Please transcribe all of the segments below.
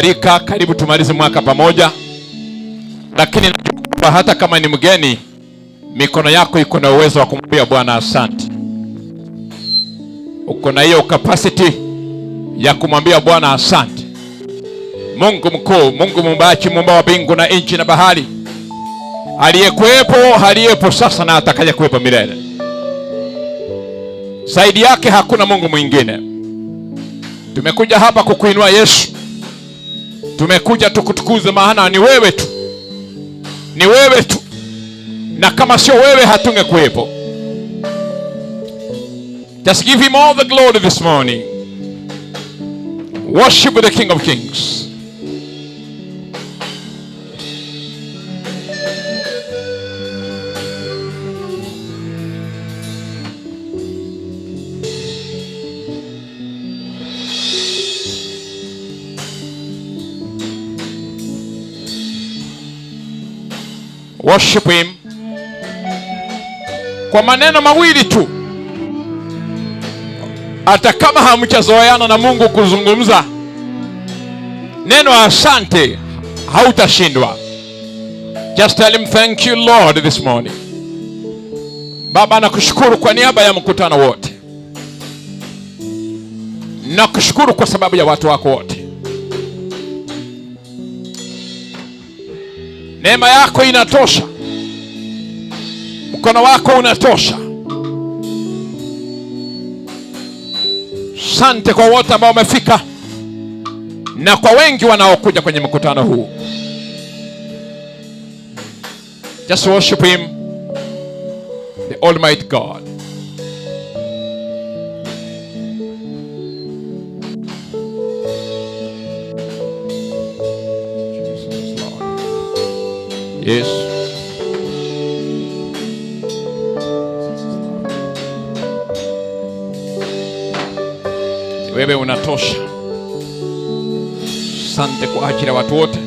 Rika, karibu tumalize mwaka pamoja, lakini najua hata kama ni mgeni, mikono yako iko na uwezo wa kumwambia Bwana asante. Uko na hiyo capacity ya kumwambia Bwana asante. Mungu mkuu, Mungu muumbaji, muumba wa mbingu na nchi na bahari, aliyekuwepo, aliyepo sasa na atakaye kuwepo milele. Zaidi yake hakuna Mungu mwingine. Tumekuja hapa kukuinua Yesu. Tumekuja tukutukuze, maana ni wewe tu, ni wewe tu, na kama sio wewe hatungekuwepo. Just give him all the glory this morning. Worship the King of Kings. Worship him kwa maneno mawili tu. Hata kama hamjazoeana na Mungu kuzungumza neno asante, hautashindwa. Just tell him thank you Lord this morning. Baba, nakushukuru kwa niaba ya mkutano wote, nakushukuru kwa sababu ya watu wako wote. Neema yako inatosha, mkono wako unatosha. Sante kwa wote ambao wamefika na kwa wengi wanaokuja kwenye mkutano huu. Just worship him, the Almighty God. Jesus is Lord. Yes. Wewe unatosha. Sante kwa ajili ya watu wote.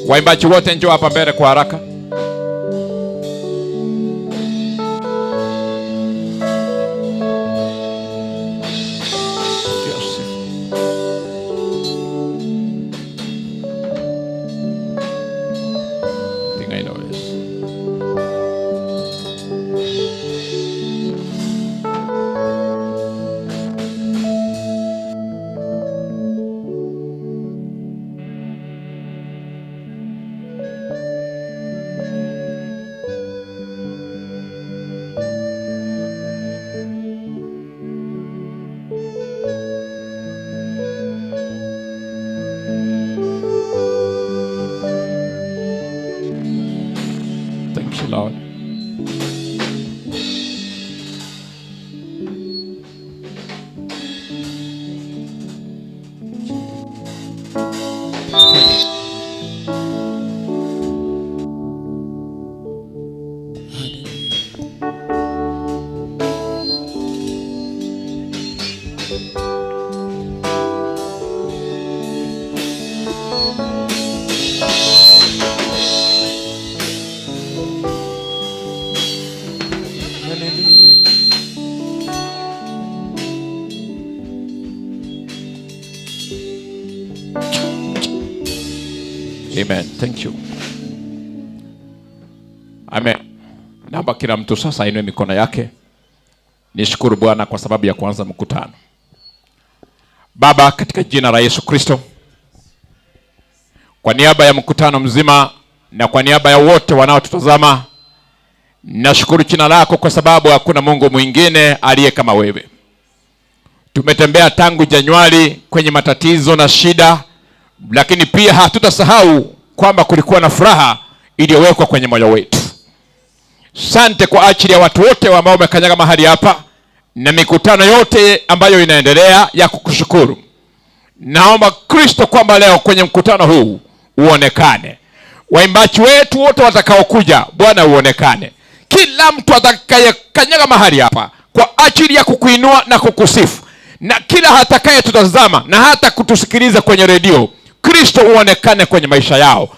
Waimbaji wote njoo hapa mbele kwa haraka. Yes. Thing I know is Thank you, Lord. Amen. Thank you. Amen. Naomba kila mtu sasa ainue mikono yake. Nishukuru Bwana kwa sababu ya kuanza mkutano. Baba, katika jina la Yesu Kristo, kwa niaba ya mkutano mzima na kwa niaba ya wote wanaotutazama, nashukuru jina lako kwa sababu hakuna Mungu mwingine aliye kama wewe. Tumetembea tangu Januari kwenye matatizo na shida, lakini pia hatutasahau kwamba kulikuwa na furaha iliyowekwa kwenye moyo wetu. Sante kwa ajili ya watu wote ambao wamekanyaga mahali hapa na mikutano yote ambayo inaendelea ya kukushukuru. Naomba Kristo kwamba leo kwenye mkutano huu uonekane. Waimbaji wetu wote watakaokuja, Bwana uonekane. Kila mtu atakayekanyaga mahali hapa kwa ajili ya kukuinua na kukusifu, na kila atakayetutazama na hata kutusikiliza kwenye redio, Kristo uonekane kwenye maisha yao,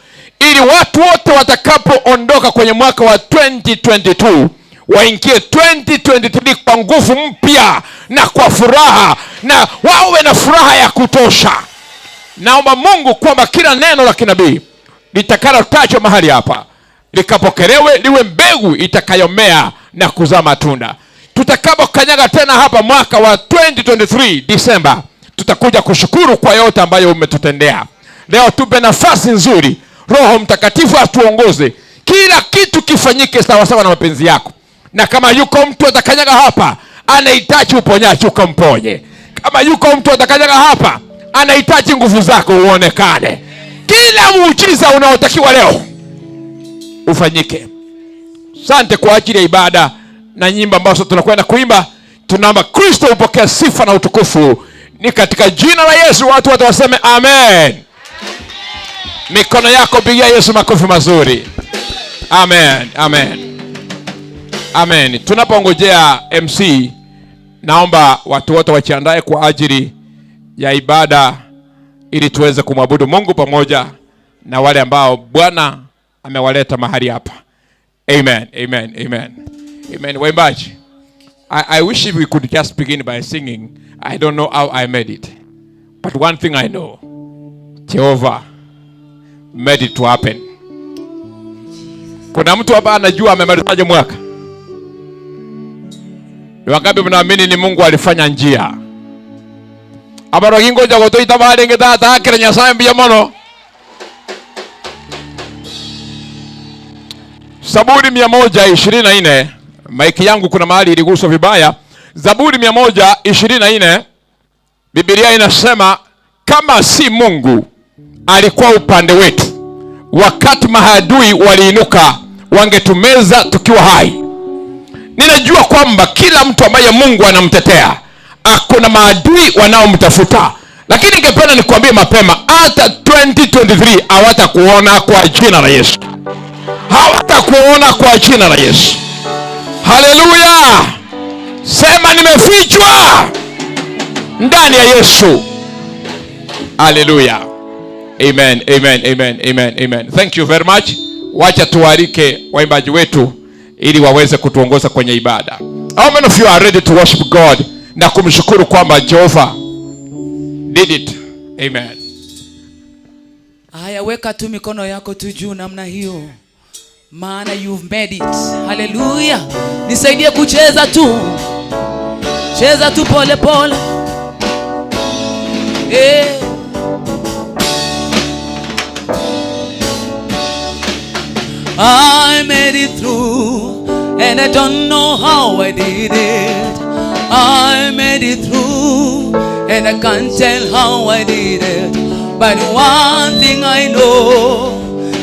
ili watu wote watakapoondoka kwenye mwaka wa 2022 waingie 2023 kwa nguvu mpya na kwa furaha, na wawe na furaha ya kutosha. Naomba Mungu kwamba kila neno la kinabii litakalotajwa mahali hapa likapokelewe, liwe mbegu itakayomea na kuzaa matunda. Tutakapokanyaga tena hapa mwaka wa 2023 Disemba, tutakuja kushukuru kwa yote ambayo umetutendea. Leo tupe nafasi nzuri, Roho Mtakatifu atuongoze, kila kitu kifanyike sawasawa na mapenzi yako. Na kama yuko mtu atakanyaga hapa anahitaji uponyaji, ukamponye. Kama yuko mtu atakanyaga hapa anahitaji nguvu zako, uonekane. Kila muujiza unaotakiwa leo ufanyike. Asante kwa ajili ya ibada na nyimbo ambazo tunakwenda kuimba. Tunaomba Kristo upokee sifa na utukufu. Ni katika jina la Yesu watu wote waseme amen. Mikono yako pigia Yesu makofi mazuri. Amen, amen. Amen. Tunapongojea MC, naomba watu wote wajiandae kwa ajili ya ibada ili tuweze kumwabudu Mungu pamoja na wale ambao Bwana amewaleta mahali hapa. Amen, amen, amen. Amen. Waimbaji, I wish we could just begin by singing. I don't know how I made it. But one thing I know, Jehovah made it to happen. Kuna mtu hapa anajua amemalizaje mwaka? Ni wangapi mnaamini ni Mungu alifanya njia? Abaro gingoja gotoita barenge tata akira Nyasaye mbuya mono. Zaburi 124, maiki yangu kuna mahali iliguswa vibaya. Zaburi 124, Biblia inasema kama si Mungu alikuwa upande wetu, wakati maadui waliinuka wangetumeza tukiwa hai. Ninajua kwamba kila mtu ambaye Mungu anamtetea akona maadui wanaomtafuta, lakini ningependa nikuambie mapema, hata 2023 hawatakuona kwa jina la Yesu. Hawatakuona kwa jina la Yesu. Haleluya! Sema nimefichwa ndani ya Yesu. Haleluya. Amen, amen, amen, amen, amen. Thank you very much. Wacha tualike waimbaji wetu ili waweze kutuongoza kwenye ibada. How many of you are ready to worship God na kumshukuru kwamba Jehovah did it? Amen. Haya, weka tu mikono yako tu juu namna hiyo, maana you've made it. Hallelujah. Nisaidie kucheza tu. Cheza tu pole pole. I made it through, and I don't know how I did it. I made it through, and I can't tell how I did it. But one thing I know,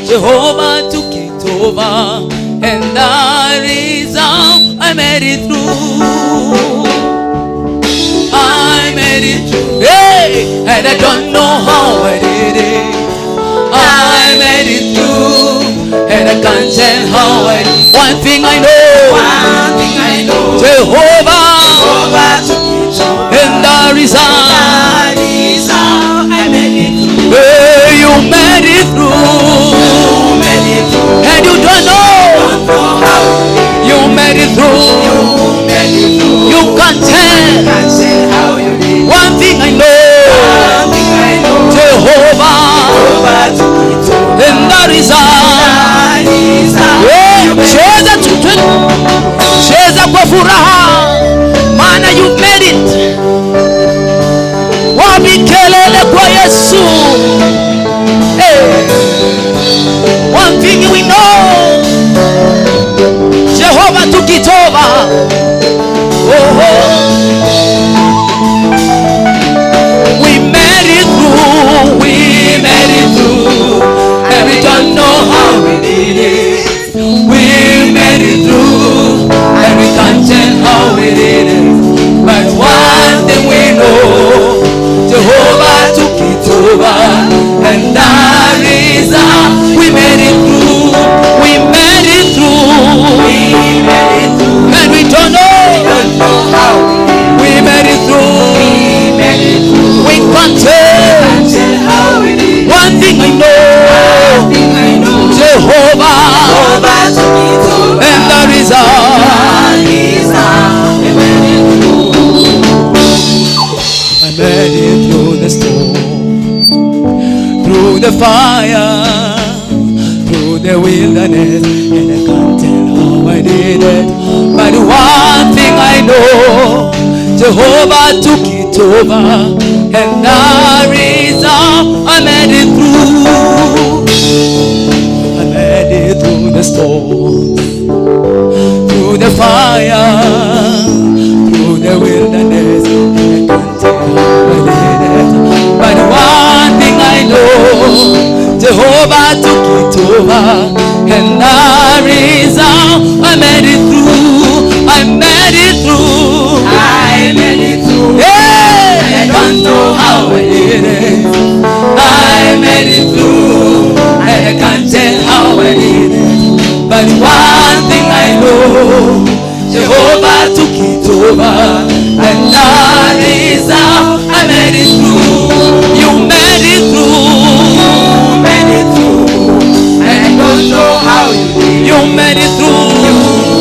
Jehovah took it over, and that is how I made it through. I made it through, hey, and I don't know how I did it. I made it through, and I can't tell how I did. One thing I know, one thing I know, Jehovah, Jehovah took it over, and that is how, that is how I made it through. Hey, you made it through. You made it through. And you don't know, don't know how you made it through. You made it through. You can't tell. You can't tell how you did. One thing I know, one thing I know, Jehovah, Jehovah took it over, and that is how, that is how. Hey, cheza tu, cheza kwa furaha, maana you made it. Wapi kelele kwa Yesu? Hey, one thing we know, Jehovah took it over. Oh, oh. We made it through, we made it through, and we don't know how we did it. We made it through, and we can't tell how we did it. But one thing we know, Jehovah took it over, and that is how we made it through. We made it through, we made it through, and we don't know, we don't know how we made it through. We made it through. We can't tell, can't tell how we did it. One thing I know, one thing I know, through the fire, through the wilderness, and I can't tell how I did it. But one thing I know, Jehovah took it over, and that is how I made it through. I made it through the storms, through the fire, through the wilderness, and I can't tell how I did it. But one thing I know, Jehovah took it over, and that is how I made it through. I made it through. I made it through. Yeah. And I don't know how I did it. I made it through. And I can't tell how I did it. But one thing I know, Jehovah took it over, and that is how I made it through. You made it through. You made it through. And I don't know how you did it. You made it through. You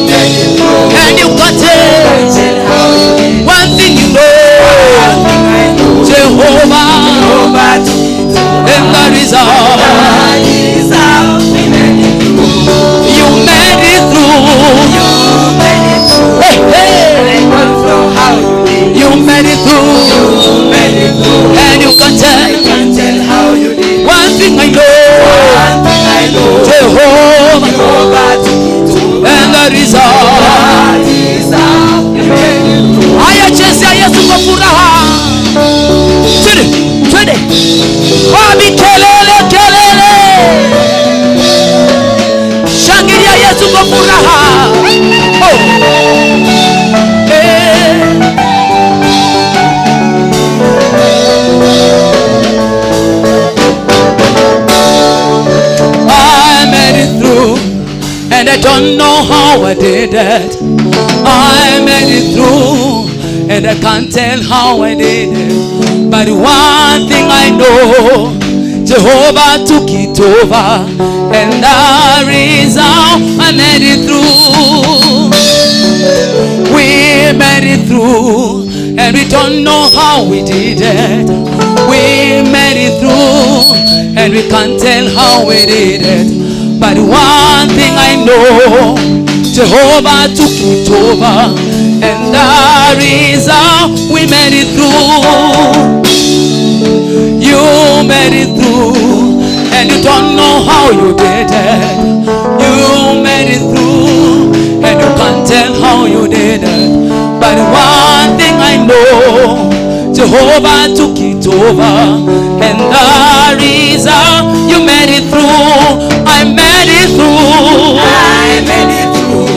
made it through. And you got it. Can't tell how you did it. One thing you know, One thing I know, Jehovah, Jehovah took it over. and that is how That is how we made it through. you made it through. You made it through. Hey, hey. And I don't know how you did it. You made it through. You made it through. And you can I tell. can't tell how you did it. One thing I know, One thing I know, Jehovah, Jehovah took it over. and that is how. That is how we made it through. Haya, chezea Yesu kwa furaha. Twende, twende. Wapi kelele, kelele. Shangilia Yesu kwa furaha. Oh. Eh. I made it through, and I don't know how I did it. I made it through, and I can't tell how I did it. But one thing I know, Jehovah took it over, and that is how I made it through. We made it through, and we don't know how we did it. We made it through, and we can't tell how we did it. But one thing I know, Jehovah took it over, and that is how we made it through. You made it through, and you don't know how you did it. You made it through, and you can't tell how you did it. But one thing I know, Jehovah took it over, and that is how you made it through. I made it through. I made it through.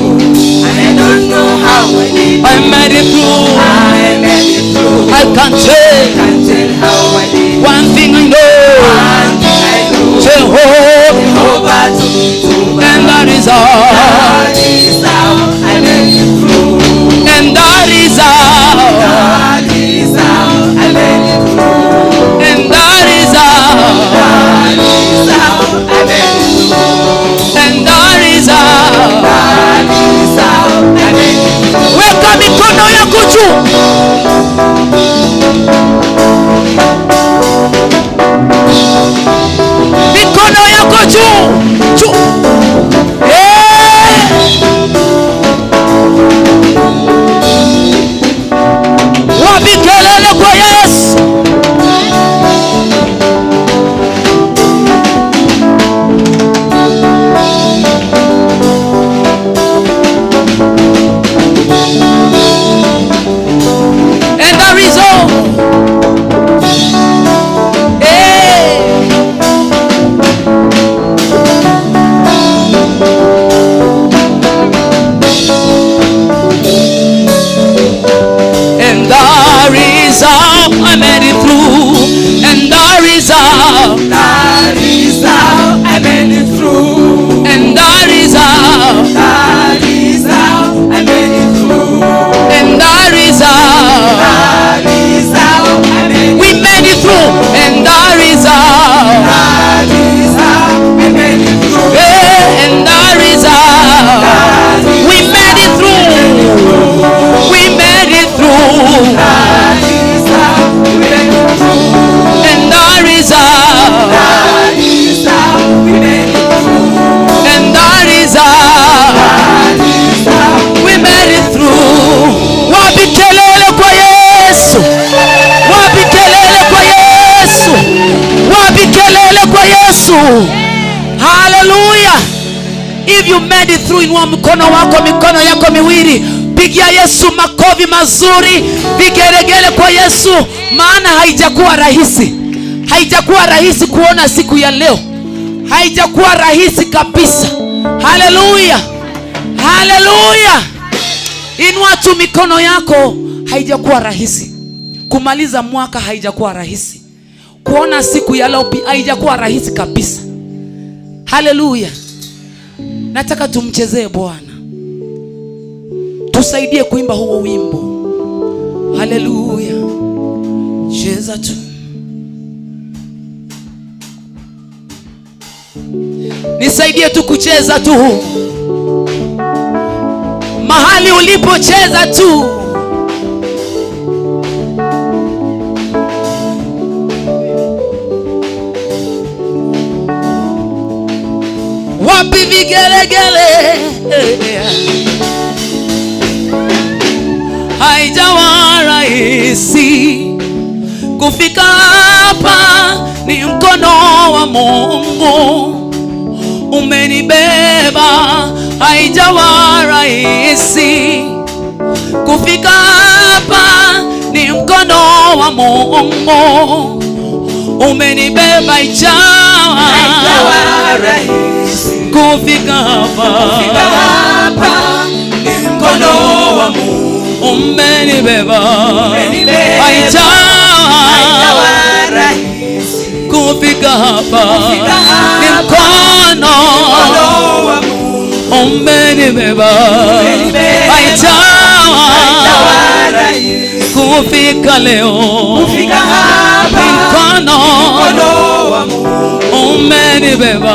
And I don't know how I did it. I made it through. I made it through. I can't tell. Can't tell how I did it. One thing I know, One thing I know, Jehovah, Jehovah took it over. and that is how. That is how I made it through. And that is how. That is how I made it through. And that is how. That is how I made it through. And that is how. That is how I made it through. Weka mikono yako juu. Mikono yako juu. Juu. Eh. Wapi kelele kwa Yesu? through. Hallelujah. If you made it through, inua mkono wako, mikono yako miwili, pigia Yesu makofi mazuri, vigelegele kwa Yesu, maana haijakuwa rahisi. Haijakuwa rahisi kuona siku ya leo, haijakuwa rahisi kabisa. Haleluya, haleluya! Inua tu mikono yako. Haijakuwa rahisi kumaliza mwaka, haijakuwa rahisi kuona siku ya leo, haijakuwa rahisi kabisa. Haleluya! Nataka tumchezee Bwana, tusaidie kuimba huo wimbo. Haleluya, cheza tu. Nisaidie tu kucheza tu mahali ulipocheza tu. Wapi vigelegele? Haijawa rahisi kufika hapa, ni mkono wa Mungu umenibeba. Haijawa rahisi kufika hapa, ni mkono wa Mungu umenibeba. Haijawa rahisi kufika hapa, hapa, ni mkono wa Mungu umenibeba. Umenibeba. Haijawa Haijawa rahisi kufika hapa, hapa. ni mkono mkono wa Mungu umenibeba. Umenibeba. Haijawa Haijawa rahisi kufika leo, kufika hapa, ni mkono mkono wa Mungu umenibeba.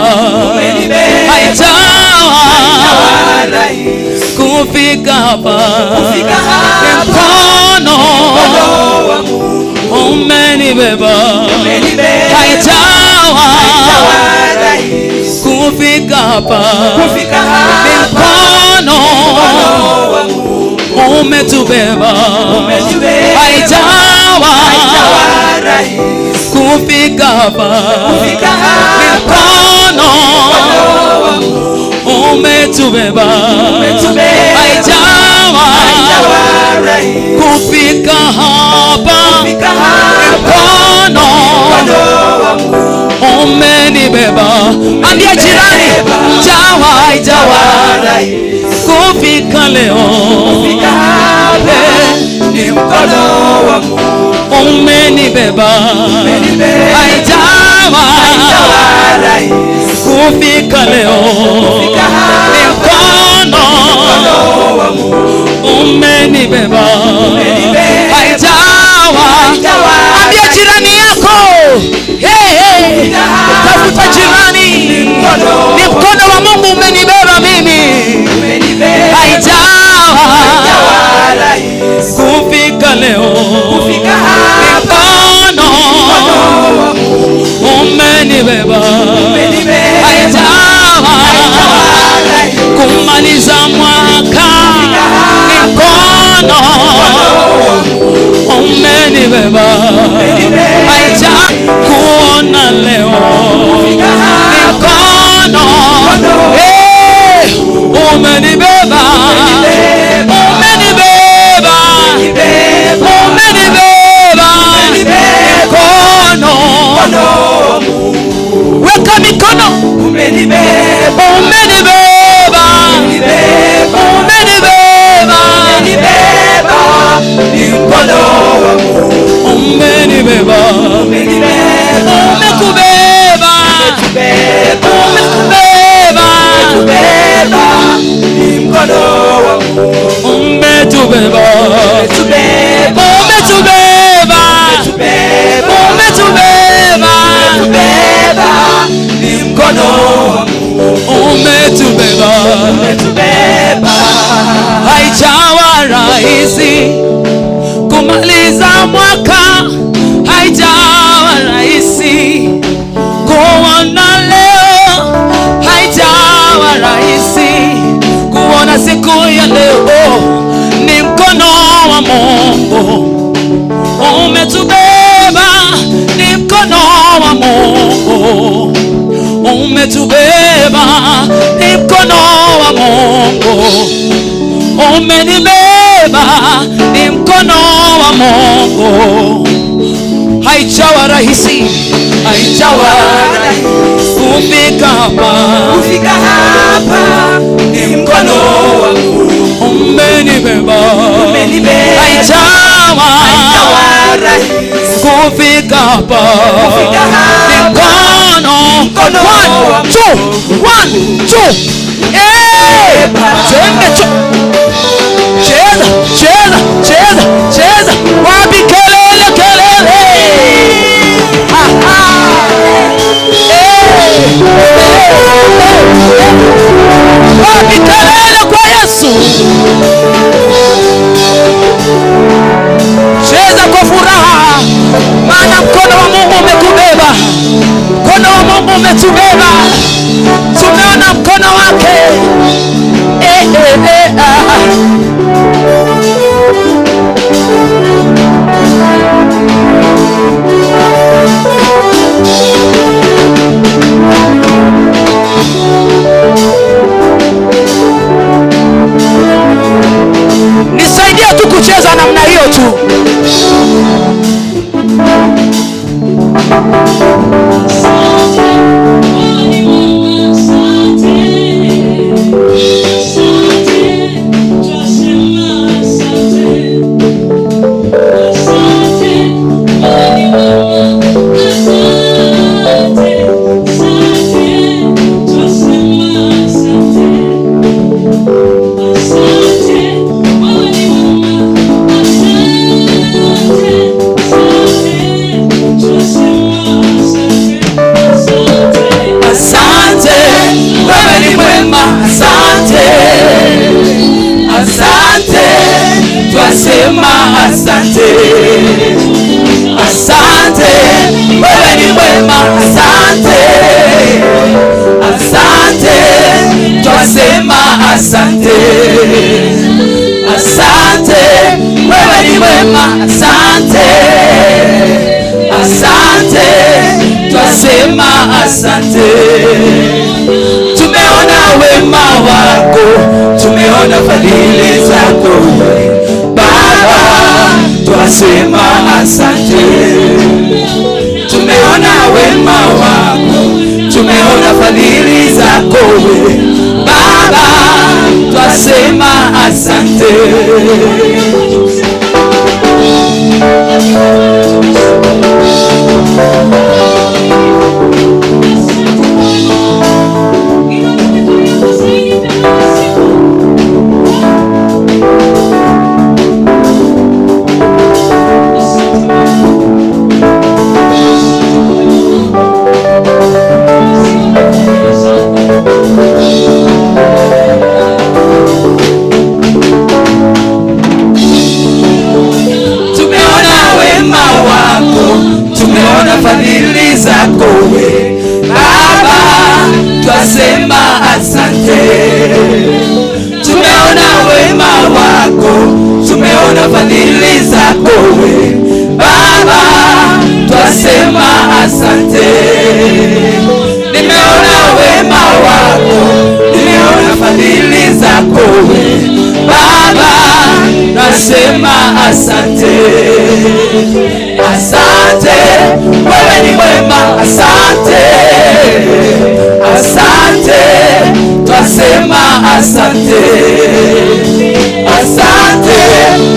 Umenibeba. Haijawa Haijawa rahisi kufika hapa, kufika ni hapa, mkono mkono wa Mungu umenibeba. Umenibeba. Haijawa Haijawa rahisi kufika hapa, kufika ni hapa, mkono mkono wa Mungu umetubeba. Umetubeba. Haijawa Haijawa rahisi kufika hapa, kufika ni hapa, mkono mkono wa Mungu umetubeba. Umetubeba. Haijawa Haijawa rahisi kufika hapa, kufika hapa, mkono mkono wa Mungu umenibeba. Ambia jirani, jawa haijawa rahisi kufika leo, kufika hapa, ni mkono wa Mungu umenibeba. Umenibeba. Haijawa Haijawa rahisi kufika leo, kufika ni hapa, mkono mkono wa Mungu umenibeba. Umenibeba. Haijawa. Haijawa Ambia jirani yako, hey, hey. Tafuta jirani, mkono ni mkono wa Mungu umenibeba mimi. Umenibeba. Haijawa Haijawa rahisi kufika leo, kufika hapa, mkono mkono wa Mungu umenibeba. Umenibeba. Haijawa Haijawa rahisi kumaliza mwaka, ni mkono umenibeba. Haijawa kuona leo, ni mkono hey, umenibeba, umenibeba, umenibeba, mkono. Weka mikono, Umenibeba, umenibeba, umenibeba, umenibeba, ni mkono wa Mungu umenibeba, umenibeba, umekubeba, beba, umekubeba, beba, ni mkono wa Mungu umetubeba, umetubeba, umetubeba, beba, umetubeba, beba, ni mkono wa Mungu umetubeba. umetubeba. Haijawa rahisi kumaliza mwaka, haijawa rahisi kuona leo, haijawa rahisi kuona siku ya leo. Ni mkono wa Mungu umetubeba, ni mkono wa Mungu Umetubeba, ni mkono wa Mungu. Umenibeba, ni mkono wa Mungu. Haijawa rahisi, haijawa rahisi kufika hapa, Kufika hapa ni mkono wa Mungu. Umenibeba, Umenibeba. Haijawa Haijawa rahisi kufika hapa, Kufika hapa. Ni mkono. Mkono One, wa two, one, two. Eh, twende cheza, cheza, cheza, cheza. Wapi kelele, kelele? Ha, ha. Eh, eh, eh, eh. Wapi kelele kwa Yesu? Cheza kwa furaha, maana mkono wa Mungu umekubeba. Mkono wa Mungu umetubeba. Tumeona mkono wake. Eh, eh, eh, ah. Nisaidie tu kucheza namna hiyo tu. Asante, wewe ni mwema. Asante, asante, twasema asante. Asante, wewe ni mwema. Asante, asante, twasema asante. Asante, wewe ni mwema. Asante, asante, twasema asante. Tumeona wema wako, tumeona fadhili zako Baba, twasema asante. Tumeona wema wako, tumeona fadhili zako Baba, twasema asante. Tumeona wema wako, tumeona fadhili zako we Baba, twasema asante. Tumeona wema wako, tumeona fadhili zako we Baba, twasema asante. Nimeona wema wako, nimeona fadhili zako we Baba, nasema asante. Asante, wewe ni mwema. Asante, asante, twasema asante. Asante,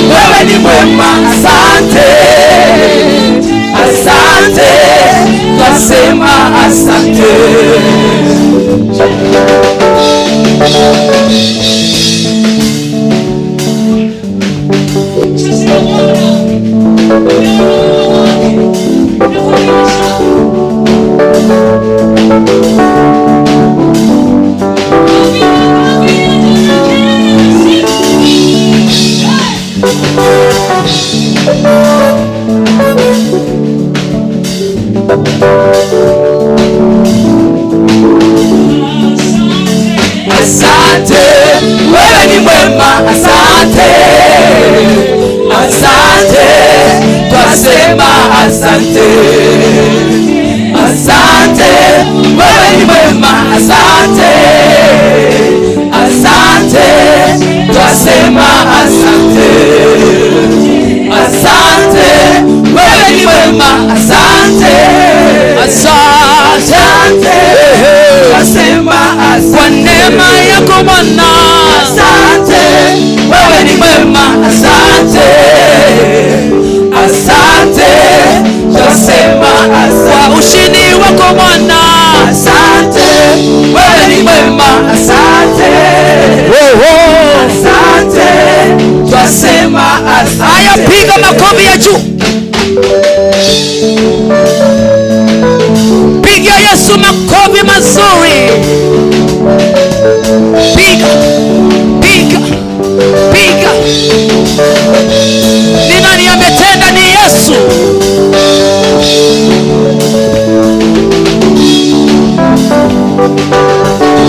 wewe ni mwema. Asante, asante, twasema asante. Asante, wewe ni mwema. Asante, asante, twasema asante. Asante, wewe ni mwema. Asante, asante, twasema asante. Asante, wewe ni mwema. Asante, Asante twasema asante. Kwa neema yako Bwana. Asante, wewe ni mwema. Asante, asante, twasema asante. Kwa ushindi wako Bwana. Asante, wewe ni mwema. Asante, asante, twasema asante. Haya, piga makofi ya juu. Piga Yesu makofi mazuri. Piga, piga, piga. Ni nani ametenda? Ni Yesu.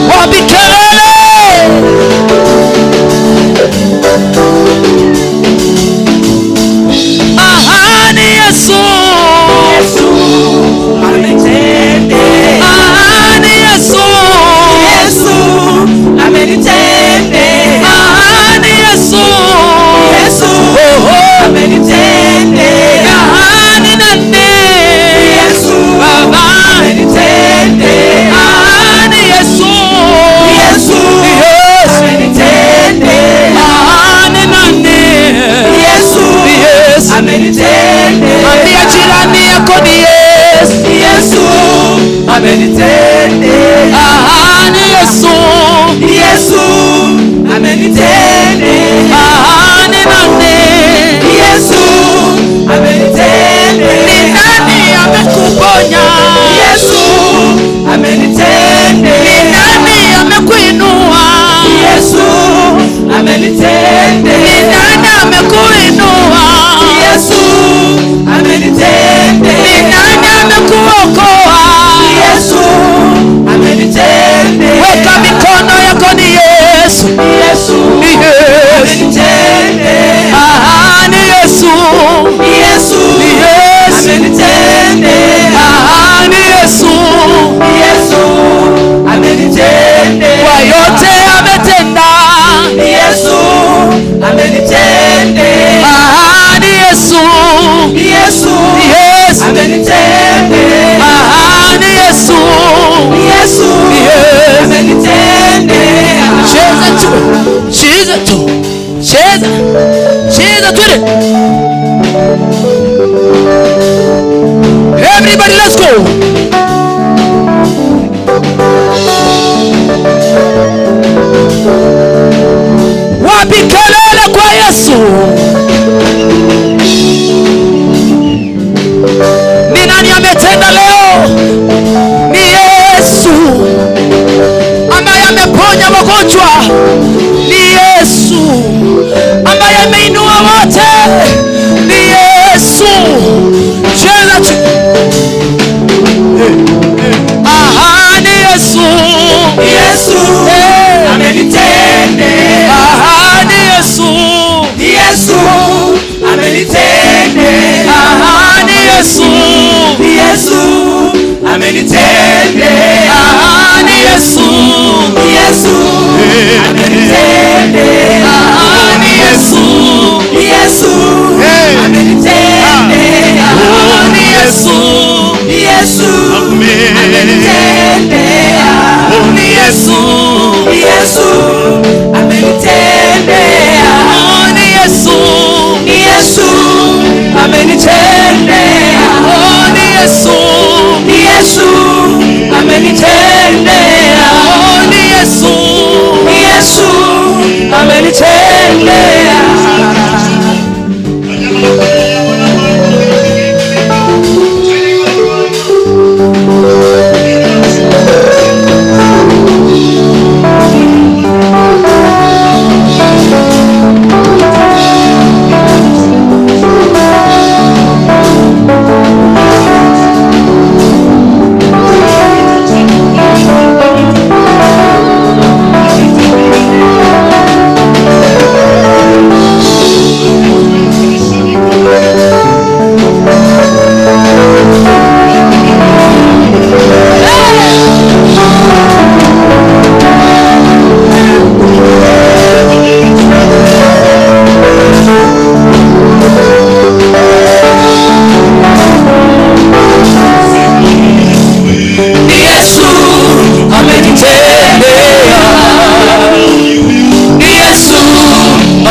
Wapi kelele? Aha, ni Yesu. Yesu amenitendea. Aha, ni Yesu. Yesu amenitendea. Aha, ni Yesu. Yesu amenitendea. Aha, ni nani? Yesu Baba. amenitendea. Aha, ni Yesu. Yesu amenitendea. Aha, ni nani? Yesu Yesu. amenitendea. Ambia jirani yako ni Yesu. Yesu amenitendea. Aha, ni Yesu. Yesu amenitendea. Aha, ni nani? Yesu amenitendea. Ni nani amekuponya? Yesu amenitendea. Ni nani amekuinua? Yesu amenitendea. Ni nani amekuinua? Yesu amenitendea. Ni nani amekuokoa? Yesu amenitendea. Weka mikono yako ni Yesu. Yesu Ni Yesu. amenitendea. Aha, ni Yesu. Yesu Ni Yesu. amenitendea. Aha, ni Yesu. Yesu amenitendea. Kwa yote ametenda. Yesu amenitendea. Aha, ni Yesu. Yesu Ni Yesu. amenitendea. Aha, ni Yesu. Yesu Ni Yesu. amenitendea. Cheza tu. Cheza tu. Cheza. Cheza twende. Everybody, let's go. Wapi kelele kwa Yesu? Ni nani ametenda leo? Ni Yesu ambaye ameponya wagonjwa. Ni Yesu ambaye ameinua wote. Ni Yesu. Cheza tu.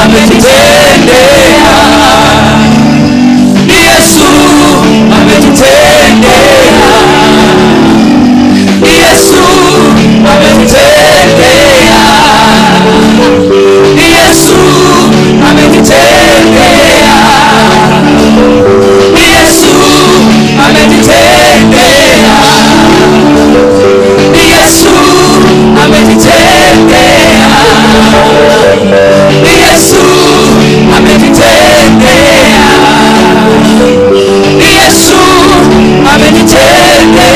ametutendea. Ni Yesu ametutendea. Ni Yesu ametutendea. Ni Yesu ametutendea. Ni Yesu ametutendea. Ni Yesu ametutendea. Ni Yesu ametutendea. Ni Yesu ametutendea.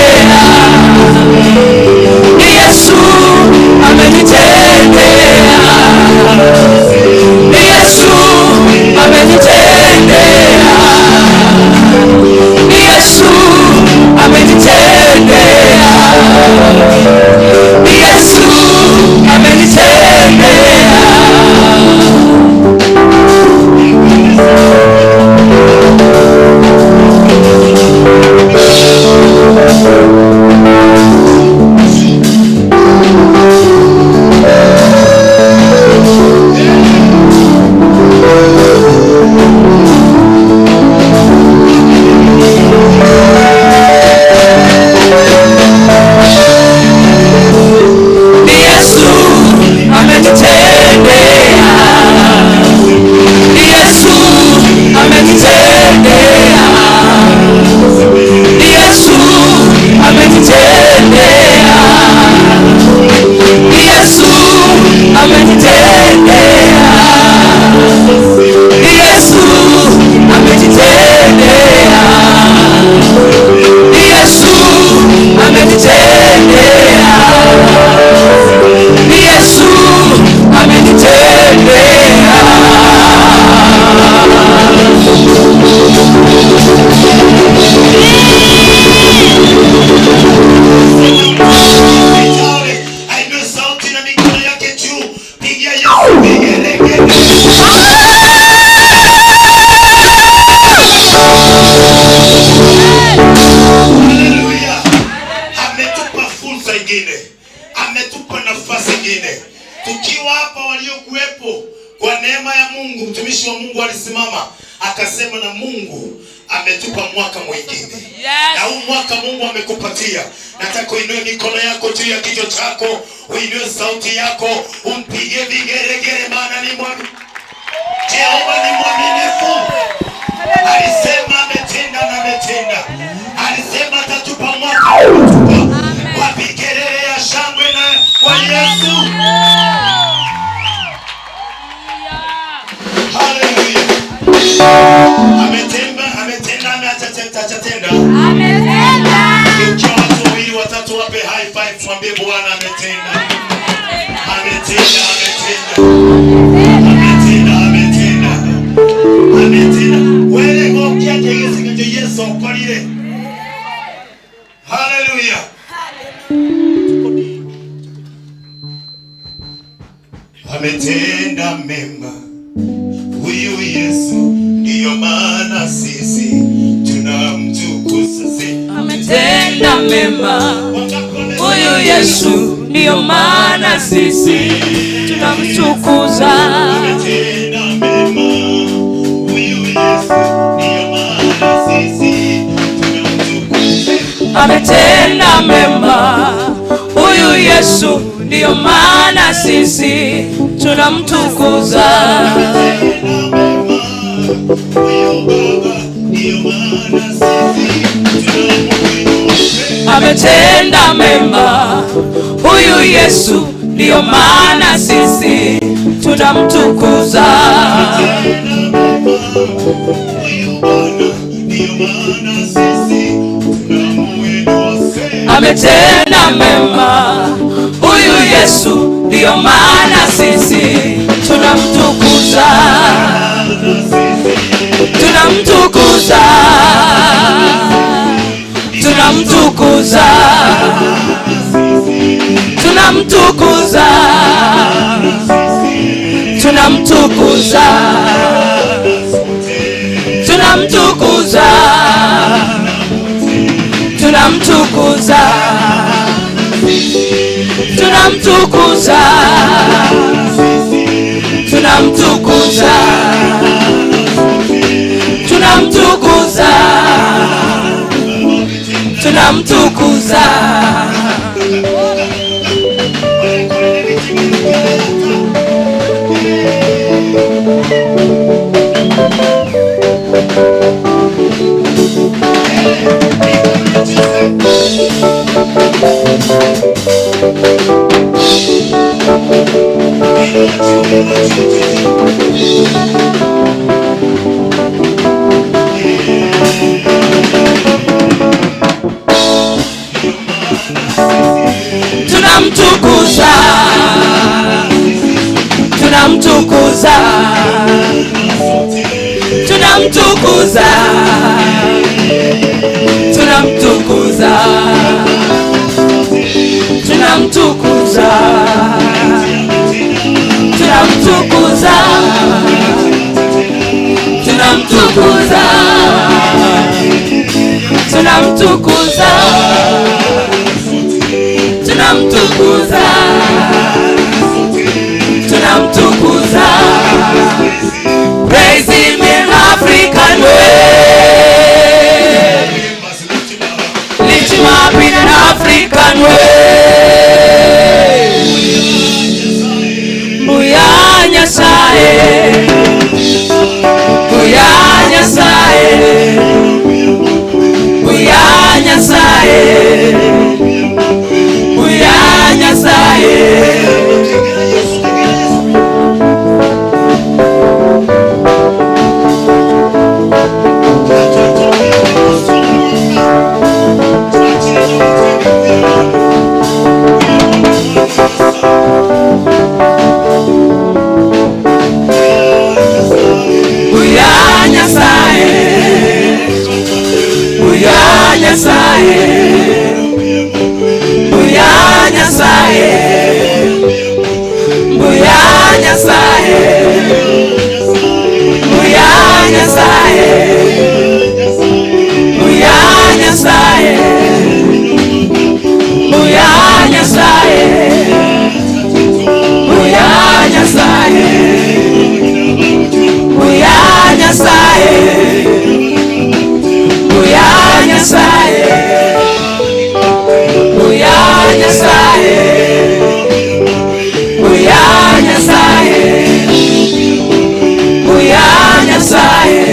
Ni Yesu ametutendea. Ni Yesu ametutendea. Ni Yesu ametutendea. Ni Yesu ametutendea. Ni Yesu ametutendea. Ni Yesu ametutendea. Ni Yesu ametutendea. Ni Yesu ametutendea. Ni Yesu ametutendea. Ni Yesu ametutendea. Ni Yesu ametutendea. Ainue sauti na mikono yake juu. Pigia Yesu vigelegele. Haleluya. Ametupa fursa ingine, ametupa nafasi ingine. Tukiwa hapa waliokuwepo, kwa neema ya Mungu, mtumishi wa Mungu alisimama akasema, na Mungu ametupa mwaka mwingine. Na huu mwaka Mungu amekupatia. Nataka uinue mikono yako juu ya kichwa chako, uinue sauti yako, umpigie vigelegele, maana ni mwaminifu. Jehova ni mwaminifu. Alisema ametenda na ametenda. Alisema atatupa mwaka, atatupa. Wapi kelele ya shangwe na kwa Yesu? Haleluya. Ametenda, ametenda, ametenda. Ikiwa watu wawili watatu, wape high five, mwambie Bwana ametenda. Ametenda, ametenda. Ametenda, ametenda. Ametenda. Wele gokia kegesi ngejo Yesu okolire. Haleluya. Ametenda mema huyu Yesu, ndiyo maana sisi tunamtukuza. Ametenda mema huyu Yesu, ndiyo maana sisi tunamtukuza. Ametenda mema huyu Yesu, ndiyo maana sisi tunamtukuza. Ametenda mema huyu Yesu, ndiyo maana sisi tunamtukuza. Ametenda mema huyu Baba, ndiyo maana sisi tunamuinua. Ametenda mema huyu Yesu, ndiyo maana sisi tunamtukuza. Ametenda mema huyu Bwana, ndiyo maana sisi tunamuinua. Ametenda mema huyu Yesu, ndiyo maana sisi tunamtukuza. Tunamtukuza. Tunamtukuza. Tunamtukuza. Tunamtukuza. Tunamtukuza. Tunamtukuza. Tunamtukuza. Tunamtukuza. Tunamtukuza. Tunamtukuza, tunamtukuza, tunamtukuza, tunamtukuza, tunamtukuza, tunamtukuza, tunamtukuza, tunamtukuza, tunamtukuza, tunamtukuza. Praise him in African way. Lift him up in an African way. Mbuya Nyasaye, Mbuya Nyasaye, Mbuya Nyasaye, Mbuya Nyasaye. Mbuya Nyasaye, Mbuya Nyasaye, Mbuya Nyasaye, Mbuya Nyasaye, Mbuya Nyasaye, Mbuya Nyasaye, Mbuya Nyasaye, Mbuya Nyasaye, Mbuya Nyasaye, Mbuya Nyasaye, Mbuya Nyasaye, Mbuya Nyasaye, Mbuya Nyasaye,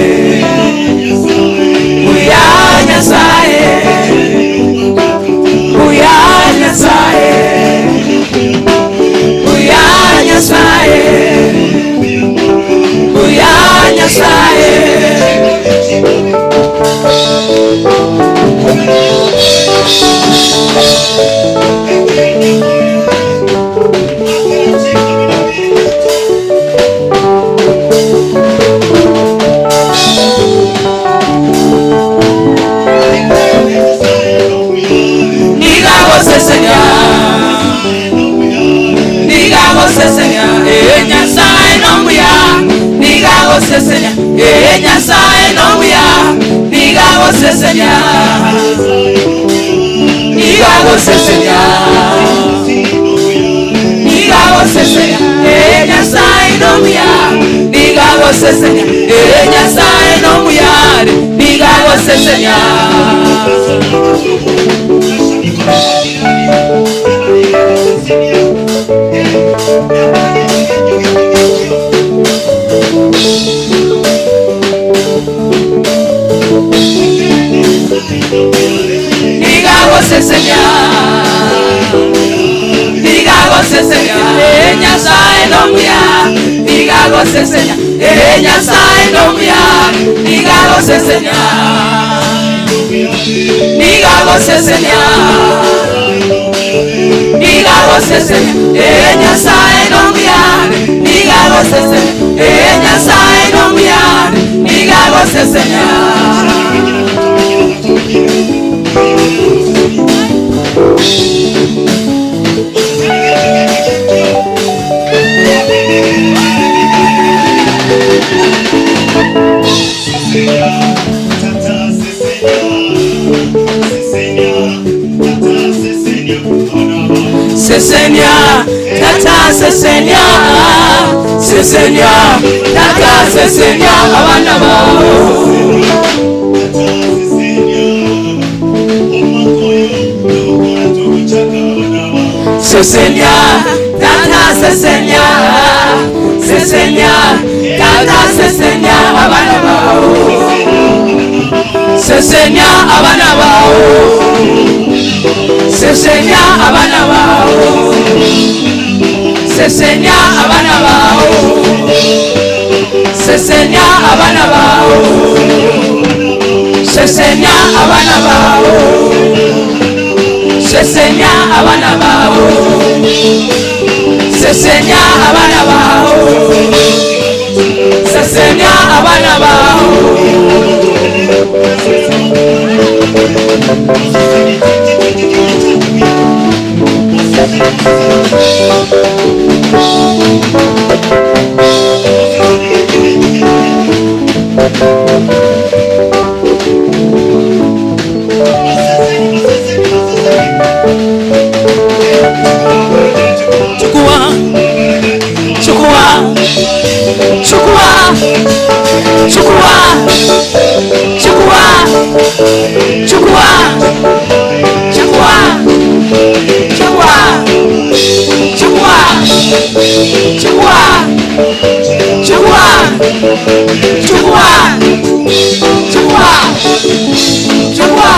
Mbuya Nyasaye, Mbuya Nyasaye, Mbuya Nyasaye, Mbuya Nyasaye. Nigagosesenya, nigagosesenya, eh Nyasaye nombuya. Nigagosesenya, eh Nyasaye nombuya. Nigagosesenya, nigagosesenya, nigagosesenya, eh Nyasaye nombuya. Nigagosesenya, eh Nyasaye nombuya. Nigagosesenya. Nigagosesenya, nigagosesenya, eh Nyasaye nombuya. Nigagosesenya, eh Nyasaye nombuya. Nigagosesenya, nigagosesenya, nigagosesenya, eh Nyasaye nombuya. Nigagosesenya, eh Nyasaye nombuya. Nigagosesenya. Sesenya, tata sesenya, sesenya, tata sesenya, abana bao. Sesenya, tata sesenya, sesenya, tata sesenya abana bao. Sesenya abana bao. Sesenya abana bao. Sesenya abana bao. Sesenya abana bao. Sesenya abana bao. Sesenya abana bao. Sesenya abana bao. Sesenya abana bao. Chukua, chukua, chukua, chukua, chukua, chukua, chukua, chukua, chukua, chukua, chukua, chukua, chukua, chukua.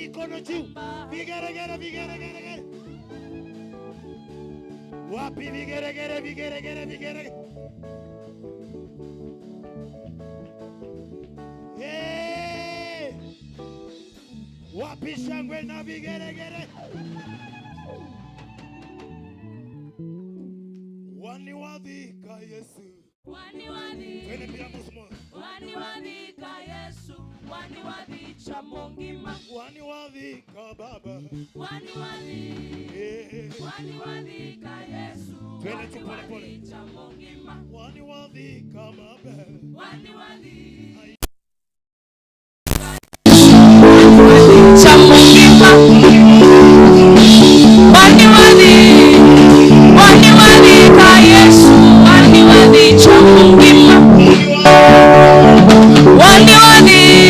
mikono juu. Vigeregere, vigeregere. Wapi vigeregere, vigeregere, vigeregere. Hey! Wapi shangwe na vigeregere. Wani wadhika Yesu. Wani wadhika. Twende pia msmo. Wani wadhika Yesu. Wani wadhicha mongima. Wani wadhika Baba. Wani wadhika. Wani wadhika Yesu. Twende tu pole pole. Wani mongima. Wani wadhika Baba. Wani wadhika. Mongima. Wani wadhika. Wani wadhika Yesu. Wani wadhicha mongima. Wani wadhika.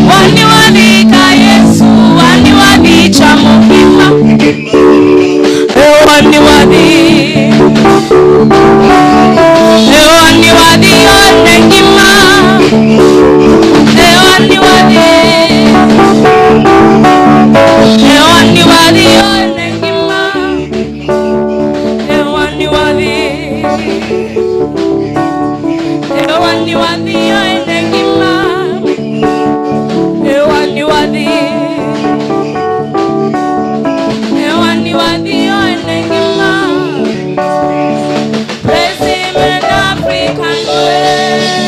Wani wadhika Yesu. Wani wadhicha mongima. Wani wadhika. Wani wadhika ngima. Wani wadhika. Wani wadhika ngima. Wani wadhika. Wani wadhika ngima. Wani wadhika. Wani wadhika ngima. Praise him in African way.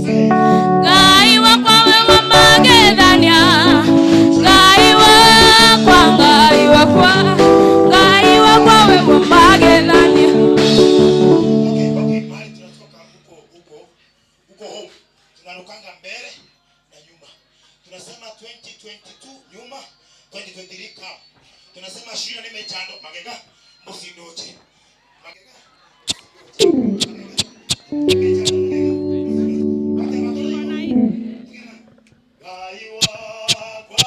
Ngai wakwa wewe magedania. Ngai wakwa, Ngai wakwa. Ngai wakwa wewe magedania. Okay, mahali tunatoka huko huko huko home. Tunarukanga mbele na nyuma. Tunasema 2022 nyuma, 2023 come. Tunasema shio nimechando magega msindoche. Magega. Ngai wakwa.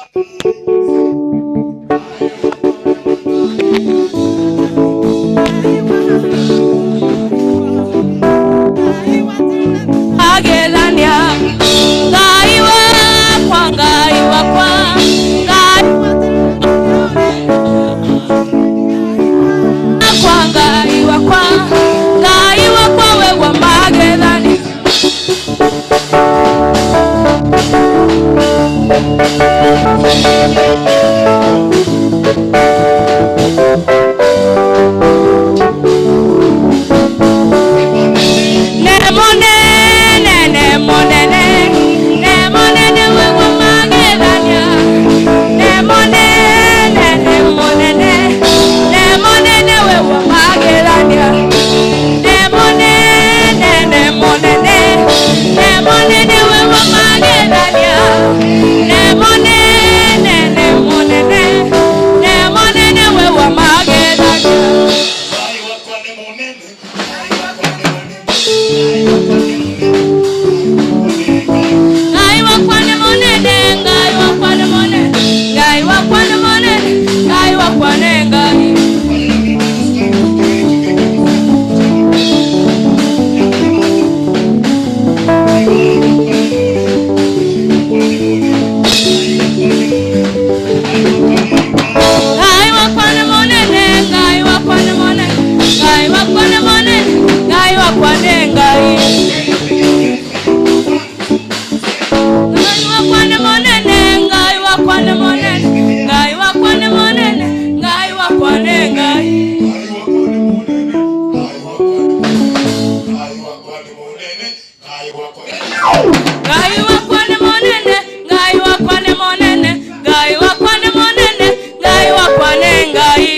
Magedania. Ngai wakwa, Ngai wakwa. Ngai wakwa, Ngai wakwa. Ngai wakwa wewe magedania. Nemonene, nemonene, nemonene wewe magedania. Nemonene, nemonene, nemonene wewe magedania. Nemonene, nemonene, nemonene wewe magedania. Nemonene, nemonene, nemonene wewe magedania. Ngai wakwa ni munene. Ngai wakwa ni munene. Ngai wakwa ni munene. Ngai wakwa ni munene, Ngai wakwa ni munene, Ngai wakwa ni munene, Ngai wakwa ni Ngai. Ngai wakwa ni munene, Ngai wakwa ni munene, Ngai wakwa ni munene, Ngai wakwa ni Ngai. Ngai wakwa ni munene, Ngai wakwa ni munene, Ngai wakwa ni munene, Ngai wakwa ni Ngai. Ngai wakwa ni munene, Ngai wakwa ni munene, Ngai wakwa ni munene, Ngai wakwa ni Ngai.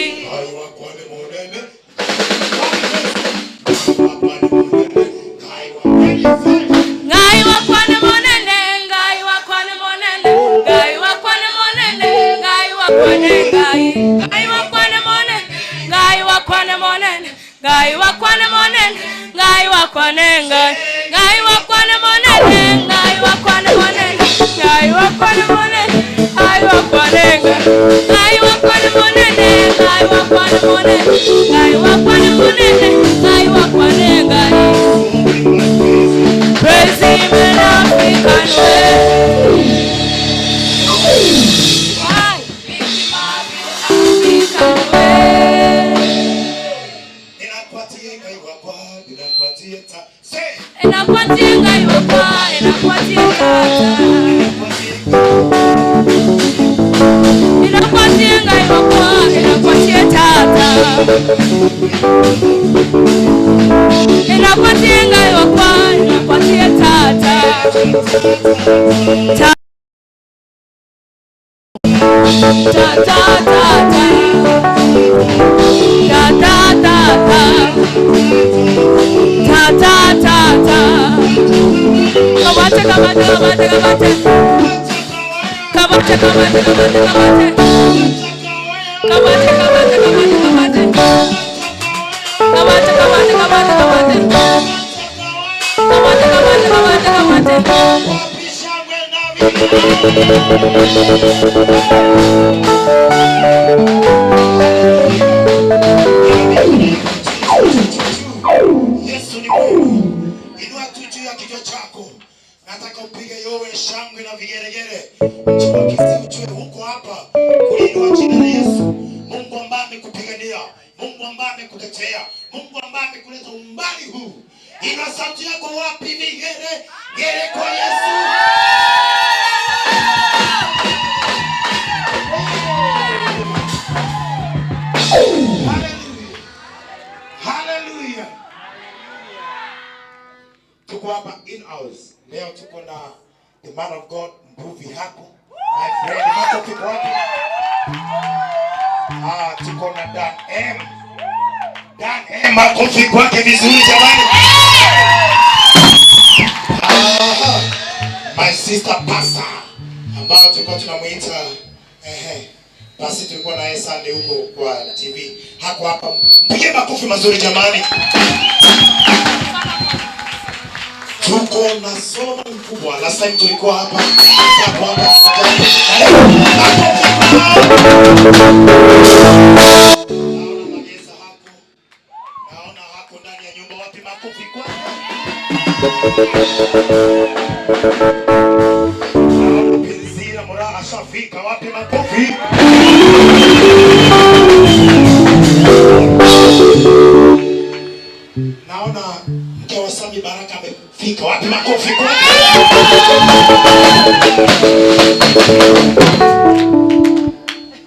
Ngai wakwa ni munene, Ngai wakwa ni munene, Ngai wakwa ni munene, Ngai wakwa ni Ngai. Ngai wakwa ni munene, Ngai wakwa ni munene, Ngai wakwa ni munene, Ngai wakwa ni Ngai. Ngai wakwa ni munene, Ngai wakwa ni munene, Ngai wakwa ni munene, Ngai wakwa ni Ngai. Ngai wakwa ni munene, Ngai wakwa ni munene, Ngai wakwa ni munene, Ngai wakwa ni Ngai. Praise him in Africa. tata. Inakwatie Ngai wakwa, inakwatie tata. Inakwatie Ngai wakwa, inakwatie tata. Ta ta ta ta ta. Ta ta ta ta. Ta ta ta ta. Kabate kabate kabate kabate. Kabate kabate kabate kabate. Kabate kabate kabate kabate. Kabate kabate kabate kabate. Kabate kabate kabate kabate. Wapi shangwe na vigelegele? Yesu ni Mungu. Inua tu juu ya kichwa chako. Nataka upige yowe, shangwe na vigelegele. Mchukua kisi ujue huko hapa kuliinua jina la Yesu. Mungu ambaye amekupigania, Mungu ambaye amekutetea, Mungu ambaye amekuleta umbali huu. Inua sauti yako, wapi vigere gere kwa Yesu. Hallelujah. Hallelujah. Tuko hapa in house. Leo tuko na the man of God Mbuvi Hako. My friend, makofi kwake. Ah, tuko na Dan M. Dan M, makofi kwake vizuri jamani. Ah, my sister pastor ambao tulikuwa tunamuita basi tulikuwa naye Sunday huko kwa TV. Hako hapa. Mpige makofi mazuri jamani. Tuko na Solomon mkubwa. Last time tulikuwa hapa. Hako hapa. Makofi kwao. Naona Mageza hako. Naona hako ndani ya nyumba. Wapi makofi kwao? Naona Pinzira Mura ashafika. Wapi makofi? Naona mke wa Sami Baraka amefika. Wapi makofi kwake?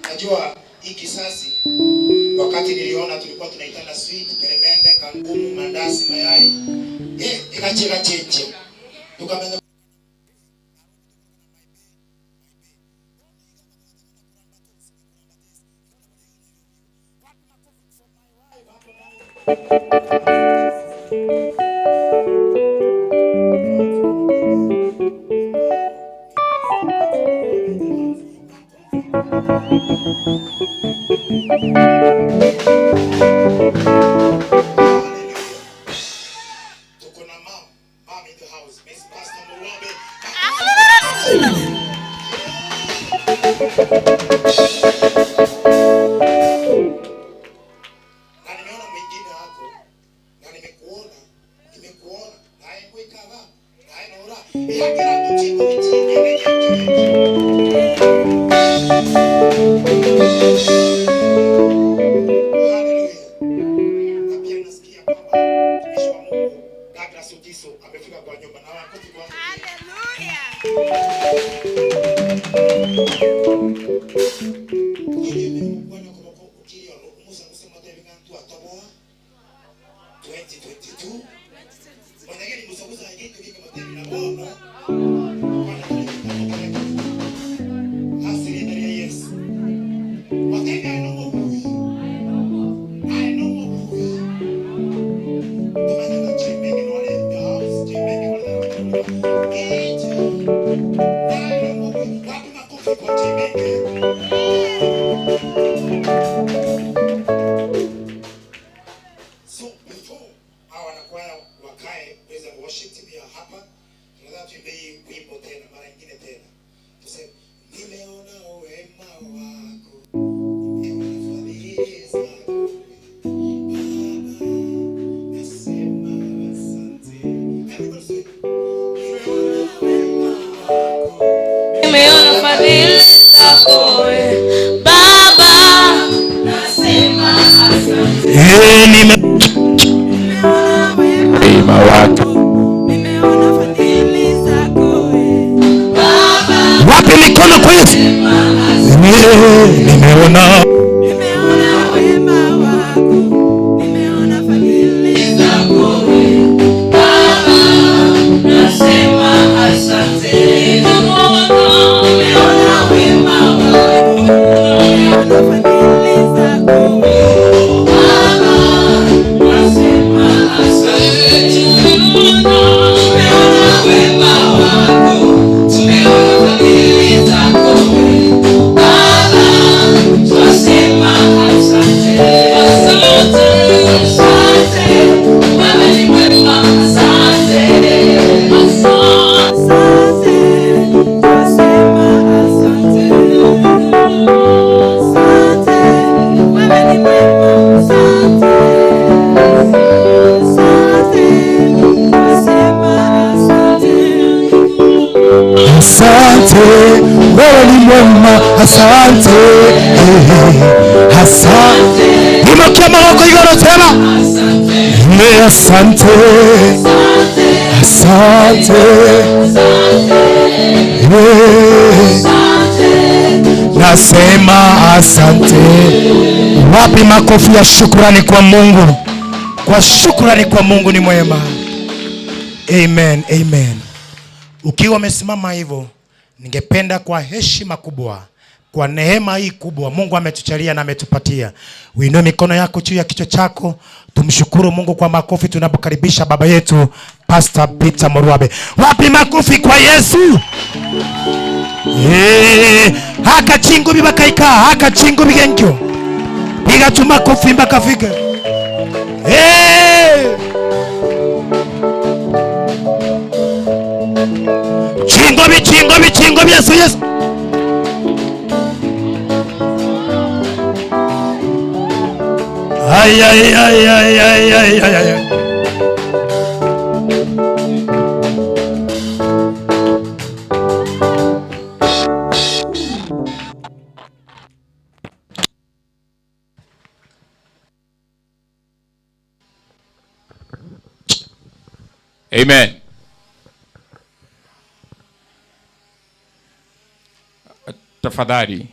Najua hii kisasi, wakati niliona tulikuwa tunaitana sweet, peremende, kangumu, mandasi, mayai. Ikacheka cheche. Tukamenya Hallelujah. Tuko na mom, mom in the house, Miss Pastor Murabe. Na nimeona mwingine hapo, na nimekuona, nimekuona, naye kwikava, naye nora, yakira kuchiko chingine cheche. Hallelujah. Na pia nasikia kwamba mtumishi wa Mungu Douglas Otiso amefika kwa nyumba na makofi kwake. Ili Bwana kwa ukiri Musa kusema tena atoboa 2022 Mwanageni musaguza agende kika matemi na bono. Asili ndani ya Yesu. Matemi ainomo bui. Ainomo bui. Tumenya na chimenge wale in the house, chimenge wale na Ije. Ainomo bui. Wapi makofi kwa chimenge? So before hawa wanakwaya wakae praise and worship team ya hapa, tunataka tuimbe hii wimbo tena mara nyingine tena. Tuseme nimeona wema wako, nimeona fadhili zako. Baba, nasema asante. Everybody say, nimeona wema wako. Nimeona fadhili zako we, Baba, nasema asante. Wema wako. Nimeona fadhili zako we, Yesu. Nimeona Nimeona wema wako, nimeona fadhili zako Baba, nasema asante. Nimeona wema wako, nimeona fadhili zako Baba, nasema asante. Tumeona wema wako, tumeona fadhili zako Baba, twasema asante. Asante, asante, wewe ni mwema, asante. Asante, twasema asante. Asante, wewe ni mwema, asante. Asante, twasema asante. Asante, wewe ni mwema, asante, eh, asante. Imokia maboko igoro tena. Asante, asante, eh, nasema asante. Wapi makofi ya shukrani kwa Mungu? Kwa shukrani kwa Mungu ni mwema. Amen, amen. Ukiwa umesimama hivyo, ningependa kwa heshima kubwa, kwa neema hii kubwa Mungu ametuchalia na ametupatia, uinue mikono yako juu ya kichwa chako, tumshukuru Mungu kwa makofi tunapokaribisha baba yetu Pastor Peter Morwabe. Wapi makofi kwa Yesu? Haka chingu bibakaika, haka chingu bigenkyo. Piga tu makofi mpaka afike. Chingo chingo chingo Yesu Yesu. Ay ay ay ay ay ay ay ay. Amen. Tafadhali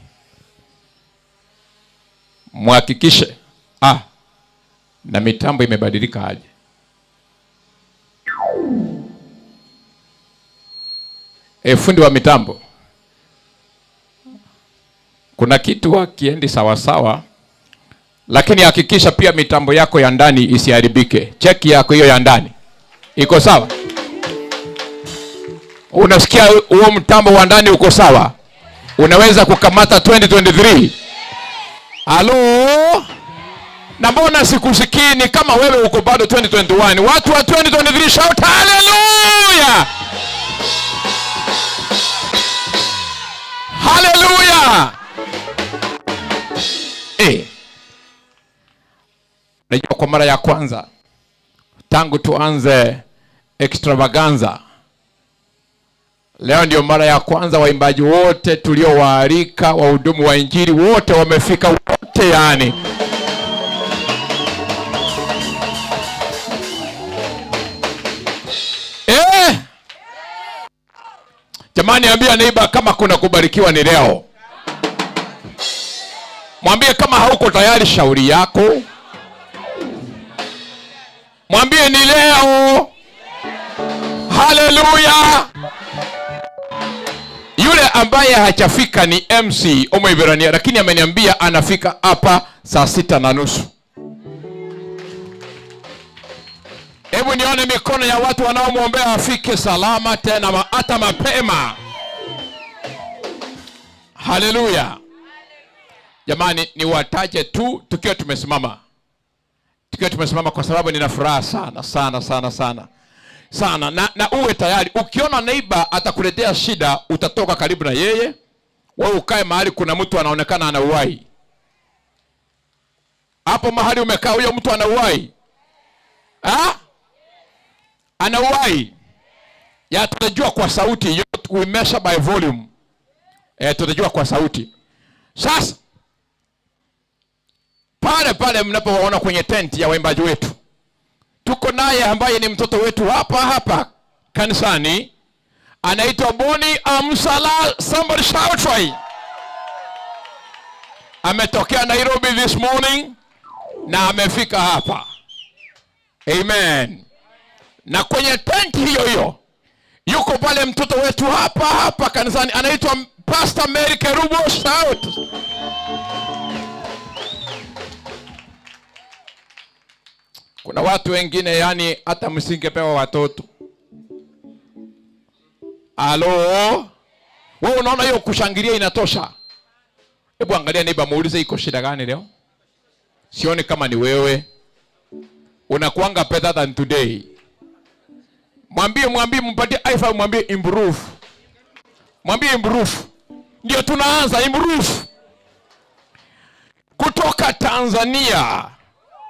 muhakikishe na mitambo imebadilika aje. Fundi wa mitambo, kuna kitu hakiendi sawa sawa, lakini hakikisha pia mitambo yako ya ndani isiharibike. Cheki yako hiyo ya ndani iko sawa? Unasikia huo mtambo wa ndani uko sawa? Unaweza kukamata 2023? Halo? Na mbona sikusikii ni kama wewe uko bado 2021? Watu wa 2023 shout hallelujah! Hallelujah! Najua kwa mara ya kwanza tangu tuanze extravaganza, leo ndio mara ya kwanza waimbaji wote tuliowaalika, wahudumu wa injili wote wamefika wote yani. Jamani, ambia neighbor kama kuna kubarikiwa ni leo. Mwambie kama hauko tayari shauri yako. Mwambie ni leo. Hallelujah. Yule ambaye hajafika ni MC Omoiberania, lakini ameniambia anafika hapa saa 6:30. Hebu nione mikono ya watu wanaomwombea afike salama tena hata mapema. Hallelujah. Jamani, niwataje tu tukiwa tumesimama. Tukiwa tumesimama kwa sababu nina furaha sana sana sana sana. Sana na uwe tayari. Ukiona neighbor atakuletea shida, utatoka karibu na yeye. Wewe ukae mahali kuna mtu anaonekana ana uhai. Hapo mahali umekaa huyo mtu ana uhai. Ah? Ana uhai. Ya tutajua kwa sauti, we measure by volume. Tutajua kwa sauti. Sasa pale pale mnapoona kwenye tent ya waimbaji wetu, tuko naye ambaye ni mtoto wetu hapa hapa kanisani, Anaitwa Boni Amsala. Somebody shout for him. Ametokea Nairobi this morning na amefika hapa. Amen. Na kwenye tent hiyo hiyo yuko pale mtoto wetu hapa hapa kanisani, anaitwa Pastor Mary Kerubo. Shout. Kuna watu wengine yani hata msingepewa watoto. Alo, wewe unaona hiyo kushangilia inatosha? Hebu angalia neighbor, muulize iko shida gani leo? Sioni kama ni wewe. Unakuanga better than today. Mwambie, mwambie, mpatie iPhone, mwambie improve. Mwambie improve. Ndio tunaanza improve. Kutoka Tanzania.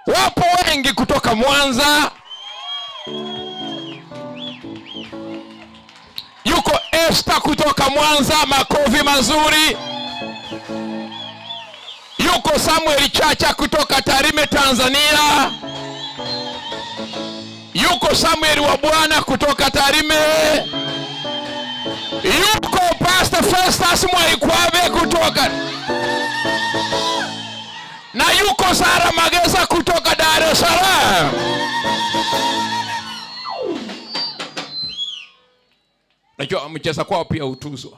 Wapo wengi kutoka Mwanza. Yuko Esther kutoka Mwanza, makofi mazuri. Yuko Samuel Chacha kutoka Tarime, Tanzania. Yuko Samuel wa Bwana kutoka Tarime. Yuko Pastor Festus Mwaikwabe kutoka, na yuko Sara Magesa kutoka Dar es Salaam. Najua mcheza kwao pia utuzwa.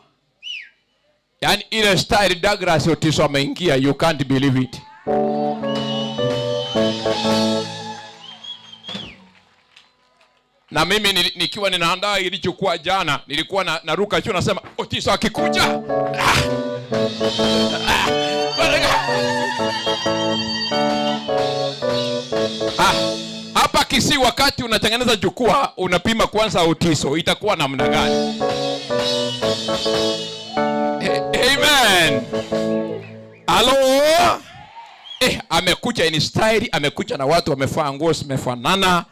Yaani ile style Douglas Otiso ameingia, you can't believe it. Na mimi nikiwa ninaandaa ilichokuwa jana, nilikuwa naruka juu nasema Otiso akikuja. Hapa Kisii wakati unatengeneza jukwaa unapima kwanza Otiso itakuwa namna gani? Amen. Hello. Amekuja in style, amekuja na watu wamevaa nguo zimefanana.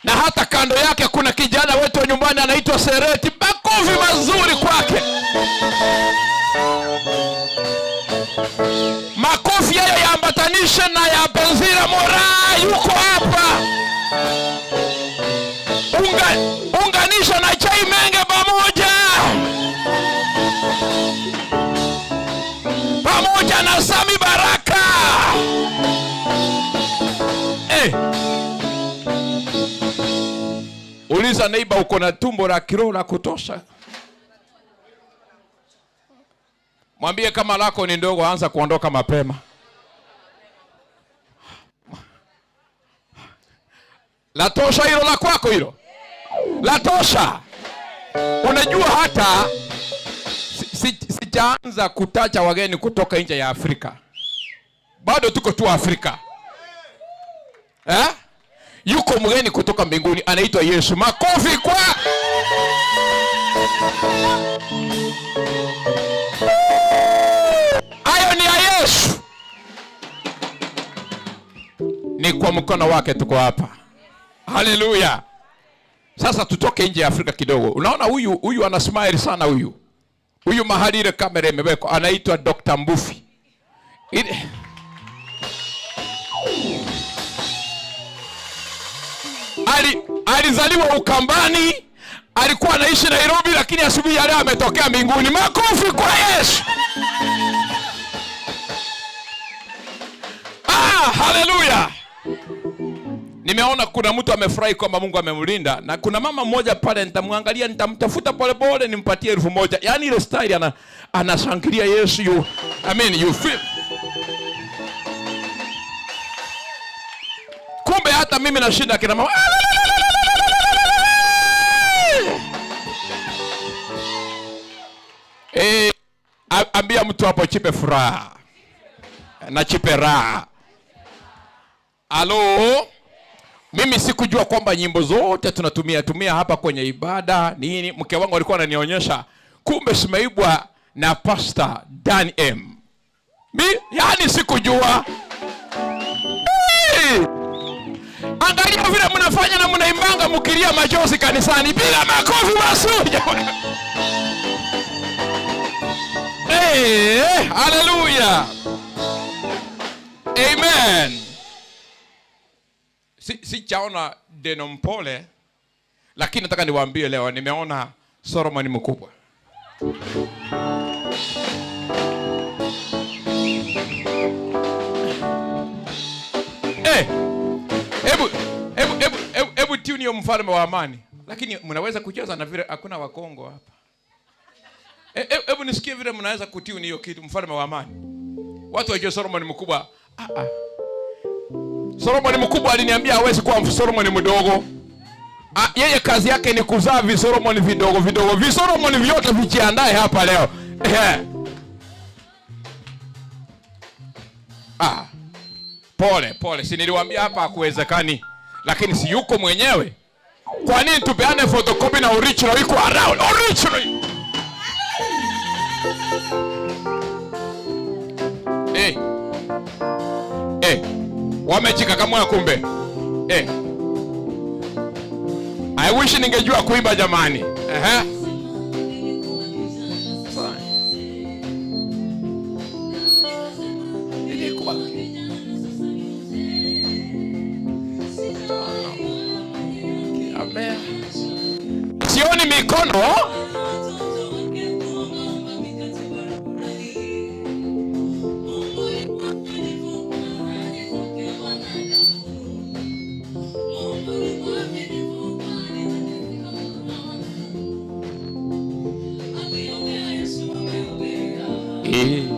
Na hata kando yake kuna kijana wetu wa nyumbani anaitwa Sereti. Makofi mazuri kwake. Makofi hayo yaambatanishe na ya Benzira Mora yuko hapa. Unganisha na Chai Menge pamoja. Pamoja na Sami Baraka. Uliza neighbor, uko na tumbo la kiroho la kutosha? Mwambie kama lako ni ndogo, anza kuondoka mapema. Latosha hilo la kwako hilo? Latosha. Unajua hata sijaanza kutaja wageni kutoka nje ya Afrika. Bado tuko tu Afrika. Yuko mgeni kutoka mbinguni anaitwa Yesu. Makofi kwa hayo ni ya Yesu. Ni kwa mkono wake tuko hapa. Haleluya. Sasa tutoke nje ya Afrika kidogo. Unaona huyu ana smile sana huyu. Huyu mahali ile kamera imewekwa anaitwa Dr. Mbufi. Alizaliwa Ukambani, alikuwa anaishi Nairobi, lakini asubuhi ya leo ametokea mbinguni. Makofi kwa Yesu. Haleluya. Nimeona kuna mtu amefurahi kwamba Mungu amemlinda, na kuna mama mmoja pale nitamwangalia, nitamtafuta pole pole nimpatie 1000. Yaani ile style anashangilia Yesu, you, I mean you feel. Kumbe hata mimi nashinda kina mama. Ambia mtu hapo chipe furaha na chipe raha. Halo? Mimi sikujua kwamba nyimbo zote tunatumia tumia hapa kwenye ibada nini. Mke wangu alikuwa ananionyesha, kumbe simeibwa na Pastor Dan M. Mi yani sikujua. Hey! Angalia vile mnafanya na mnaimbanga mkilia machozi kanisani bila makofi mazuri. Hey, hallelujah. Amen. Sichaona Deno Mpole, Lakini nataka niwaambie leo, nimeona Solomon mkubwa. Hebu tune hiyo mfalme wa amani. Lakini mnaweza kucheza na vile hakuna Wakongo hapa. Hebu nisikie vile mnaweza kutune hiyo kitu, mfalme wa amani. Watu wajue Solomon mkubwa. Solomon mkubwa aliniambia hawezi kuwa Solomon mdogo. Yeye kazi yake ni kuzaa visolomoni vidogo vidogo. Visolomoni vyote vijiandae hapa leo. Pole pole, si niliwaambia hapa hakuwezekani. Lakini si yuko mwenyewe. Kwa nini tupeane photocopy na original iko around? Original. Wamechika kama kumbe. I wish ningejua kuimba jamani. Nilikuwa Amen. Sioni mikono. Amen.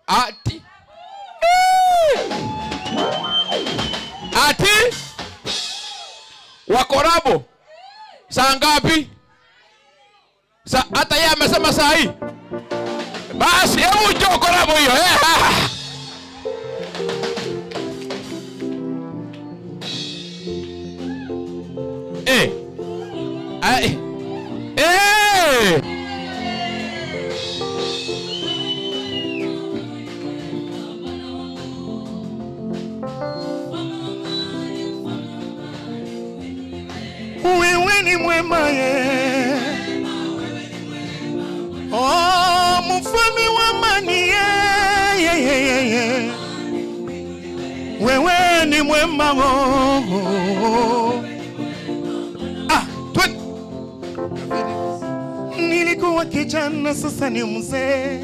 Ati. Ati wakorabo saa ngapi? Hata yeye amesema saa hii. Basi hebu njoo korabo hiyo. Wewe ni mwema ye. Oh, mfalme wa amani ye, ye, ye, ye, ye. Wewe ni mwema oh. Nilikuwa kijana, sasa ni mzee.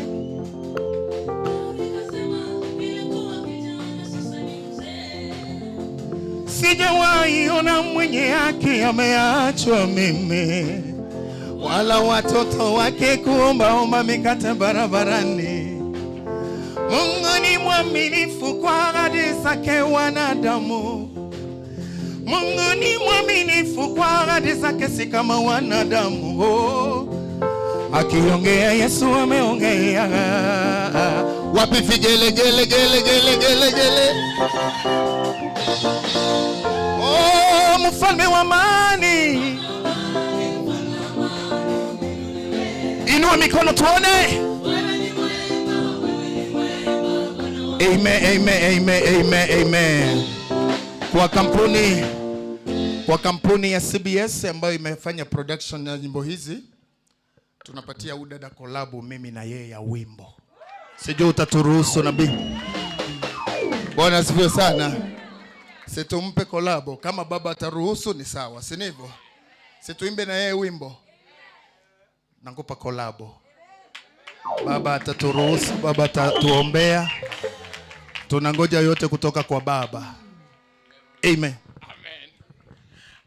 Sijawahi ona mwenye haki ameachwa mimi, wala watoto wake kuombaomba mikate barabarani. Mungu ni mwaminifu kwa ahadi zake wanadamu. Mungu ni mwaminifu kwa ahadi zake, si kama wanadamu. Oh. Akiongea Yesu ameongea. Wapi vigele gele gele gele gele gele. Oh, mfalme wa amani. Inua mikono tuone. Amen, amen, amen, amen, amen. Kwa kampuni ya CBS ambayo imefanya production ya nyimbo hizi, tunapatia udada collab mimi na yeye ya wimbo. Sijui utaturuhusu nabii. Bwana asifiwe sana. Situmpe collab, kama baba ataruhusu ni sawa, si ndivyo? Situimbe na yeye wimbo. Nakupa collab. Baba ataturuhusu, baba atatuombea. Tunangoja yote kutoka kwa baba. Amen.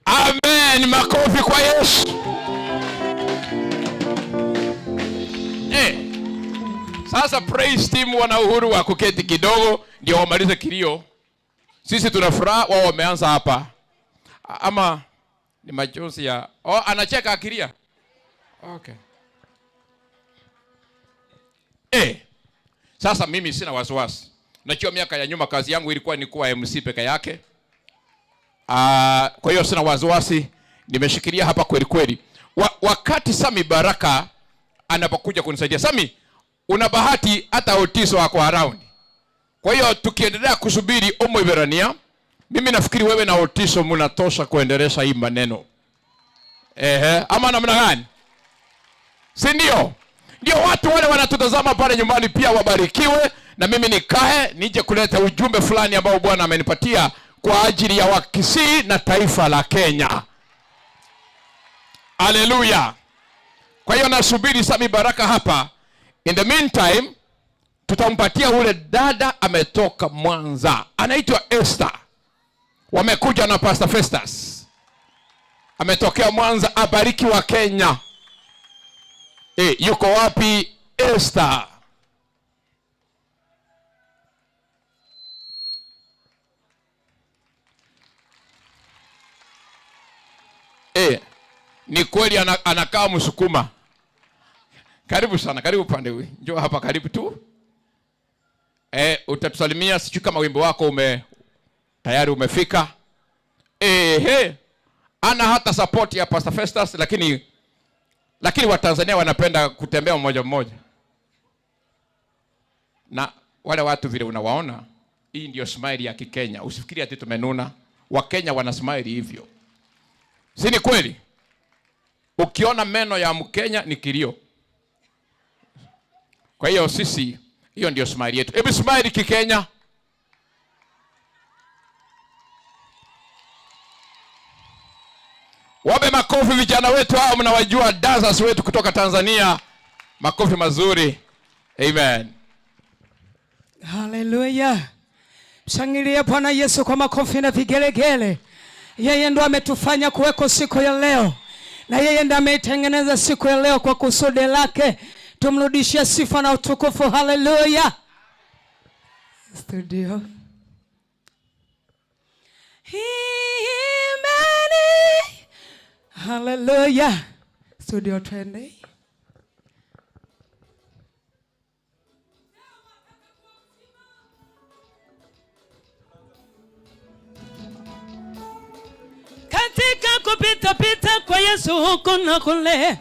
Amen. Amen. Makofi kwa Yesu. Sasa praise team wana uhuru wa kuketi kidogo ndio wamalize kilio. Sisi tuna furaha, wao wameanza hapa. Ama ni machozi ya anacheka akilia. Okay. Sasa mimi sina wasiwasi. Najua miaka ya nyuma kazi yangu ilikuwa ni kuwa MC peke yake. Kwa hiyo sina wasiwasi, nimeshikilia hapa kweli kweli. Wakati Sami Baraka anapokuja kunisaidia. Sami, una bahati hata Otiso wako around. Kwa hiyo tukiendelea kusubiri Omoiberania, mimi nafikiri wewe na Otiso mnatosha kuendelesha hii maneno. Ehe, ama namna gani? Si ndio? Ndio watu wale wanatutazama pale nyumbani pia wabarikiwe, na mimi nikae nije kuleta ujumbe fulani ambao Bwana amenipatia kwa ajili ya Wakisii na taifa la Kenya. Haleluya. Kwa hiyo nasubiri Sami Baraka hapa. In the meantime, tutampatia ule dada ametoka Mwanza, anaitwa Esther. Wamekuja na Pastor Festus, ametokea Mwanza, abariki wa Kenya. Yuko wapi Esther? Ni kweli anakaa Msukuma. Karibu sana, karibu pande huu. Njoo hapa karibu tu. Utatusalimia, sijui kama wimbo wako tayari umefika. Ana hata support ya Pastor Festus, lakini Watanzania wanapenda kutembea mmoja mmoja. Na wale watu vile unawaona, hii ndio smile ya Kikenya. Usifikiri ati tumenuna. Wakenya wana smile hivyo. Si ni kweli? Ukiona meno ya Mkenya ni kilio. Kwa hiyo sisi, hiyo ndio smile yetu. Hebu smile Kikenya. Wape makofi vijana wetu hao, mnawajua dancers wetu kutoka Tanzania. Makofi mazuri. Amen. Hallelujah. Mshangilie Bwana Yesu kwa makofi na vigelegele. Yeye ndo ametufanya kuweko siku ya leo, na yeye ndo ameitengeneza siku ya leo kwa kusudi lake. Tumrudishie sifa na utukufu. Hallelujah. Studio. Amen. Hallelujah. Studio twende. Katika kupita pita kwa Yesu huko na kule,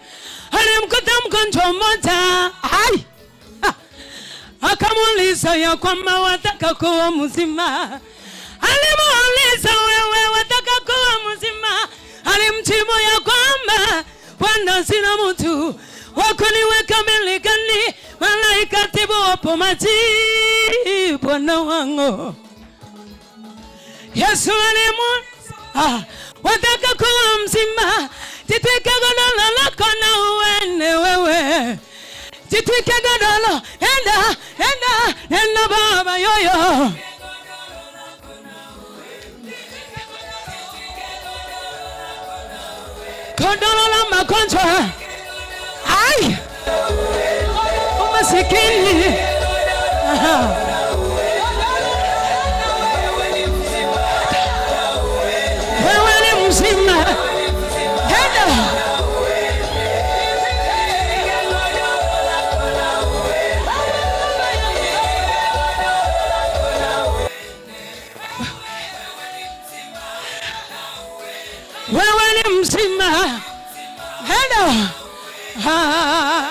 alimkuta mgonjwa mmoja. Hai! Akamuuliza ya kwamba wataka kuwa mzima. Alimuuliza, wewe wataka kuwa mzima? Alimjibu ya kwamba Bwana, sina mtu wa kuniweka mbilikani, malaika tibu wapo maji, Bwana wangu. Yesu alimuuliza, wataka kuwa mzima? Jitwike godoro lako na uende wewe. Jitwike godoro, enda, enda, enda baba yoyo. Godoro la magonjwa, ai, umasikini. Aha. Wewe ni mzima. Enda. Wewe ni mzima. Enda. Ah.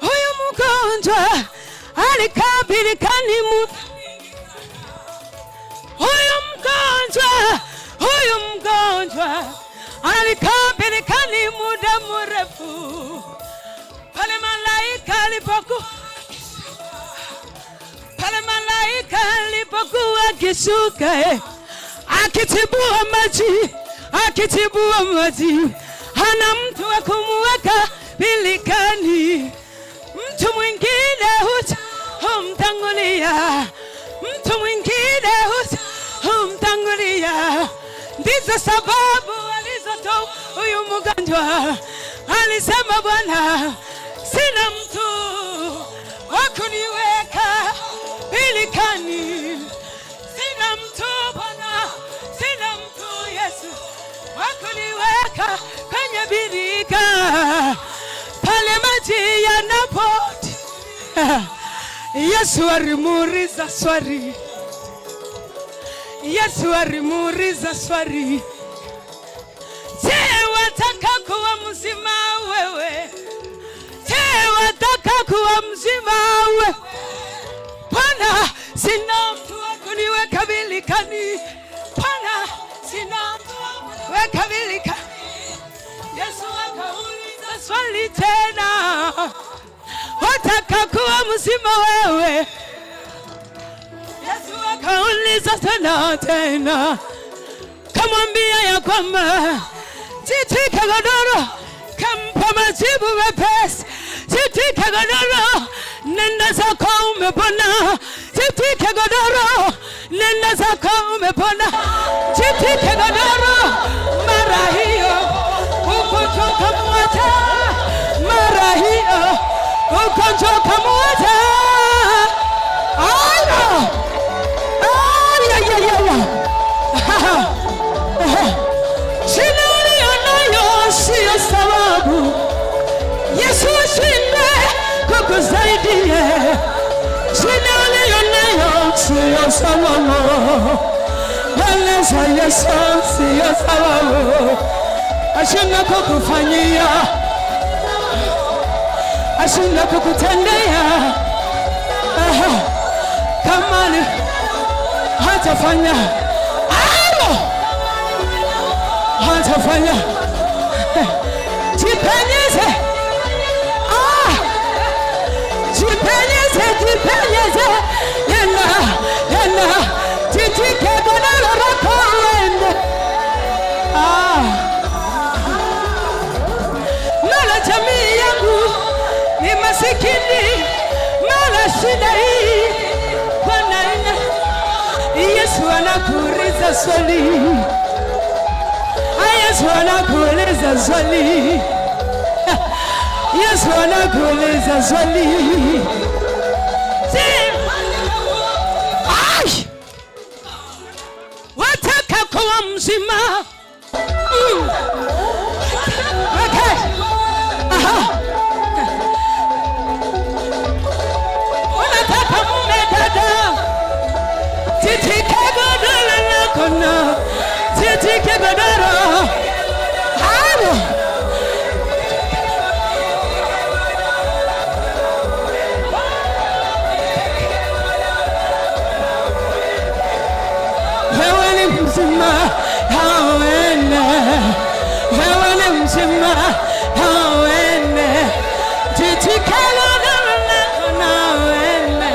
Huyu mgonjwa alikabilikani mu. Huyu mgonjwa alikabilikani muda mrefu. Pale malaika alipokuwa akishuka, akitibua maji, hana mtu wa kumweka bilikani. Mtu mwingine humtangulia, mtu mwingine humtangulia. Ndizo sababu alizotoa huyu mgonjwa. Alisema, Bwana, sina mtu wa kuniweka bilikani. Sina mtu Bwana, sina mtu. Kuniweka kwenye birika pale maji yanapoti. Yesu alimuuliza swali. Yesu alimuuliza swali. Je, wataka kuwa mzima wewe? Je, wataka kuwa mzima wewe? Bwana, sina mtu wa kuniweka birikani. Bwana, sina mtu wa kuniweka birikani. Yesu akauliza swali tena. Wataka kuwa mzima wewe? Yesu akauliza tena tena. Kamwambia ya kwamba jitwike godoro, kampa majibu mepesi. Jitwike godoro, nenda zako umepona. Jitwike godoro, nenda zako umepona. Jitwike godoro, mara hiyo ugonjwa ukamwacha. Mara hiyo ugonjwa ukamwacha. Aya! Aya, ya, ya, ya. Shida uliyonayo siyo sababu Yesu ashinde kukusaidia. Shida uliyonayo siyo sababu mbele za Yesu, siyo sababu ashinde kukufanyia, ashinde kukutendea. Kama ni hatafanya, hatafanya. Jipenyeze, jipenyeze, jipenyeze. Yenda, yenda, jitwike godoro lako uende. Mara jamii yangu ni masikini, mara shida hii kwa nini? Yesu anakuuliza swali. Yesu anakuuliza swali. Yesu anakuuliza swali. Ai! Wataka kuwa mzima? Okay. Aha. Unataka mume dada? Jitwike godoro lako na jitwike godoro. Halo. Wewe ni mzima, hawene. Wewe ni mzima, hawene. Jitwike godoro lako na wene.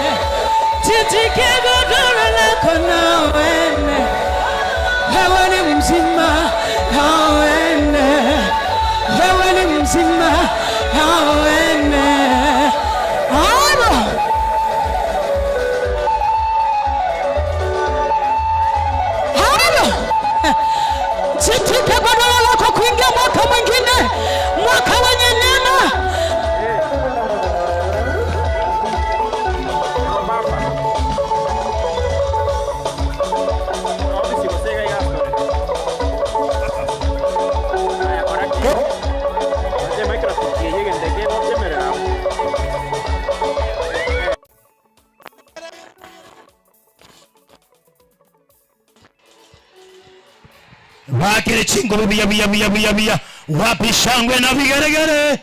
Jitwike godoro lako na wene. Wewe ni mzima, hawene. Wewe ni mzima, hawene. Halo. Halo. Jitwike godoro lako kuingia mwaka mwingine, mwaka wenye neema. Wakere chingo bia bia bia bia bia. Wapi shangwe na vigeregere.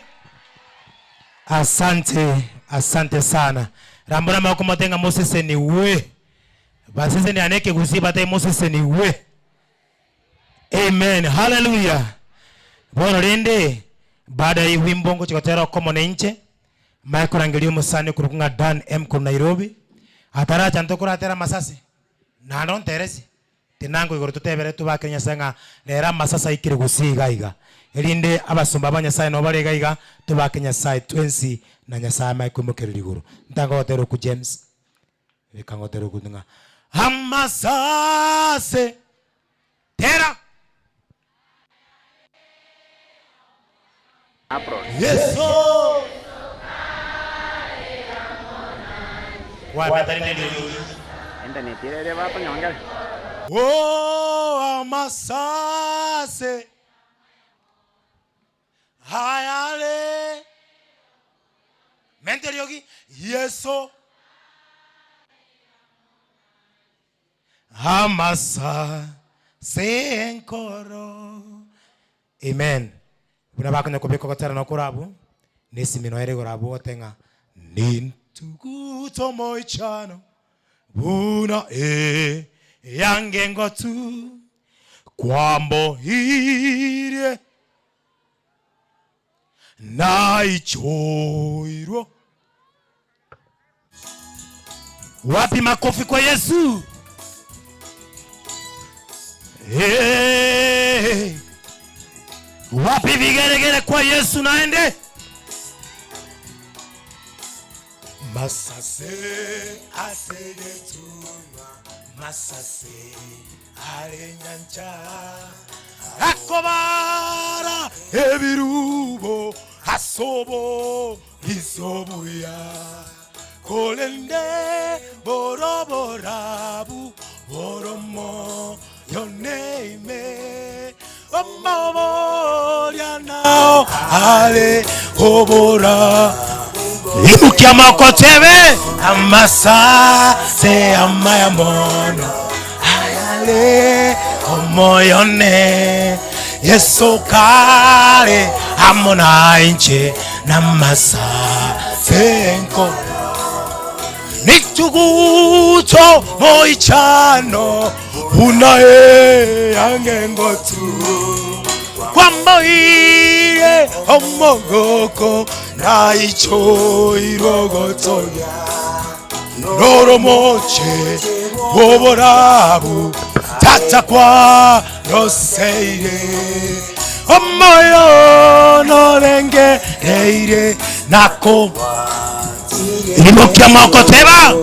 Asante, asante sana. Rambura makomatenga Moses ni we. Basese ni aneke kusiba te Moses ni we. Amen. Hallelujah. Bwana linde baada ya wimbo ngo chikotera komo nenche. Michael Angelio Musani kurukunga Dan M ku Nairobi. Ataracha ntokura tera masasi. Na non teresi. Tinango igoro tutebere tubake nyasenga lera masasa ikiri gusiga iga. Elinde abasumba abanyasaye no barega iga tubake nyasaye twensi na nyasaye Michael mukereri igoro. Ntango otero ku James. Bikango otero ku nga. Hamasase tera. Yesu. Oh, amasase. Yesu amasa senkoro. Amen. Buna bakonya kubika gotera no kurabu nesimino ere gorabu otenga nintuguto moichano buna e yange ngotu kwambo hirie naichoirwo. Wapi makofi kwa Yesu? Hey. Wapi vigeregere kwa Yesu naende? Masase asegetuma masase arenyancha akobara ebirubo asobo isobuya kolende boroborabu boromo yoneime omaboria nao ale obora ibukia makotebe amasa se amayamono ayale omoyone Yesu kale amona inche namasa senko nituguto moichano unae yangengotu kwamboire omogoko naicho irogotoya noromoche oborabu tata kwa roseire omoyo norenge reire nako imukia mokoteba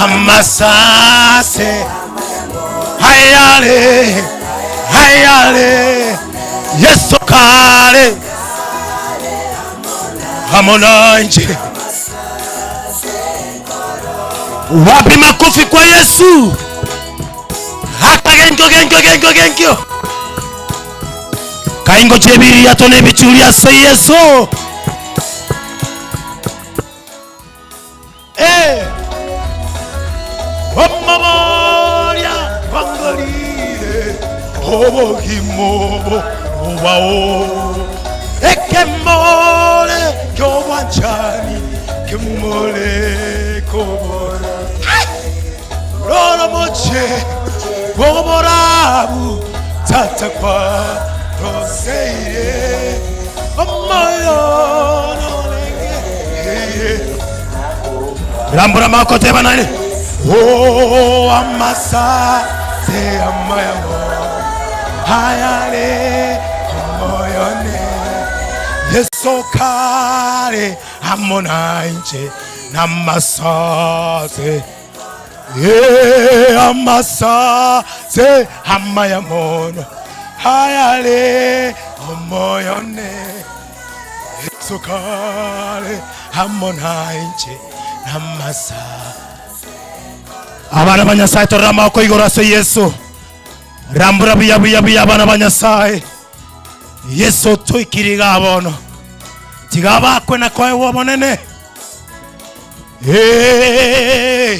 amasase hayale hayale Yesu kale hamonanje. Wapi makofi kwa Yesu? Hata genkyo genkyo genkyo genkyo kaingo chebiri yatone bichulia se Yesu. Eh, omaboria wangolire obogimobo obao ekemole kyowanchani kemole kobora roromoche boborabu tata kwa roseire omoyo nolenge rambura makoteba nani oh amasa se amayamo hayale omoyone Yesu kale amonanje namasase ye amasase amayamono hayale omoyone Yesu kale amonanje namasa. Abana ba Nyasaye torora amaboko igoro ase Yesu rambura buya buya buya abana ba Nyasaye Yesu toikiriga abono tiga bakwe na kwae wobonene. Hey.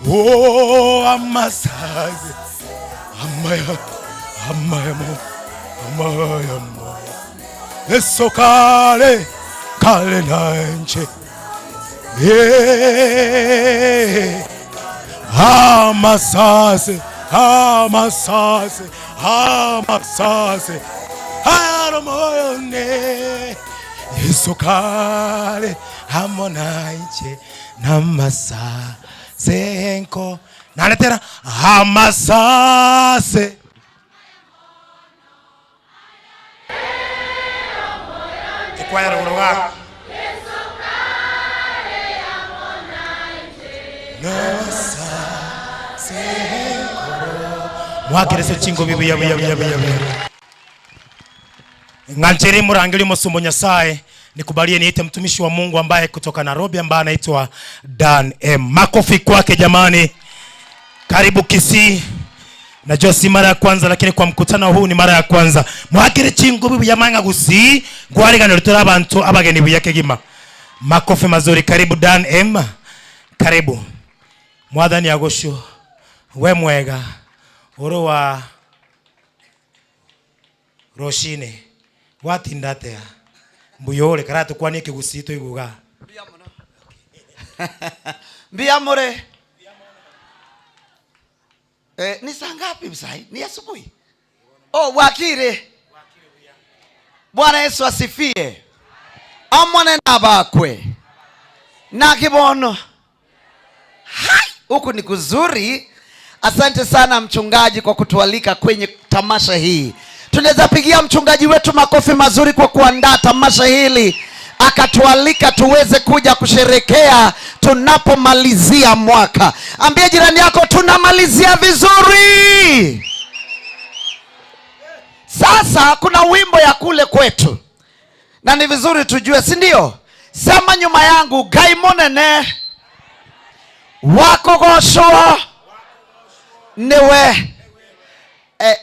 Oh amasaze amaya amayamo amayamo Yesu kale kale nanje. Hey. Amasase amasase amasase aromoyone Yesu kale amonaiche namasa senko naletera amasase ekwaya ruga namasa senko mwakereso chingo bibuya buya buya buya buya nganjeri murangili musumbo Nyasaye nikubalie niite mtumishi wa Mungu ambaye kutoka Nairobi ambaye anaitwa Dan M. Makofi kwake jamani. Karibu Kisii. Najua si mara ya kwanza lakini kwa mkutano huu ni mara ya kwanza. Mwakire chingo bibuya manga gusi ngwari ganero abantu abageni buya kegima. Makofi mazuri. Karibu Dan M. Karibu. Mwathani agocwo. We mwega. Oro wa roshine. Watinda atia? Mbuyore karatukwanie kigusi tuiguga. Mbia more. Ni saa ngapi msai? Ni asubuhi. Oh, wakire. Bwana Yesu asifie. Amwane na bakwe. Na kibono. Hai, huku ni kuzuri. Asante sana mchungaji kwa kutualika kwenye tamasha hii. Tunaweza pigia mchungaji wetu makofi mazuri kwa kuandaa tamasha hili, akatualika tuweze kuja kusherekea tunapomalizia mwaka. Ambia jirani yako tunamalizia vizuri. Sasa kuna wimbo ya kule kwetu na ni vizuri tujue, si ndio? Sema nyuma yangu, Ngai munene wakugocwo niwe.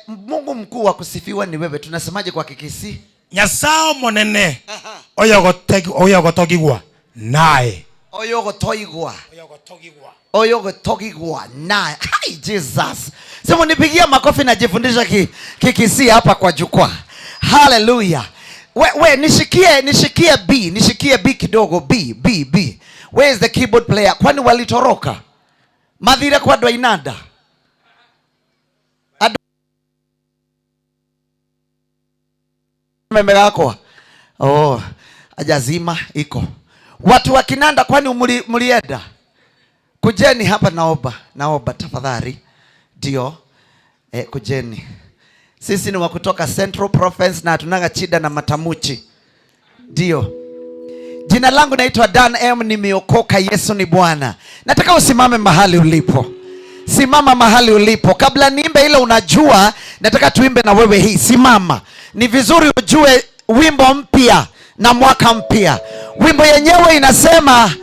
Mungu mkuu wa kusifiwa ni wewe. Tunasemaje kwa Kikisii? Nyasaye munene oyogotogigwa naye. Oyogotoigwa. Oyogotogigwa naye. Hi Jesus. Sema nipigia makofi na jifundisha Kikisii hapa kwa jukwaa. Hallelujah. We nishikie B, nishikie B kidogo, B B B. Where is the keyboard player? Kwani walitoroka? Madhire kwa Dwainada. Meme yako. Oh, ajazima iko. Watu wa Kinanda kwani mlienda? Kujeni hapa naomba, naomba tafadhali. Ndio. Kujeni. Sisi ni wa kutoka Central Province na hatunaga chida na matamuchi. Ndio. Jina langu naitwa Dan M, nimeokoka, Yesu ni Bwana. Nataka usimame mahali ulipo. Simama mahali ulipo. Kabla niimbe ile unajua, nataka tuimbe na wewe hii. Simama. Ni vizuri ujue wimbo mpya na mwaka mpya. Wimbo yenyewe inasema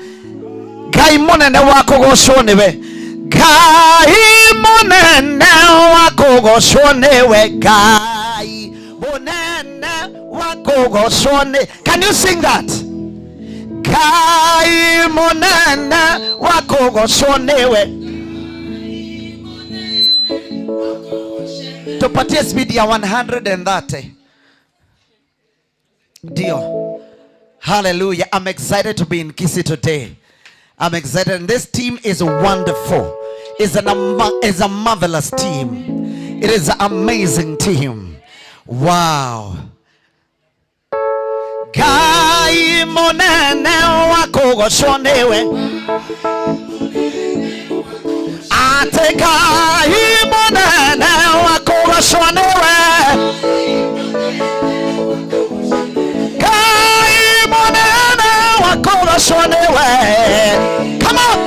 Ngai munene wakugocwo niwe. Ngai munene wakugocwo niwe. Ngai munene wakugocwo ni. Can you sing that? Ngai munene wakugocwo niwe. Tupatie speed ya 130. Ndio. Hallelujah. I'm excited to be in Kisii today. I'm excited. And this team is wonderful. It's a marvelous team. It is an amazing team. Wow. Ngai munene wakugocwo niwe. Ate Ngai munene wakugocwo niwe. Ngai munene wakugocwo niwe. Come on.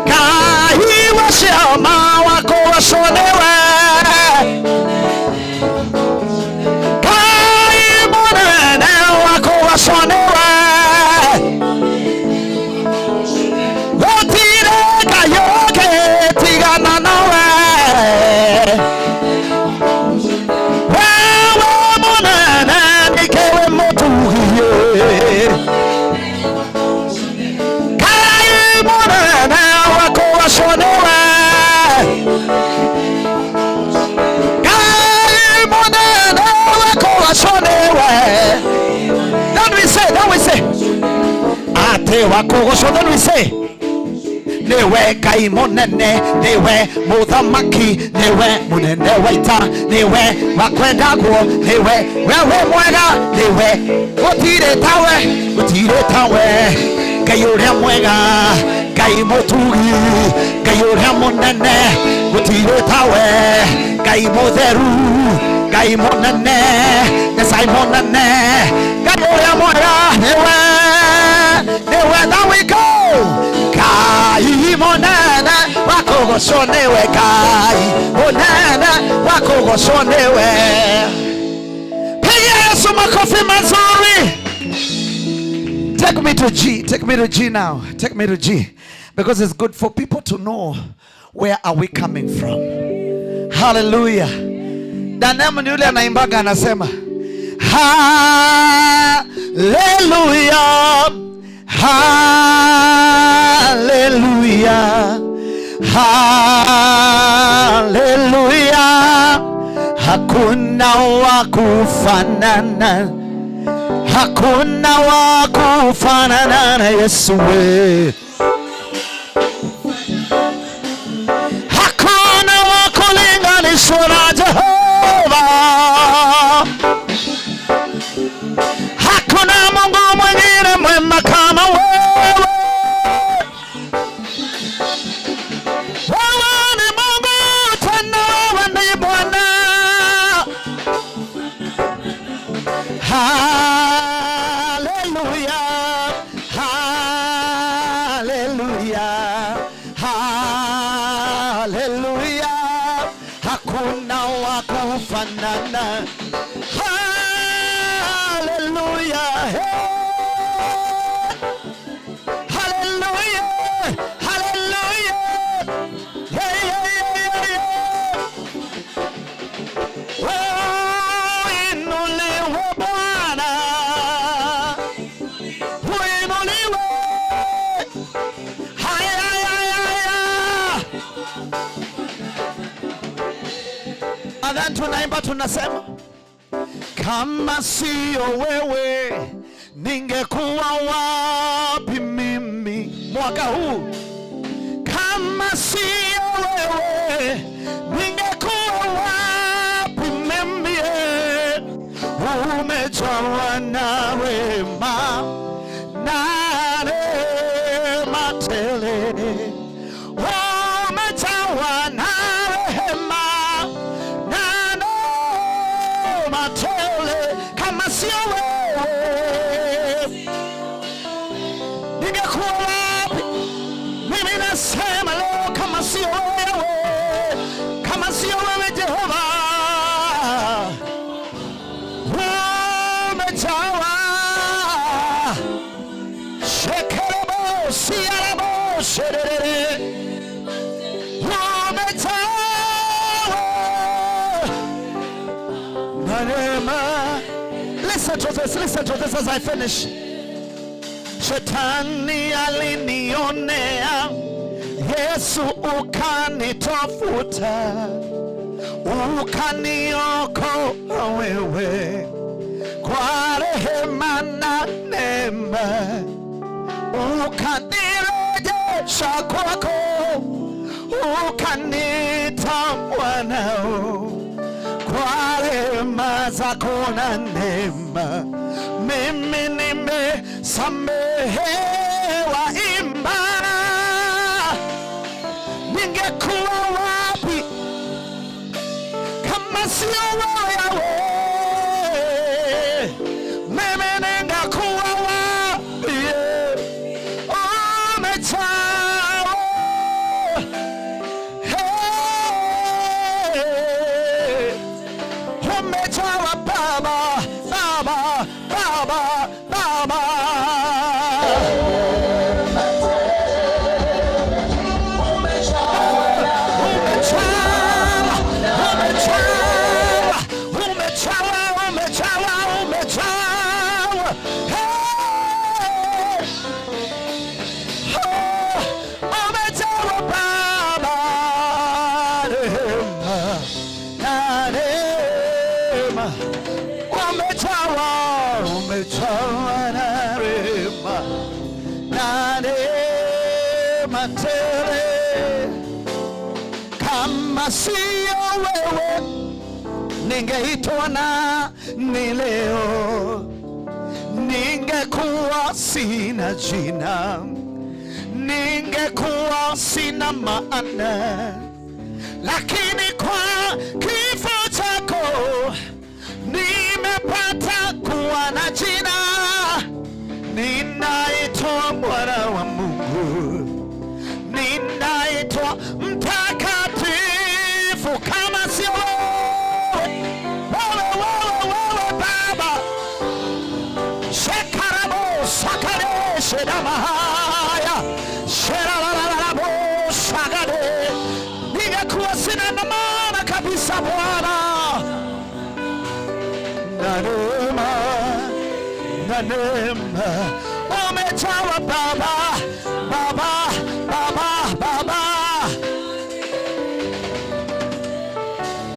Ngai wa ciama wakugocwo niwe. Ngai munene wakugocwo niwe. Gũtirĩ Ngai ũngĩ tigana nawe. Wewe munene nĩkĩwe mũtugie. Ngai munene wakugocwo niwe. Ngai munene wakugocwo niwe. Then we say, ate wakugocwo, then we say, niwe Ngai munene, niwe muthamaki, niwe munene wa ita, niwe wakwendagwo, niwe wewe mwega, niwe gũtirĩ tawe, gũtirĩ tawe. Ngai ũrĩa mwega, Ngai mũtugi, Ngai ũrĩa mũnene, gũtirĩ tawe. Ngai mũtheru, Ngai mũnene, Nyasaye mũnene, Ngai ũrĩa mwega, niwe, niwe. There we go. Ngai munene wakugocwo niwe. Ngai munene wakugocwo niwe. Pigia Yesu makofi mazuri. Take me to G. Take me to G now. Take me to G. Because it's good for people to know where are we coming from. Hallelujah. Danemu ni yule anaimbaga anasema Haleluya, haleluya, haleluya, hakuna wa kufanana, hakuna wa kufanana na Yesu we. Hakuna wa kulinganishwa na Jehova. Hakuna Mungu mwingine mwema kama wewe. Wewe ni Mungu, tena wewe ni Bwana. Haleluya, haleluya, haleluya, hakuna wa kufanana. Haleluya, hey. Haleluya, haleluya, hey, hey, hey, hey. Oh, inuliwe Bwana, uinuliwe. Haya, haya, haya. And then tunaimba, tunasema, kama siyo wewe ningekuwa wapi mimi mwaka huu? Kama siyo wewe ningekuwa wapi mimi? Umejawa na wema na rehema tele, umejawa na rehema na neema tele. Kama sio wewe ningekuwa wapi? Mimi nasema leo, kama sio wewe, kama sio wewe Jehova, umejawa shekerebo siarabo sherere, umejawa na neema. Listen to this, listen to this as I finish. Shetani alinionea, Yesu ukanitafuta, ukaniokoa wewe kwa rehema na neema, ukanirejesha kwako, ukaniita mwanao kwa rehema zako na neema, mimi nimesamehewa. Imba, ningekuwa wapi kama sio wewe? Mimi ningekuwa wapi? Umejawa, hey, umejawa Baba, Baba, Baba, Baba. Umejawa, umejawa, umejawa, umejawa, umejawa. Hey! Oh, umejawa Baba, rehema na neema. Umejawa, umejawa na rehema na neema tele. Kama sio wewe ningeitwa nani leo? Ningekuwa sina jina, ningekuwa sina maana, lakini kwa kifo chako nimepata kuwa na jina, ninaitwa mwana wa Mungu, ninaitwa mtakatifu. Kama sio wewe, wewe, wewe, wewe Baba, shekarabo sakare shedamahaya sheralararabo sagade, ningekuwa sina na maana kabisa Bwana, na neema na na neema, umejawa Baba, Baba, Baba, Baba.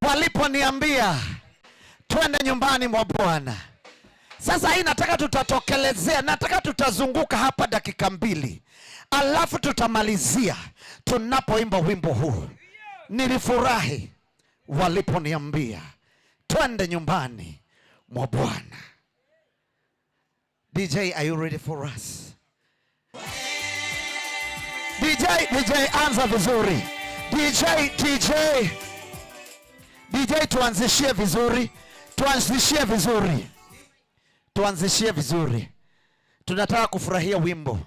Waliponiambia twende nyumbani mwa Bwana, sasa hii nataka tutatokelezea, nataka tutazunguka hapa dakika 2, alafu tutamalizia tunapoimba wimbo huu. Nilifurahi waliponiambia twende nyumbani mwa Bwana. DJ, are you ready for us? DJ, DJ, anza vizuri. DJ, DJ, DJ, tuanzishie vizuri. Tuanzishie vizuri. Tuanzishie vizuri. Tunataka kufurahia wimbo.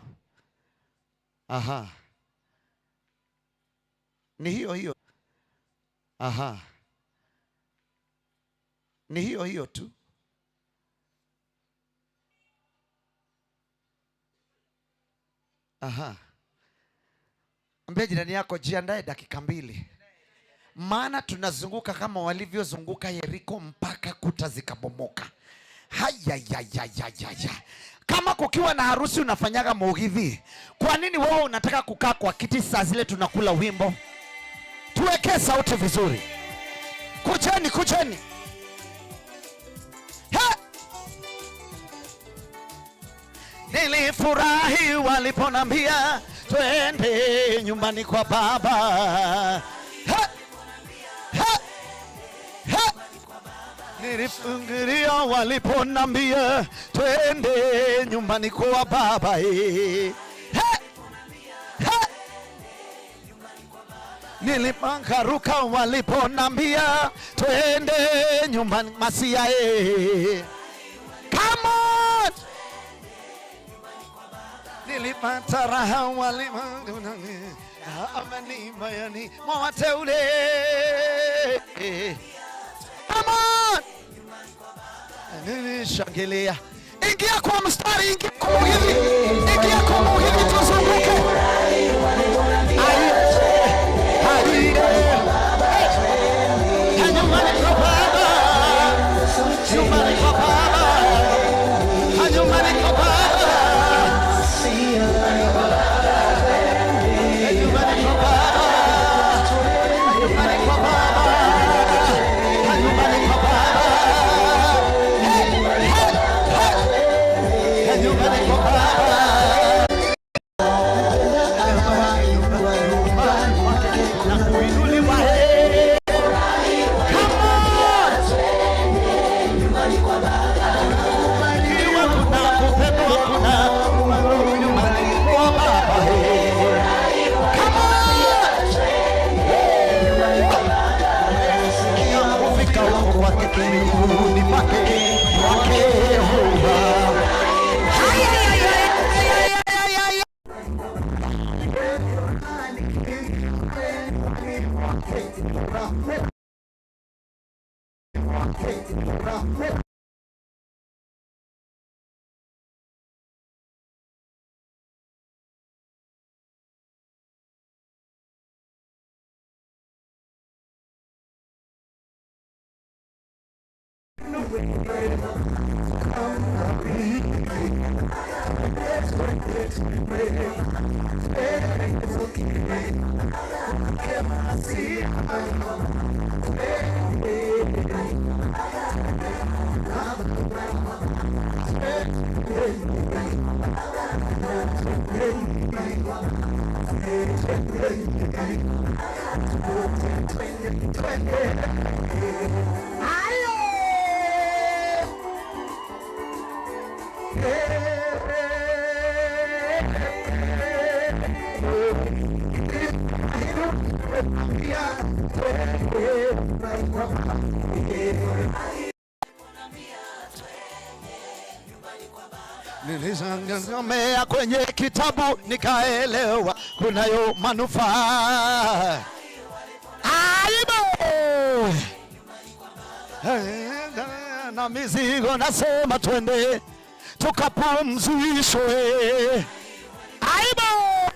Aha. Ni hiyo hiyo. Aha. Ni hiyo hiyo tu. Aha. Ambia jirani yako jiandae dakika 2. Maana tunazunguka kama walivyozunguka Yeriko mpaka kuta zikabomoka. Haya ya ya ya ya ya. Kama kukiwa na harusi unafanyaga mugithi, kwa nini wewe unataka kukaa kwa kiti saa zile tunakula wimbo? Tuweke sauti vizuri. Kucheni, kucheni. Ha! Nilifurahi waliponambia twende nyumbani kwa Baba. Ha! Ha! Ha! Nilifungilia waliponambia twende nyumbani kwa Baba. Ha! Ha! Nilipangaruka waliponambia twende nyumbani Masia. Come on! Nilipata raha waliponambia amani moyoni mwa wateule. Come on! Nilishangilia. Ingia kwa mstari, ingia kwa muhimili, ingia kwa muhimili, tuzunguke. Nyumbani kwa Baba, nyumbani kwa Baba, nyumbani kwa Baba, nyumbani kwa Baba, nyumbani kwa Baba, nyumbani kwa Baba, nyumbani kwa Baba. Na kuinuliwa. Come on! Ikiwa kuna kupendwa, kuna nyumbani kwa Baba. Come on! Kufika huko kwake mbinguni pake kwake Yehova. Haya, haya, haya, haya, haya. Nilisomea kwenye kitabu nikaelewa kunayo manufaa. Aibu! Na mizigo nasema twende tukapumzishwe. Aibu!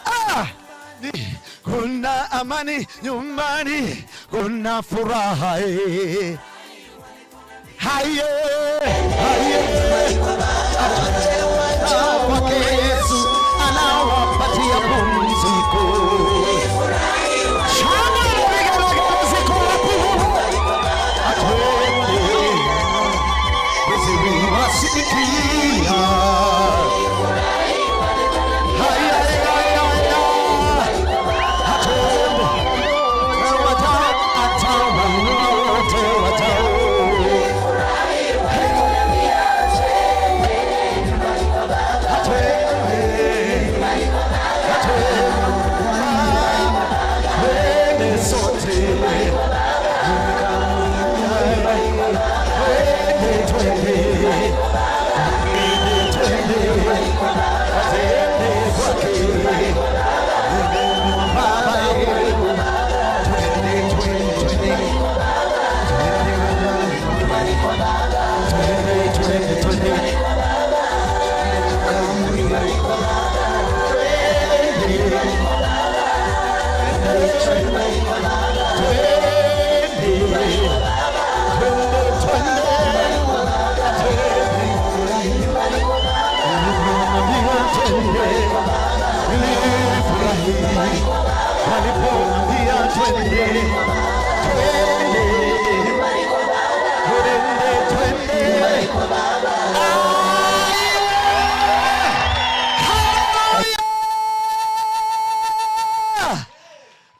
Ah! Kuna amani nyumbani, kuna furaha. Haye! Nilisikia. Haya, haya, haya. Hatende. Wajao, atawainua wote wajao.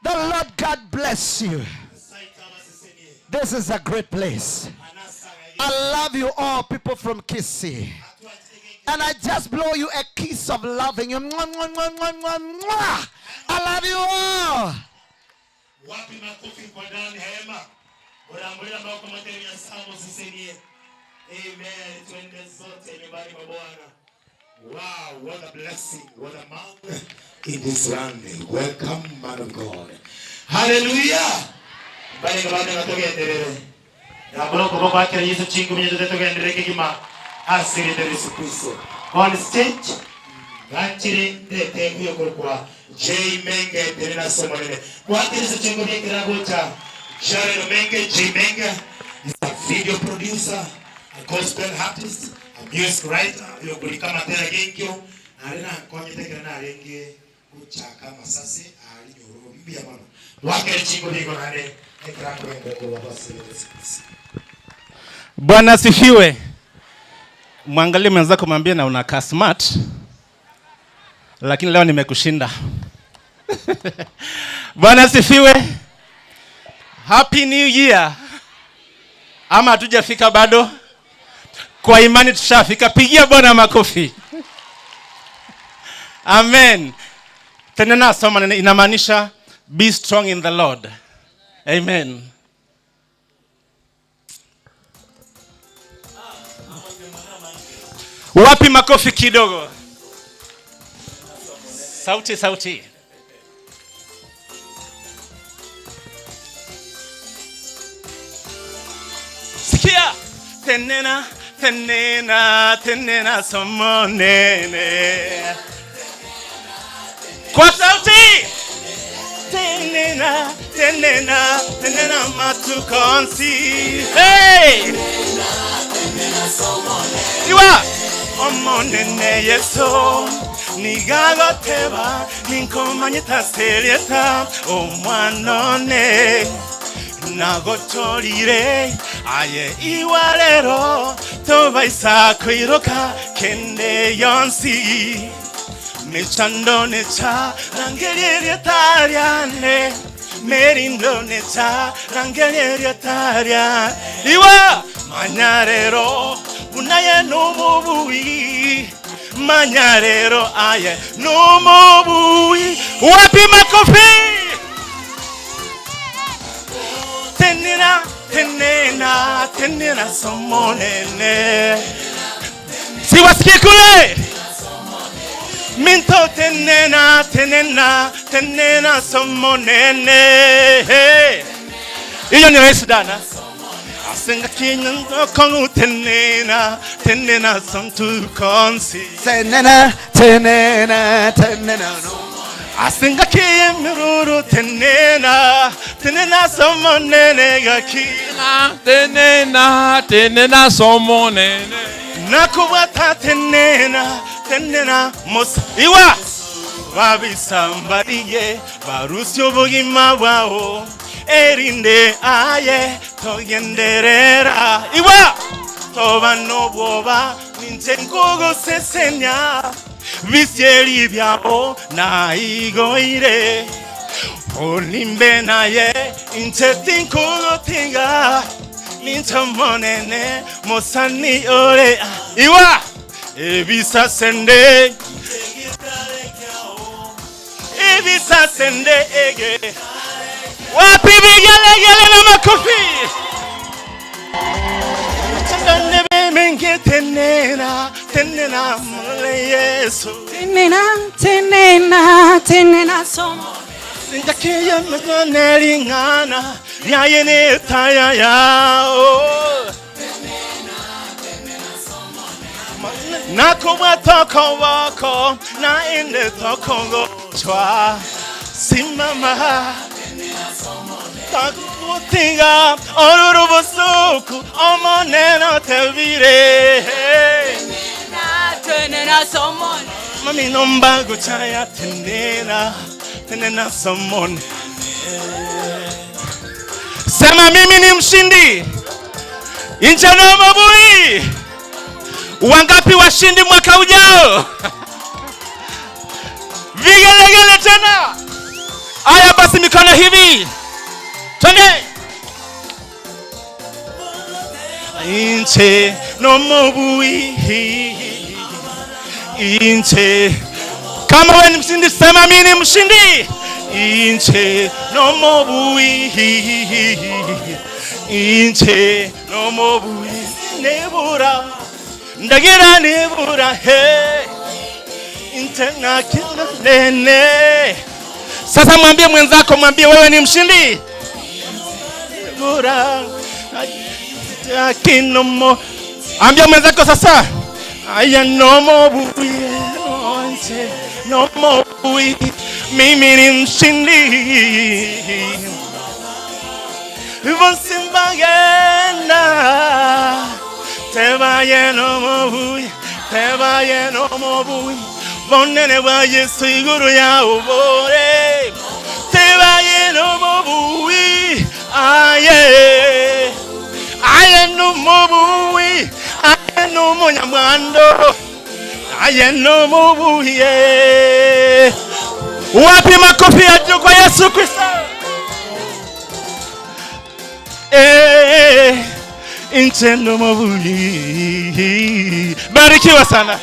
The Lord God bless you. This is a great place. I love you all, people from Kisii. And I just blow you a kiss of loving you. Mwah, mwah, mwah, mwah, mwah, mwah. I love you all. Wapi makofi kwa ndani hema? Urambulia maboko mateni ya samo sisenie. Amen. Twende zote nyumbani mwa Bwana. Wow, what a blessing. What a man in this land. Welcome, man of God. Hallelujah. Bali ngabane ngatogenderere. Ndabona kuboko kwake Yesu chingu mwenye tutogenderere kigima. Asiri Yesu Kristo. On stage gachire ndete kuyokorwa J Menge terena somo nene. Kwake Yesu chingu mwenye kiragocha. Jared Menge, J Menge is a video producer, a gospel artist, a music writer. Yokulika matera genkyo. Arena konye tekera na renge kuchaka masase ali nyoro mbia mama. Wake chingu mwenye nane ekrango ngoko baba Yesu Kristo. Bwana asifiwe. Mwangalie mwenzako mwambie na unakaa smart, lakini leo nimekushinda. Bwana asifiwe. Happy New Year. Ama hatujafika bado? Kwa imani tushafika. Pigia Bwana makofi. Amen. Tena nasoma inamaanisha be strong in the Lord. Amen. Wapi makofi kidogo? Sauti, sauti. Sikia. Tenena, tenena, tenena somonene. Kwa sauti. Tenena, tenena, tenena matukonsi. Hey! Iwa! Omonene Yesu nigagoteba ninkomanyeta serieta omwanone nagotorire aye iwarero tobaisa kwiroka kende yonsi michandone cha rangelieria tariane merindone cha rangelieria taria iwa manyarero unaye numubui manyarero aye numubui. Wapi makofi? Tenena tenena tenena somonene siwasikie kule minto tenena tenena tenena somonene. Iyo ni rahisi dana. Asenga kinyo kongu tenena tenena santu konsi tenena tenena tenena no asenga kimiruru tenena tenena somonene gaki tenena tenena somonene nakubata tenena tenena mos iwa babisambariye barusyo bugima bwao erinde aye togenderera iwa toba no bwoba Ninche ngugusesenya Visieri byabo na igoire Olimbe naye inche tinkugotinga Ninche monene mosani ore Iwa ebisa sende Ebisa sende ege Wapi vigelegele na makofi Menge tenena tenena mole Yesu tenena tenena tenena somo Sinjakiya mzonelingana yayene taya yao tenena tenena somo Nakoma toko wako na ende toko gochwa simama Takutinga oruru bosuku omonena tebire Tenena tenena somo Mami nomba guchaya tenena tenena somo Sema mimi ni mshindi Injana mabui Wangapi washindi mwaka ujao Vigelegele tena Aya basi mikono hivi Twende Inche no mobui Inche Kama wewe ni mshindi sema mimi ni mshindi Inche no mobui Inche no mobui Nebura Ndagira nebura he Inche na kila nene Sasa mwambie mwenzako mwambie wewe ni mshindi Nebura Kinomo Ambia mwenzako sasa Aya no mobui No mobui Mimi ni mshindi Vonsimbagenda Tebaye no mobui Tebaye no mobui Vonene wa Yesu iguru ya ubore Tebaye no mobui Aye Aye no mobui Aye no monyamwando Aye no mobui Wapi makofi ya juu kwa Yesu Kristo Inche no mobui Barikiwa sana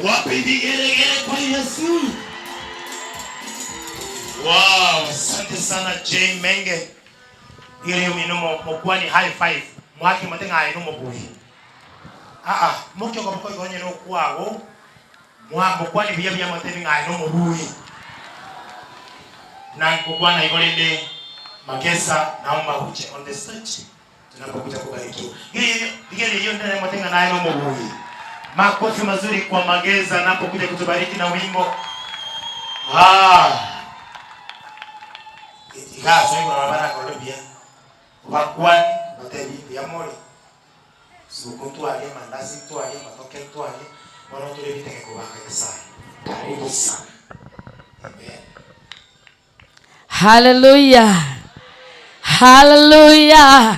Wapi vigelegele kwa Yesu. Wow, asante sana J Menge. Ile minomo mokwani high five. Mwaki matenga ainomo bui. Ah mokyo kwa mkoi konye no kwago. Mwa mokwani biya biya matenga ainomo bui. Na mkwana igolende Magesa naomba uje on the stage. Tunapokuja kubarikiwa. Ile hiyo ndio matenga na ainomo bui. Makofi mazuri kwa Mageza anapokuja kutubariki na wimbo. Iga so iko na baraka Colombia. Bakwani batebi ya mori. Suko tuale mandazi tuale matoke tuale wana tule viteke kwa kanisa. Karibu sana. Amen. Hallelujah. Hallelujah.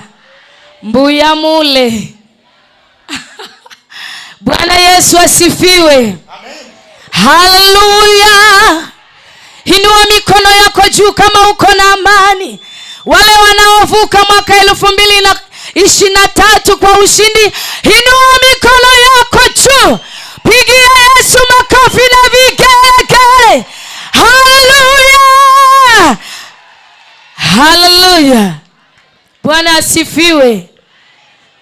Mbuya mule. Bwana Yesu asifiwe. Amen. Hallelujah. Inua mikono yako juu kama uko na amani. Wale wanaovuka mwaka 2023 kwa ushindi, inua mikono yako juu. Pigia Yesu makofi na vigelegele. Hallelujah. Hallelujah. Bwana asifiwe.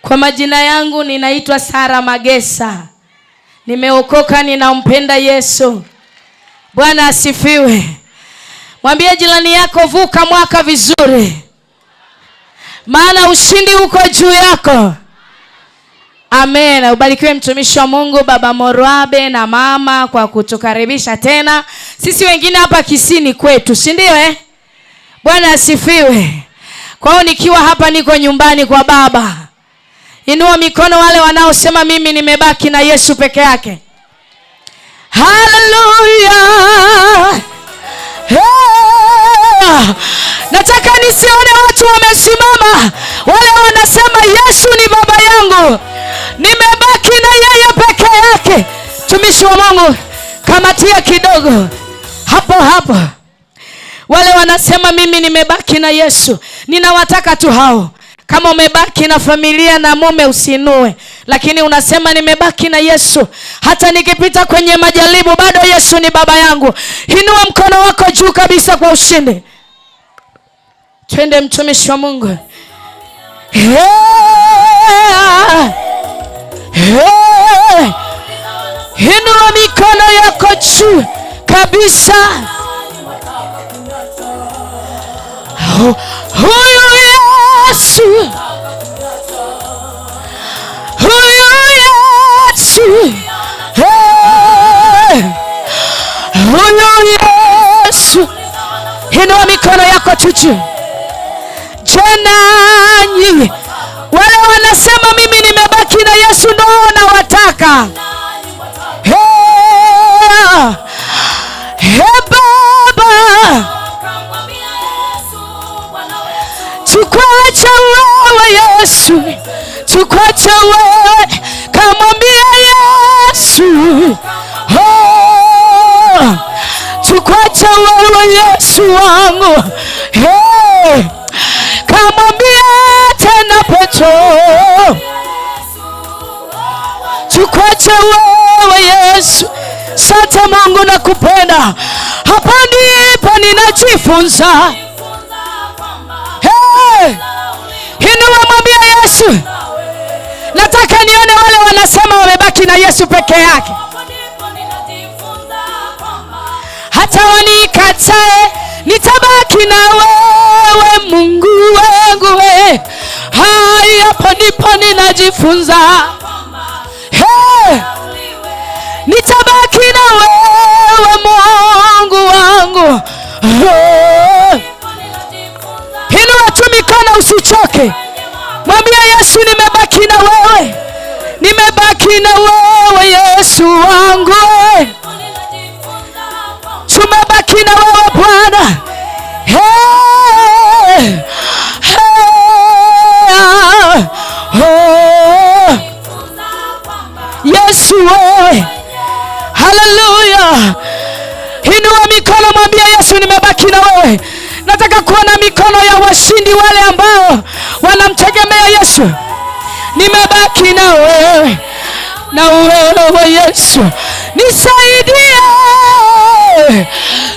Kwa majina yangu ninaitwa Sara Magesa. Nimeokoka, ninampenda Yesu. Bwana asifiwe. Mwambie jirani yako, vuka mwaka vizuri, maana ushindi uko juu yako. Amen. Ubarikiwe mtumishi wa Mungu Baba Morwabe na mama kwa kutukaribisha tena. Sisi wengine hapa Kisini kwetu, si ndio eh? Bwana asifiwe. Kwa hiyo nikiwa hapa niko nyumbani kwa Baba. Inua mikono wale wanaosema mimi nimebaki na Yesu peke yake. Hallelujah. Hey. Nataka nisione watu wamesimama wale wanasema Yesu ni baba yangu, nimebaki na yeye peke yake. Mtumishi wa Mungu, kamatia kidogo hapo hapo. Wale wanasema mimi nimebaki na Yesu, ninawataka tu hao. Kama umebaki na familia na mume usinue, lakini unasema nimebaki na Yesu, hata nikipita kwenye majaribu bado Yesu ni baba yangu. Inua mkono wako juu kabisa kwa ushindi. Twende mtumishi wa Mungu. Hey, hey. Inua mikono yako juu kabisa. Huyu Yesu, huyu Yesu, hey, huyu Yesu. Inua mikono yako juu. Je, nanyi wale wanasema mimi nimebaki na Yesu ndio nawataka. Hey, hey Baba, tukuache wewe Yesu, tukuache wewe, kamwambia Yesu. Oh, tukuache wewe Yesu wangu. Hey, kamwambia tena Petro, tukuache wewe Yesu. Sante Mungu, nakupenda. Hapa ndipo ninajifunza. Hey, inua mwambia Yesu. Nataka nione wale wanasema wamebaki na Yesu peke yake. Hata wanikatae nitabaki na wewe Mungu wangu we. Hai, hapo ndipo ninajifunza. Hey, nitabaki na wewe Mungu wangu. Oh. Inua tu mikono usichoke. Mwambie Yesu nimebaki na wewe. Nimebaki na wewe Yesu wangu. Tumebaki na wewe Bwana. Hey, hey, oh. Yesu wewe. Hallelujah. Inua mikono mwambie Yesu nimebaki na wewe. Nataka kuona mikono ya washindi wale ambao wanamtegemea Yesu. Nimebaki na wewe, na wewe Yesu. Nisaidie,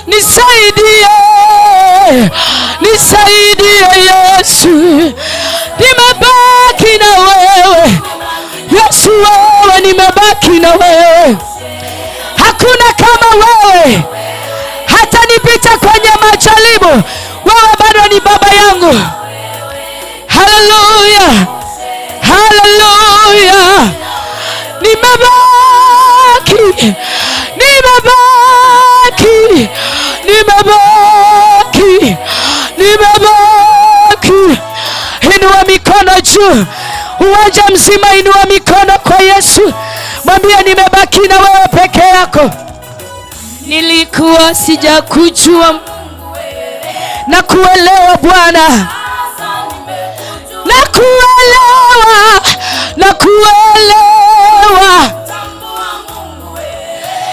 nisaidie, nisaidie Yesu. Nimebaki na wewe Yesu, wewe nimebaki na wewe. Hakuna kama wewe. Hata nipita kwenye majaribu, wewe bado ni baba yangu. Hallelujah, hallelujah. Nimebaki, nimebaki, nimebaki, nimebaki. Inua mikono juu, uwanja mzima, inua mikono kwa Yesu. Mwambie nimebaki na wewe peke yako. Nilikuwa sijakujua na kuelewa Bwana, na kuelewa, na kuelewa.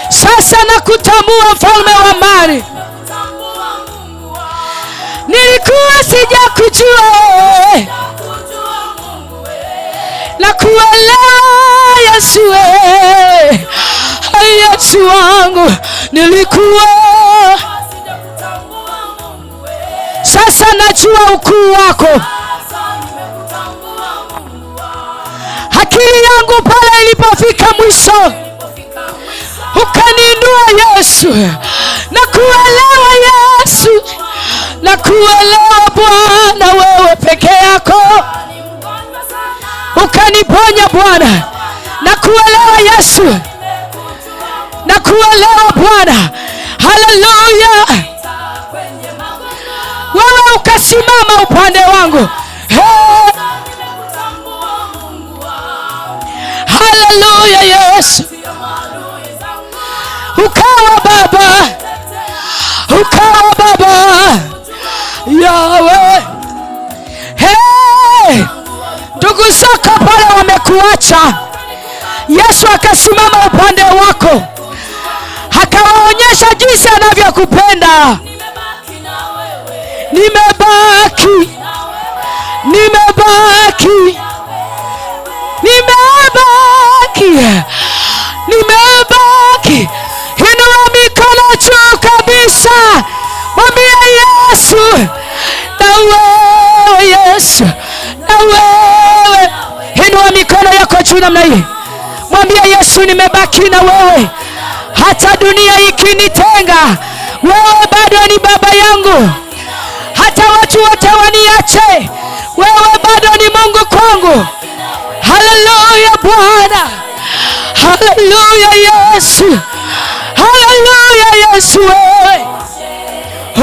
Sasa nakutambua mfalme wa amani. Nilikuwa sijakujua na kuelewa Yesu, Yesu wangu. Nilikuwa, sasa najua ukuu wako. Akili yangu pale ilipofika mwisho, ukaniinua Yesu. Na kuelewa Yesu, na kuelewa Bwana, wewe peke yako. Ukaniponya Bwana. Na kuelewa Yesu, na kuelewa Bwana. Hallelujah. wewe ukasimama upande wangu. Hey! Haleluya Yesu. Ukawa Baba, ukawa Baba Yawe. Hey! Ndugu zako pale wamekuacha, Yesu akasimama upande wako, akawaonyesha jinsi anavyokupenda. Nimebaki, nimebaki, nimebaki, nimebaki. Inua mikono juu kabisa, mwambie Yesu, na wewe Yesu, na wewe. Inua mikono yako juu namna hii, mwambie Yesu, nimebaki na wewe. Hata dunia ikinitenga, wewe bado ni baba yangu. Hata watu wote waniache, wewe bado ni Mungu kwangu. Haleluya Bwana, haleluya Yesu, haleluya Yesu wewe. Oh,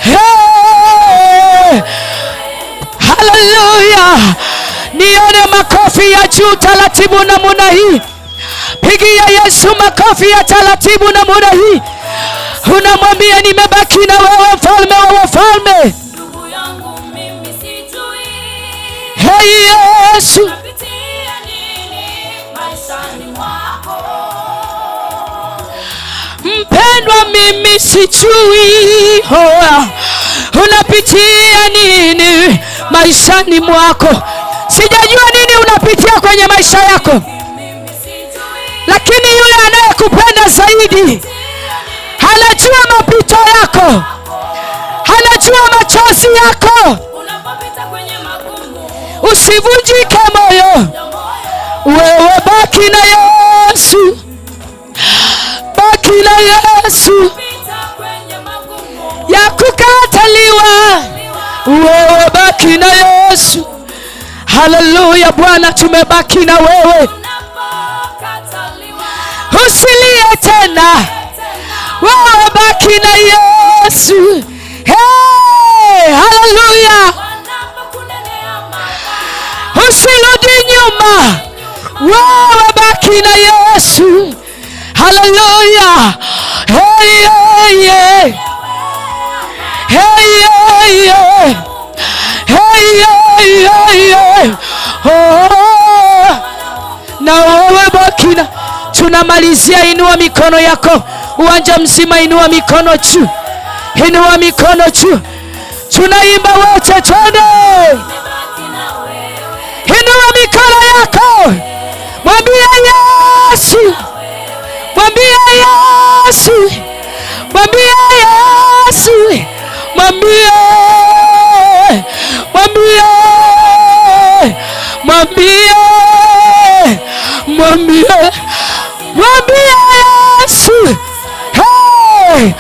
hey, haleluya. Nione makofi ya juu taratibu namna hii. Pigia Yesu makofi ya taratibu namna hii. Unamwambia nimebaki na wewe, mfalme wa wafalme. Hey Yesu, mpendwa, mimi sijui unapitia nini maishani mwako. Sijajua nini unapitia kwenye maisha yako, lakini yule anayekupenda zaidi anajua mapito yako, anajua machozi yako. Usivunjike moyo, wewe baki na Yesu, baki na Yesu. Ya kukataliwa, wewe baki na Yesu. Haleluya Bwana, tumebaki na wewe. Usilie tena, wewe baki na Yesu. Hey, haleluya. Usirudi nyuma, wewe baki na Yesu. Haleluya. Hey, hey, hey. Hey, hey, hey. Hey, hey, hey, hey. Oh, na wewe baki na. Tunamalizia, inua mikono yako, uwanja mzima, inua mikono juu, inua mikono juu. Tunaimba wote, twende. Inua mikono yako, mwambie Yesu, mwambie Yesu, mwambie Yesu, mwambie, mwambie, mwambie, mwambie, mwambie Yesu. Hey,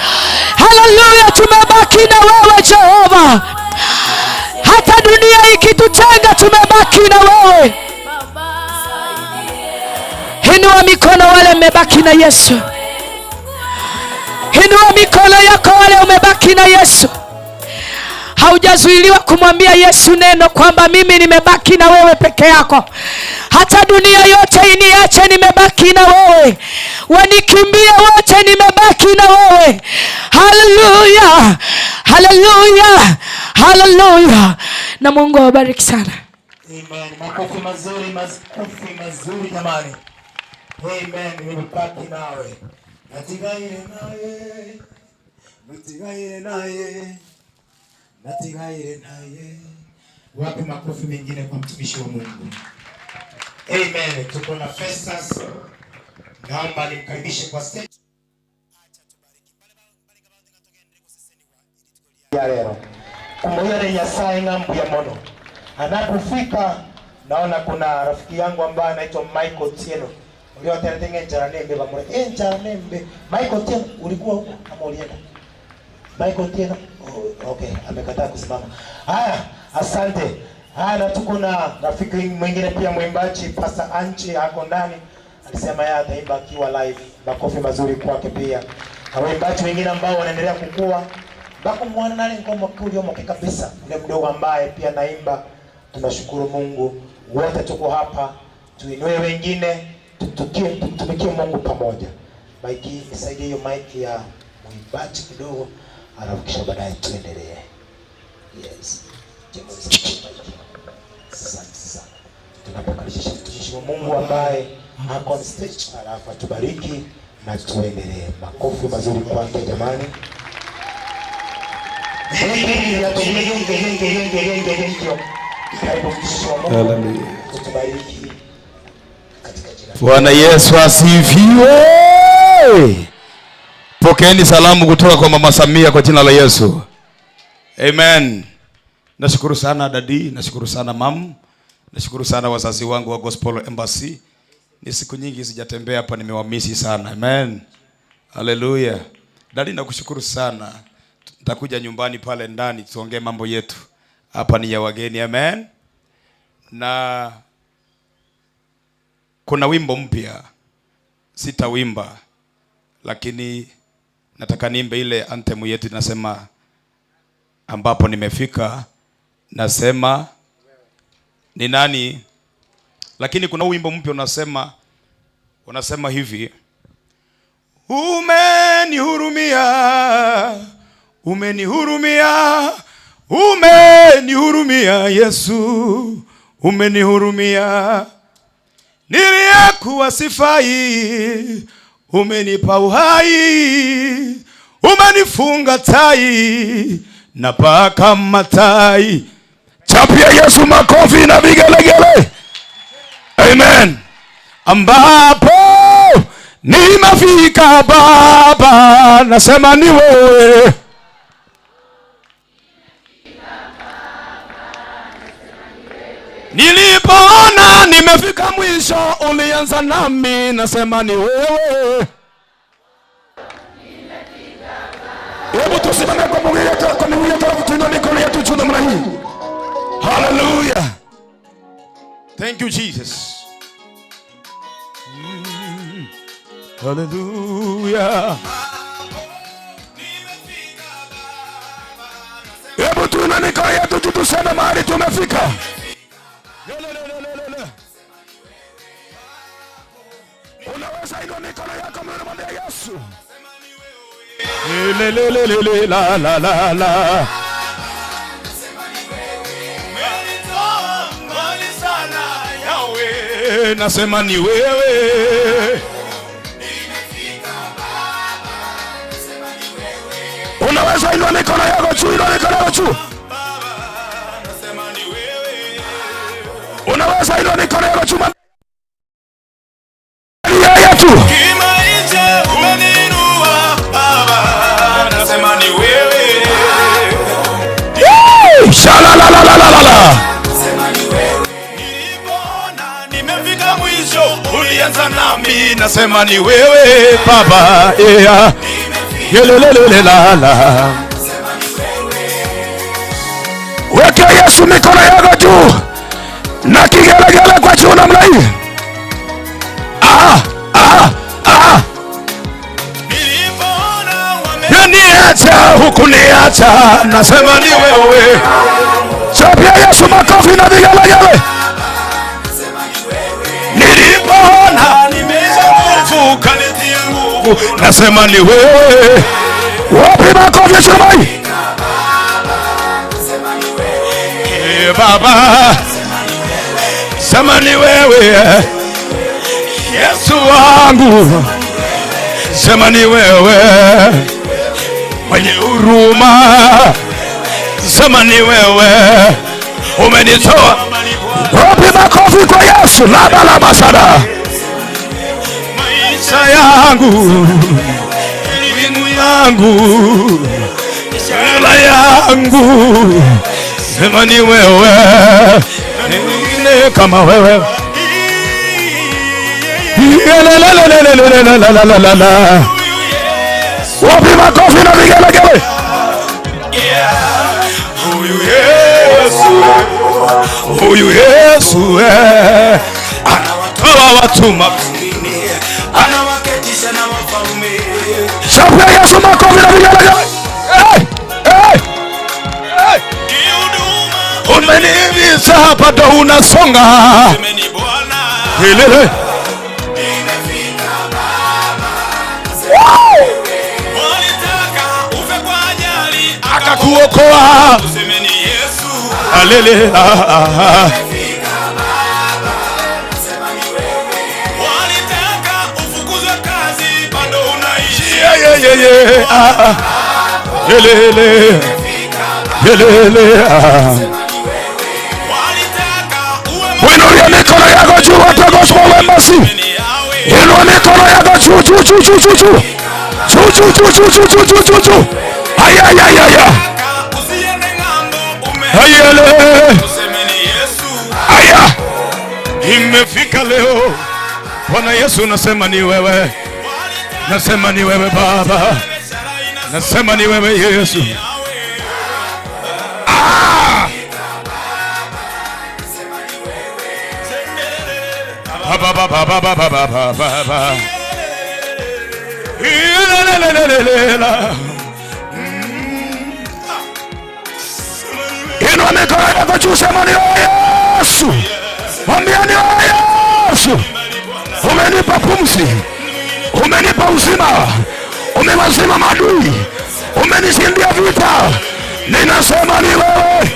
haleluya, tumebaki na wewe Jehova. Hata dunia ikitutenga, tumebaki na wewe. Inua mikono wale mmebaki na Yesu. Inua mikono yako wale umebaki na Yesu. Haujazuiliwa kumwambia Yesu neno kwamba mimi nimebaki na wewe peke yako. Hata dunia yote iniache, nimebaki na wewe. Wanikimbie wote, nimebaki na wewe. Haleluya, haleluya, haleluya. Na Mungu awabariki sana. Amen. Makofi mazuri, makofi mazuri jamani. Amen. Nimebaki nawe. Natigaire naye. Natigaire naye. Natigaire naye. Wapi makofi mengine kwa mtumishi wa Mungu? Amen. Tuko na Festus. Naomba nimkaribishe kwa stage. Ya leo. Kumuyore Nyasaye ngambu ya mono. Anapofika naona kuna rafiki yangu ambaye anaitwa Michael Tieno. Uliotetenga njara nembe bamure. Njara nembe. Michael Tieno, ulikuwa huko ama ulienda? Michael Tieno. Oh, okay, amekataa kusimama. Haya, asante. Haya, na tuko na rafiki mwingine pia mwimbaji Pastor Anchi ako ndani. Alisema yeye ataimba akiwa live. Makofi mazuri kwake pia. Na waimbaji wengine ambao wanaendelea kukua, bako mwana nale ngoma kulio moke kabisa. Ule mdogo ambaye pia naimba. Tunashukuru Mungu. Wote tuko hapa, tuinue wengine, tutumikie Mungu pamoja. Mike, nisaidie hiyo mic ya mwimbaji kidogo, alafu kisha baadaye tuendelee. Yes. Asante sana. Tunapokaribisha mtumishi wa Mungu ambaye ako on stage, alafu atubariki na tuendelee. Makofi mazuri kwake jamani. Karibu mtumishi wa Mungu. Tutubariki katika jina. Bwana Yesu asifiwe. Pokeeni salamu kutoka kwa Mama Samia kwa jina la Yesu. Amen. Nashukuru sana dadi, nashukuru sana mam, nashukuru sana wazazi wangu wa Gospel Embassy. Ni siku nyingi sijatembea hapa, nimewamisi sana. Amen. Hallelujah. Dadi, nakushukuru sana. Nitakuja nyumbani pale ndani tuongee mambo yetu. Hapa ni ya wageni. Amen. Na kuna wimbo mpya sitawimba, lakini nataka niimbe ile anthem yetu inasema ambapo nimefika nasema ni nani. Lakini kuna wimbo mpya unasema hivi: umenihurumia, umenihurumia, umenihurumia Yesu, umenihurumia. Niliyekuwa sifai, umenipa uhai, umenifunga tai na paka matai. Chapia Yesu makofi na vigelegele. Amen. Ambapo nimefika Baba, nasema ni wewe. Nilipoona nimefika mwisho, ulianza nami, nasema ni wewe. Hebu tusimame kwa miguu yetu, kwa miguu yetu, alafu tuinue mikono yetu juu namna hii. Hallelujah. Thank you Jesus. Hallelujah. Hebu tuinue mikono yetu juu tuseme mahali tumefika. Unaweza inua mikono yako mwambie Yesu. Le le le le la la la la. Nasema ni wewe. Unaweza inua mikono yako juu, inua mikono yako juu. Unaweza inua mikono yako juu. Kimaisha umeninua Baba, nasema ni wewe. Shalalalalala. Nilipoona nimefika mwisho, ulianza nami, nasema ni wewe Baba. Yeah. Yelelelelala. Weka Yesu mikono yako juu na kigelegele kwa juu namna hii. Ah, ah, ah. Niacha huku niacha, nasema ni wewe. Chapia Yesu makofi na vigelegele. Nilipoona nimeisha nguvu, kanitia nguvu, nasema ni wewe. Wapi makofi shumai? Baba, sema ni wewe. Yesu wangu, sema ni wewe. Mwenye huruma, sema ni wewe. Umenitoa. Wapi makofi kwa Yesu? Laba laba sana. Maisha yangu, elimu yangu, hela yangu, sema ni wewe. Ni mwingine kama wewe. La. Wapi makofi na vigelegele? Huyu Yesu, huyu Yesu anawatoa watu mavumbi. Chapia Yesu makofi na vigelegele. Hey, hey, hey. Umenivisa bado unasonga. Lelele. Akakuokoa. Alele. Yeah, yeah, yeah. Lelele. Lelele. Inua mikono yako juu, watu wa Gospel Embassy. Inua mikono yako juu, juu, juu, juu, juu, juu. Juu, juu, juu, juu, juu, juu, juu, juu, juu. Aya, aya, aya. Aya, le. Aya. Imefika leo. Bwana Yesu, nasema ni wewe. Nasema ni wewe Baba. Nasema ni wewe Yesu. Ah! Ba ba ba ba ba ba ba ba ba. La la la la la. Inua mikono yako juu, sema ni Yesu. Mwambie ni Yesu. Umenipa pumzi. Umenipa uzima. Umewazima maadui. Umenishindia vita. Ninasema ni wewe.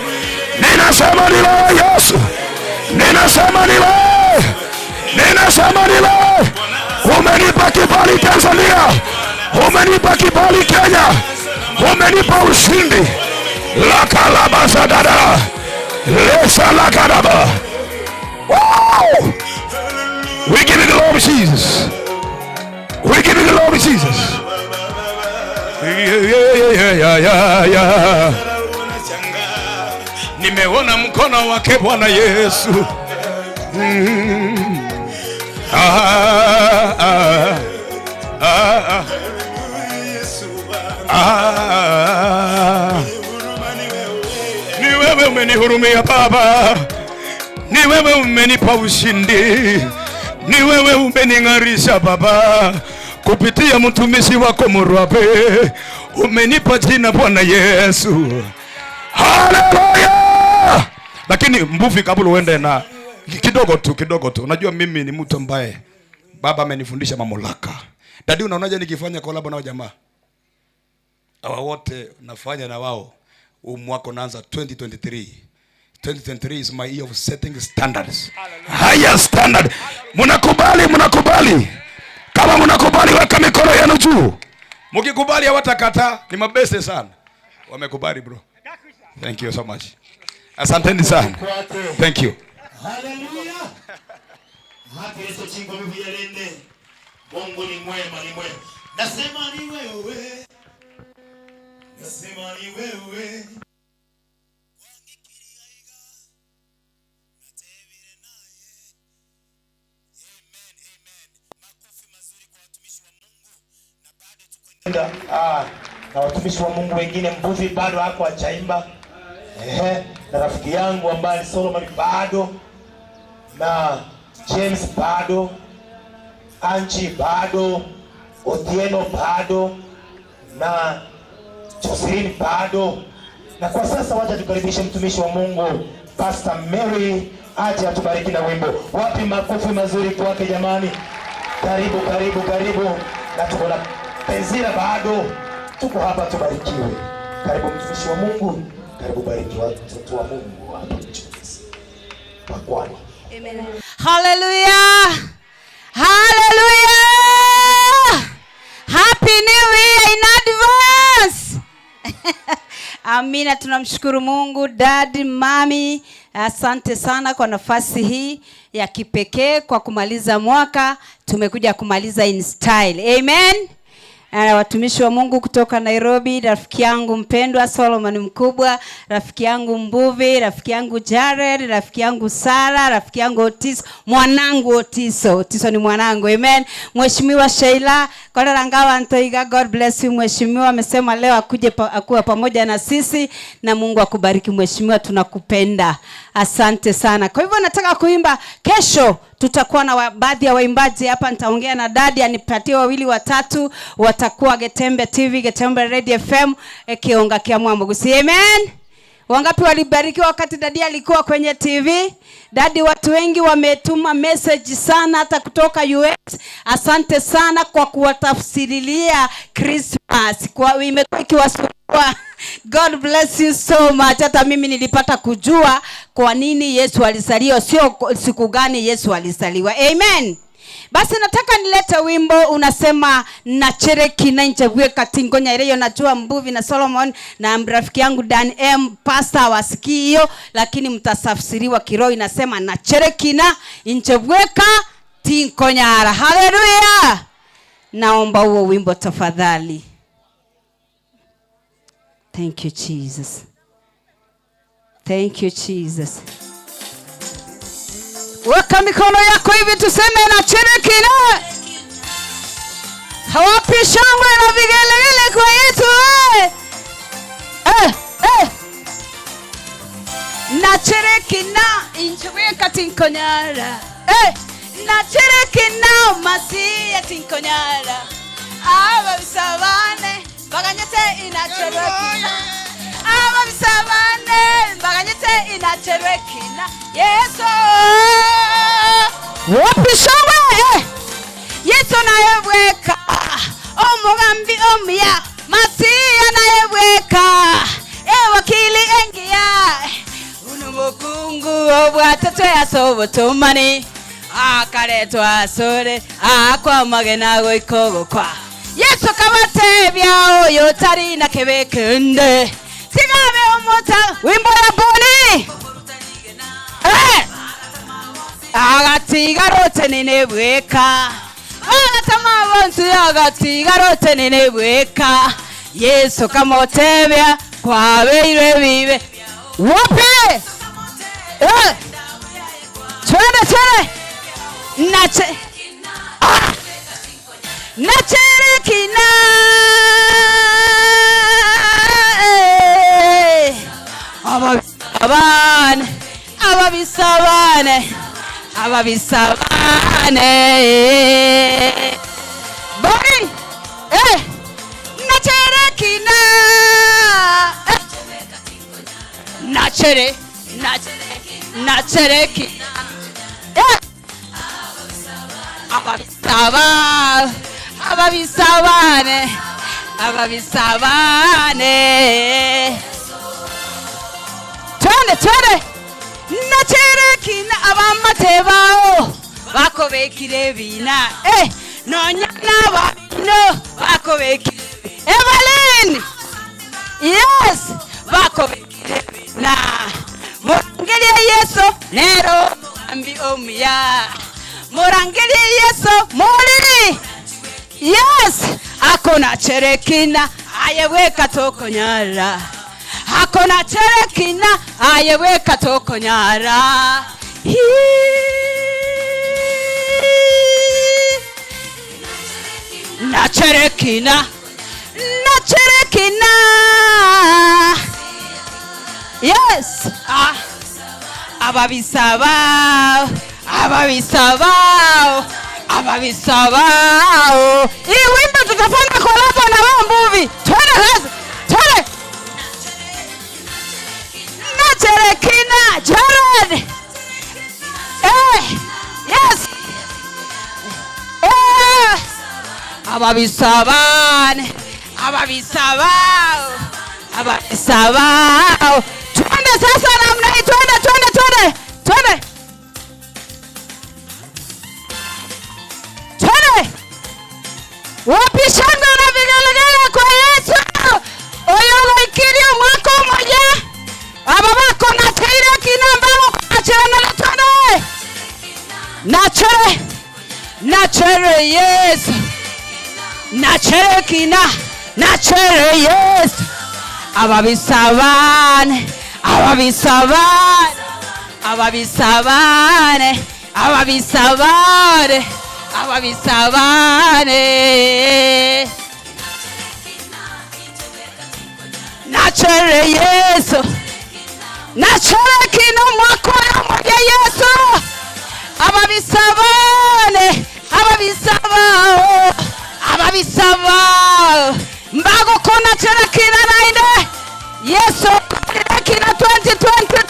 Ninasema ni wewe Yesu. Ninasema ni wewe. Ninasema ni wewe. Umenipa kibali Tanzania. Umenipa kibali Kenya. Umenipa ushindi. Lakalabazadada. Lesa lakadaba. Wow! We give you the glory, Jesus. We give you the glory, Jesus. Yeah, yeah, yeah, yeah, yeah. Nimeona mkono wake Bwana Yesu. Ah, ah, ah, ah. Ni wewe umenihurumia Baba. Ni wewe umenipa ushindi. Ni wewe umening'arisha Baba. Kupitia mtumishi wako Murabe umenipa jina Bwana Yesu. Haleluya! Lakini mbuvi, kabla uende na kidogo tu, kidogo tu. Unajua mimi ni mtu ambaye Baba amenifundisha mamlaka. Dadi, unaonaje nikifanya collab na jamaa? Hawa wote nafanya na wao. Huu mwaka unaanza 2023. 2023 is my year of setting standards. Higher standard. Mnakubali, mnakubali. Kama mnakubali, weka mikono yenu juu. Mkikubali hawatakataa, ni mabeste sana. Wamekubali bro. Thank you so much. Asanteni sana. Thank you. Haleluya. Hapo Yesu chingo mviyelende. Mungu ni mwema, ni mwema. Nasema ni wewe. Nasema ni wewe. Na watumishi wa Mungu wengine, mbuvi bado hako hajaimba. Na rafiki yangu ambaye ni Solomon bado, na James bado, Anchi bado, Otieno bado, na Josephine bado. Na kwa sasa wacha tukaribishe mtumishi wa Mungu Pastor Mary aje atubariki na wimbo. Wapi makofi mazuri kwake jamani. Karibu, karibu, karibu. Na tuko na Penzira bado. Tuko hapa tubarikiwe. Karibu mtumishi wa Mungu. Karibu bariki watoto wa Mungu hapa mchungaji. Pakwani. Amen. Hallelujah. Hallelujah. Happy New Year in advance. Amina, tunamshukuru Mungu. Dad, mami, asante sana kwa nafasi hii ya kipekee kwa kumaliza mwaka. Tumekuja kumaliza in style. Amen. Watumishi wa Mungu kutoka Nairobi, rafiki yangu mpendwa Solomon Mkubwa, rafiki yangu Mbuvi, rafiki yangu Jared, rafiki yangu Sara, rafiki yangu Otiso, mwanangu Otiso. Otiso ni mwanangu. Amen. Mheshimiwa Sheila Kolerangawa Ntoiga, God bless you mheshimiwa. Amesema leo akuje akuwe pamoja na sisi, na Mungu akubariki mheshimiwa, tunakupenda. Asante sana. Kwa hivyo nataka kuimba kesho. Tutakuwa na baadhi ya waimbaji hapa. Nitaongea na dadi anipatie wawili watatu, watakuwa Getembe TV, Getembe Radio FM, Kionga kia Mwambugusi. Amen. Wangapi walibarikiwa wakati dadi alikuwa kwenye TV? Dadi, watu wengi wametuma message sana hata kutoka US. Asante sana kwa kuwatafsirilia Christmas. Kwa imekuwa ikiwasumbua. God bless you so much. Hata mimi nilipata kujua kwa nini Yesu alizaliwa, sio siku gani Yesu alizaliwa. Amen. Basi nataka nilete wimbo unasema nachereki na nchevue katingonya ile. Najua Mbuvi na Solomon na rafiki yangu Dan M pastor wasikii hiyo, lakini mtasafsiriwa kiroho. Inasema nachereki na nchevue tinkonyara. Hallelujah. Naomba huo wimbo tafadhali. Thank you Jesus. Thank you Jesus. Weka mikono yako hivi tuseme na chereki na. Hawapi shangwe na vigelegele kwa Yesu. Na chereki na inchweka tinkonyara. Na chereki na masia tinkonyara. Aba bisabane baganyete inachereki na. Aba bisabane baganyete inachereki na. Yesu. Wapi shangwe? Yesu nayeweka omugambi omya masia nayeweka ewakili engia unubukungu obwatatwe asobotomani akaretwa asore akwamagena goikogokwa Yesu kabatebya oyo tari na kebekende sigabe omota wimbo ya boni agatigarote ninebweka agatama bonsi agatigarote ninebweka Yesu kamotebya kwabeirwe bibe wapi twende twende nache nacherekina ababisabane ababisabane ababisabane bori nacherekina nachere nachereki ababisaba ababisabane ababisabane twende twende nacherekina abamatebao bakobekire bina nonya nabino bakobekire Evelyn yes bakobekire bina murangelie Yesu nero ambi omya murangelie Yesu muliri yes akona cherekina ayeweka tokonyara akona cherekina ayeweka tokonyara nacherekina nacherekina yes ababisaba ababisaba ababisaba. Hii wimbo tutafanya kolabo na wao Mbuvi. Twende kazi. Twende. Nacherekina Jared. Yes. Ababisabane ababisaba ababisaba. Twende sasa namna hii, twende twende twende twende twende. Wapi shangwe na vigelegele kwa Yesu. Oyo laikiri mwako mmoja ababako na teire kinambamo kachana na twende nachere nachere Yesu Nacherekina nachere Yesu ababisabane ababisabane ababisabane ababisabane ababisabane nachere Yesu nacherekina mwakora mwe Yesu ababisabane ababisabao ababisaba mbago kona tena kina nainde Yesu kina 2020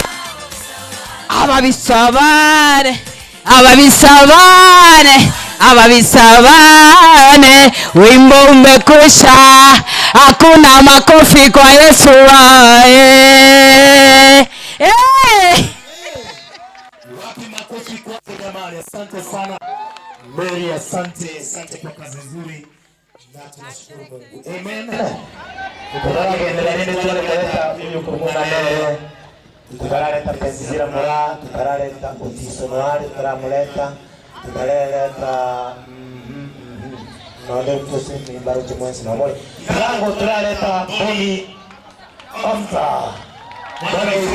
ababisabane ababisabane ababisabane wimbo umekwisha hakuna makofi kwa Yesu wae. Hey! Wapi makofi kwa jamani? Asante sana Mary, asante, asante kwa kazi nzuri na tunashukuru Mungu. Amen. Tutaraleta Penzira Mura, tutaraleta Otiso Noari, tutaramuleta, tutaraleta nonde mtose mbaruche mwensi na mori. Lango tutaraleta Boni Omsa. Bwana Yesu.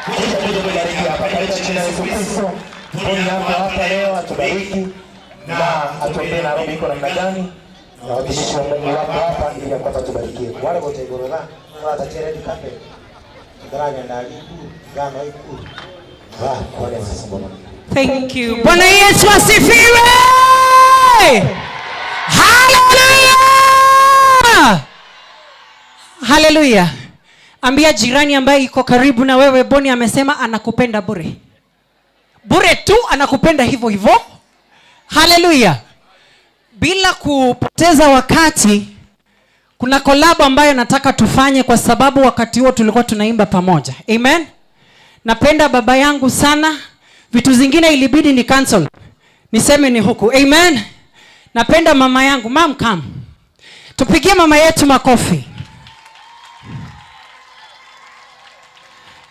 Kuja kuja kubariki hapa katika jina la Yesu Kristo. Boni hapa hapa leo atubariki na atuombee Nairobi iko namna gani. Na watumishi wa Mungu wako hapa ili ya kwamba tubarikie. Wale wote igorora, wala tachere dikape. Daraja na iku, gano iku. Ah, kwa sasa mbona. Thank you. Bwana Yesu asifiwe. Hallelujah. Hallelujah. Ambia jirani ambaye iko karibu na wewe, Boni amesema anakupenda bure. Bure tu anakupenda hivyo hivyo. Hallelujah. Bila kupoteza wakati, kuna collab ambayo nataka tufanye kwa sababu wakati huo tulikuwa tunaimba pamoja. Amen. Napenda baba yangu sana. Vitu zingine ilibidi ni cancel. Niseme ni huku. Amen. Napenda mama yangu. Mom, come. Tupigie mama yetu makofi.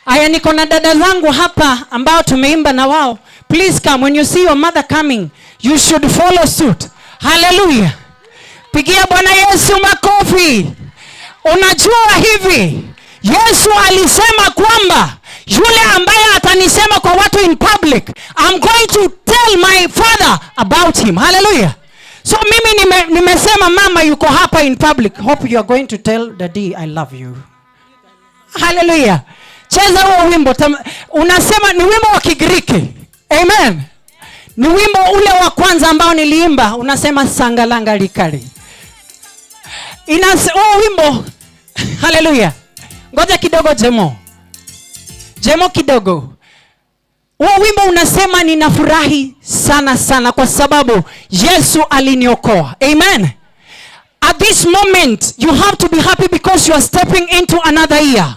Aya, niko na dada zangu hapa ambao tumeimba na wao. Please come. When you see your mother coming, you should follow suit. Hallelujah. Pigia Bwana Yesu makofi. Unajua hivi, Yesu alisema kwamba yule ambaye atanisema kwa watu in public, I'm going to tell my father about him. Hallelujah. So mimi nimesema mama yuko hapa in public. Hope you are going to tell daddy I love you. Hallelujah. Cheza huo wimbo. Unasema ni wimbo wa Kigiriki. Amen. Ni wimbo ule wa kwanza ambao niliimba, unasema sangalanga likali. Huo wimbo. Hallelujah. Ngoja kidogo Jemo. Jemo kidogo. Huo wimbo unasema ninafurahi sana sana kwa sababu Yesu aliniokoa. Amen. At this moment you have to be happy because you are stepping into another year.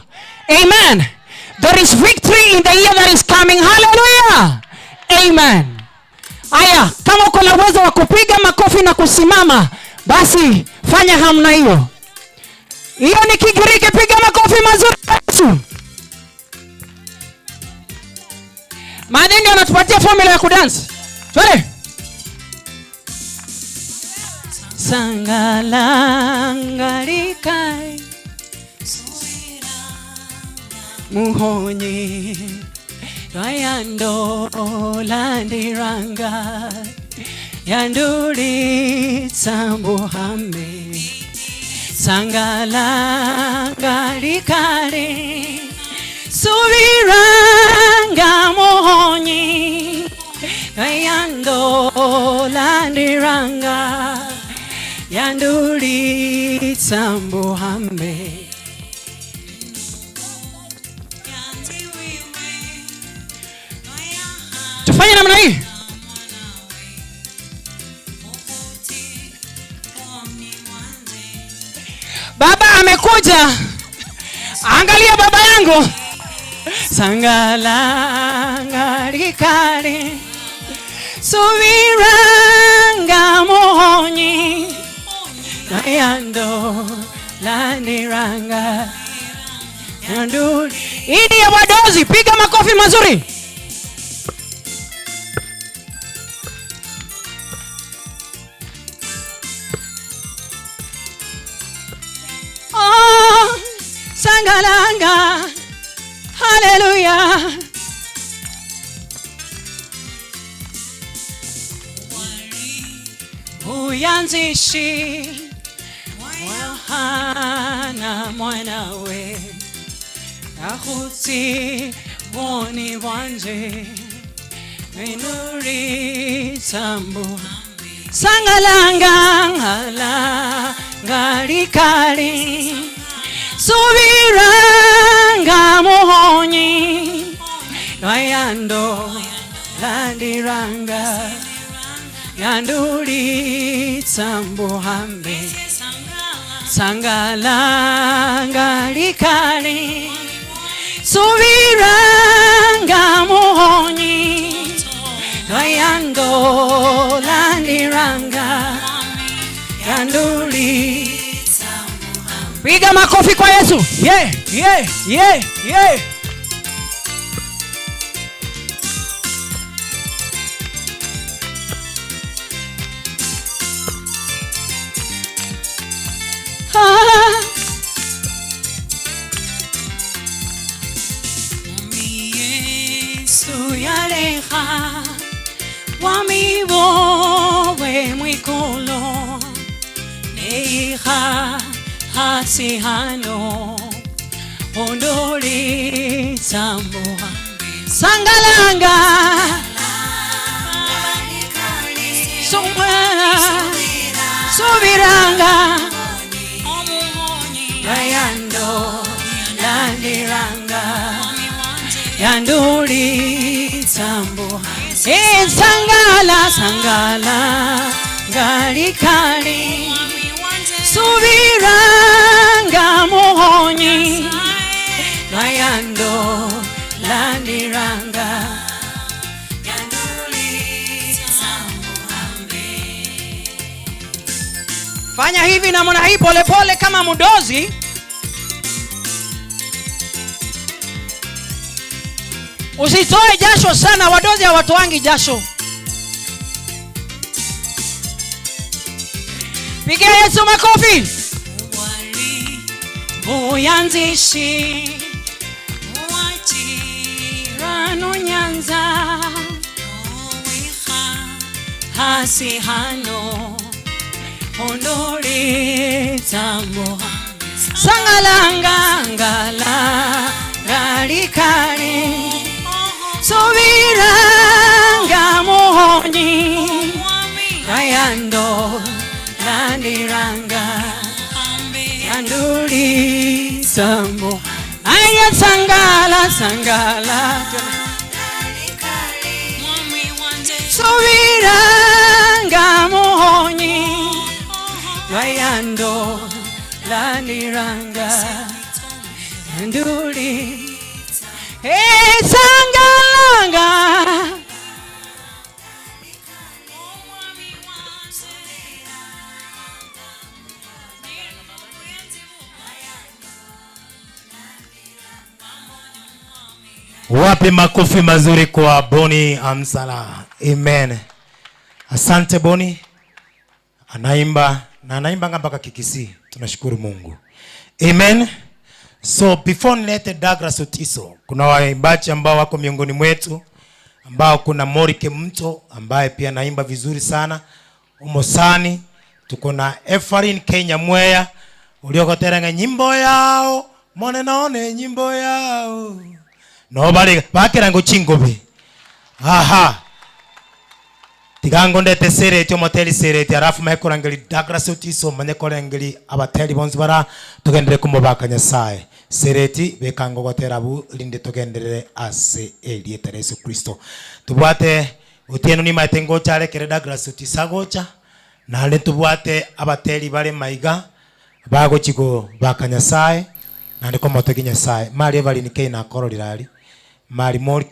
Amen. There is victory in the year that is coming. Hallelujah. Amen. Aya, kama uko na uwezo wa kupiga makofi na kusimama, basi fanya hamna hiyo. Hiyo ni Kigiriki, piga makofi mazuri Yesu. Madeni anatupatia formula ya kudance. Twende. Sangalangalikai muhonyi rayando landiranga yanduri sambuhame sangalangalikare subiranga muhonyi rayando landiranga yanduri sambuhame. Tufanye namna hii. Baba amekuja. Angalia baba yangu. Sangalangalikare subiranga muhonyi nayando landiranga yanduri. Idi ya wadozi, piga makofi mazuri. Sangalanga. Haleluya. Uyanzishi Yohana mwanawe Ahutsi boni wanje Minuri sambu Sangalanga ngala ngalikali Subiranga muhonyi Nayando landiranga Yanduri sambuhambe Sangalanga likali Subiranga muhonyi Nayando landiranga Yanduri. Piga makofi kwa Yesu. Yeah, yeah, yeah, yeah. Ah. Yesu yaleha wamiwowe mwikolo neiha hasihano ondoli samboha sangalanga subiranga yayando landiranga yanduli sambo sangala sangala ngalikali subiranga muhonyi nayando landiranga yanduli sambo. Fanya hivi namna hii polepole kama mudozi. Usitoe jasho sana, wadozi hawatoangi jasho. Pigia Yesu makofi. Uyanzishi wachirano nyanza hasihano ondori tambo sangalanga ngala galikali subiranga muhonyi ayando landiranga yanduli sambo aya sangala sangala subiranga muhonyi ayando landiranga yanduli sangalanga. Wapi makofi mazuri kwa Boni Amsala. Amen. Asante Boni. Anaimba na anaimba mpaka Kikisii. Tunashukuru Mungu. Amen. So before nilete Douglas Otiso, kuna waimbaji ambao wako miongoni mwetu, ambao kuna Morike Mto ambaye pia anaimba vizuri sana, Umosani, tuko na Efarin Kenya Mwea uliokoteranga nyimbo yao, mone naone nyimbo yao. No bali bakerango chingobe. Aha. Tigango ndete sereti omoteli sereti arafu mekorangeli Douglas Otiso manyekorangeli abateli bonzi bara tugendere kumubaka Nyasaye. Sereti bekango goterabu linde tugendere ase elieta Yesu Kristo. Tubwate otieno ni matengo chale kere Douglas Otiso gocha na tubwate abateli bare maiga bago chigo baka Nyasaye na ndiko motegi Nyasaye. Mali bali ni keina korolirali. Mali mori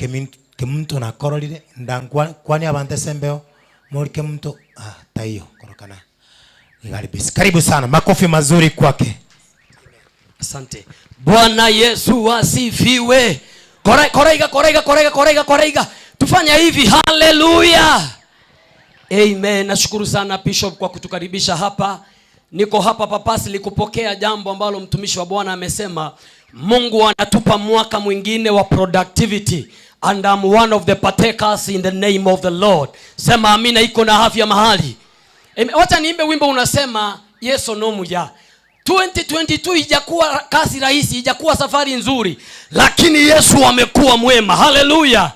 kemuntu na korolire ndangwa kwani abante sembeo mori kemuntu taiyo korokana. Karibu sana, makofi mazuri kwake. Asante. Bwana Yesu asifiwe. Koraiga koraiga koraiga koraiga koraiga. Tufanya hivi, haleluya. Amen. Nashukuru sana Bishop kwa kutukaribisha hapa. Niko hapa papasi likupokea jambo ambalo mtumishi wa Bwana amesema. Mungu anatupa mwaka mwingine wa productivity, and I'm one of the partakers in the name of the Lord. Sema amina, iko na afya mahali. Wacha niimbe wimbo unasema Yesu no muya. 2022 ijakuwa kazi rahisi, ijakuwa safari nzuri, lakini Yesu amekuwa mwema. Haleluya.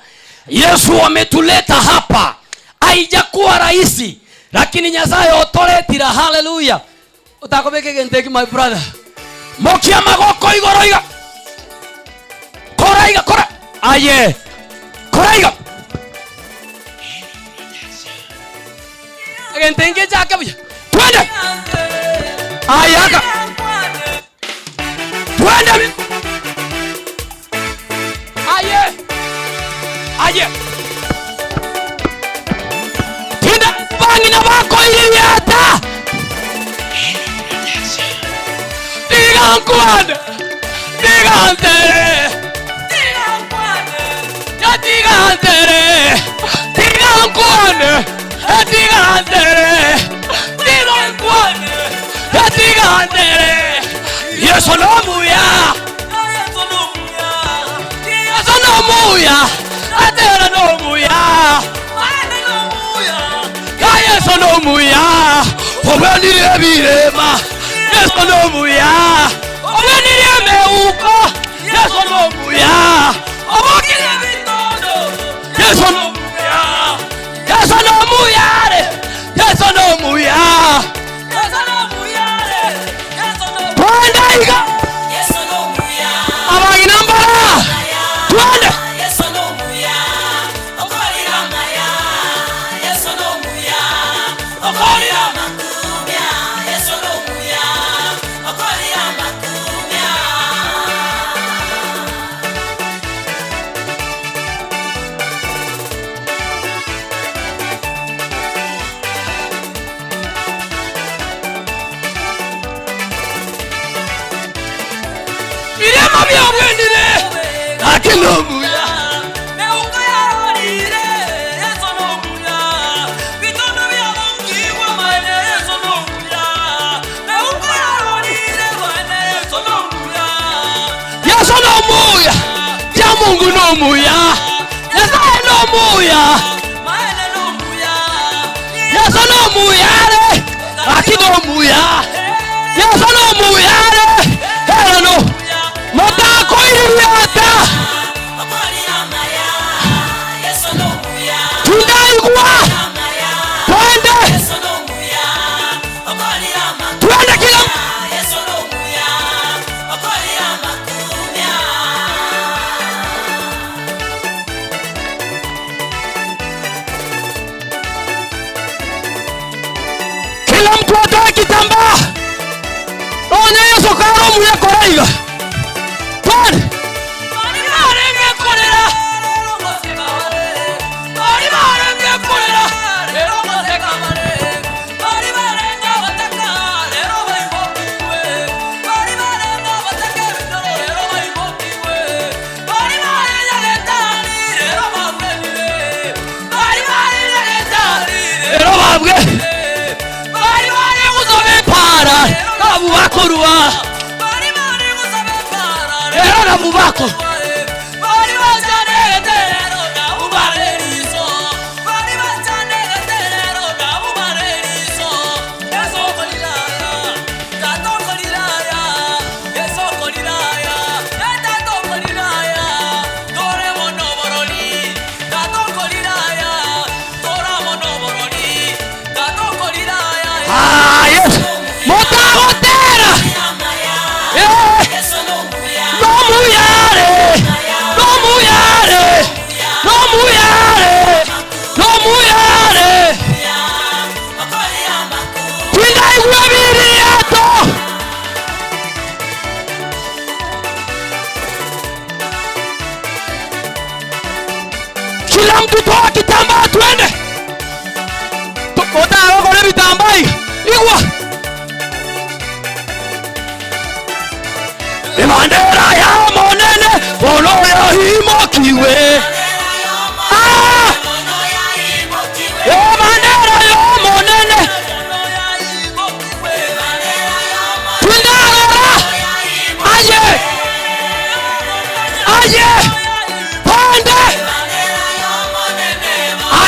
Yesu ametuleta hapa. Haijakuwa rahisi, lakini Nyasaye otoretira. Haleluya. Utakobeke genteki my brother. Mokia magoko igoro iga. Kora iga kora. Aye. Kora iga. Gentenge chake buya. Twende. Ayaka. Twende. Aye. Aye. Tinda bangi na bako iliata. Tiga tigantere. Ya tigantere. Tigankwane. Tigantere. Tigankwane. Ya tigantere. Yesu no muya. Yesu no muya. Atera no muya. Ya Yesu no muya. Obenire birema. Yesu no muya. Obenire meuko. Yesu no muya. Obokire bitondo. Yesu no muya. Yesu no muya. Yesu no muya. Yesu no muya. Yesu no muya. Twende iga. Yesu no muya. Abaginambara. Twende. Yesu no muya. Okolira maya. Yesu no muya. Okolira makumya. Yesu no muya. Okolira makumya. Birema byabwenire. Lakini muya. Yesu no muya. Ya Mungu no muya. Yesu no muya. Yesu no muya. Lakini muya. Yesu no muya. Hera no. Motako iliata. Tunaigwa. Twende. Twende kila. Kila mtu atoe kitambaa. Onye Yesu karo muya koraiga. Twende. Era mubako. Ah, yes. Motagotera. No muyare. No muyare. No muyare. No muyare. Tunaigwa biriato. Kila mtu toa kitambaa twende. Otagokore vitambaa igwa. Ibandera ya monene bono ya himokiwe. Ah! Ibandera ya monene. Tundarora. Aye.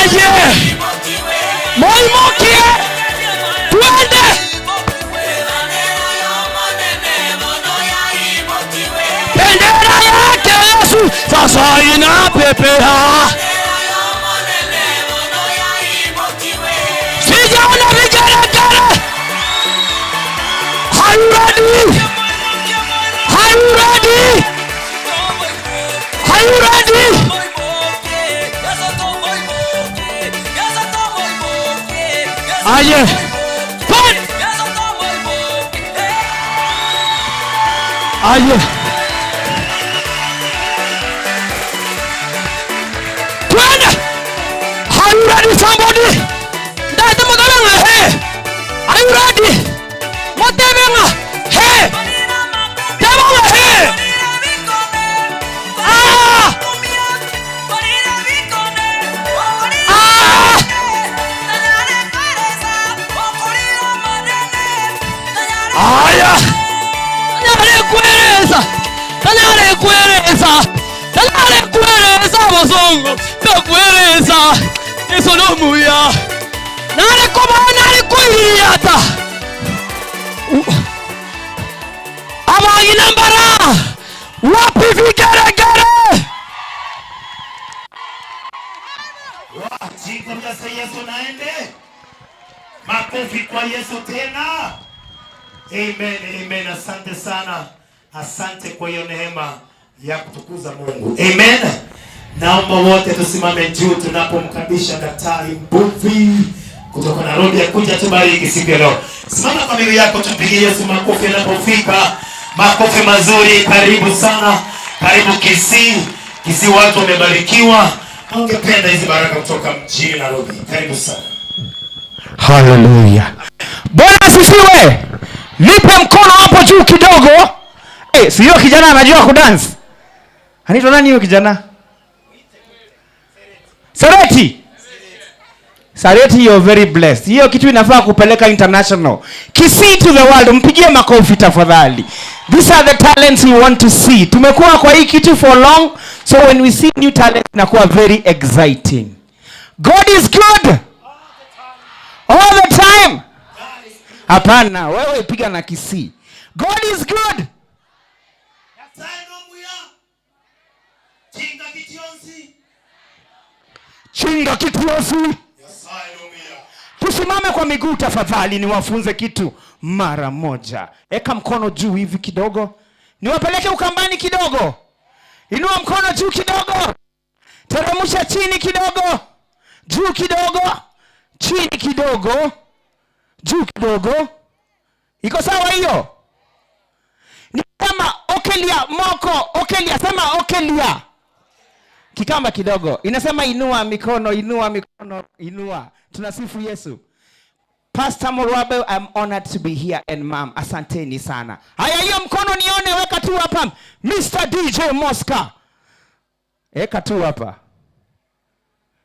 Aye. Moimokie. Twende. Bendera yake Yesu sasa inapepea. Sijaona vigelegele. Are you ready? Are you ready? Are you ready? Aye. One. Aye. Twende. Are you ready, somebody? Ndate mutabanga he. Are you ready? Mutabanga he. Tabanga he. Ah! Ah! Aya! Tanyare kueleza. Tanyare kueleza. Tanyare kueleza bozongo. Takueleza. Eso no muya. Nare koma nare kuiriata. Abagina mbara. Wapi vigeregere? Jiko Yesu naende. Makofi kwa Yesu tena. Amen, amen. Asante sana. Asante kwa hiyo neema ya kutukuza Mungu. Amen. Naomba wote tusimame juu tunapomkabisha Daktari Mbuvi kutoka Nairobi akuja tubariki siku ya leo. Simama kwa miguu yako tumpigie Yesu makofi yanapofika. Makofi mazuri. Karibu sana. Karibu Kisii. Kisii watu wamebarikiwa. Ungependa hizi baraka kutoka mjini Nairobi. Karibu sana. Hallelujah. Bwana asifiwe. Nipe mkono hapo juu kidogo. Sio kijana anajua kudance. Anaitwa nani huyo kijana? Sareti. Sareti, you're very blessed. Hiyo kitu inafaa kupeleka international. Kisii to the world. Mpigie makofi tafadhali. These are the talents we want to see. Tumekuwa kwa hii kitu for long, so when we see new talent inakuwa very exciting. God is good all the time. Hapana, wewe piga na Kisii. God is good. Chinga kitionsi. Tusimame kwa miguu tafadhali niwafunze kitu mara moja. Eka mkono juu hivi kidogo. Niwapeleke Ukambani kidogo. Inua mkono juu kidogo. Teremsha chini kidogo. Juu kidogo. Chini kidogo. Juu kidogo. Iko sawa hiyo? Ni kama okelia moko, okelia, sema okelia. Kikamba kidogo. Inasema inua mikono, inua mikono, inua. Tunasifu Yesu. Pastor Murabe, I'm honored to be here, and ma'am, asanteni sana. Haya, hiyo mkono nione, weka tu hapa. Mr. DJ Mosca. Weka tu hapa.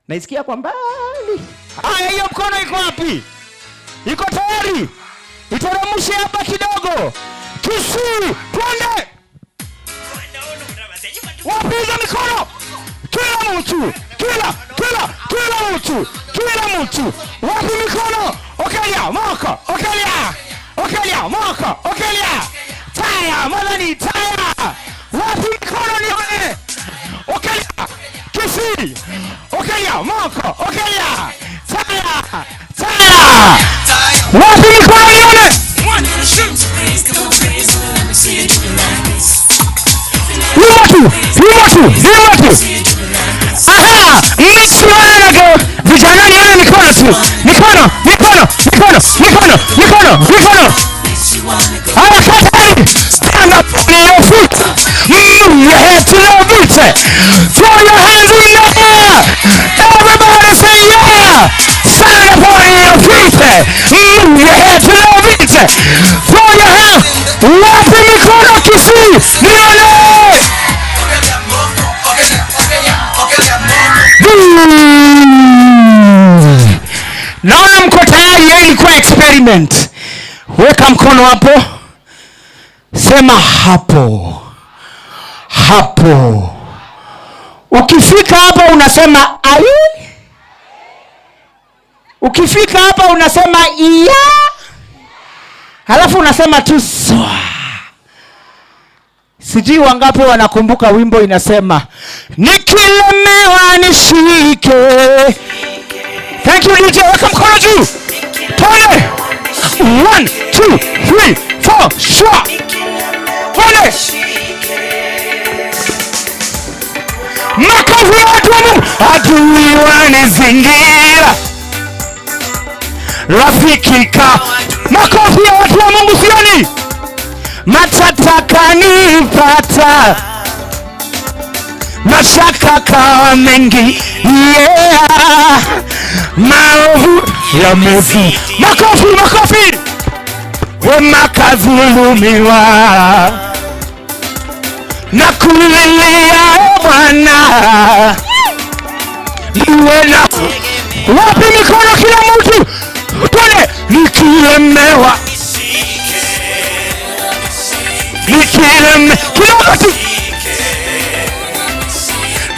Naisikia kwa mbali. Haya, hiyo mkono iko wapi? Iko tayari? Iteremshe hapa kidogo. Kisii, twende. Wapiga mikono. Kila mtu, kila mtu, kila mtu. Wapi mikono? Okelia, moko, okelia. Okelia, moko, okelia. Taya, madani, taya. Wapi mikono nione? Okelia, Kisii. Okelia, moko, okelia. Taya, taya. Wapi mikono nione? 1, 2, 3, 4, let me see it like this. Himatu, himatu, himatu. Aha, msiwanago. Vijana nione mikono tu. Mikono, mikono, mikono, mikono, mikono, mikono. Haya, katari. Stand up on your feet. Move your head to the beat. Throw your hands in the air. Everybody say yeah. Stand up on your feet. Move your head to the beat. Throw your hands. Wapi mikono Kisii? Nione. Naona mko tayari. Hiyo ilikuwa experiment. Weka mkono hapo. Sema hapo. Hapo. Ukifika hapo unasema ai. Ukifika hapa unasema iya, halafu unasema tu swa. Sijui wangapi wanakumbuka wimbo inasema nikilemewa nishike. Thank you DJ, weka mkono juu. Twende. 1 2 3 4 shwa. Twende. Makofi ya watu wa Mungu. Adui wanizingira, rafiki ka. Makofi ya watu wa Mungu sioni. Matata kanipata, mashaka kawa mengi, yeah. Maovu yamezi. Makofi, makofi. Wema kadhulumiwa na kulilia Bwana. Niwe na wapi mikono kila mtu. Twende. Nikilemewa, nikileme kidogo tu,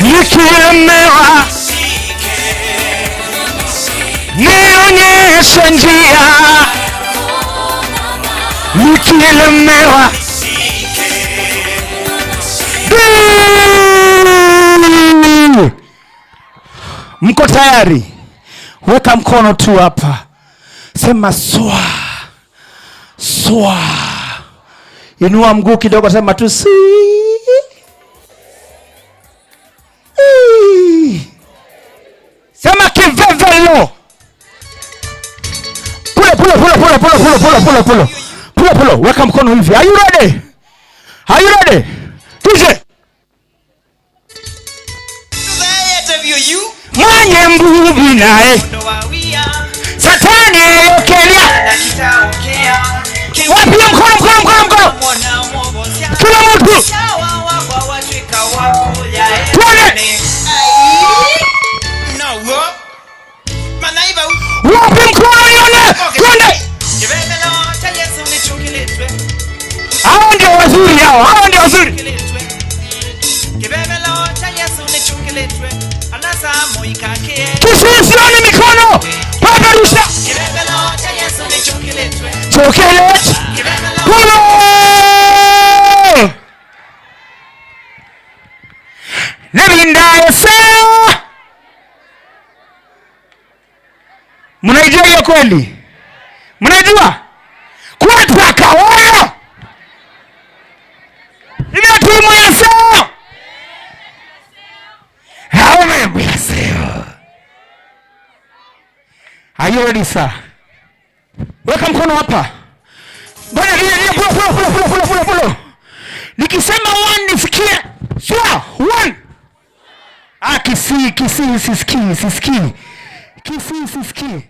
nikilemewa nionyeshe njia, nikilemewa. Mko tayari? Weka mkono tu hapa, sema swa swa. Inua mguu kidogo, sema tu si. Sema kivevelo. Pulo pulo pulo pulo pulo pulo pulo pulo pulo pulo pulo. Weka mkono hivi. Are you ready? Are you ready? DJ. Mwenye mbuvi naye Satani yokelia. Wapi mkono mkono mkono mkono. Kila mtu. Tuone. Wapi mkono nione. Tuone. Hao ndio wazuri hao. Hao ndio wazuri. Kisisioni mikono. Peperusha. Chocolate. Pulo. Nebinda yesa. Mnaijua hiyo kweli? Mnaijua? Kwata kawayo. Ile timu ya seo. Hao ya seo. Are you ready, sir? Weka mkono hapa. Bwana ile ile pulo pulo pulo pulo pulo pulo pulo. Nikisema one nisikie. Swa, one. Ah, kisi kisi sisikii sisikii. Kisi sisikii.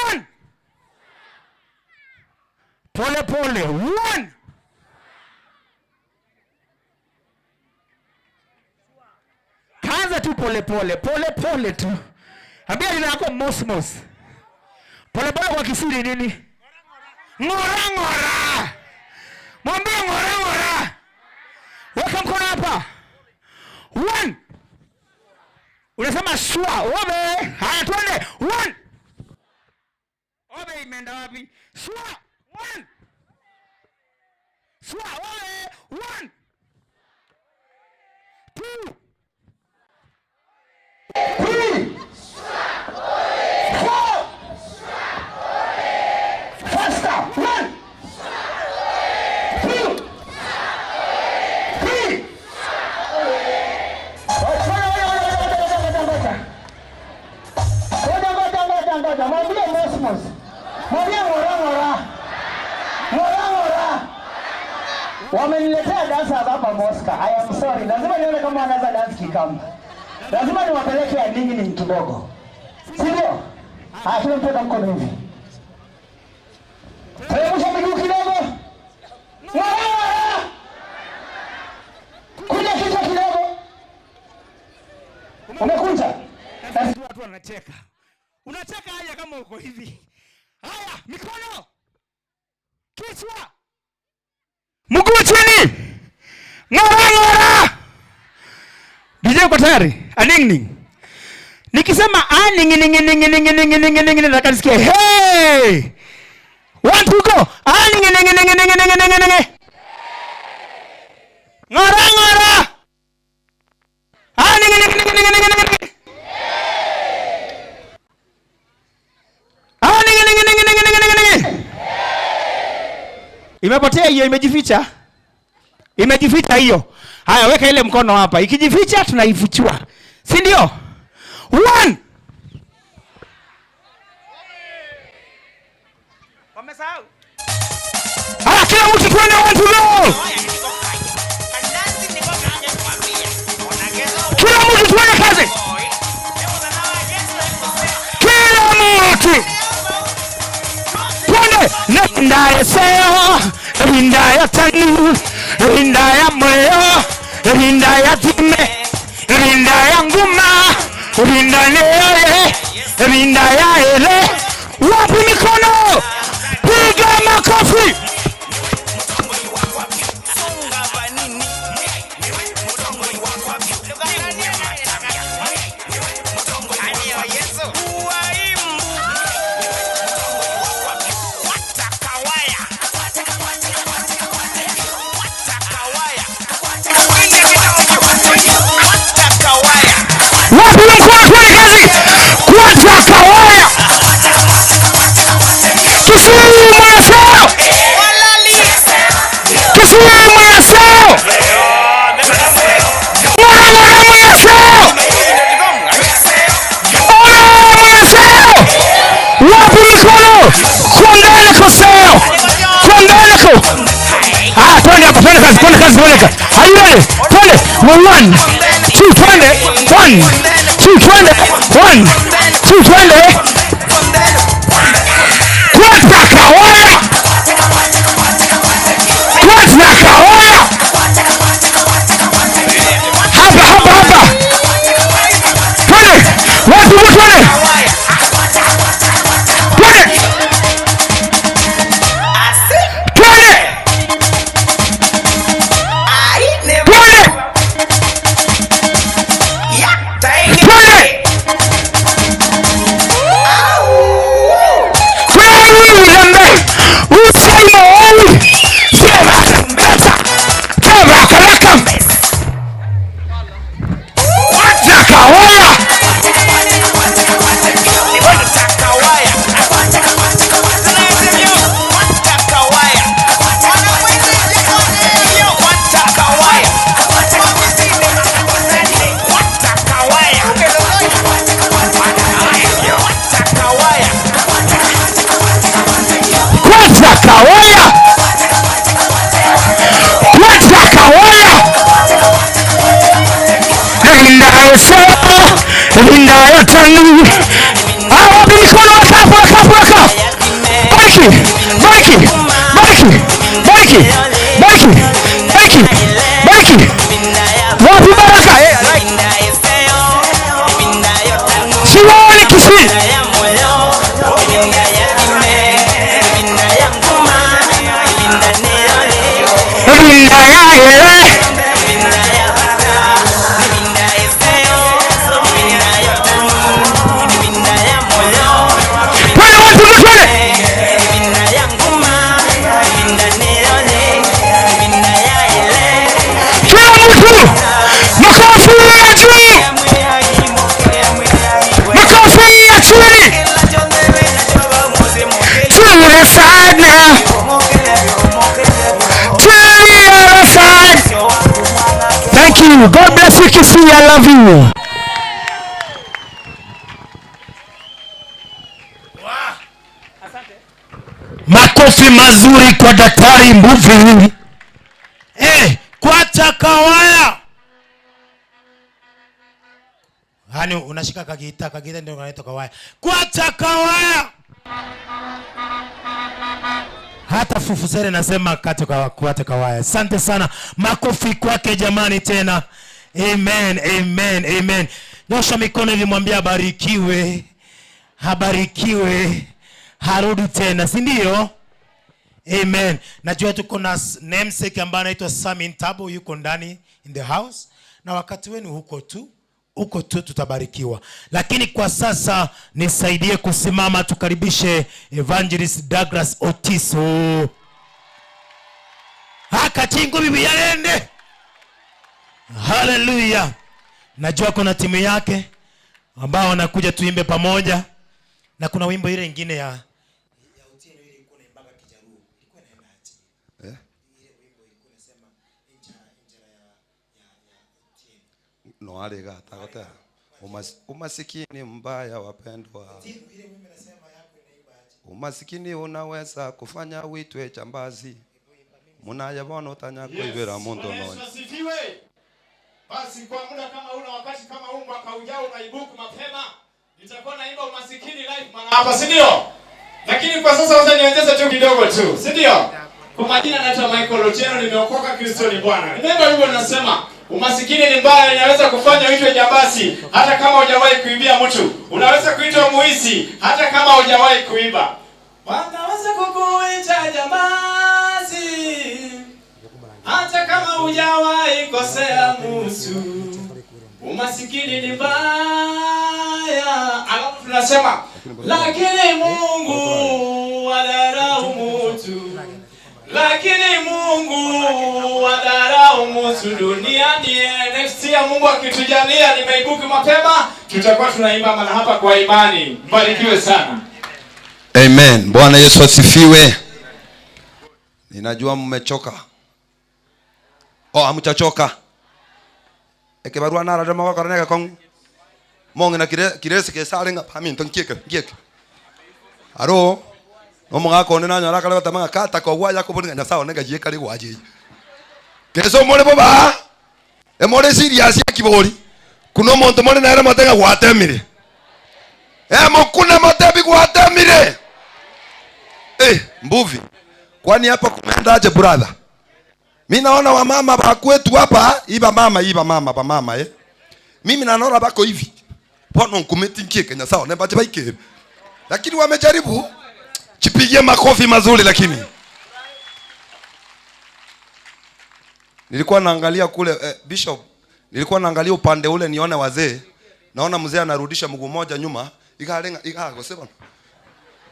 One. Pole pole. One. Kaanza tu pole pole, pole pole tu. Ambia jina lako mosmos. Pole pole kwa Kisiri nini? Ngora ngora. Mwambie ngora ngora. Weka mkono hapa. One. Unasema shwa, obe. Haya twende. One. Obe imeenda wapi? Shwa. One. Shwa, obe. 1 2 3 4. Faster. 1 2 3. Ngoja. Mwambie mosmos. Mwambie ngora ngora. Ngora ngora. Wameniletea dansa hapa Mosca. I am sorry. Lazima nione kama wanaweza dance kikamba. Lazima niwapeleke ya ningi ni kidogo. Si ndio? Ah, kila mtu mkono hivi. Teremsha miguu kidogo. Ngora. Kuja kichwa kidogo. Umekunja? Watu wanacheka. Unacheka haya kama uko hivi. Haya, mikono. Kichwa. Mguu chini. Ngora ngora. DJ uko tayari? Aningning. Nikisema a ningi ningi ningi ningi ningi ningi ningi, nataka nisikie hey. One two go. A ningi ningi ningi ningi ningi ningi ningi. Ngora ngora. A ningi ningi ningi ningi ningi ningi. A ningi ningi ningi ningi ningi ningi ningi. Imepotea hiyo, imejificha. Imejificha hiyo. Haya, weka ile mkono hapa. Ikijificha tunaifichua. Si ndio? 1. Wamesahau. Haya, kila mtu tuende 1 2 go. Kila mtu tuende kazi. Kila mtu. Twende. Nenda yeseo, rinda ya tanu, rinda ya moyo, rinda ya time, rinda ya nguma, rinda neoye, rinda ya ele. Wapi mikono? Piga makofi. Wapi mkono tuone kazi? Kwata kawaya. Kisii mwaseo. Kisii mwaseo. Mwana mwaseo. Ona mwaseo. Wapi mkono? Kwa mbele koseo. Kwa mbele ko. Ah, twende hapo, twende kazi, twende kazi, twende kazi. Are you ready? Twende. 1 2 twende. 1 2 twende. 1 2 twende. Kwata kawaya. Kwata kawaya. Hapa hapa hapa. Twende. Watu twende. Twende. Twende. Twende. Twende. Rinda ya tanu. Wapi mikono? Weka hapo, weka hapo, weka. Bariki, bariki, bariki, bariki, bariki, bariki, bariki. Wapi baraka? Siwaoni Kisii. Rinda ya ele. Thank you. God bless you, Kisii. I love you. Makofi mazuri kwa Daktari Mbuvi. Kwata kawaya. Hani unashika kagita, kagita ndio kanaitwa kawaya. Kwata kawaya. Hata fufusere nasema kato kwata kawaya. Asante sana. Makofi kwake jamani tena. Amen, amen, amen. Nyosha mikono hivi mwambie abarikiwe. Habarikiwe. Harudi tena, si ndio? Amen. Najua tuko na namesake ambaye anaitwa Sami Ntabo, yuko ndani in the house. Na wakati wenu huko tu Huko tu tutabarikiwa. Lakini kwa sasa nisaidie kusimama tukaribishe Evangelist Douglas Otiso. Akachingu bibi yarende. Haleluya. Najua kuna timu yake ambao wanakuja tuimbe pamoja, na kuna wimbo ile ingine ya Eh? No arega tagotea. Umasikini mbaya wapendwa. Umasikini unaweza kufanya uitwe jambazi. Munayabona utanyakuibera mundu Bwana nonya. Yesu asifiwe. Basi kwa muda kama huu na wakati kama huu, mwaka ujao unaibuku mapema, nitakuwa naimba umasikini live mara hapa, si ndio? Lakini kwa sasa wacha niongeze tu kidogo tu, si ndio? Kwa majina naitwa Michael Otieno, nimeokoka, Kristo ni Bwana. Nimeimba wimbo nasema umasikini ni mbaya, inaweza kufanya uitwe jambazi hata kama hujawahi kuibia mtu. Unaweza kuitwa muizi hata kama hujawahi kuiba. Wanaweza kukuita jambazi hata kama hujawahi kosea mtu. Umasikini ni mbaya. Alafu tunasema lakini Mungu adharau mtu. Lakini Mungu adharau mtu duniani. Next year Mungu akitujalia, nimeibuka mapema, tutakuwa tunaimba mahala hapa kwa imani. Mbarikiwe sana. Amen. Bwana Yesu asifiwe. Ninajua mmechoka. Oh, hamjachoka. Ekebarua nara rema kwa kongu. Monge na kiresi kesare nga pami ntonkieke nkieke. Aro no mugako ne nanyo arakare batamanga kata ko gwa yakobonga nyasaye nega yekare gwaje. Keso more boba. Emore serious ya kibori. Kuno muntu more nare matenga gwatemire. Mukuna matebi gwatemire. Mbuvi. Kwani hapa kumeendaje brother? Mimi naona wamama ba kwetu hapa, iba mama ba mama eh. Mimi naona bako hivi. Bono nkumetinkie Kenya sawa, nemba baike. Lakini wamejaribu. Chipigie makofi mazuri lakini. Nilikuwa naangalia kule Bishop, nilikuwa naangalia upande ule nione wazee. Naona mzee anarudisha mguu mmoja nyuma, ikalenga ikagosema.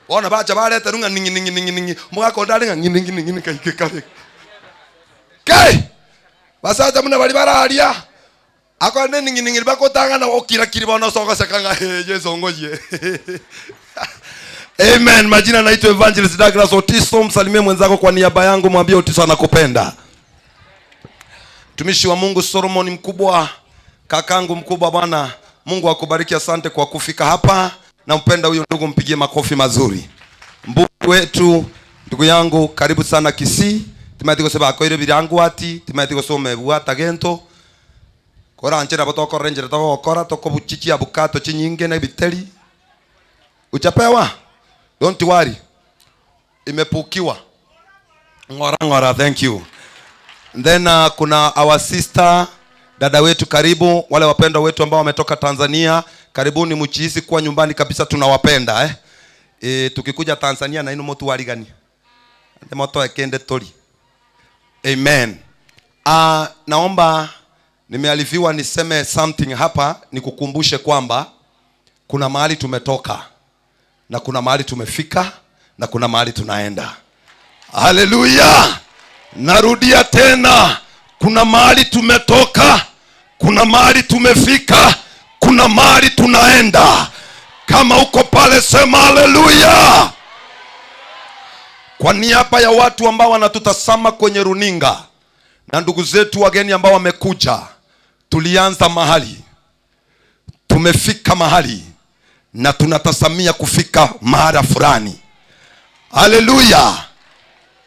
Bona bacha baleta runga ningi ningi ningi ningi. Mwako ndalenga ningi ningi ningi kai kai. Kai. Basaza muna bali baralia. Ako ne ningi ningi bakotanga na okira kiri bona soka sekanga Yesu ngoje. Amen. Majina naitwa Evangelist Douglas Otiso. Msalimie mwenzako kwa niaba yangu, mwambie Otiso anakupenda. Mtumishi wa Mungu Solomon mkubwa, kakangu mkubwa bwana, Mungu akubariki, asante kwa kufika hapa. Nampenda huyo ndugu, mpigie makofi mazuri. Mbuzi wetu ndugu yangu, karibu sana Kisii. Timathi goseba akoire birangu ati, timathi gosome buata gento. Kora anchera botoko renjera toko kora toko buchichi abukato chinyinge na biteli. Uchapewa? Don't worry. Imepukiwa. Ngora ngora, thank you. Then kuna our sister, dada wetu karibu, wale wapendwa wetu ambao wametoka Tanzania, karibuni mchihisi kuwa nyumbani kabisa, tunawapenda eh. Tukikuja Tanzania na ino motu waligani. Ande moto ekende tori. Amen. Naomba nimealifiwa niseme something hapa, nikukumbushe kwamba kuna mahali tumetoka na kuna mahali tumefika na kuna mahali tunaenda. Haleluya. Narudia tena, kuna mahali tumetoka, kuna mahali tumefika, kuna mahali tunaenda. Kama uko pale sema haleluya. Kwa niaba ya watu ambao wanatutazama kwenye runinga na ndugu zetu wageni ambao wamekuja, tulianza mahali, tumefika mahali na tunatazamia kufika mahali fulani. Haleluya.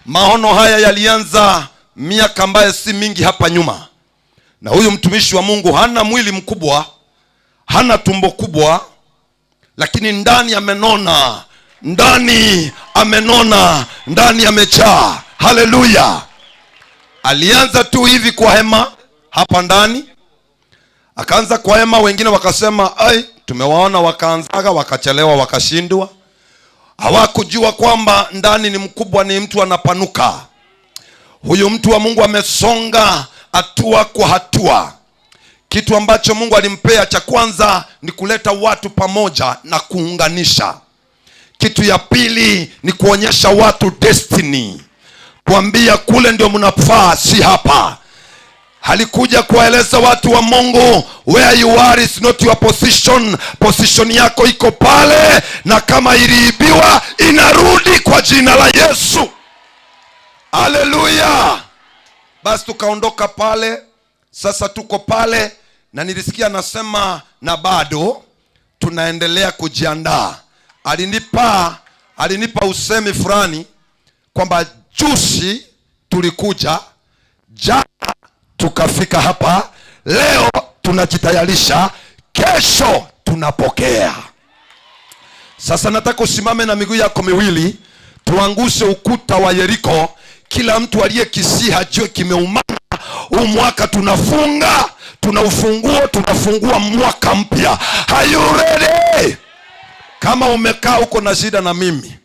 Maono haya yalianza miaka ambayo si mingi hapa nyuma. Na huyu mtumishi wa Mungu hana mwili mkubwa, hana tumbo kubwa, lakini ndani amenona, ndani amenona, ndani amejaa. Haleluya. Alianza tu hivi kwa hema hapa ndani. Akaanza kwa hema, wengine wakasema ai, tumewaona wakaanzaga, wakachelewa, wakashindwa. Hawakujua kwamba ndani ni mkubwa, ni mtu anapanuka. Huyu mtu wa Mungu amesonga hatua kwa hatua. Kitu ambacho Mungu alimpea cha kwanza ni kuleta watu pamoja na kuunganisha. Kitu ya pili ni kuonyesha watu destiny, kuambia kule ndio mnafaa, si hapa. Alikuja kuwaeleza watu wa Mungu, where you are is not your position. Position yako iko pale, na kama iliibiwa inarudi kwa jina la Yesu. Haleluya! Basi tukaondoka pale, sasa tuko pale, na nilisikia nasema na bado tunaendelea kujiandaa. Alinipa usemi fulani kwamba juzi tulikuja, jana tukafika hapa, leo tunajitayarisha, kesho tunapokea. Sasa nataka usimame na miguu yako miwili, tuangushe ukuta wa Yeriko. Kila mtu aliye Kisii hajue kimeumana. Huu mwaka tunafunga, tuna ufunguo, tunafungua mwaka mpya. Are you ready? Kama umekaa huko na shida na mimi,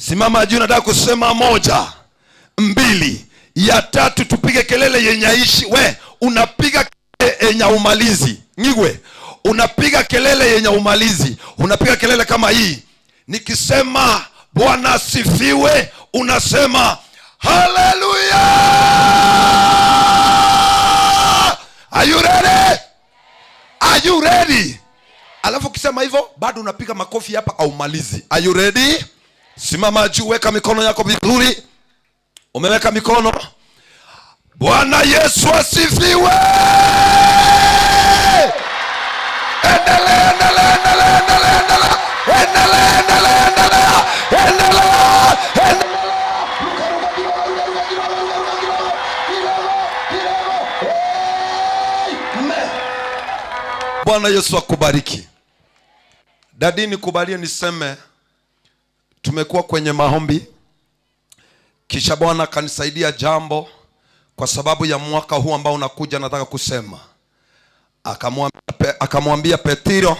simama juu. Nataka kusema 1, 2, ya tatu tupige kelele yenye aishi. We unapiga kelele yenye umalizi. Ngigwe, unapiga kelele yenye umalizi. Unapiga kelele kama hii. Nikisema Bwana asifiwe, unasema haleluya. Are you ready? Are you ready? Alafu ukisema hivyo bado unapiga makofi hapa au malizi. Are you ready? Simama juu, weka mikono yako vizuri. Umeweka mikono. Bwana Yesu asifiwe. Endelea, endelea, endelea, endelea, endelea. Endelea, endelea, endelea. Endelea, endelea. Bwana Yesu akubariki. Dadi, nikubalie niseme tumekuwa kwenye maombi, kisha Bwana akanisaidia jambo kwa sababu ya mwaka huu ambao unakuja. Nataka kusema akamwambia Petro,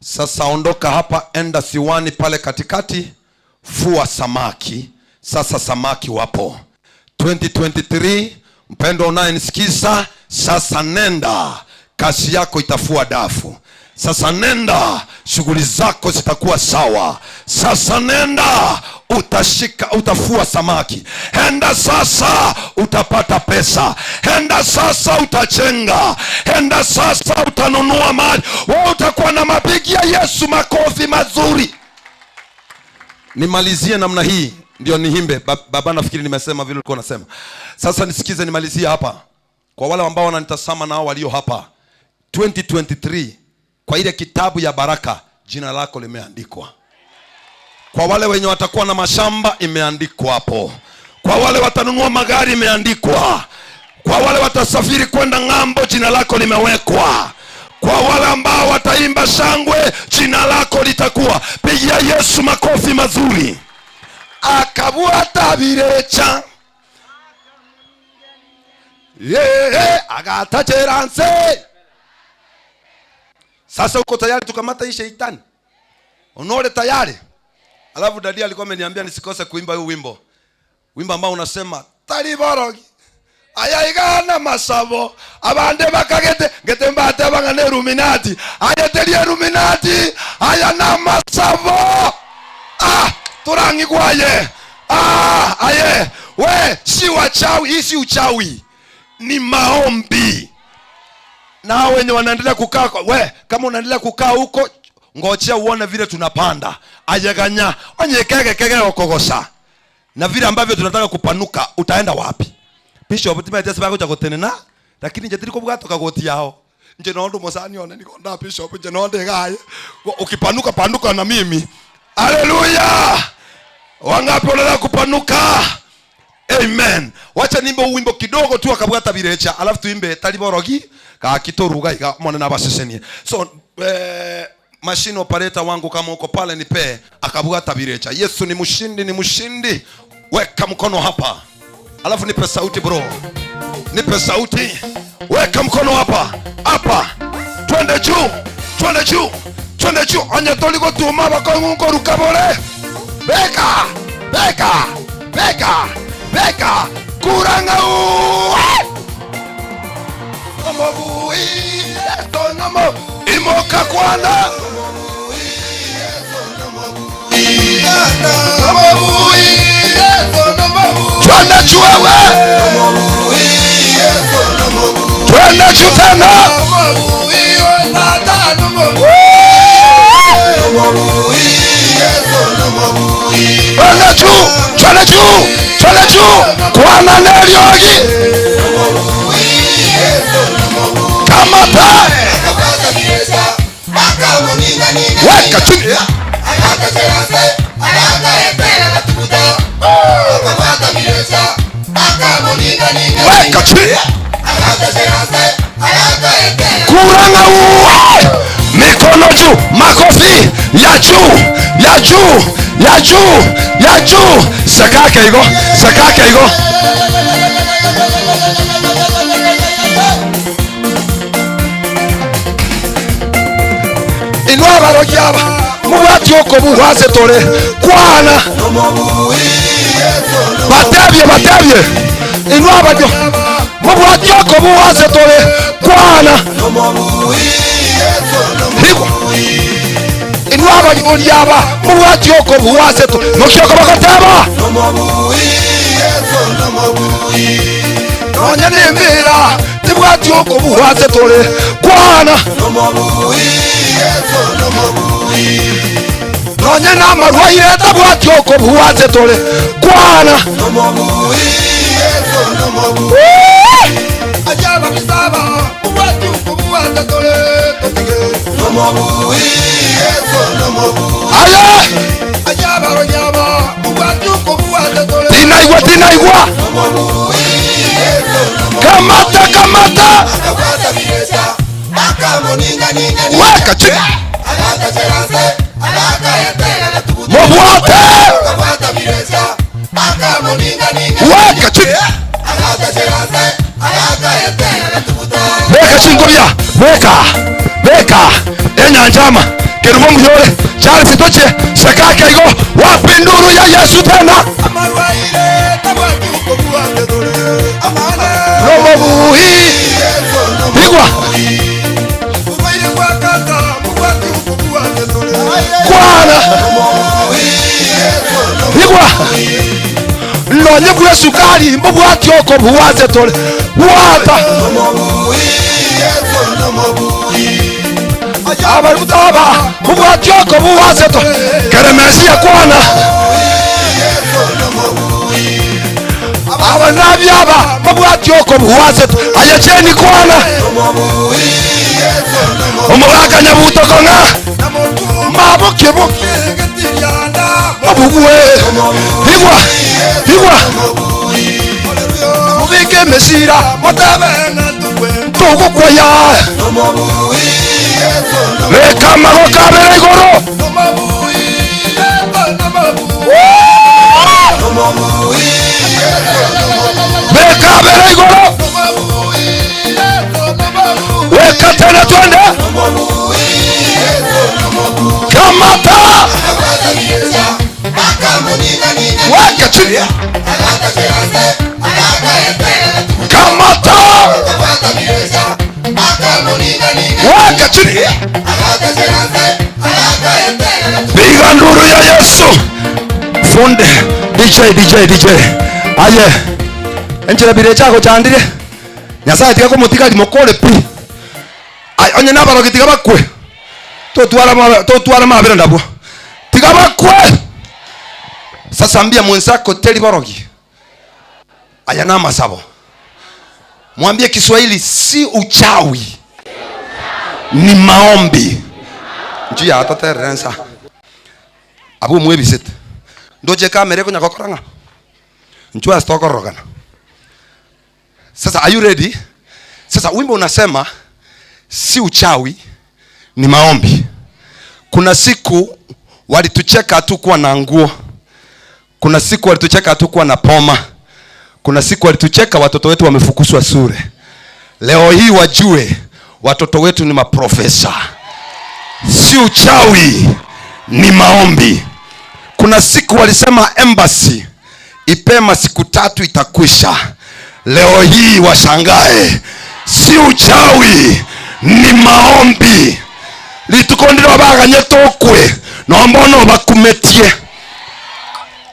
sasa ondoka hapa, enda siwani pale katikati, fua samaki. Sasa samaki wapo. 2023, mpendwa unayenisikiza, sasa nenda, kazi yako itafua dafu. Sasa nenda, shughuli zako zitakuwa sawa. Sasa nenda, utafua samaki. Enda sasa, utapata pesa. Enda sasa, utachenga. Enda sasa, utanunua mali. Wewe utakuwa na mabigi ya Yesu, makofi mazuri. Nimalizie namna hii ndio nihimbe. Baba, nafikiri nimesema vile ulikuwa unasema. Sasa nisikize, nimalizie hapa. Kwa wale ambao wananitazama nao walio hapa, 2023 kwa ile kitabu ya baraka jina lako limeandikwa. Kwa wale wenye watakuwa na mashamba imeandikwa hapo. Kwa wale watanunua magari imeandikwa. Kwa wale watasafiri kwenda ng'ambo jina lako limewekwa. Kwa wale ambao wataimba shangwe jina lako litakuwa. Pigia Yesu makofi mazuri. Akabuata birecha. Yeah, agatacheranse. Sasa uko tayari tukamata hii sheitani? Unole tayari? Alafu dadi alikuwa ameniambia nisikose kuimba huu wimbo. Wimbo ambao unasema taliborogi ayaigana masabo abande bakagete ngete mbate abangane ruminati ayeterie ruminati aya na masabo turangi kwaye aye we si wachawi, hii si uchawi, ni maombi. Na wenye wanaendelea kukaa we, kama unaendelea kukaa huko ngojea uone vile tunapanda ayeganya onyekege kege okogosa na vile ambavyo tunataka kupanuka. Utaenda wapi? Bishop timaite sibako cha gotenena lakini nje tiliko bwato kagoti yao nje nondo mosani one niko nda bishop nje nonde gaye. Ukipanuka panuka na mimi. Haleluya! Wangapi wanataka kupanuka? Amen. Wacha nimbe wimbo kidogo tu akabwata birecha alafu tuimbe taliborogi ka kitoruga ika mwana na basesenie. So machine operator wangu kama uko pale nipe akabwata birecha. Yesu ni mshindi, ni mshindi. Weka mkono hapa. Alafu nipe sauti bro. Nipe sauti. Weka mkono hapa. Hapa. Twende juu. Twende juu. Twende juu. Anya toliko tuma bakongo rukabore. Beka. Beka. Beka. Beka. Kuranga u. Omo Imoka kwana. Twende chuwewe. Twende chutena. Twende chu, twende chu, twende chu. Kwana neriogi. Kamata. Weka chini. Weka chini. Kuranga uwe. Mikono juu, makofi ya juu, ya juu, ya juu, ya juu. Sakake igo, sakake igo. Inua barokiaba, mubwati oko buhwaze tore kwana. Batebye, batebye. Inua baryo, mubwati oko buhwaze tore kwana. Higwa. Inua baryo mubwati oko buhwaze tore. Nokioko bakateba. Nonya nimbira, tibwati oko buhwaze tore kwana. Nonye na marwaire tabwati oko buwaze tore kwana. Aye. Tinaigwa, tinaigwa. Kamata, kamata. Weka chini. Mobwate. Weka chini. Weka chingobia. Weka. Weka. Enyanjama. Kerubo muyore. Charles Toche. Sakaka igo. Wapinduru ya Yesu tena. Romobuhi. Igwa. Kwana. Igwa. Nonye bwe sukari mbubwati oko buwaze tore. Wata. Abarutaba mbubwati oko buwaze tore. Keremesia kwana. Abanabyaba mbubwati oko buwaze tore. Ayecheni kwana. Omuraka nyabutokonga. Mabuke buke. Mabugwe. Igwa. Igwa. Mubike mesira matabe tugukwaya. Reka magoka bere igoro. Reka bere igoro. Weka tena twende. Kamata. Weka chini. Kamata. Weka chini. Piga nduru ya Yesu. Funde DJ DJ DJ. Aye. Enchera bire chako chandire. Nyasaye tiga kumutika limokole pi. Ay onye nabarogi tiga bakwe. Totwara mabere ndabwo. Tiga bakwe. Sasa ambia mwenzako teli barogi. Aya na masabo. Mwambie Kiswahili si uchawi. Ni maombi. Njia ataterensa. Abu mwebisete. Ndoje kamere konya kokoranga. Nchwa stokorogana. Sasa are you ready? Sasa wimbo unasema si uchawi ni maombi. Kuna siku walitucheka hatukuwa na nguo. Kuna siku walitucheka hatukuwa na poma. Kuna siku walitucheka watoto wetu wamefukuswa sure. Leo hii wajue watoto wetu ni maprofesa. Si uchawi ni maombi. Kuna siku walisema embassy ipema siku 3 itakwisha. Leo hii washangae. Si uchawi, ni maombi. Rituko ndiro baganye tokwe nombono bakumetie.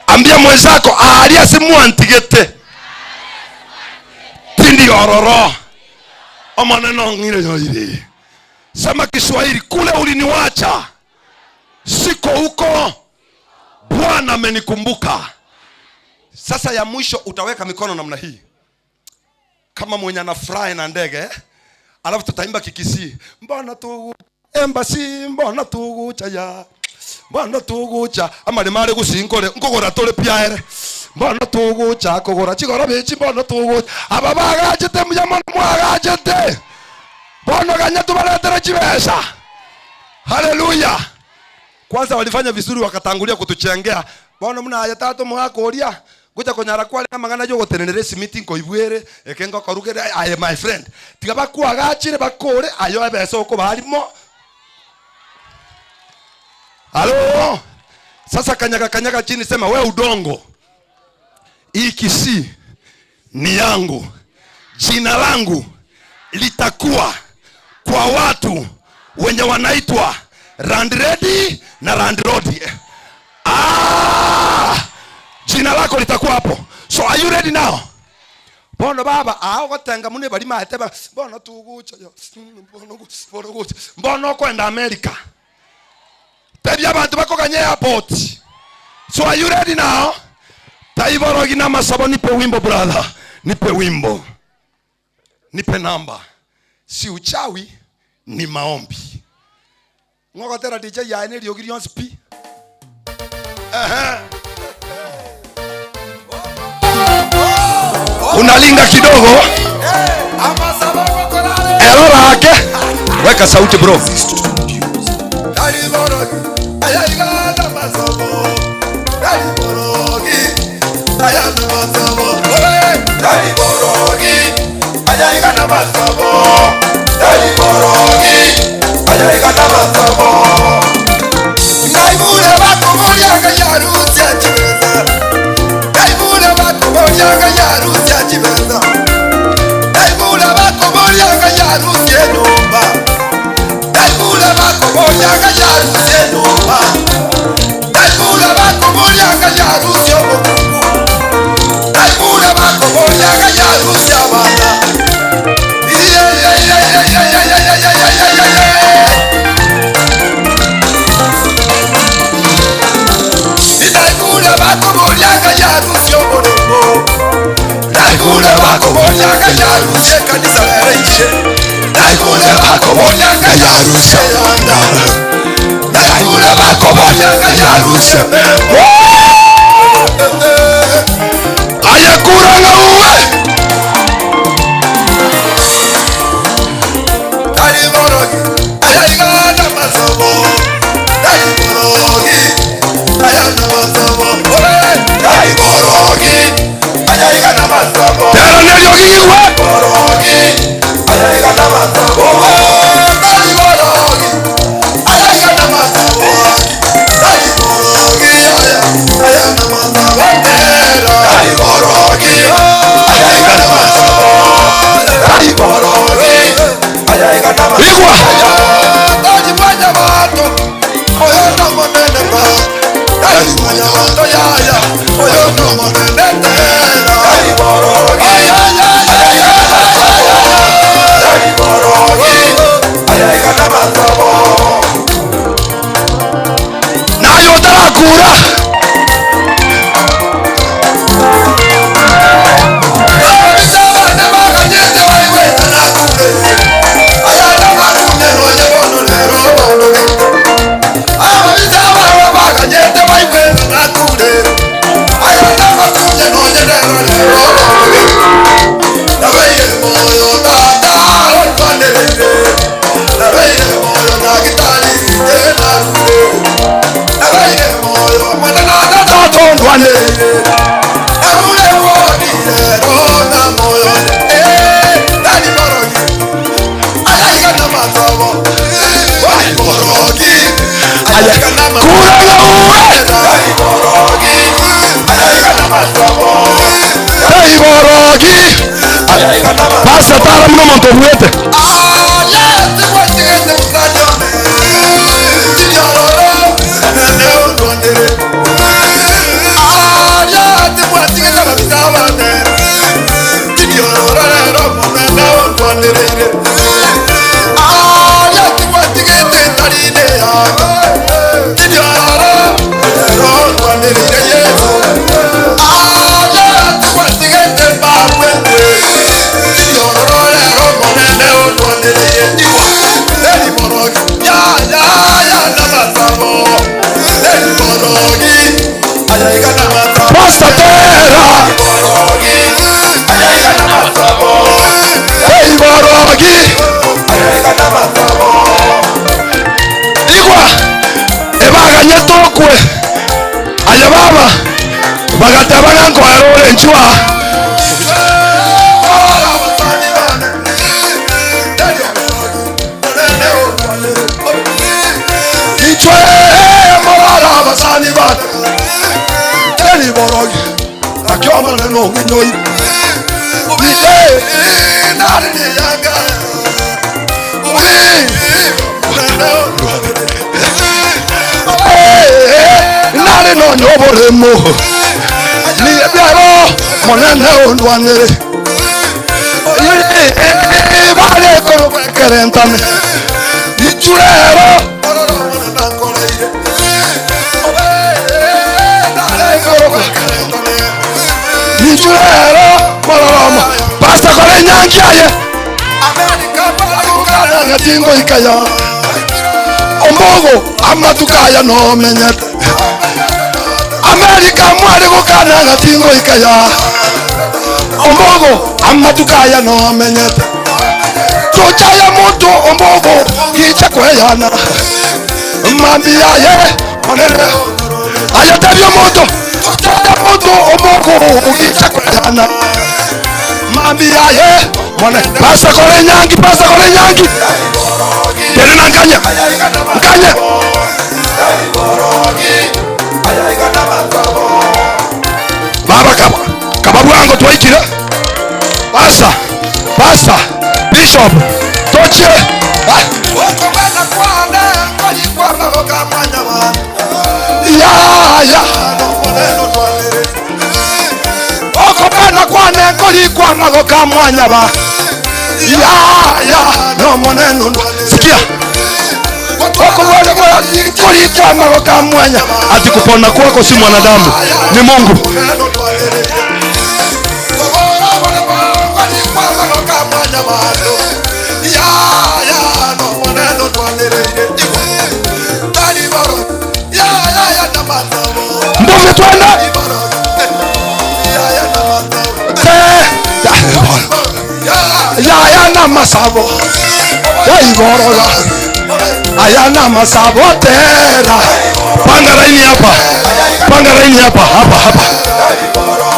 Ambia mwenzako aria simuantigete tindi ororo omaneno ngire yoire. Sema Kiswahili, kule uliniwacha siko huko, Bwana amenikumbuka. Sasa ya mwisho utaweka mikono namna hii kama mwenye anafurahi na ndege eh? Alafu tutaimba Kikisii, mbona tu embassy, mbona tugucha ya, mbona tugucha amali mare gusinkore nkogora tole piaere, mbona tugucha kogora chigora bechi, mbona tugucha aba bagachete muyamo mwagachete mbona ganya tubaletera chibesa. Haleluya. Kwanza walifanya vizuri wakatangulia kutuchengea. Mbona mna haya tatu mwakoria gocha konyara kwale amangana yo gotenenere simiti nkoibwere ekengo korugere. I my friend tiga bakwagachire bakore ayo ebesa uko barimo. Halo. Sasa kanyaga kanyaga chini, sema we udongo, hii Kisii ni yangu, jina langu litakuwa kwa watu wenye wanaitwa Landlady na landlord. Ah, jina lako litakuwa hapo. So are you ready now? Bono baba aho gotenga mune bali maete bono tugucha bono gucha bono kwenda America. Tebia abantu bakoganye airport. So are you ready now? Taiborogi na masabo, nipe wimbo brother. Nipe wimbo. Nipe namba. Si uchawi ni maombi. Ngokotera DJ ya ene riogi on spi. Unalinga kidogo. Erora yake. Weka sauti bro. Ayakuranga uwe Nango njua. Ichwe morara basani ba. Teli borogi. Akioma neno nginyoi. Ide nari ni yanga. Nari no nyoboremo. Ni byaro monene ondwanere. Bale koro kerentane. Ichurero Ichurero mororomo. Pasta kore nyangiaye. Ngatingo ikaya. Ombogo amatukaya no menyete. Amerika mwari gukana ngatingo ikaya. Ombogo amatukaya no menyete. Tuchaya mutu ombogo kicha kweyana. Mambia ye onere. Ayatabyo mutu. Tuchaya mutu ombogo kicha kweyana. Mambia ye mone. Pasa kore nyangi, pasa kore nyangi. Tena nganya. Nganya. Baba kaba. Kababu yangu tuwaikira. Pasa. Pasa. Bishop. Toche. Ya ya. Okopana kwane koli kwa magoka mwanya ba. Ya ya no moneno sikia. Okopana kwa magoka mwanya. Ati kupona kwako si mwanadamu, ni Mungu. Mbona twenda? Ya ya na masabo. Ya iboroga. Ayana masabo tera. Panga laini hapa. Panga laini hapa, hapa hapa.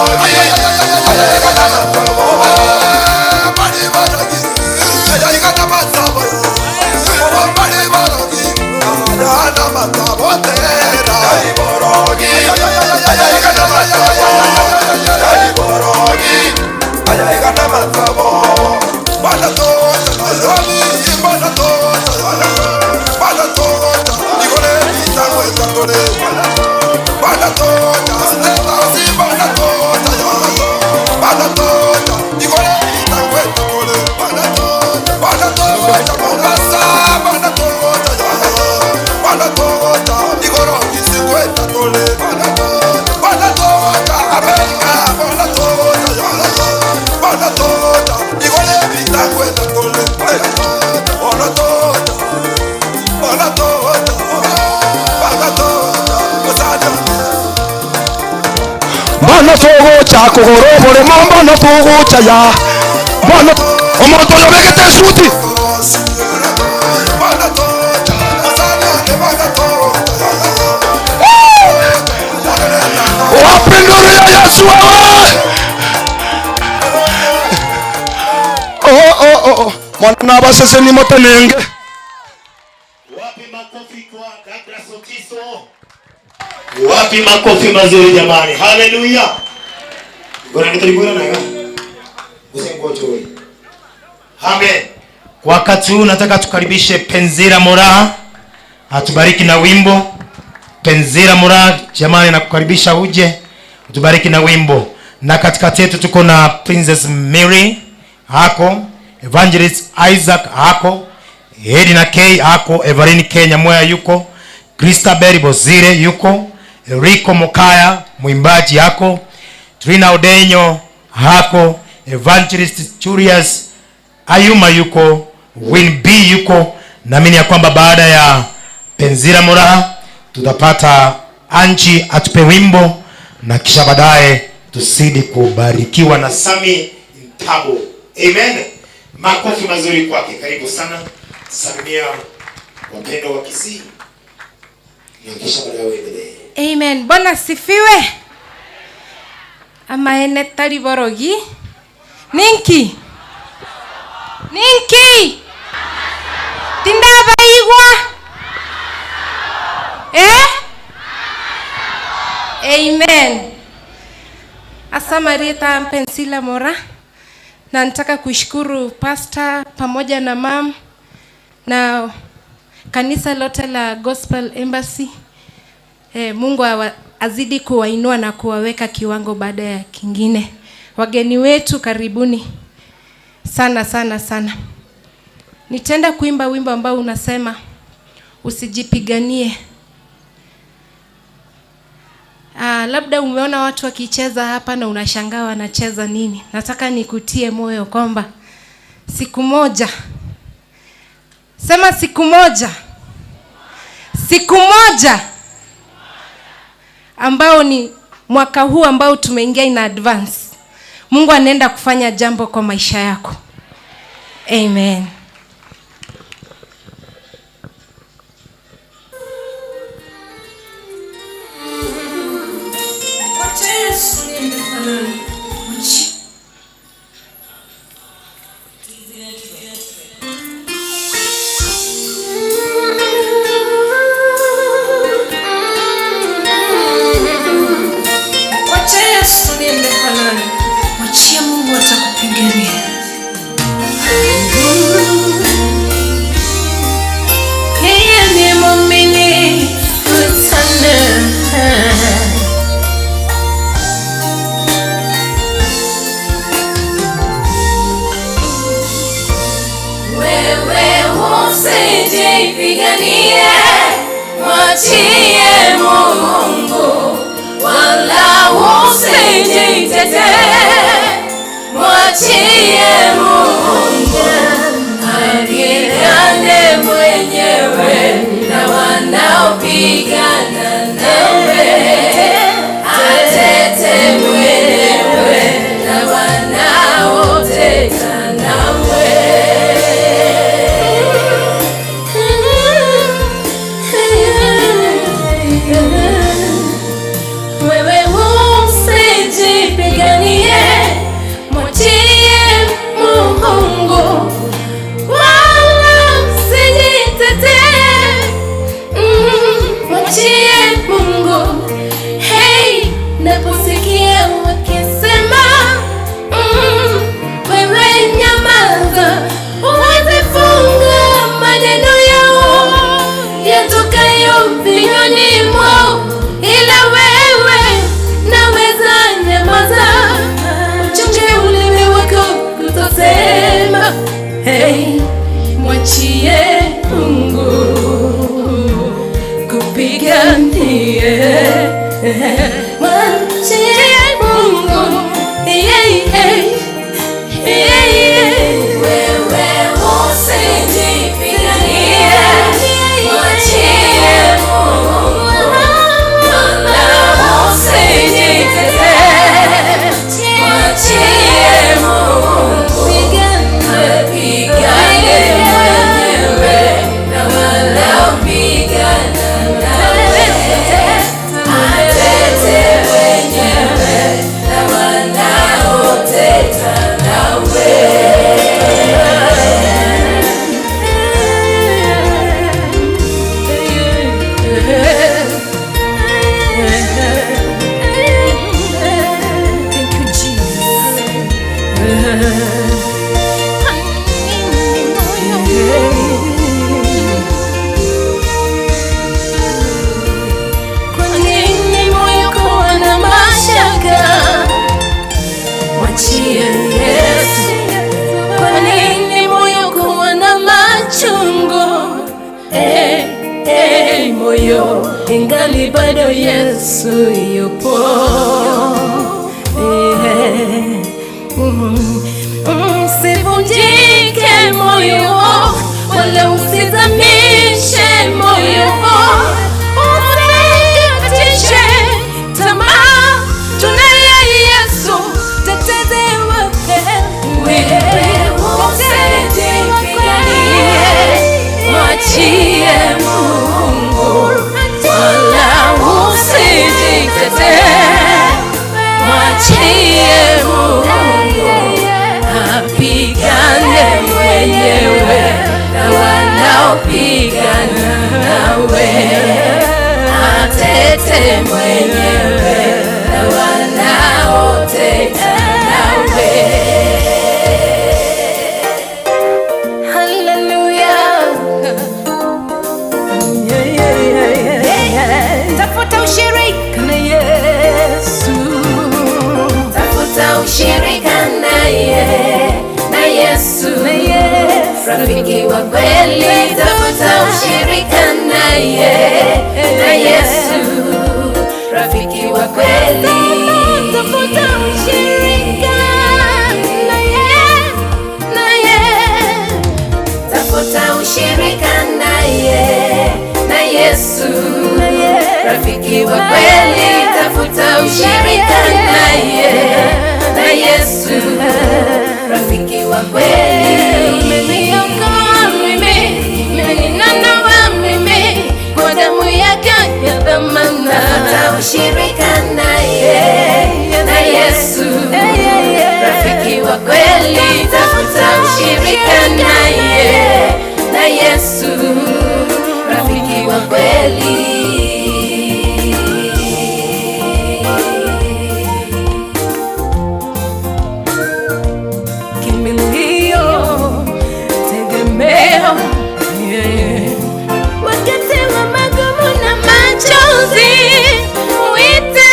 Mbona tugucha kugorobore mbona tugucha ya mbona omuntu yobegete suti wapinduru ya Yesu wewe. Oh oh oh mwana basese ni motenenge. Wapi makofi kwa Douglas Otiso? Wapi makofi mazuri jamani? Haleluya. Bwana nitaligura na yo. Usingoje. Amen. Kwa wakati huu nataka tukaribishe Penzira Moraha atubariki na wimbo. Penzira Moraha jamani, nakukaribisha uje utubariki na wimbo. Na katikati yetu tuko na Princess Mary hako, Evangelist Isaac hako, Edina K hako, Evelyn K Nyamoya yuko, Christabel Bozire yuko, Rico Mokaya mwimbaji yako, Trina Odenyo hako, Evangelist Julius Ayuma yuko, Win B yuko. Naamini ya kwamba baada ya Penzira Moraha tutapata Anji atupe wimbo na kisha baadaye tusidi kubarikiwa na Sami Ntabo. Amen. Makofi mazuri kwake. Karibu sana. Salimia wapendwa wa Kisii. Na kisha baadaye uendelee. Amen. Bwana sifiwe. Amaene tari borogi. Ninki? Ninki? Tindabaigwa? Eh? Amen. Asamarita Mpensila Mora. Na nataka kushukuru pastor pamoja na mam na kanisa lote la Gospel Embassy. Mungu azidi kuwainua na kuwaweka kiwango baada ya kingine. Wageni wetu karibuni sana sana sana. Nitaenda kuimba wimbo ambao unasema usijipiganie. Labda umeona watu wakicheza hapa na unashangaa wanacheza nini. Nataka nikutie moyo kwamba siku moja, sema siku moja, siku moja ambao ni mwaka huu ambao tumeingia in advance, Mungu anaenda kufanya jambo kwa maisha yako. Amen. Mwachie Mungu atakupigania. Yeye ni mwaminifu sana. Wewe usijipiganie, mwachie Mungu, wala usijitetee, mwachie Mungu apigane mwenyewe na wanaopigana nawe, atete mwenyewe na wanaoteta nawe. Wewe usijipiganie, mwachie Mungu, wala usijitetee. Mwachie Mungu. Hey, naposikia wakisema wewe nyamaza, uwazifunga maneno yao yatokayo vinywani mwao, ila wewe naweza nyamaza, uchunge ulimi wako kutosema. Hey, mwachie Mungu kupiganie, mwachie Mungu. Yeah, yeah, yeah, yeah. Wewe usijipiganie, mwachie Mungu, wala usijitetee, mwachie Mungu apigane mwenyewe na wanaopigana nawe, atete mwenyewe na wanaoteta nawe. Thank you, Jesus. Kwa nini moyo kuwa na mashaka? Mwachie Yesu. Kwa nini moyo kuwa na machungu? Moyo ingali bado Yesu yupo. Usivunjike moyo, wala usizamishe moyo, usikatishe tamaa. Tunaye Yesu, tetezi wake. Wewe usijipiganie, mwachie Mungu, wala usijitetee, mwachie Mwachie Mungu apigane mwenyewe na wanaopigana nawe, atete mwenyewe na wanaoteta nawe. Hallelujah. Yeah, yeah, yeah, yeah. Tafuta ushirika na Yesu, tafuta ushirika naye, na Yesu, rafiki wa kweli. Tafuta ushirika naye, na Yesu, rafiki wa kweli. Tafuta ushirika naye, naye. Tafuta ushirika naye, na Yesu, rafiki wa kweli. Tafuta ushirika naye, na Yesu, rafiki wa kweli. Umeniokoa mimi, umeninunua mimi kwa damu yake ya thamani. Tafuta ushirika naye, na Yesu, rafiki wa kweli. Tafuta ushirika naye, na Yesu, rafiki wa kweli. Kimbilio, tegemeo, yeah. Wakati wa magumu na machozi, mwite.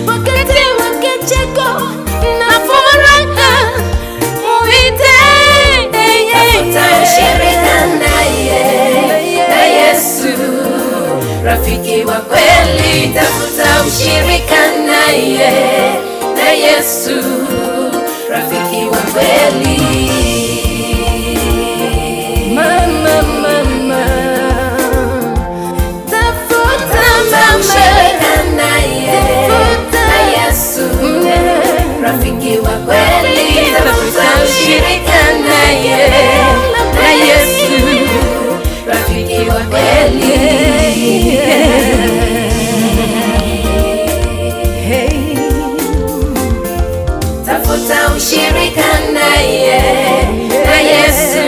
Wakati wa kicheko na furaha, mwite. Tafuta ushirika naye, na Yesu, rafiki wa kweli. Tafuta ushirika naye, na Yesu, rafiki wa kweli. Mama, mama, tafuta ushirika naye, na Yesu, rafiki wa kweli. Tafuta ushirika naye, na Yesu, rafiki wa kweli. Tafuta ushirika naye, na Yesu,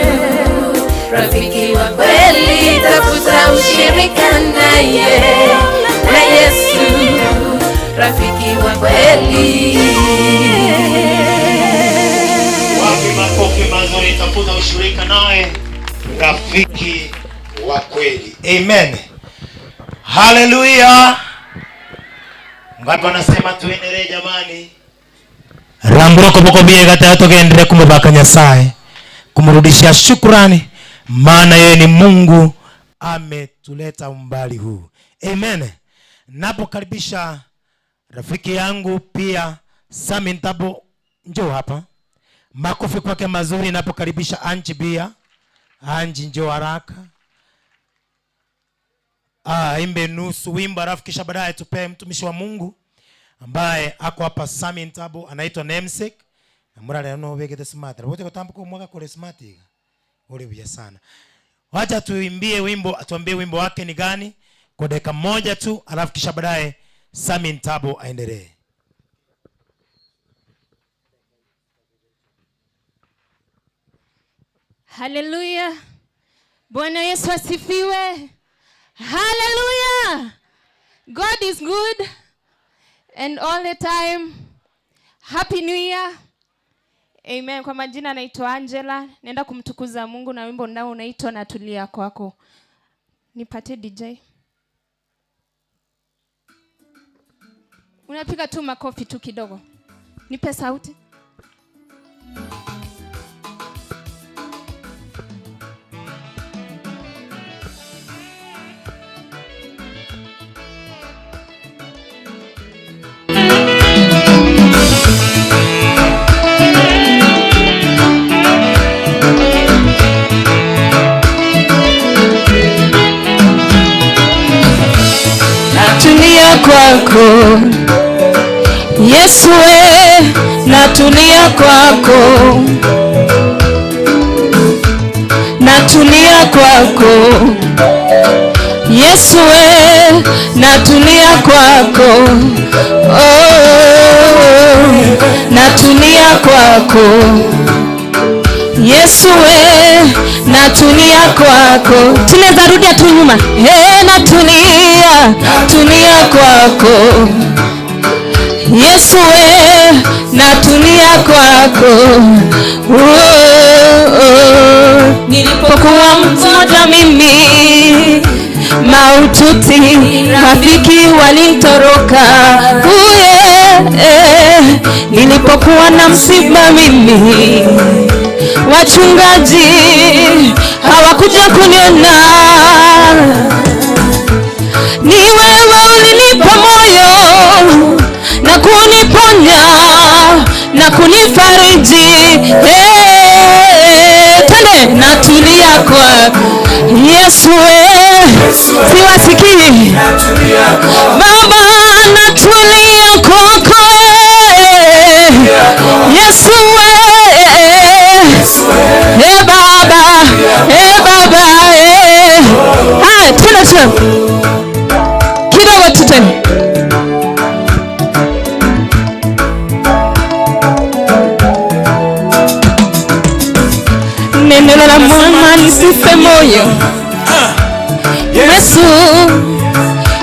rafiki wa kweli. Tafuta ushirika naye, na Yesu, rafiki wa kweli. Wapi makofi mazuri? Tafuta ushirika naye, rafiki wa kweli. Amen. Hallelujah. Ngapi wanasema tuendelee jamani? Rambura koboko biega tatu tuendelee kumubaka Nyasaye, kumrudishia shukrani, maana yeye ni Mungu ametuleta umbali huu. Amen. Napokaribisha rafiki yangu pia Sami Ntabo, njoo hapa. Makofi kwake mazuri. Napokaribisha Anji Bia. Anji njoo haraka. Imbe nusu wimbo alafu kisha baadaye tupe mtumishi wa Mungu ambaye ako hapa Sami Ntabo, anaitwa Namesake. Na murale no wegete smart. Wote kutambuka mwaka kule smart iga. Ule buya sana. Wacha tuimbie wimbo, atuambie wimbo wake ni gani kwa dakika moja tu, alafu kisha baadaye Sami Ntabo aendelee. Hallelujah. Bwana Yesu asifiwe. Hallelujah. God is good and all the time. Happy New Year. Amen. Kwa majina naitwa Angela, naenda kumtukuza Mungu na wimbo nao unaitwa Natulia Kwako. Nipate DJ. Unapiga tu makofi tu kidogo. Nipe sauti. Natulia kwako Yesu, we natulia kwako, natulia kwako Yesu we, natulia kwako. Oh, natulia kwako. Yesu we, natulia kwako. Tunaweza rudia tu nyuma. Hey, natulia, tulia kwako. Yesu we, natulia kwako. Oh, oh. Nilipokuwa mmoja mimi maututi, rafiki walitoroka. Nilipokuwa na msiba mimi, wachungaji hawakuja kuniona. Ni wewe ulinipa moyo na kuniponya na kunifariji. Hey, twende, natulia kwako Yesu we, siwasikii Baba, natulia kwako Yesu we. Hey Baba, hey Baba, hey. Haya, twende kidogo tu tena. Neno la Bwana nisife moyo. Yesu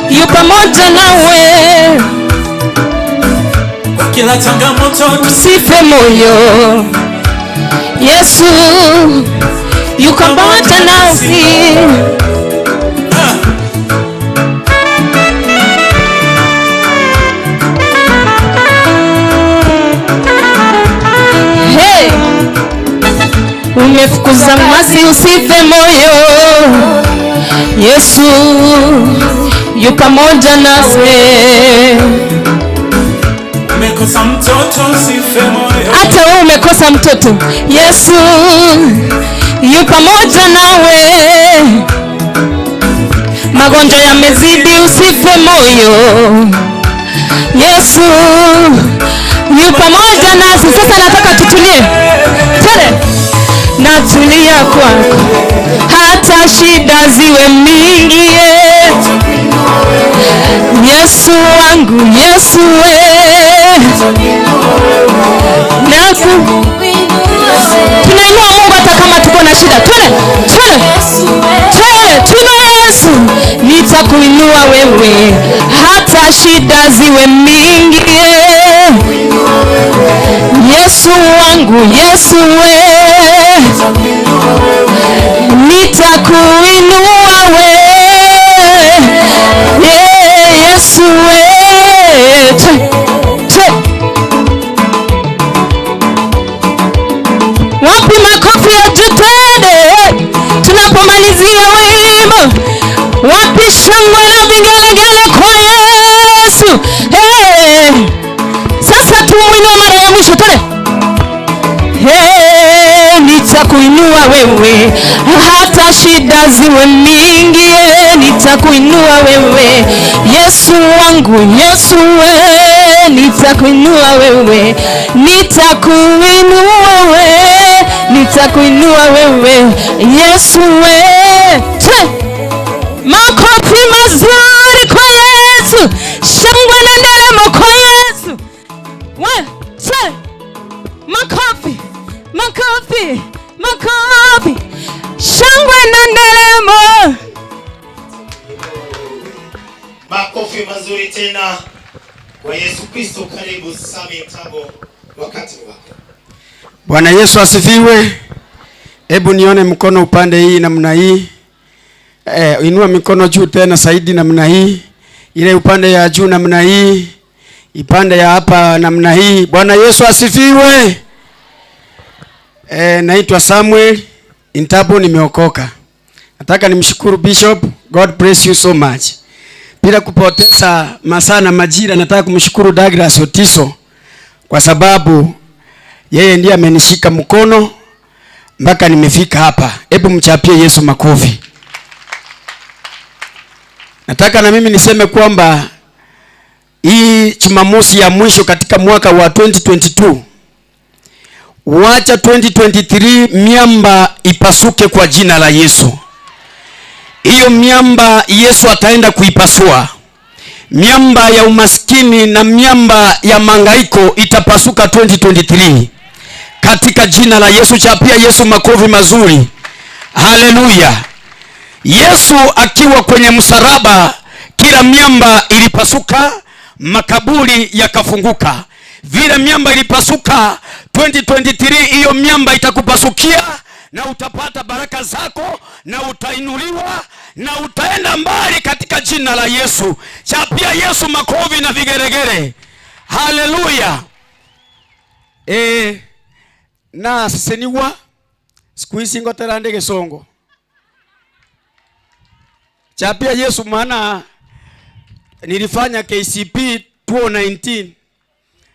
yu pamoja nawe. Kwa kila changamoto usife moyo. Yesu yu pamoja nasi. Hey, umefukuza mwasi usife moyo. Yesu yu pamoja nasi. Umekosa mtoto usife moyo. Hata wewe umekosa mtoto, Yesu yu pamoja nawe. Magonjwa yamezidi usife moyo. Yesu yu pamoja nasi. Sasa nataka tutulie. Tele. Natulia kwako hata shida ziwe mingi. Yesu wangu, Yesu we, naku tunainua Mungu hata kama tuko na shida. Twende, twende, twende, tuinue Yesu. Nitakuinua wewe hata shida ziwe mingi. Yesu wangu, Yesu we, nitakuinua we. Yesu we. Wapi makofi ya jutende tunapomalizia wimbo? Wapi shangwe na vigelegele kwa Yesu? Hey. Sasa tumuinue mara ya mwisho, tole. Hey, nitakuinua wewe hata shida ziwe mingi. Nitakuinua wewe Yesu wangu, Yesu we, nitakuinua wewe, nitakuinua wewe, nitakuinua wewe Yesu we. Makofi mazuri kwa Yesu, shangwe na nderemo kwa Yesu. One, two, makofi, makofi, makofi, shangwe na nderemo. Makofi mazuri tena kwa Yesu Kristo. Karibu Sami Mtambo, wakati wako. Bwana Yesu asifiwe. Hebu nione mkono upande hii namna hii. Inua mikono juu tena zaidi namna hii. Ile upande ya juu namna hii. Ipande ya hapa namna hii. Bwana Yesu asifiwe. Naitwa Samuel Intabo, nimeokoka. Nataka nimshukuru Bishop. God bless you so much. Bila kupoteza masaa na majira, nataka kumshukuru Douglas Otiso kwa sababu yeye ndiye amenishika mkono mpaka nimefika hapa. Hebu mchapie Yesu makofi. Nataka na mimi niseme kwamba hii Jumamosi ya mwisho katika mwaka wa 2022, wacha 2023 miamba ipasuke kwa jina la Yesu. Hiyo miamba Yesu ataenda kuipasua. Miamba ya umaskini na miamba ya mangaiko itapasuka 2023. Katika jina la Yesu. Chapia Yesu makofi mazuri. Haleluya. Yesu akiwa kwenye msalaba, kila miamba ilipasuka, makaburi yakafunguka. Vile miamba ilipasuka 2023, hiyo miamba itakupasukia na utapata baraka zako na utainuliwa na utaenda mbali katika jina la Yesu. Chapia Yesu makofi na vigeregere. Haleluya. Na siseniwa siku hizi ngotera ndege songo. Chapia Yesu, maana nilifanya KCP 2019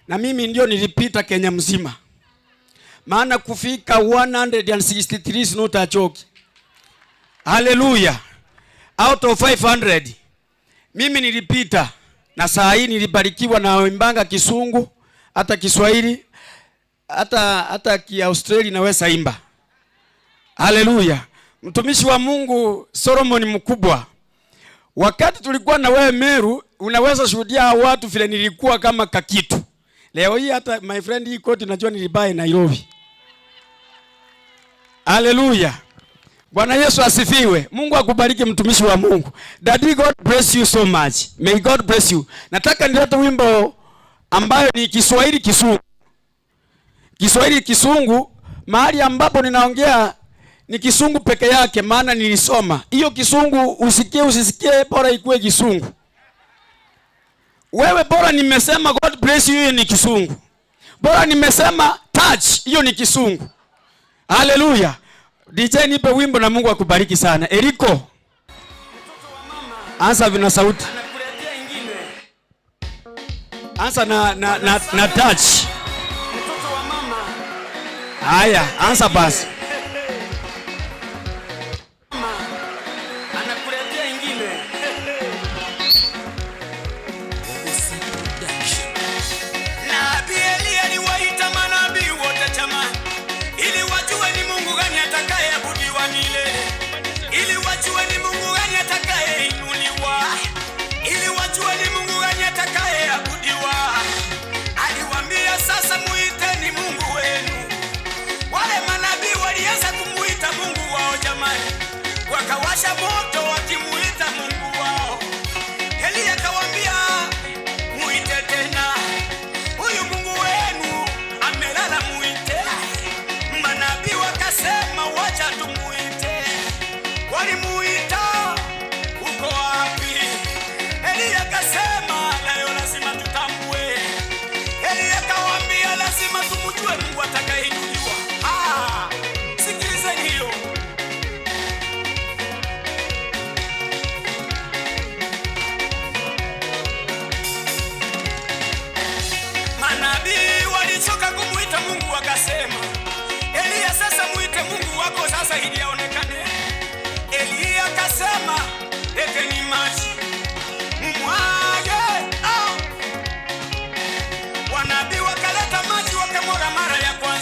na mimi ndio nilipita Kenya mzima. Maana kufika 163 is not a joke. Hallelujah. Out of 500 mimi nilipita, na saa hii nilibarikiwa na imbanga Kisungu, hata Kiswahili, hata Kiaustralia naweza imba. Hallelujah. Mtumishi wa Mungu Solomon mkubwa, wakati tulikuwa na wewe Meru, unaweza shuhudia watu vile nilikuwa kama kakitu. Leo hii hata my friend hii koti najua nilibuy Nairobi. Hallelujah. Bwana Yesu asifiwe. Mungu akubariki mtumishi wa Mungu. Daddy, God bless you so much. May God bless you. Nataka nilete wimbo ambayo ni Kiswahili Kisungu. Kiswahili Kisungu, mahali ambapo ninaongea ni Kisungu peke yake, maana nilisoma. Hiyo Kisungu usikie usisikie, bora ikuwe Kisungu. Wewe bora nimesema God bless you, hiyo ni Kisungu. Bora nimesema touch, hiyo ni Kisungu. Hallelujah. DJ nipe wimbo na Mungu akubariki sana. Eriko. Ansa vina sauti. Ansa na touch. Haya, ansa basi. Wakawasha moto wakimuita Mungu wao. Elia akawaambia, muite tena huyu Mungu wenu amelala, muite. Manabii wakasema wacha tumuite. Walimuita, uko wapi? Elia akasema leo lazima tutambue. Elia akawaambia lazima tumjue Mungu atakayeinuliwa. Sikilizeni hiyo. Manabii walichoka kumuita Mungu wakasema, Elia sasa muite Mungu wako sasa ili aonekane. Elia akasema, leteni maji mumwage. Wanabii wakaleta maji wakamwaga mara ya kwanza.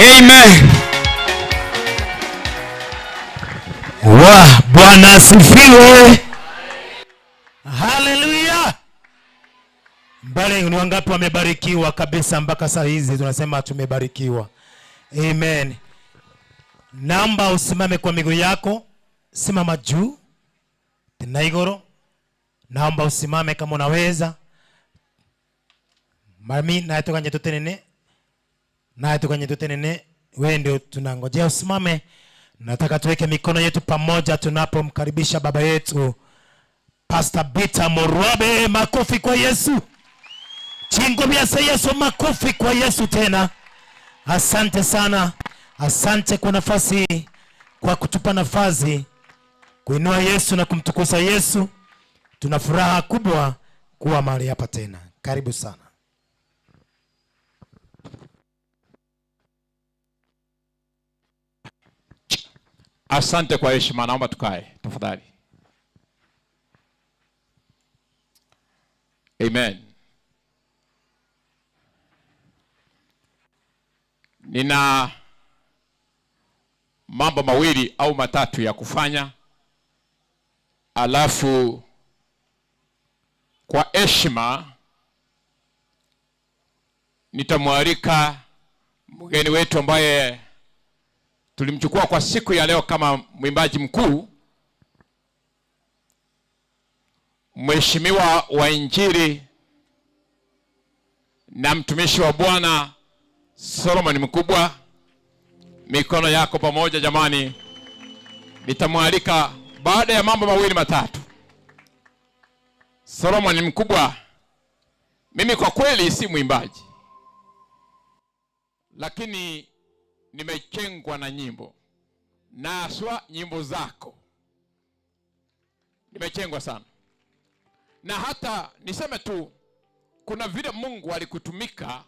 Amen. Wa Bwana asifiwe. Haleluya. Mbale ni wangapi wamebarikiwa kabisa mpaka saa hizi tunasema tumebarikiwa. Amen. Naomba usimame kwa miguu yako. Simama juu. Tena igoro. Naomba usimame kama unaweza. Mami na toka nyeto tenene. Na toka nyeto tenene. Wewe ndio tunangojea usimame. Nataka tuweke mikono yetu pamoja tunapomkaribisha baba yetu Pastor Peter Morwabe. Makofi kwa Yesu. Chingo biasa Yesu, makofi kwa Yesu tena. Asante sana. Asante kwa nafasi, kwa kutupa nafasi kuinua Yesu na kumtukuza Yesu. Tuna furaha kubwa kuwa mahali hapa tena. Karibu sana. Asante kwa heshima, naomba tukae tafadhali. Amen. Nina mambo mawili au matatu ya kufanya, alafu kwa heshima nitamwalika mgeni wetu ambaye tulimchukua kwa siku ya leo kama mwimbaji mkuu, mheshimiwa wa Injili na mtumishi wa Bwana Solomon Mkubwa. Mikono yako pamoja jamani. Nitamwalika baada ya mambo mawili matatu. Solomon Mkubwa, mimi kwa kweli si mwimbaji, lakini nimechengwa na nyimbo, na haswa nyimbo zako nimechengwa sana. Na hata niseme tu, kuna vile Mungu alikutumika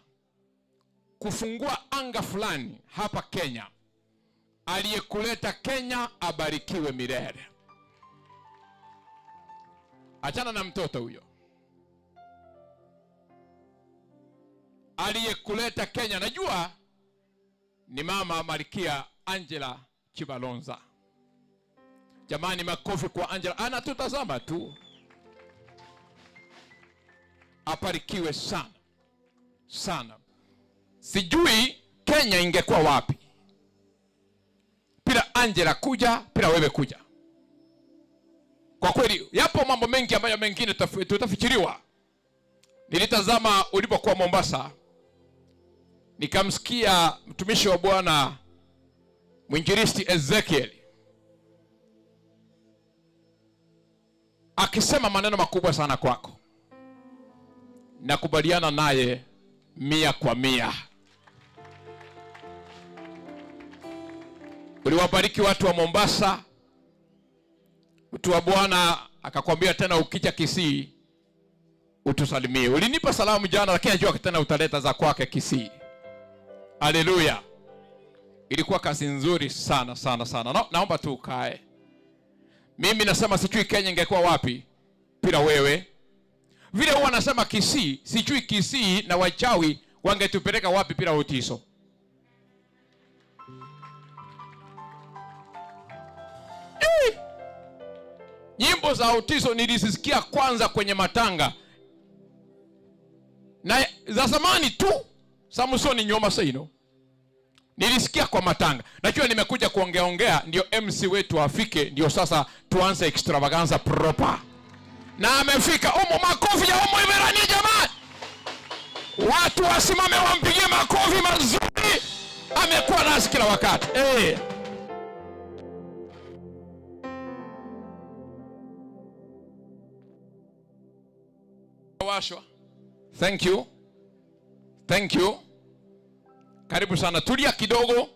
kufungua anga fulani hapa Kenya. Aliyekuleta Kenya abarikiwe milele. Achana na mtoto huyo. Aliyekuleta Kenya najua ni mama Malkia Angela Chibalonza. Jamani, makofi kwa Angela. Anatutazama tu. Abarikiwe sana sana. Sijui Kenya ingekuwa wapi bila Angela kuja, bila wewe kuja. Kwa kweli yapo mambo mengi ambayo mengine tutafikiriwa. Nilitazama ulipokuwa Mombasa, nikamsikia mtumishi wa Bwana mwinjilisti Ezekiel akisema maneno makubwa sana kwako. Nakubaliana naye 100%. Uliwabariki watu wa Mombasa. Mtu wa Bwana akakwambia tena ukija Kisii utusalimie. Ulinipa salamu jana, lakini najua tena utaleta za kwake Kisii. Haleluya. Ilikuwa kazi nzuri sana sana sana. Naomba tu ukae. Mimi nasema sijui Kenya ingekuwa wapi bila wewe. Vile huwa nasema Kisii, sijui Kisii na wachawi wangetupeleka wapi bila Otiso. Nyimbo za Otiso nilizisikia kwanza kwenye matanga. Na za zamani tu, Samsoni Nyoma Seino. Nilisikia kwa matanga. Najua nimekuja kuongeaongea ndio MC wetu afike, ndio sasa tuanze extravaganza proper. Na amefika. Umo makofi ya umo Imerani jamani. Watu wasimame wampigie makofi mazuri. Amekuwa nasi kila wakati. Washwa. Thank you. Thank you. Karibu sana. Tulia kidogo.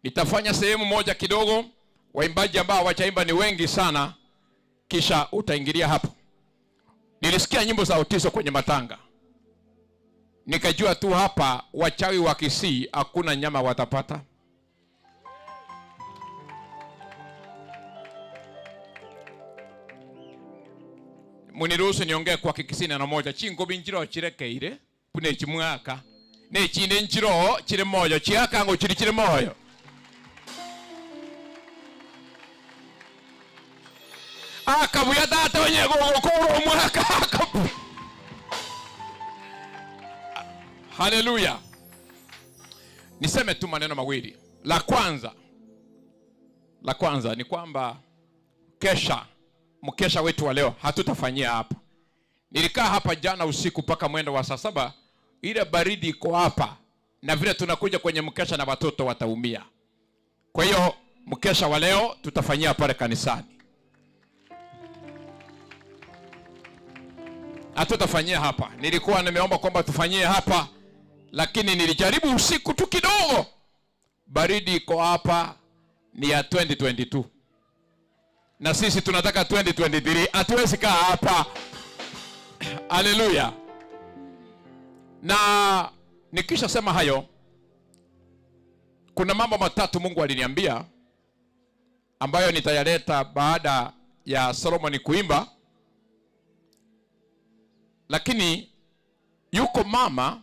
Nitafanya sehemu moja kidogo. Waimbaji ambao hawajaimba ni wengi sana. Kisha utaingilia hapo. Nilisikia nyimbo za Otiso kwenye matanga. Nikajua tu hapa wachawi wa Kisii hakuna nyama watapata. Muniruhusu niongee kwa Kikisii neno moja. Chingo binjiro chirekeire pune chimwaka. Nechinde nchiro chiri moyo chiakango chiri chiri moyo. Akabuya tata wenye gogokoro mwaka akabu. Haleluya. Niseme tu maneno mawili. La kwanza ni kwamba mkesha wetu wa leo hatutafanyia hapa. Nilikaa hapa jana usiku mpaka mwendo wa saa 7, ile baridi iko hapa na vile tunakuja kwenye mkesha na watoto wataumia. Kwa hiyo mkesha wa leo tutafanyia pale kanisani. Hatutafanyia hapa. Nilikuwa nimeomba kwamba tufanyie hapa, lakini nilijaribu usiku tu kidogo. Baridi iko hapa ni ya 2022. Na sisi tunataka 2023. Hatuwezi kaa hapa. Haleluya. Na nikisha sema hayo, kuna mambo matatu Mungu aliniambia ambayo nitayaleta baada ya Solomon kuimba. Lakini yuko mama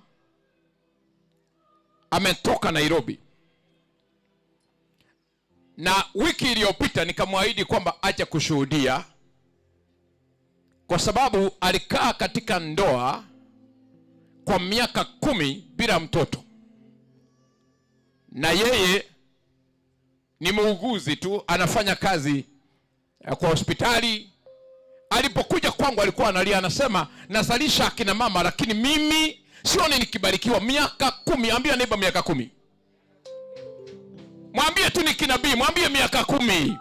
ametoka Nairobi, na wiki iliyopita nikamwahidi kwamba aje kushuhudia, kwa sababu alikaa katika ndoa kwa miaka 10 bila mtoto. Na yeye ni muuguzi tu, anafanya kazi kwa hospitali. Alipokuja kwangu alikuwa analia, anasema nazalisha akina mama lakini mimi sioni nikibarikiwa. Miaka 10. Ambia neighbor miaka 10. Mwambie tu ni kinabii, mwambie miaka 10.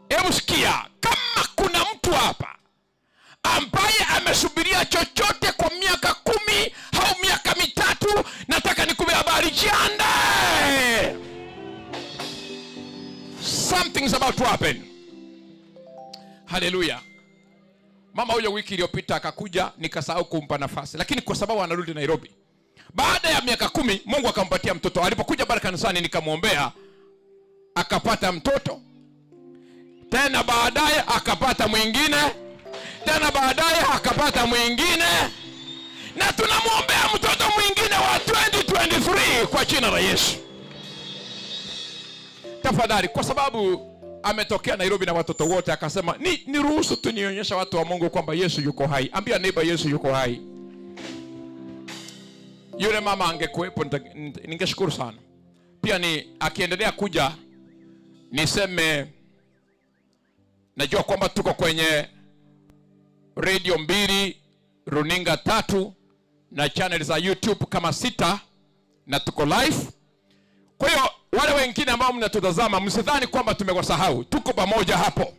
Hebu sikia, kama kuna mtu hapa ambaye amesubiria chochote kwa miaka 10 au miaka 3, nataka nikupe habari, jiandae. Something's about to happen. Haleluya. Mama huyo wiki iliyopita akakuja, nikasahau kumpa nafasi, lakini kwa sababu anarudi Nairobi baada ya miaka 10, Mungu akampatia mtoto. Alipokuja pale kanisani nikamwombea, akapata mtoto. Tena baadaye akapata mwingine, tena baadaye akapata mwingine, na tunamwombea mtoto mwingine wa 2023 kwa jina la Yesu. Tafadhali, kwa sababu ametokea Nairobi na watoto wote, akasema niruhusu tu nionyesha watu wa Mungu kwamba Yesu yuko hai. Ambia neighbor Yesu yuko hai. Yule mama angekuwepo ningeshukuru sana. Pia ni akiendelea kuja niseme najua kwamba tuko kwenye radio 2, runinga 3 na channel za YouTube kama 6 na tuko live. Kwa hiyo wale wengine ambao mnatutazama msidhani kwamba tumewasahau. Tuko pamoja hapo.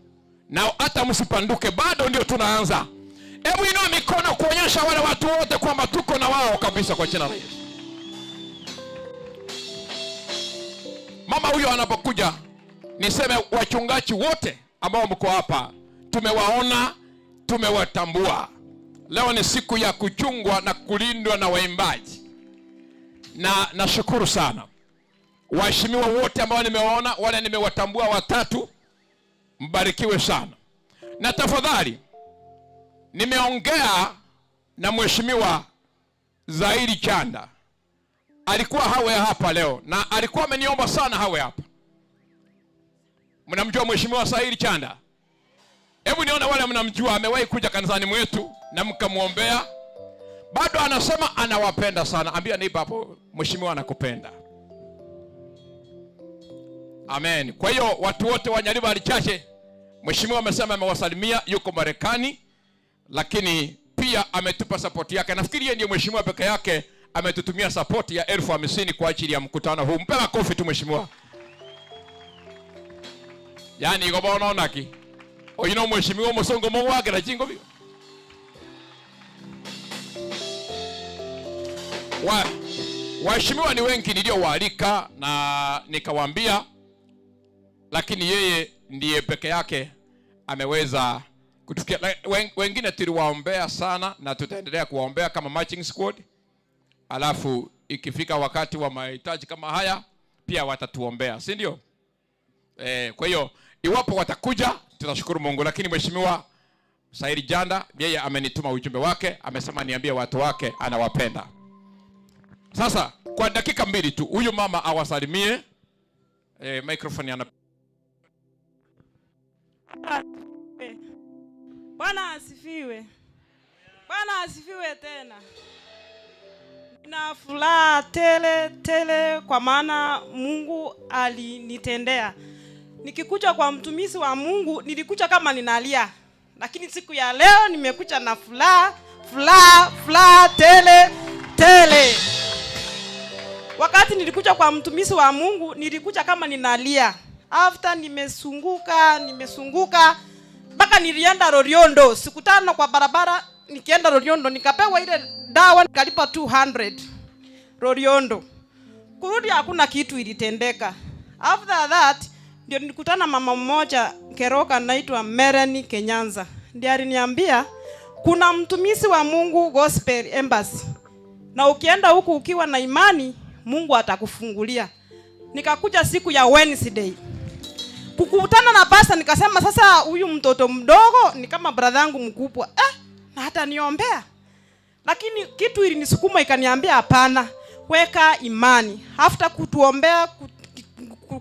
Na hata msipanduke, bado ndio tunaanza. Hebu inua mikono kuonyesha wale watu wote kwamba tuko na wao kabisa kwa jina la Yesu. Mama huyo anapokuja, niseme wachungaji wote ambao mko hapa, tumewaona, tumewatambua. Leo ni siku ya kuchungwa na kulindwa na waimbaji. Na nashukuru sana waheshimiwa wote ambao nimewaona, wale nimewatambua watatu, mbarikiwe sana. Na tafadhali, nimeongea na mheshimiwa Zaidi Chanda. Alikuwa hawe hapa leo na alikuwa ameniomba sana hawe hapa. Mnamjua mheshimiwa Zaidi Chanda? Hebu nione wale mnamjua, amewahi kuja kanisani mwetu na mkamuombea. Bado anasema anawapenda sana. Ambia neighbor hapo, mheshimiwa anakupenda. Amen. Kwa hiyo watu wote wa Nyaribari Chache, mheshimiwa amesema amewasalimia, yuko Marekani, lakini pia ametupa support yake. Nafikiri yeye ndiye mheshimiwa peke yake ametutumia support ya 50,000 kwa ajili ya mkutano huu. Mpe makofi tu mheshimiwa. Yaani iko bona onaki. Oyino mheshimiwa musongo mungu wake na chingo bio. Waheshimiwa ni wengi niliowaalika na nikawaambia, lakini yeye ndiye peke yake ameweza kutufikia. Wengine tuliwaombea sana na tutaendelea kuwaombea kama marching squad. Alafu ikifika wakati wa mahitaji kama haya pia watatuombea, si ndio? Kwa hiyo iwapo watakuja tutashukuru Mungu. Lakini mheshimiwa Saidi Janda yeye amenituma ujumbe wake, amesema niambie watu wake anawapenda. Sasa kwa dakika 2 tu huyu mama awasalimie. Microphone ana. Bwana asifiwe. Bwana asifiwe tena. Nina furaha tele tele kwa maana Mungu alinitendea. Nikikuja kwa mtumishi wa Mungu nilikuja kama ninalia, lakini siku ya leo nimekuja na furaha, furaha, furaha tele tele. Wakati nilikuja kwa mtumishi wa Mungu nilikuja kama ninalia. After nimesunguka mpaka nilienda Loliondo. Siku 5 kwa barabara nikienda Loliondo nikapewa ile dawa nikalipa 200 Loliondo. Kurudi hakuna kitu ilitendeka. After that ndio nilikutana mama mmoja Keroka anaitwa Mereni Kenyanza. Ndiye aliniambia kuna mtumishi wa Mungu Gospel Embassy, na ukienda huku ukiwa na imani Mungu atakufungulia. Nikakuja siku ya Wednesday kukutana na pastor, nikasema sasa huyu mtoto mdogo ni kama brother yangu mkubwa, na hata niombea. Lakini kitu ilinisukuma ikaniambia hapana, weka imani. After kutuombea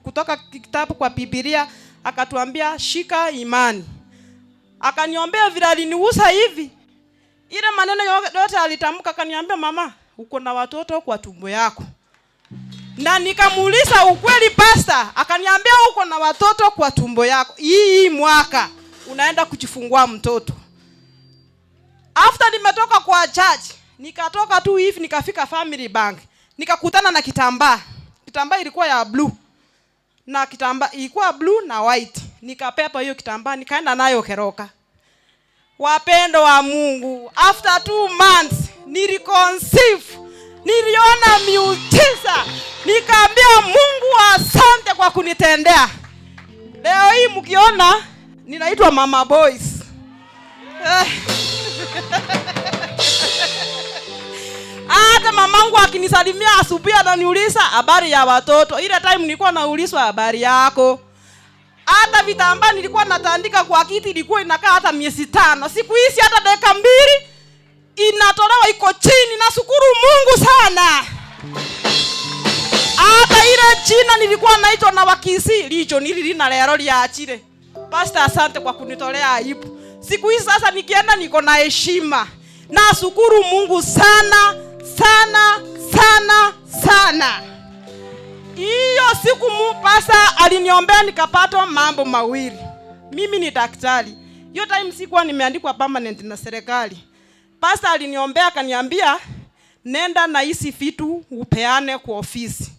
kutoka kitabu kwa Biblia, akatuambia shika imani. Akaniombea vile aliniusa hivi, ile maneno yote alitamka, akaniambia mama, uko na watoto kwa tumbo yako. Na nikamuuliza ukweli pastor, akaniambia uko na watoto kwa tumbo yako, hii mwaka unaenda kujifungua mtoto. After nimetoka kwa church, nikatoka tu hivi nikafika Family Bank, nikakutana na kitambaa. Kitambaa ilikuwa ya blue. Na kitambaa ilikuwa blue na white. Nikapepa hiyo kitambaa nikaenda nayo Keroka. Wapendo wa Mungu, after 2 months niliconceive. Niliona miujiza. Nikaambia Mungu asante kwa kunitendea. Leo hii mkiona ninaitwa Mama Boys. Hata mamangu akinisalimia asubuhi ananiuliza habari ya watoto. Ile time nilikuwa naulizwa habari yako. Hata vitambaa nilikuwa natandika kwa kiti ilikuwa inakaa hata miezi 5. Siku hizi hata dakika 2 inatolewa iko chini. Nashukuru Mungu sana. Hata ile jina nilikuwa naitwa na Wakisi licho nililina lero liachire. Pastor asante kwa kunitolea aibu. Siku hizi sasa nikienda niko na heshima. Nashukuru Mungu sana sana sana sana. Hiyo siku pastor aliniombea nikapata mambo mawili. Mimi ni daktari. Hiyo time sikuwa nimeandikwa permanent na serikali. Pastor aliniombea akaniambia nenda na hizi vitu upeane kwa ofisi.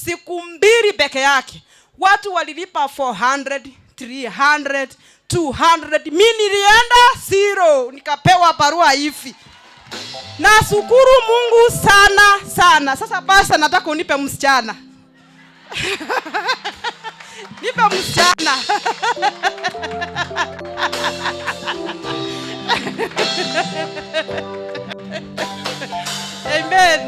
Siku 2 peke yake watu walilipa 400, 300, 200. Mimi nilienda 0, nikapewa barua hivi. Nashukuru Mungu sana sana. Sasa pastor nataka unipe msichana. Nipe msichana. Amen.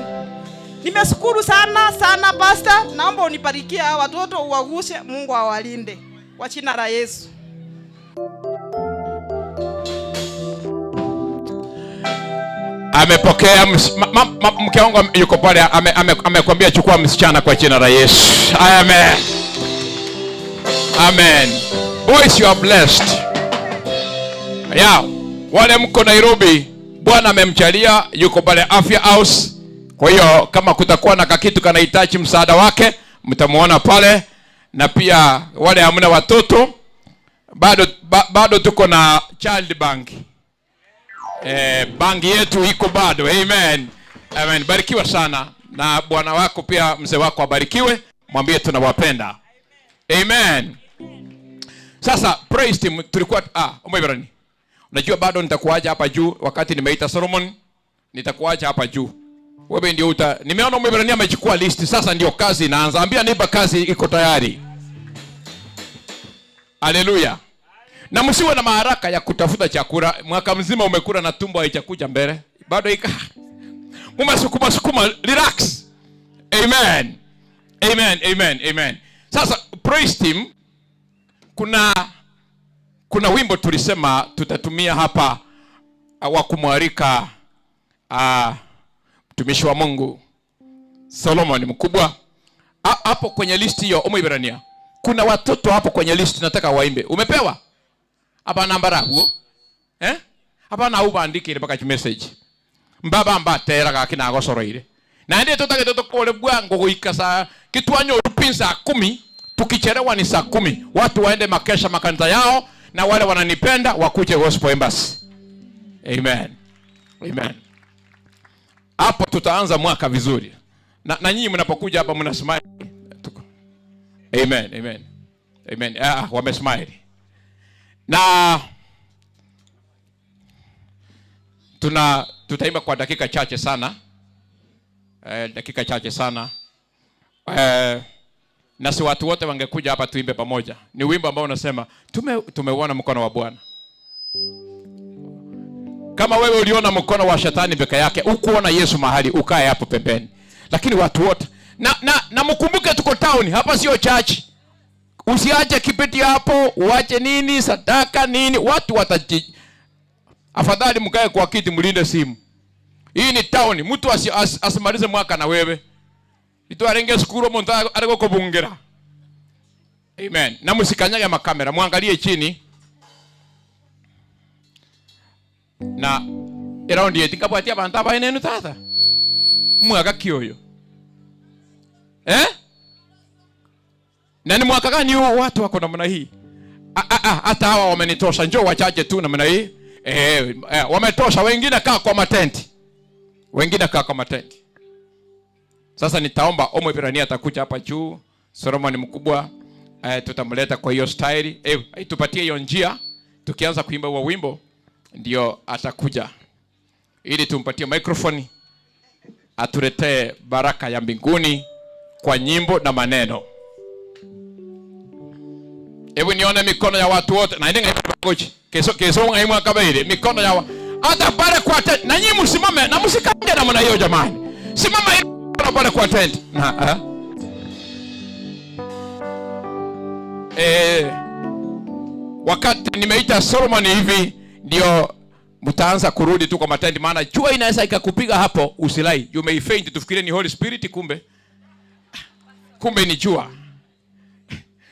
Nimeshukuru sana sana pastor. Naomba unibarikie hawa watoto, uwaguse, Mungu awalinde. Kwa jina la Yesu. Amepokea mke wangu yuko pale, amekwambia chukua msichana kwa jina la Yesu. Amen. Amen. Boys, you are blessed. Yeah. Wale mko Nairobi, Bwana amemjalia, yuko pale Afya House. Kwa hiyo kama kutakuwa na kakitu kanahitaji msaada wake, mtamuona pale. Na pia wale hamna watoto, bado tuko na child bank. Bangi yetu iko bado. Amen. Amen. Barikiwa sana na bwana wako pia, mzee wako abarikiwe. Mwambie tunawapenda. Amen. Sasa praise team tulikuwa Mwibrani. Unajua bado nitakuacha hapa juu wakati nimeita Solomon, nitakuacha hapa juu. Wewe ndio uta. Nimeona Mwibrani amechukua list, sasa ndio kazi inaanza. Ambia neighbor kazi iko tayari. Haleluya. Na msiwe na maharaka ya kutafuta chakula. Mwaka mzima umekula na tumbo haijakuja mbele. Bado ika. Mumesukuma sukuma, relax. Amen. Amen, amen, amen. Sasa praise team, kuna wimbo tulisema tutatumia hapa wa kumwalika mtumishi wa Mungu. Solomon mkubwa. Hapo kwenye list hiyo Omoibrania. Kuna watoto hapo kwenye list nataka waimbe. Umepewa? Hapa namba raguo. Eh? Hapa na ubandike ile mpaka message. Mbaba mbatera gakina gocoroire. Na ndiye tutagete tukore bwango guika saa kitwanyo rupin saa 10, tukichelewa ni saa 10. Watu waende makesha makanisa yao na wale wananipenda wakuje Gospel Embassy. Amen. Amen. Hapo tutaanza mwaka vizuri. Na nyinyi mnapokuja hapa mna smile. Amen, amen. Amen. Wamesmile. Na tutaimba kwa dakika chache sana. Dakika chache sana. Na si watu wote wangekuja hapa tuimbe pamoja. Ni wimbo ambao unasema tumeuona mkono wa Bwana. Kama wewe uliona mkono wa shetani peke yake, hukuona Yesu mahali, ukae hapo pembeni. Lakini watu wote na mkumbuke tuko town, hapa sio church. Usiache kipiti hapo, uache nini, sadaka nini, watu wataji. Afadhali mkae kwa kiti mlinde simu. Hii ni town, mtu asimalize mwaka na wewe. Itwarenge sukuru mtu ariko kubungera. Amen. Na msikanyage makamera, muangalie chini. Na around 8 ngabwatia abantu abainenu tata. Mwaka kioyo. Eh? Na ni mwaka gani huo watu wako namna hii? Hata hawa wamenitosha, njoo wachache tu namna hii. Wametosha, wengine kaa kwa matenti. Wengine kaa kwa matenti. Sasa nitaomba Omoibrania atakuja hapa juu. Solomon mkubwa, tutamleta kwa hiyo style. Tupatie hiyo njia. Tukianza kuimba huo wimbo ndio atakuja. Ili tumpatie microphone atuletee baraka ya mbinguni kwa nyimbo na maneno. Hebu nione mikono ya watu wote. Na ndio ngoji. Kesho ngaimu akabaire mikono ya hata pale kwa tent. Na nyinyi msimame na msikange namna hiyo jamani. Simama pale kwa tent. Na wakati nimeita Solomon hivi ndio mtaanza kurudi tu kwa matenti, maana jua inaweza ikakupiga hapo usilai. You may faint, tufikirie ni Holy Spirit, kumbe ni jua.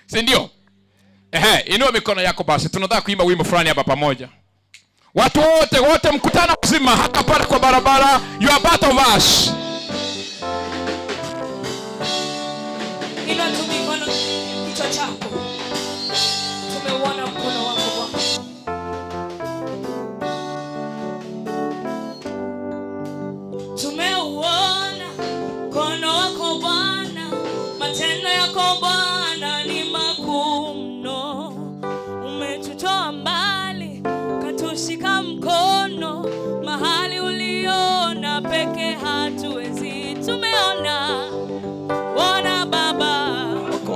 Si ndio? Inua mikono yako basi. Tunataka kuimba wimbo fulani hapa pamoja. Watu wote mkutano mzima hata pale kwa barabara, you are part of us. Inua tu mikono kichwa chako. Tumeuona mkono wako Bwana. Tumeuona mkono wako Bwana, matendo yako Bwana ni makuu mno. Umetutoa mbali, katushika mkono, mahali uliona peke hatuwezi. Tumeona Bwana Baba,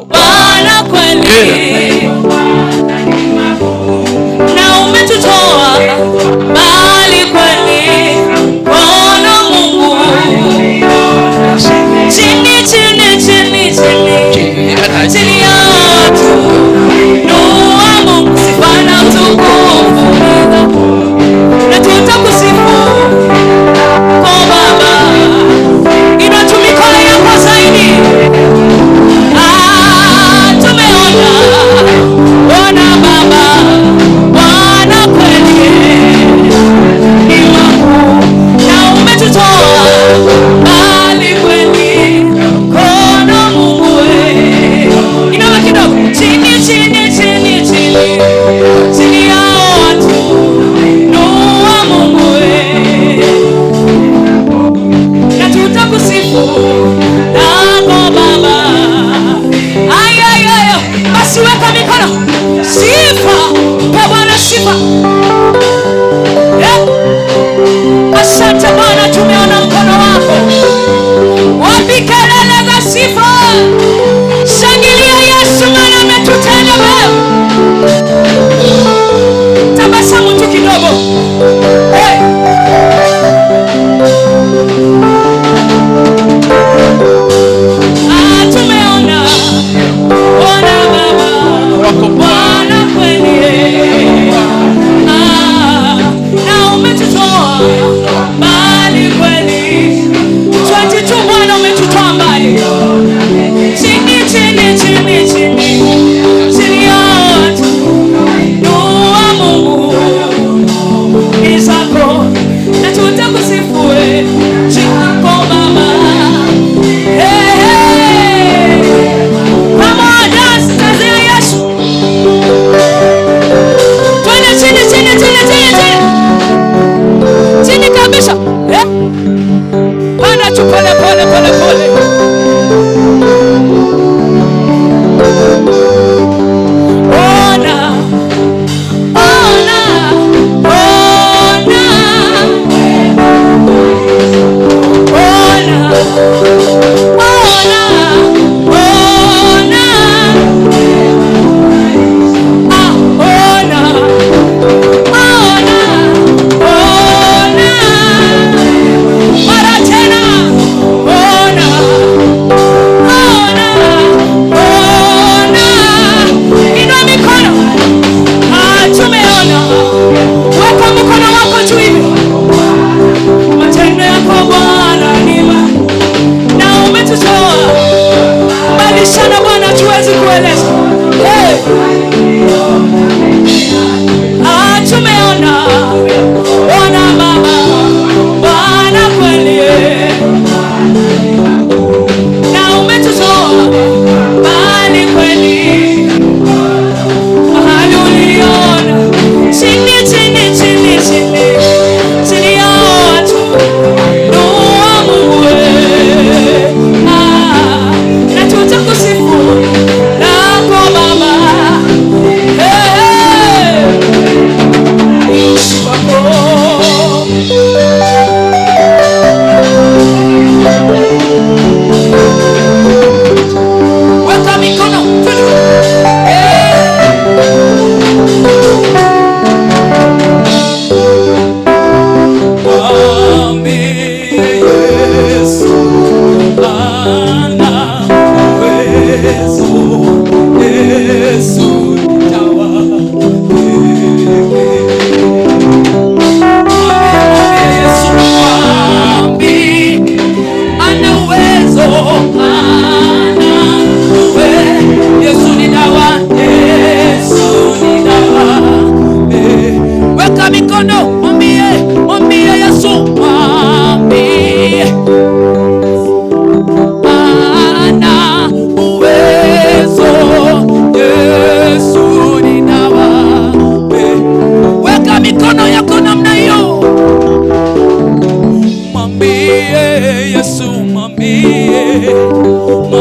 Bwana kweli, na umetutoa mbali kweli, Bwana Mungu. Chini chini chini chini chini yetu, nua Mungu sifa na utukufu, na tutakusifu kwa Baba. Inua tu mikono yako zaidi. Tumeona Bwana Baba, Bwana kweli ni makuu, na umetutoa mbali kweli, mkono Mungu we.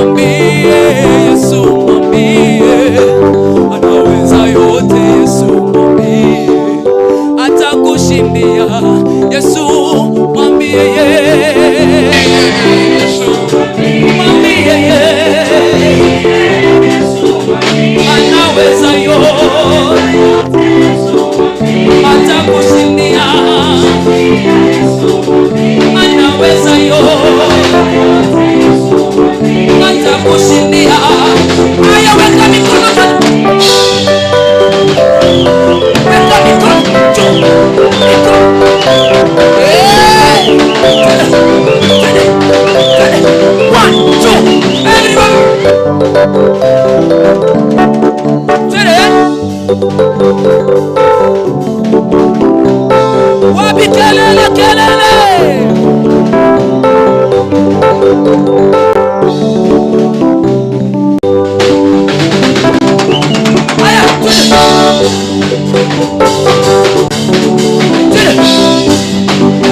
Mwambie Yesu, mwambie anaweza yote. Yesu mwambie atakushindia. Yesu mwambie, Yesu mwambie, anaweza yote, atakushindia. Anaweza yote, atakushindia. Haya, weka mikono tena. Weka mikono juu. Mikono. Tena. Tena. Tena. 1, 2, everybody. Tena. Wapi kelele, kelele. Haya, twende. Twende.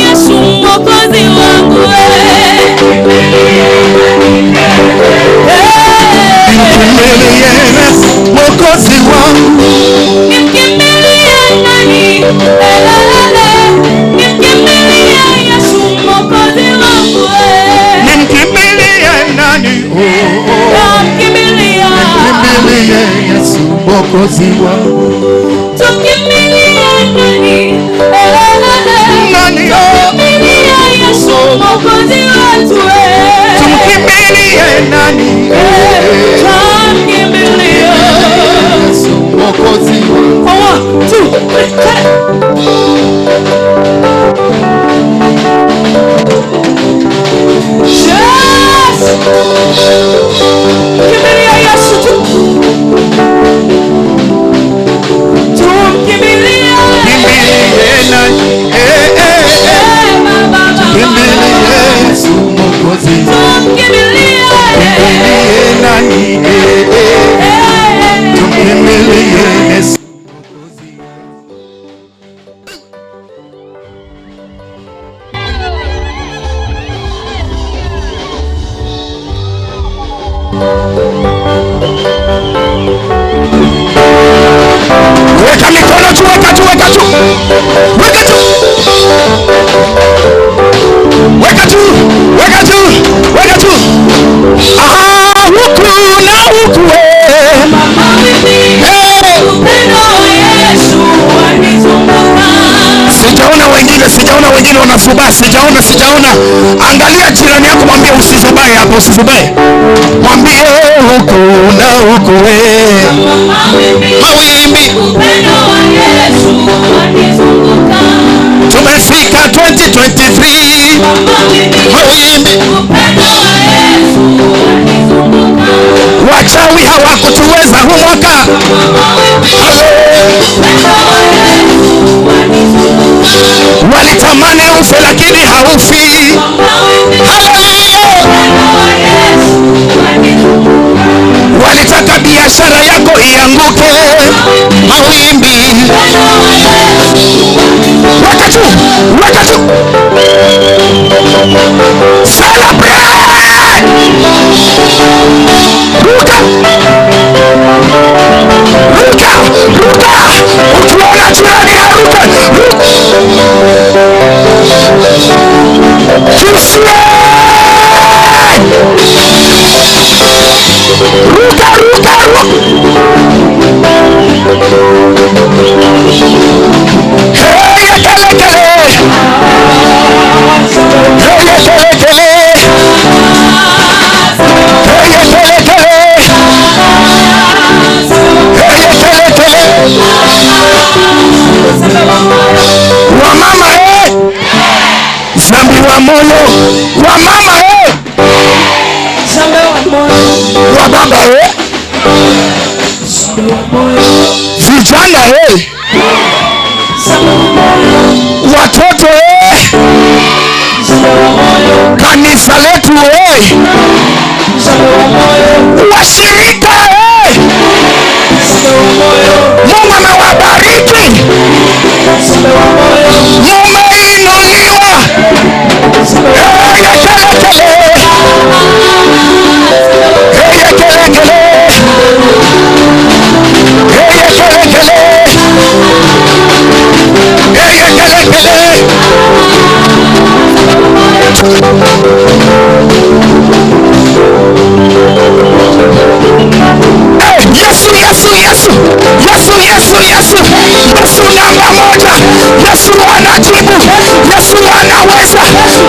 Yesu Mwokozi wangu. Nimkimbilie Mwokozi wangu. Nimkimbilie nani? Elelele. Nimkimbilie Yesu Mwokozi wangu. Nimkimbilie nani? Oh, oh. Namkimbilia. Nimkimbilie Yesu Mwokozi wangu. Tumkimbilie nani? Elelele. Nani? Tumkimbilie Yesu Mwokozi wetu. Tumkimbilie nani? Tumkimbilie Yesu Mwokozi wangu. 1, 2, 3, Yes! Kimbilia Yesu tu. Tumkimbilie. Kimbilie nani? Kimbilie Yesu Mwokozi. Tumkimbilie. Kimbilie nani? Tumkimbilie Yesu. Weka mikono juu, weka juu, weka juu. Weka juu. Weka juu, weka juu, weka juu. Ah, huku na huku Sijaona wengine, sijaona wengine wanafubaa, sijaona, sijaona. Angalia jirani yako, mwambie usizubae hapo, usizubae. Mwambie huku na huku Mawimbi. Tumefika 2023. Mawimbi. Wachawi hawakutuweza huu mwaka. Walitamani ufe lakini haufi. Haleluya. Walitaka biashara yako ianguke. Mawimbi. Weka juu, weka juu. Celebrate. Ruka. Ruka, ruka. Ukiona jirani aruka. Ruka. Tusie. Ruka, ruka, ruka. Hey, kele, kele. Hey, kele, kele. Hey, kele, kele. Hey, kele, kele. Wamama Zambi wa moyo. Wamama Zambi wa moyo. Wababa Zambi wa moyo. Vijana Zambi wa moyo. Watoto Zambi wa moyo. Kanisa letu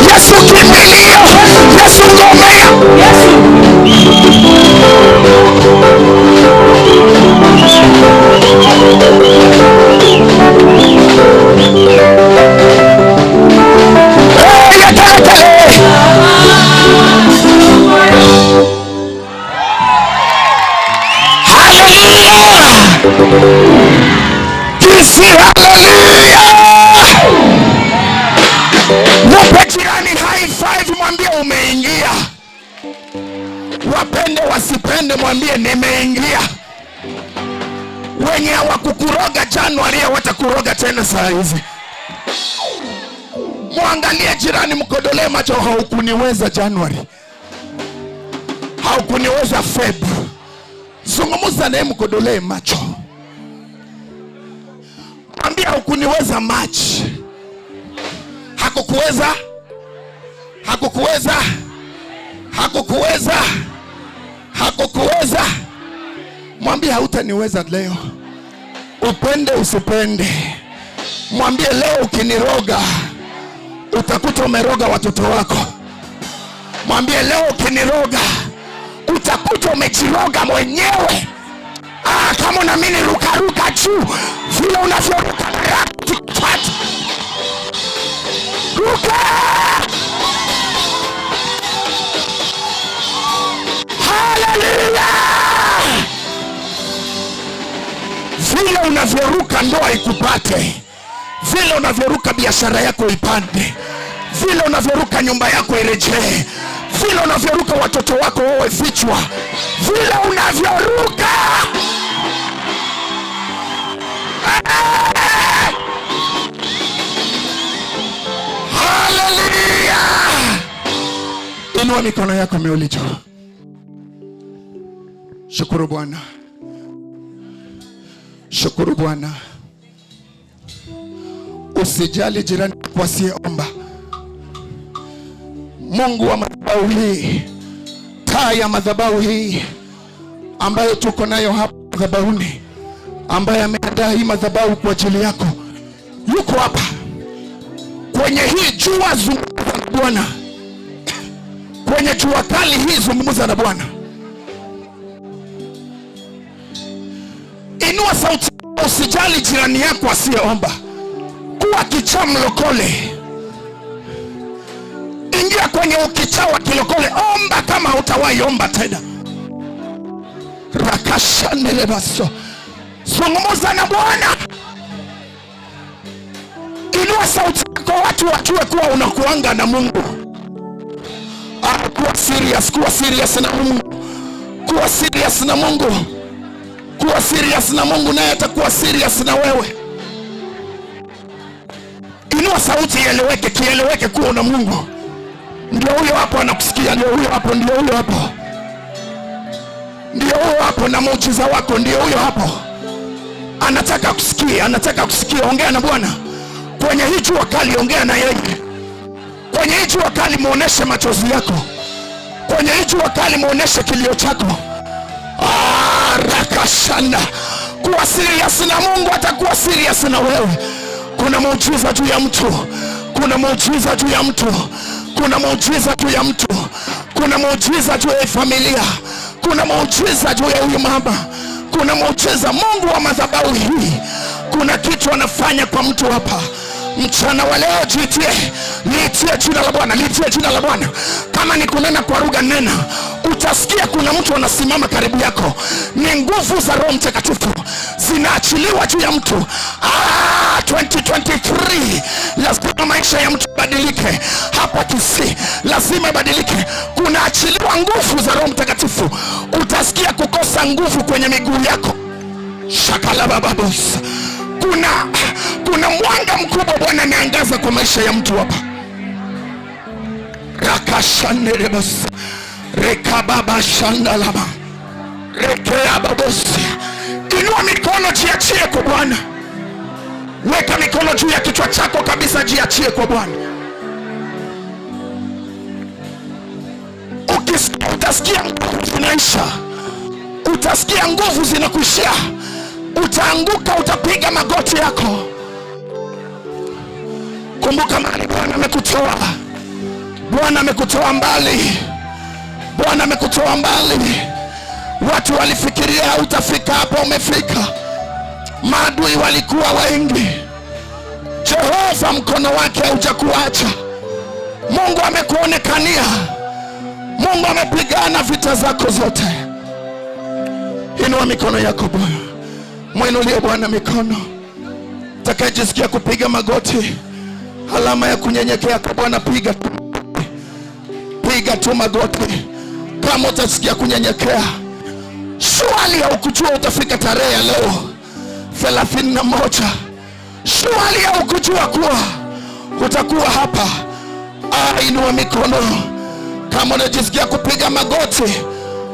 Yesu kimbilio, Yesu ngome. Yesu. Hallelujah! Mpe jirani high five, mwambie umeingia. Wapende wasipende, mwambie nimeingia. Wenye hawakukuroga Januari hawatakuroga tena saa hizi. Muangalie jirani, mkodolee macho. Haukuniweza Januari, haukuniweza Feb. Zungumza naye, mkodolee macho. Mwambie haukuniweza March, hakukuweza, hakukuweza, hakukuweza, hakukuweza. Mwambie hautaniweza leo, upende usipende. Mwambie leo ukiniroga utakuta umeroga watoto wako. Mwambie leo ukiniroga utakuta umejiroga mwenyewe. Kama unaamini ruka juu vile unavyoruka ruka. Hallelujah! Vile unavyoruka ndoa ikupate, vile unavyoruka biashara yako ipande, vile unavyoruka nyumba yako irejee, vile unavyoruka watoto wako wawe vichwa, vile unavyoruka. Hallelujah! Inua mikono yako miwili juu. Shukuru Bwana. Shukuru Bwana. Usijali jirani wasiyeomba. Mungu wa madhabahu hii, taa ya madhabahu hii ambayo tuko nayo hapa madhabahuni, ambaye ameandaa hii madhabahu kwa ajili yako, yuko hapa kwenye hii jua. Zungumza na Bwana kwenye jua kali hii, zungumza na Bwana. Inua sauti, usijali jirani yako asiyeomba. Kuwa kichaa mlokole, ingia kwenye ukichaa wa kilokole, omba kama hutawahi omba tena. Rakashanelebaso, zungumza na Bwana. Inua sauti yako, watu wajue kuwa unakuanga na Mungu. Kuwa serious, kuwa serious na Mungu, kuwa serious na Mungu, kuwa serious na Mungu, naye atakuwa serious na wewe. Inua sauti ieleweke, kieleweke kuwa una Mungu. Ndio huyo hapo anakusikia, ndio huyo hapo, ndio huyo hapo, ndio huyo hapo na muujiza wako, ndio huyo hapo. Anataka kusikia, anataka kusikia. Ongea na Bwana kwenye hii jua kali, ongea na yeye kwenye hii jua kali, muoneshe machozi yako kwenye hii jua kali, muoneshe kilio chako. Rakashana, kuwa serious na Mungu, atakuwa serious na wewe. Kuna muujiza juu ya mtu, kuna muujiza juu ya mtu, kuna muujiza juu ya mtu, kuna muujiza juu ya familia, kuna muujiza juu ya huyu mama, kuna muujiza. Mungu wa madhabahu hii, kuna kitu anafanya kwa mtu hapa mchana wa leo. Jitie, litie jina la Bwana, litie jina la Bwana. Kama ni kunena kwa lugha, nena. Utasikia kuna mtu anasimama karibu yako. Ni nguvu za Roho Mtakatifu zinaachiliwa juu ya mtu. 2023 lazima maisha ya mtu badilike. Hapa Kisii lazima ibadilike. Kunaachiliwa nguvu za Roho Mtakatifu. Utasikia kukosa nguvu kwenye miguu yako. Shakalabababos. Kuna mwanga mkubwa Bwana ameangaza kwa maisha ya mtu hapa. Rakashanerebos, rekababa shandalama, rekeababos. Inua mikono, jiachie kwa Bwana. Weka mikono juu ya kichwa chako kabisa, jiachie kwa Bwana. Utasikia nguvu zinaisha, utasikia nguvu zinakuishia, utaanguka, utapiga magoti yako. Kumbuka mahali Bwana amekutoa. Bwana amekutoa mbali. Bwana amekutoa mbali. Watu walifikiria utafika hapa, umefika. Maadui walikuwa wengi. Jehova mkono wake haujakuacha. Mungu amekuonekania. Mungu amepigana vita zako zote. Inua mikono yako Bwana. Mwinulie Bwana mikono. Utakayejisikia kupiga magoti, alama ya kunyenyekea kwa Bwana, piga tu. Piga tu magoti kama utasikia kunyenyekea. Swali haukujua utafika tarehe ya leo 31. Swali haukujua kuwa utakuwa hapa. Inua mikono kama unajisikia kupiga magoti.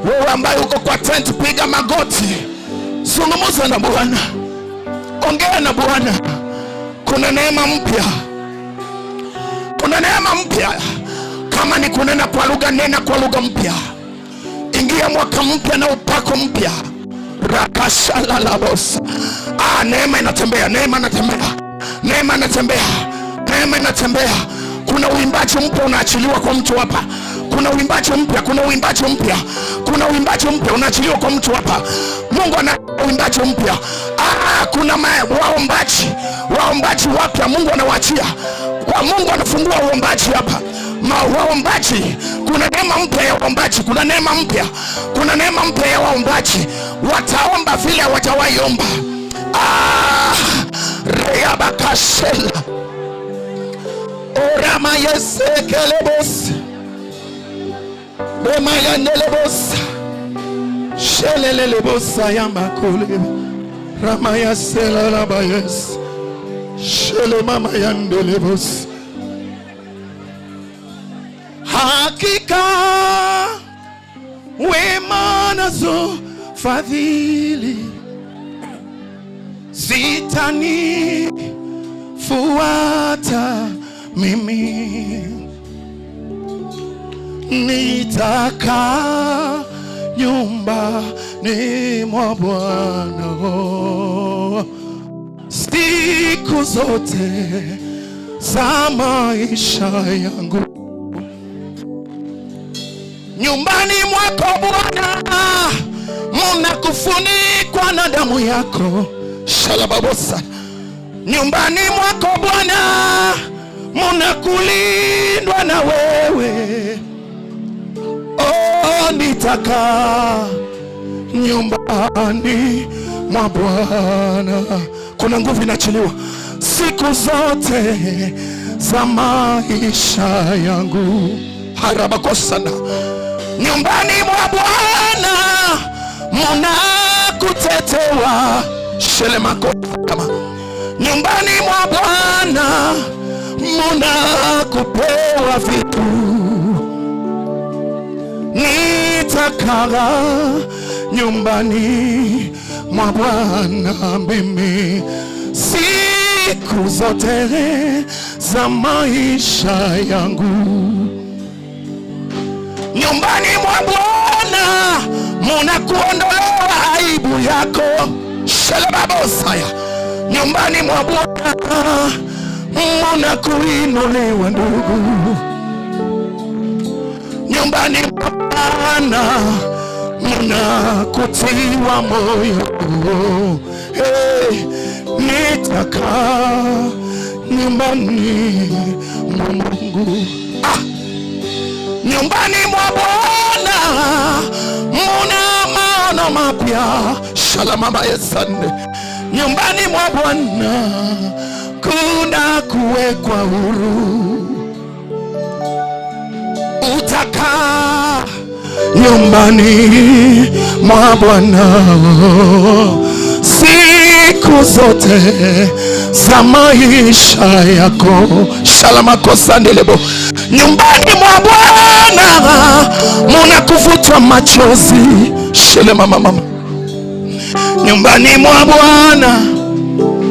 Wewe ambaye uko kwa tent, piga magoti. Zungumza na Bwana, ongea na Bwana. Kuna neema mpya, kuna neema mpya. Kama ni kunena kwa lugha, nena kwa lugha mpya. Ingia mwaka mpya na upako mpya. Rakashalalabos. Neema inatembea, neema inatembea, neema inatembea, neema inatembea. Kuna uimbaji mpya unaachiliwa kwa mtu hapa. Kuna uimbaji mpya, kuna uimbaji mpya, kuna uimbaji mpya unaachiliwa kwa mtu hapa. Mungu ana uimbaji mpya. Kuna waombaji wapya Mungu anawaachia. Kwa Mungu anafungua uombaji hapa. Waombaji, kuna neema mpya ya waombaji, kuna neema mpya, kuna neema mpya ya waombaji. Wataomba vile hawajawahi omba. Reabakashela. Orama yesekelebos. Remayanelebos. Shelelelebosa yamakule. Ramaya selalabayes. Shele mama yandelebos. Hakika wema nazo fadhili zitanifuata mimi, nitakaa nyumbani mwa Bwana siku zote za maisha yangu. Nyumbani mwako Bwana muna kufunikwa na damu yako. Shalababosa. Nyumbani mwako Bwana muna kulindwa na wewe. Oh, nitakaa nyumbani mwa Bwana. Kuna nguvu inaachiliwa siku zote za maisha yangu. Harabakosana. Nyumbani mwa Bwana muna kutetewa. Shelemako kama. Nyumbani mwa Bwana muna kupewa vitu. Nitakaa nyumbani mwa Bwana mimi siku zote za maisha yangu. Nyumbani mwa Bwana muna kuondolewa aibu yako. Shalababosaya. Nyumbani mwa Bwana muna kuinuliwa ndugu. Nyumbani mwa Bwana muna kutiwa moyo. Hey, nitakaa nyumbani mwa Mungu. Nyumbani mwa Bwana muna maono mapya. Shalama yesande. Nyumbani mwa Bwana kuna kuwekwa huru. Utakaa nyumbani mwa Bwana siku zote za maisha yako. Shalama kosandelebo. Nyumbani mwa Bwana muna kuvutwa machozi. Shelema mama. Nyumbani mwa Bwana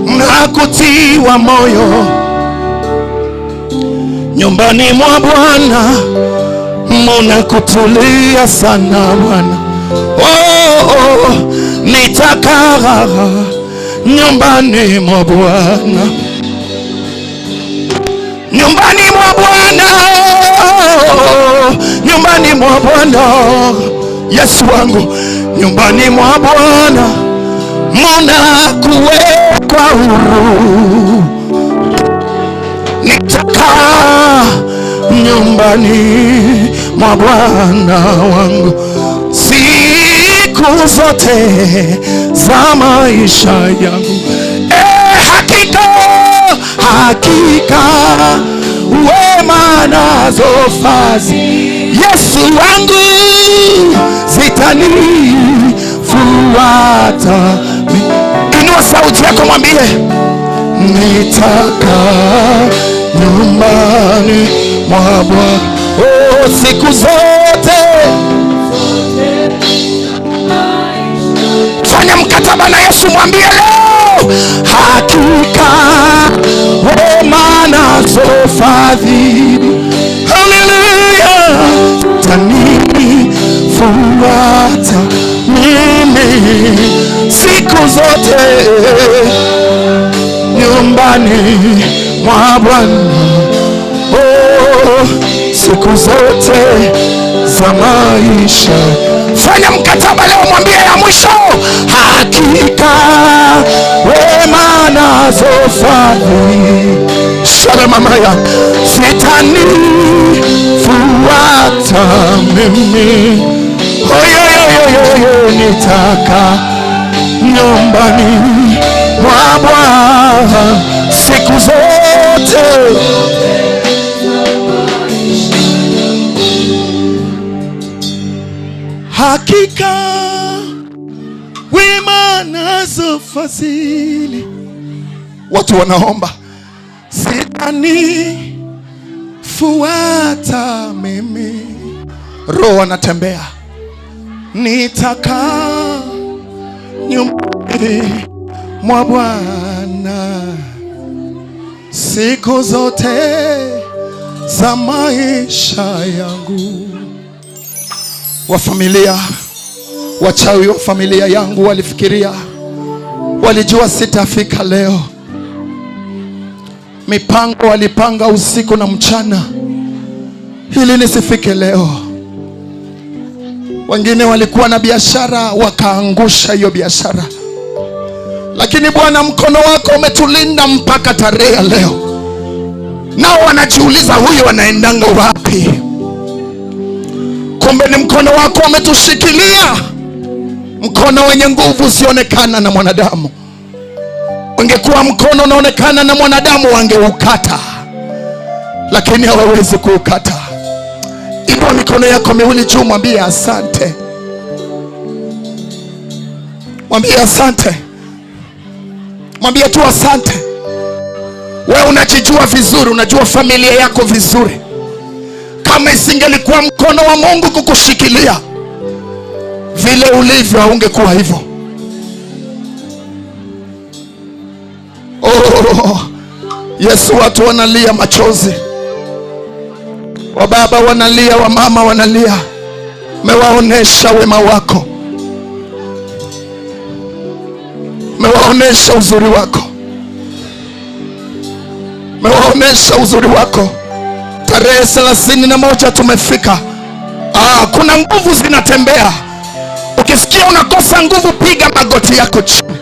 mnakutiwa moyo. Nyumbani mwa Bwana muna kutulia sana Bwana. Oh, oh, nitakaa nyumbani mwa Bwana. Nyumbani mwa Bwana Nyumbani mwa Bwana, Yesu wangu, nyumbani mwa Bwana muna kuwekwa huru. Nitakaa nyumbani mwa Bwana wangu siku zote za maisha yangu. Hakika, hakika wema nazo fadhili Yesu wangu zitanifuata. Inua sauti yako mwambie, nitakaa nyumbani mwa Bwana oh, siku zote. Fanya mkataba na Yesu, mwambie leo, hakika wema nazo fadhili, haleluya, zitanifuata mimi siku zote nyumbani mwa Bwana oh, siku zote za maisha. Fanya mkataba leo, mwambie ya mwisho, hakika wema nazo fadhili sharamamaya zitanifuata mimi. Oyoyoyoyo, nitaka nyumbani mwa Bwana siku zote. Hakika wema nazo fadhili, watu wanaomba, zitanifuata mimi. Roho anatembea, nitakaa nyumbani mwa Bwana siku zote za maisha yangu. Wa familia, wachawi wa familia yangu walifikiria, walijua sitafika leo. Mipango walipanga usiku na mchana ili nisifike leo. Wengine walikuwa na biashara wakaangusha hiyo biashara, lakini Bwana, mkono wako umetulinda mpaka tarehe ya leo. Nao wanajiuliza huyu anaendanga wapi? Kumbe ni mkono wako umetushikilia, mkono wenye nguvu usionekana na mwanadamu. Ungekuwa mkono unaonekana na mwanadamu wangeukata, lakini hawawezi kuukata. Inua mikono yako miwili juu, mwambie asante, mwambie asante, mwambie tu asante. Wewe unajijua vizuri, unajua familia yako vizuri. Kama isingelikuwa mkono wa Mungu kukushikilia vile ulivyo, haungekuwa hivyo. Oh, Yesu, watu wanalia machozi, wababa wanalia, wamama wanalia. Umewaonesha wema wako, umewaonesha uzuri wako, umewaonesha uzuri wako. Tarehe 31 tumefika. Kuna nguvu zinatembea. Ukisikia unakosa nguvu, piga magoti yako chini.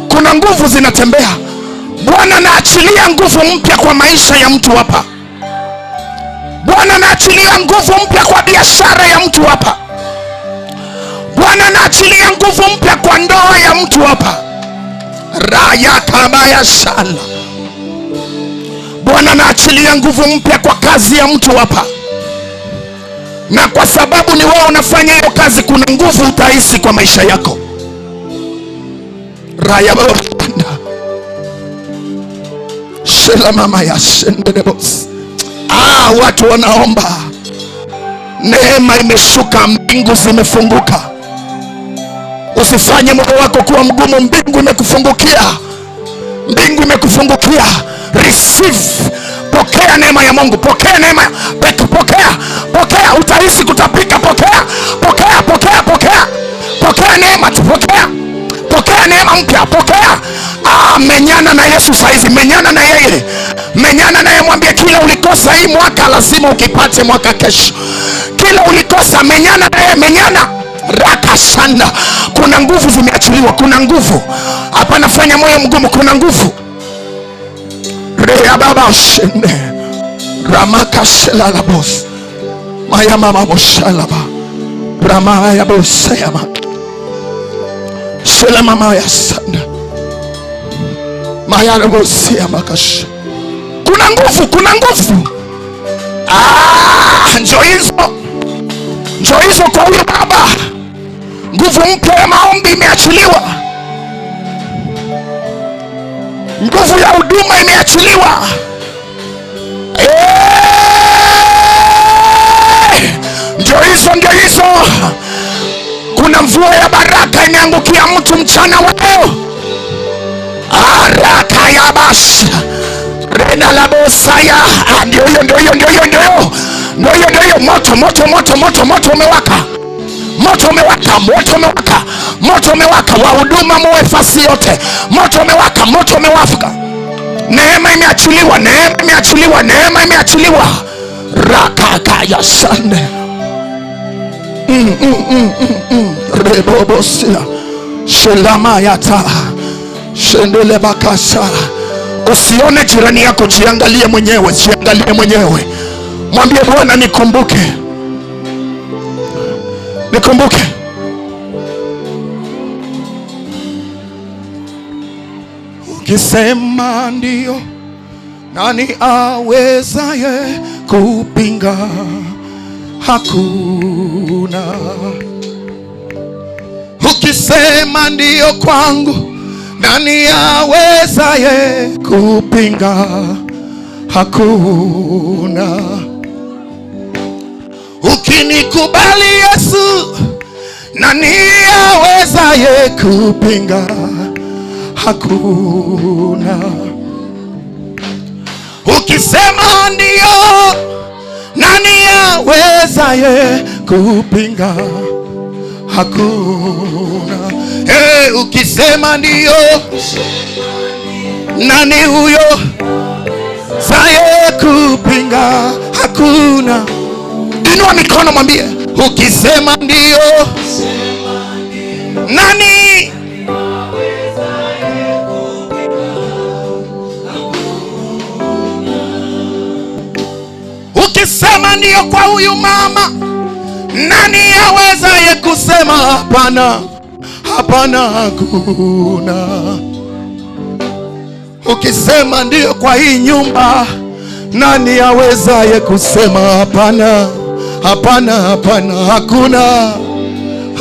Kuna nguvu zinatembea. Bwana anaachilia nguvu mpya kwa maisha ya mtu hapa. Bwana anaachilia nguvu mpya kwa biashara ya mtu hapa. Bwana anaachilia nguvu mpya kwa ndoa ya mtu hapa. Raya kabaya shala. Bwana anaachilia nguvu mpya kwa kazi ya mtu hapa. Na kwa sababu ni wewe unafanya hiyo kazi, kuna nguvu utahisi kwa maisha yako. Raya baba. Shela mama ya shendebos. Watu wanaomba. Neema imeshuka, mbingu zimefunguka. Usifanye moyo wako kuwa mgumu, mbingu imekufungukia. Mbingu imekufungukia. Receive. Pokea neema ya Mungu, pokea neema, pokea, pokea. Utahisi kutapika, pokea, pokea, pokea, pokea. Pokea neema, pokea. Pokea neema mpya, pokea. Menyana na Yesu saizi, menyana na yeye. Menyana naye, mwambie kila ulikosa hii mwaka lazima ukipate mwaka kesho. Kila ulikosa, menyana naye, menyana. Raka sana. Kuna nguvu zimeachiliwa, kuna nguvu. Hapana, fanya moyo mgumu, kuna nguvu. Rea baba shende. Ramaka shelalabos. Maya mama moshalaba. Ramaya bosayama. Shela mama ya sana. Maya bosayama kash. Kuna nguvu, kuna nguvu. Ah, njoo hizo. Njoo hizo kwa huyo baba. Nguvu mpya ya maombi imeachiliwa. Nguvu ya huduma imeachiliwa. Njoo hizo, njoo hizo. Kuna mvua ya baraka imeangukia mtu mchana wa leo. Araka ya bas. Rena la bosaya. Ndio hiyo, ndio hiyo, ndio hiyo, ndio hiyo. Ndio hiyo, ndio hiyo. Moto, moto, moto, moto, moto umewaka. Moto umewaka, moto umewaka. Moto umewaka. Wahuduma muwe fasi yote. Moto umewaka, moto umewaka. Neema imeachiliwa, neema imeachiliwa, neema imeachiliwa. Rakaka ya sande. Rebobosia. Shelama yata. Shendele bakasa. Usione jirani yako, jiangalie mwenyewe, jiangalie mwenyewe. Mwambie Bwana nikumbuke. Nikumbuke. Ukisema ndio, nani awezaye kupinga? Hakuna. Ukisema ndio kwangu, nani awezaye kupinga? Hakuna. Ukinikubali Yesu, nani awezaye kupinga? Hakuna. Ukisema ndio, nani awezaye kupinga? Hakuna. Hey, ukisema ndio, nani huyo saye kupinga? Hakuna. Inua mikono mwambie, ukisema ndio, nani? Ukisema ndio kwa huyu mama, nani awezaye kusema hapana? Hapana, hakuna. Ukisema ndio kwa hii nyumba, nani awezaye kusema hapana? Hapana, hapana, hakuna.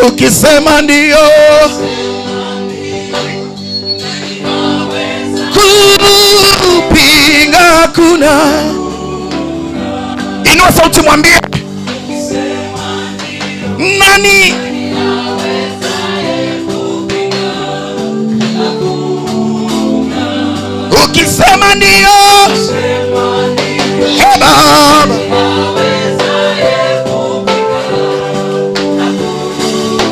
Ukisema ndio, kupinga hakuna. Inua sauti mwambie, nani? Ukisema ndio, hey Baba,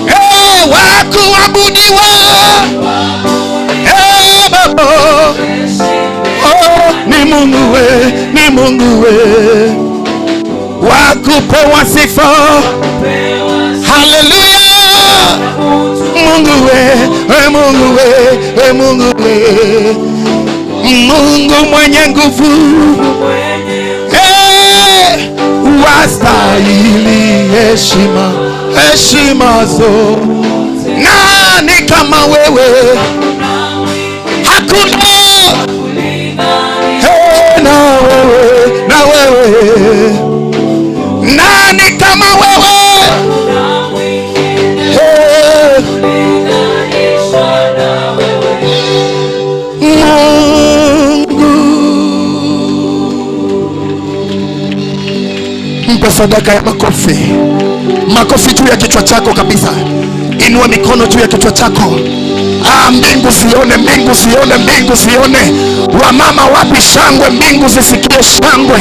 hey wakuabudiwa, hey Baba, oh, ni Mungu we, ni Mungu we, wakupewa sifa. Hallelujah. Mungu we, we Mungu we, we Mungu we, Mungu mwenye nguvu, hey, wastahili heshima, heshima zo. Nani kama wewe? Hakuna. Hey, na wewe, na wewe, nani kama wewe? Hey. Mungu, mpe sadaka ya makofi. Makofi juu ya kichwa chako kabisa. Inua mikono juu ya kichwa chako. Ah, mbingu zione, mbingu zione, mbingu zione. Wamama wapi shangwe, mbingu zisikie shangwe.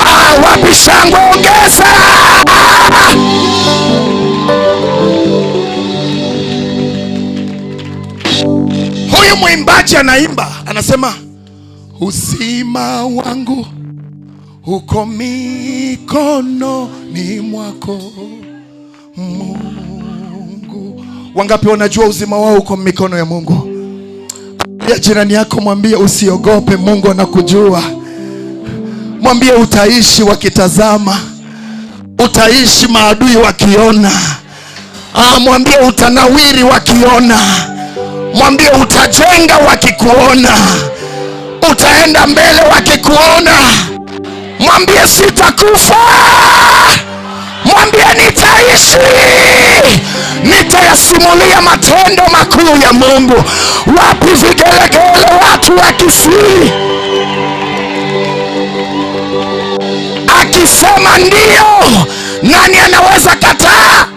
Ah, wapi shangwe, ongeza. Huyu mwimbaji anaimba, anasema Uzima wangu uko mikononi mwako Mungu. Wangapi wanajua uzima wao uko mikono ya Mungu? Ya jirani yako mwambie usiogope, Mungu anakujua. Mwambie utaishi wakitazama, utaishi maadui wakiona. Mwambie utanawiri wakiona. Mwambie utajenga wakikuona, utaenda mbele wakikuona. Mwambie sitakufa, mwambie nitaishi, nitayasimulia matendo makuu ya Mungu. Wapi vigelegele watu wa Kisii? Akisema ndio, nani anaweza kataa?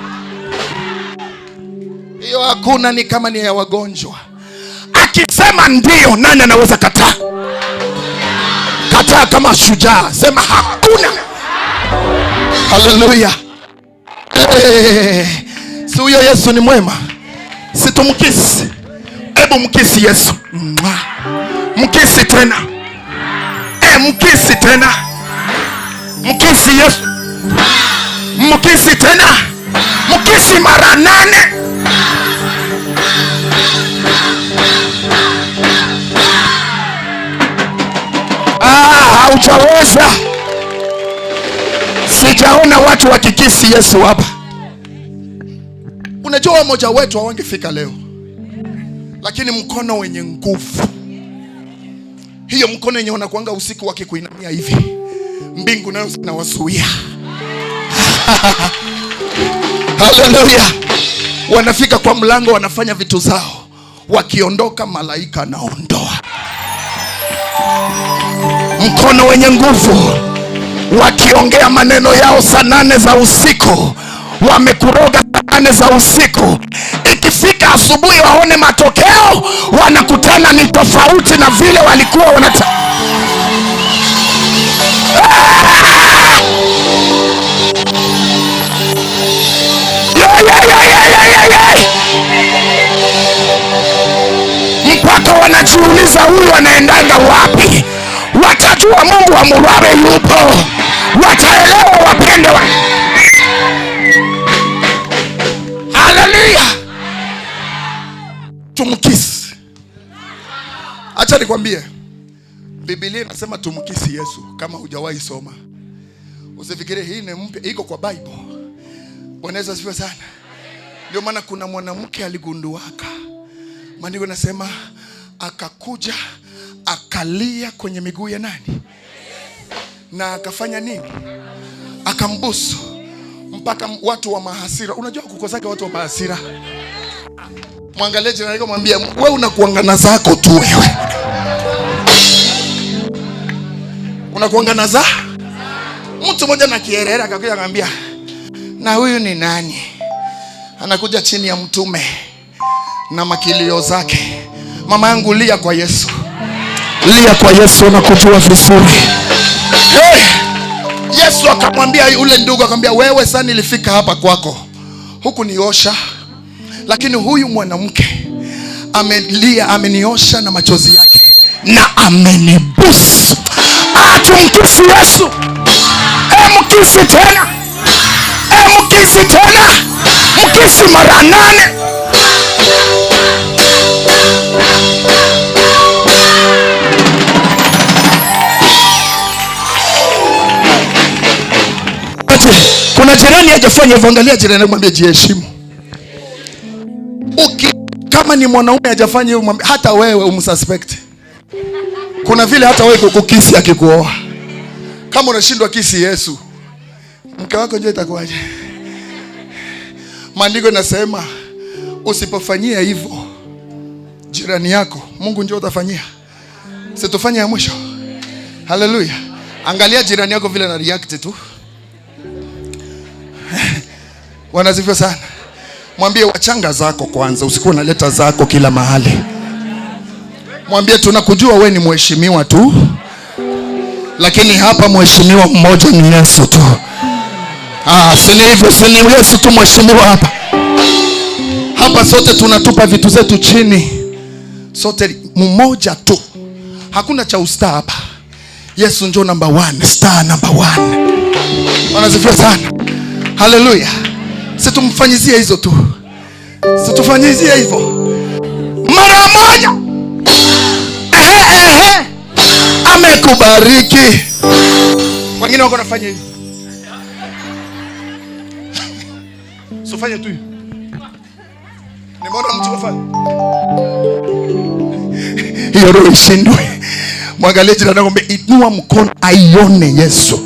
Hiyo hakuna, ni kama ni ya wagonjwa. Akisema ndio, nani anaweza kataa? Kataa kama shujaa, sema hakuna. Haleluya. Hey, si huyo Yesu ni mwema? Situmkisi. Hebu mkisi Yesu. Mkisi tena. Mkisi tena. Mkisi Yesu. Mkisi tena. Mkisi mara 8. Haujaweza. Sijaona watu wakikisi Yesu hapa. Unajua mmoja wetu hawangefika leo, lakini mkono wenye nguvu, hiyo mkono yenye wanakuanga usiku wakikuinamia hivi, mbingu nayo zinawazuia. Haleluya. Wanafika kwa mlango, wanafanya vitu zao, wakiondoka malaika anaondoa. Mkono wenye nguvu, wakiongea maneno yao saa 8 za usiku, wamekuroga saa 8 za usiku, ikifika asubuhi waone matokeo, wanakutana ni tofauti na vile walikuwa wanata. Mpaka wanajiuliza huyu anaendanga wapi? Watajua Mungu wa Murabe yupo. Wataelewa wapendwa. Haleluya. Tumkisi. Acha nikwambie, Biblia inasema tumkisi Yesu. Kama hujawahi soma, usifikirie hii ni mpya, iko kwa Bible. Bwana Yesu asifiwe sana. Ndio maana kuna mwanamke aligunduaka, maandiko yanasema akakuja akalia kwenye miguu ya nani? Na akafanya nini? Akambusu. Mpaka watu wa mahasira. Unajua kukosaka watu wa mahasira. Mwangalie jirani yako, mwambie wewe unakuangana zako tu wewe. Unakuangana za? Mtu mmoja na kierera akakuja akamwambia, na huyu ni nani? Anakuja chini ya mtume na makilio zake. Mama yangu lia kwa Yesu. Lia kwa Yesu na kujua vizuri. Hey! Yesu akamwambia yule ndugu, akamwambia wewe sasa nilifika hapa kwako, huku niosha, lakini huyu mwanamke amelia, ameniosha na machozi yake na amenibusu. Tumkisi Yesu. Mkisi tena. Mkisi tena. Mkisi mara 8. Kuna jirani hajafanya hivyo, angalia jirani mwambie jiheshimu. Kama ni mwanaume hajafanya hivyo, mwambie hata wewe umsuspect. Kuna vile hata wewe kukukisi akikuoa. Kama unashindwa kisi Yesu, mke wako njoo itakuwaje? Maandiko yanasema usipofanyia hivyo jirani yako, Mungu njoo utafanyia. Situfanye ya mwisho. Haleluya. Angalia jirani yako vile ana react tu. Wanasifiwa sana. Mwambie wachanga zako kwanza, usikuwa unaleta zako kila mahali. Mwambie tunakujua we ni mheshimiwa tu, lakini hapa mheshimiwa mmoja ni Yesu tu. Si ni hivyo, si ni Yesu tu mheshimiwa hapa. Hapa sote tunatupa vitu zetu chini. Sote mmoja tu Hakuna cha ustaa hapa. Yesu njo number 1, star number 1. Wanasifiwa sana. Haleluya. Situmfanyizie hizo tu. Situfanyizie hivyo. Mara moja. Ehe. Amekubariki. Wengine wako nafanya hivi. Sifanye tu. Nimeona mtu afanya. Hiyo roho ishindwe. Mwangalie jirani yako, inua mkono aione Yesu.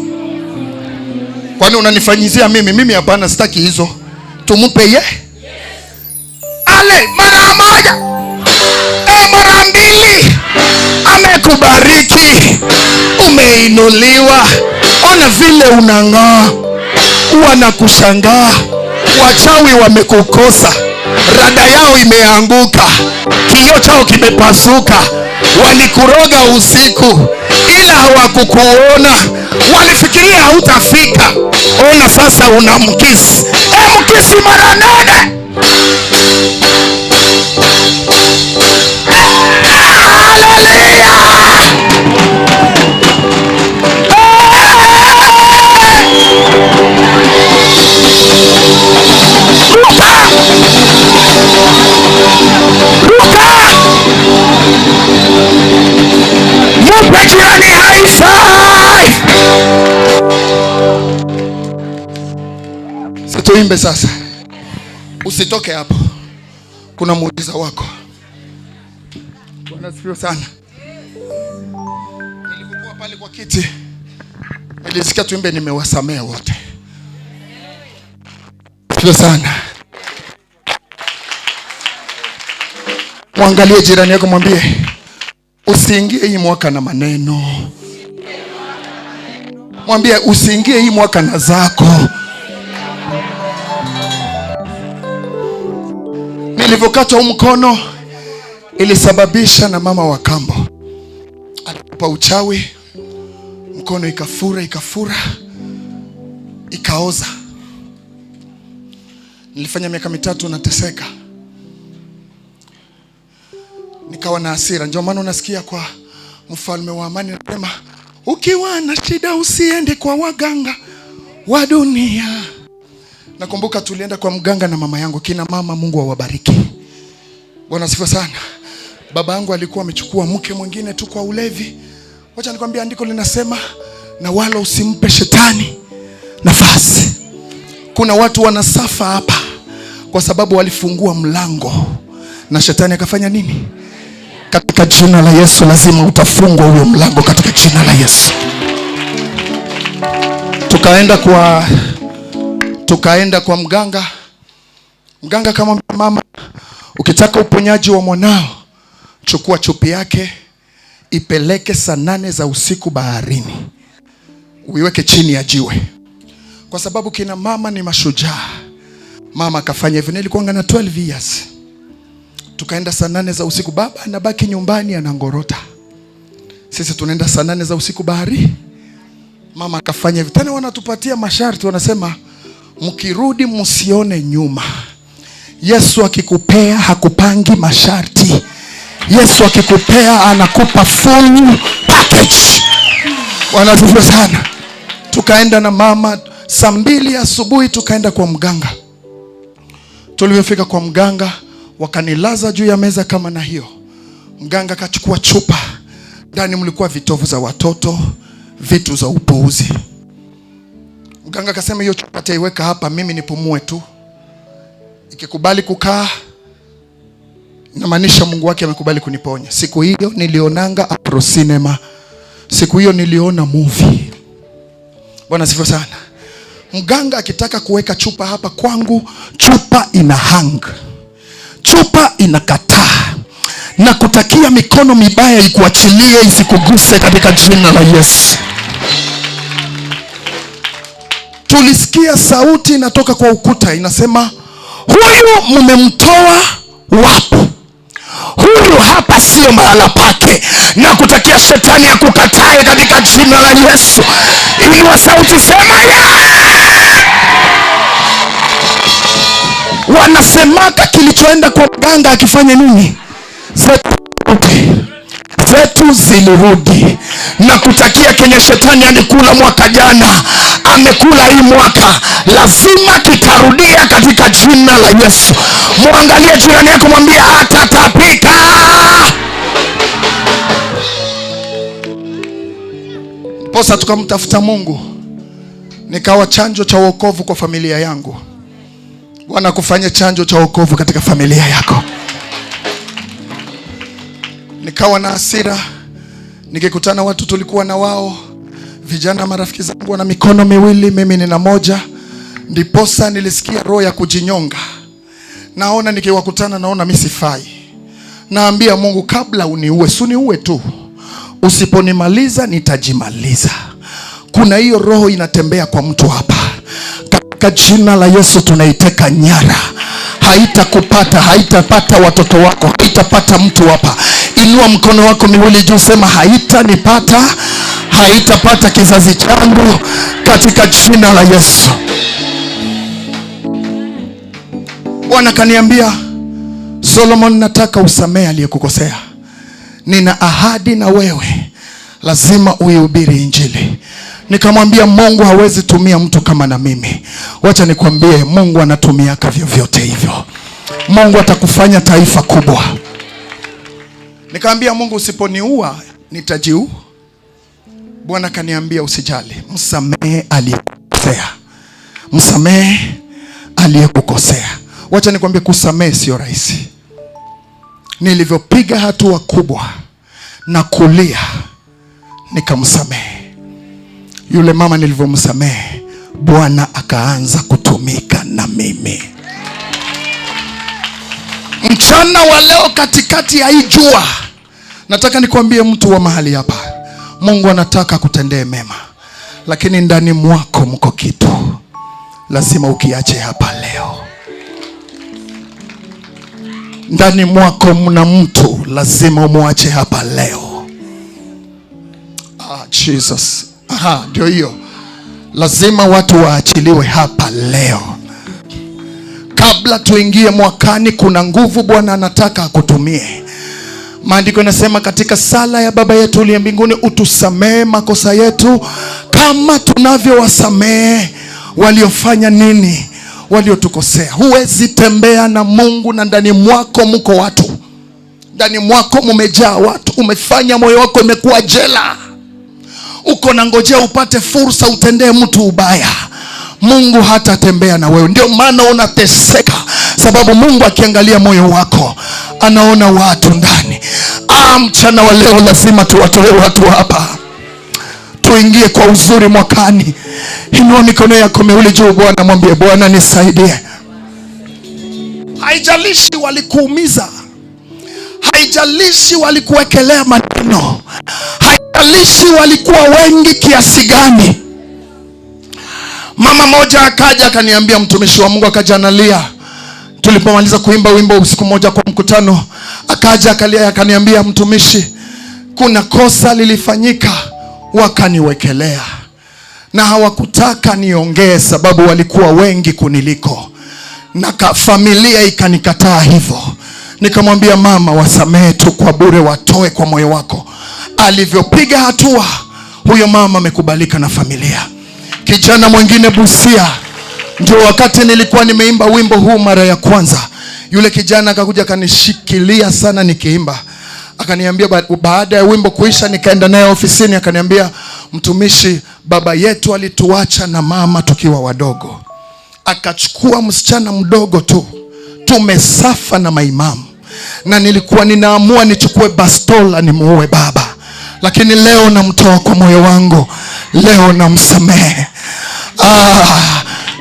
Kwani unanifanyizia mimi? Mimi hapana, sitaki hizo. Tumpe ye. Ale mara moja. Mara mbili. Amekubariki. Umeinuliwa. Ona vile unang'aa. Wanakushangaa. Wachawi wamekukosa. Rada yao imeanguka. Kioo chao kimepasuka. Walikuroga usiku ila hawakukuona. Walifikiria hautafika. Ona sasa unamkisi. Mkisi mara 8. Haleluya. Ruka. Ruka. Mupe jirani high five. Situimbe sasa. Usitoke hapo. Kuna muujiza wako. Bwana asifiwe sana. Nilipokuwa pale kwa kiti, nilisikia tuimbe nimewasamea wote. Asifiwe sana. Mwangalie jirani yako, mwambie usiingie hii mwaka na maneno. Mwambie usiingie hii mwaka na zako. Nilivyokatwa mkono ilisababisha na mama wa kambo alikupa uchawi, mkono ikafura ikaoza. Nilifanya miaka 3 nateseka. Nikawa na hasira. Ndio maana unasikia kwa mfalme wa amani anasema ukiwa na shida usiende kwa waganga wa dunia. Nakumbuka tulienda kwa mganga na mama yangu. Kina mama, Mungu awabariki. Bwana sifa sana. Baba yangu alikuwa amechukua mke mwingine tu kwa ulevi. Wacha nikwambie, andiko linasema na wala usimpe shetani nafasi. Kuna watu wanasafa hapa kwa sababu walifungua mlango na shetani akafanya nini? Katika jina la Yesu lazima utafungwa huyo mlango katika jina la Yesu. Tukaenda kwa mganga. Mganga kama mama, ukitaka uponyaji wa mwanao, chukua chupi yake, ipeleke saa 8 za usiku baharini. Uiweke chini ya jiwe. Kwa sababu kina mama ni mashujaa. Mama akafanya hivyo. Nilikuwa na 12 years. Tukaenda saa 8 za usiku, baba anabaki nyumbani anangorota. Sisi tunaenda saa 8 za usiku bahari. Mama akafanya hivyo. Tena wanatupatia masharti, wanasema mkirudi msione nyuma. Yesu akikupea hakupangi masharti. Yesu akikupea anakupa full package. Wanatufa sana. Tukaenda na mama saa 2 asubuhi, tukaenda kwa mganga. Tulipofika kwa mganga, wakanilaza juu ya meza kama na hiyo. Mganga akachukua chupa. Ndani mlikuwa vitovu za watoto, vitu za upuuzi. Mganga akasema hiyo chupa taiweka hapa, mimi nipumue tu. Ikikubali kukaa, inamaanisha Mungu wake amekubali kuniponya. Siku hiyo nilionanga Afro Cinema. Siku hiyo niliona movie. Bwana sifa sana. Mganga akitaka kuweka chupa hapa kwangu, chupa ina hang. Chupa inakataa. Na kutakia mikono mibaya ikuachilie, isikuguse katika jina la Yesu. Tulisikia sauti inatoka kwa ukuta inasema, huyu mmemtoa wapi? Huyu hapa sio mahala pake. Na kutakia shetani akukatae katika jina la Yesu. Inua sauti, sema yeah! Wanasemaka kilichoenda kwa mganga akifanya nini? Zetu zilirudi. Na kutakia kenye shetani alikula mwaka jana, amekula hii mwaka, lazima kitarudia katika jina la Yesu. Muangalie jirani yako, mwambie atatapika. Posa tukamtafuta Mungu, nikawa chanjo cha wokovu kwa familia yangu. Bwana kufanye chanjo cha wokovu katika familia yako. Nikawa na hasira, nikikutana watu tulikuwa na wao, vijana marafiki zangu wana mikono miwili, mimi nina moja. Ndiposa nilisikia roho ya kujinyonga. Naona nikiwakutana, naona mimi sifai. Naambia Mungu, kabla uniue, si uniue tu. Usiponimaliza nitajimaliza. Kuna hiyo roho inatembea kwa mtu hapa. Katika jina la Yesu tunaiteka nyara. Haitakupata, haitapata watoto wako, haitapata mtu hapa. Inua mkono wako miwili juu, sema haitanipata, haitapata kizazi changu katika jina la Yesu. Bwana kaniambia, Solomon, nataka usamehe aliyekukosea. Nina ahadi na wewe, lazima uihubiri Injili. Nikamwambia Mungu hawezi tumia mtu kama na mimi. Wacha nikwambie, Mungu anatumiaka vyovyote hivyo. Mungu atakufanya taifa kubwa. Nikamwambia Mungu, usiponiua nitajiua. Bwana kaniambia usijali, msamehe aliyekukosea. Msamehe aliyekukosea. Wacha nikwambie, kusamehe sio rahisi. Nilivyopiga hatua kubwa na kulia, nikamsamehe yule mama. Nilivyomsamehe, Bwana akaanza kutumika na mimi. Mchana wa leo, katikati ya hii jua, nataka nikwambie mtu wa mahali hapa, Mungu anataka kutendee mema, lakini ndani mwako mko kitu lazima ukiache hapa leo. Ndani mwako mna mtu lazima umuache hapa leo. Ah, Jesus. Aha, ndio hiyo. Lazima watu waachiliwe hapa leo. Kabla tuingie mwakani, kuna nguvu Bwana anataka akutumie. Maandiko yanasema katika sala ya Baba yetu uliye mbinguni, utusamee makosa yetu kama tunavyowasamee waliofanya nini, waliotukosea. Huwezi tembea na Mungu na ndani mwako mko watu. Ndani mwako mumejaa watu. Umefanya moyo wako imekuwa jela. Uko na ngojea upate fursa utendee mtu ubaya. Mungu hatatembea na wewe. Ndio maana unateseka, sababu Mungu akiangalia moyo wako anaona watu ndani. Mchana wa leo lazima tuwatoe watu hapa, tuingie kwa uzuri mwakani. Inua mikono yako miwili juu, Bwana mwambie Bwana nisaidie. Haijalishi walikuumiza, haijalishi walikuwekelea maneno, haijalishi walikuwa wengi kiasi gani. Mama moja akaja akaniambia, mtumishi wa Mungu, akaja analia. Tulipomaliza kuimba wimbo usiku moja kwa mkutano, akaja akalia akaniambia, mtumishi, kuna kosa lilifanyika, wakaniwekelea na hawakutaka niongee sababu walikuwa wengi kuniliko, na familia ikanikataa hivyo. Nikamwambia mama, wasamehe tu kwa bure, watoe kwa moyo wako. Alivyopiga hatua, huyo mama amekubalika na familia. Kijana mwingine Busia, ndio wakati nilikuwa nimeimba wimbo huu mara ya kwanza, yule kijana akakuja akanishikilia sana nikiimba. Akaniambia baada ya wimbo kuisha, nikaenda naye ofisini, akaniambia, mtumishi, baba yetu alituacha na mama tukiwa wadogo, akachukua msichana mdogo tu, tumesafa na maimamu, na nilikuwa ninaamua nichukue bastola nimuue baba, lakini leo namtoa kwa moyo wangu, leo namsamehe.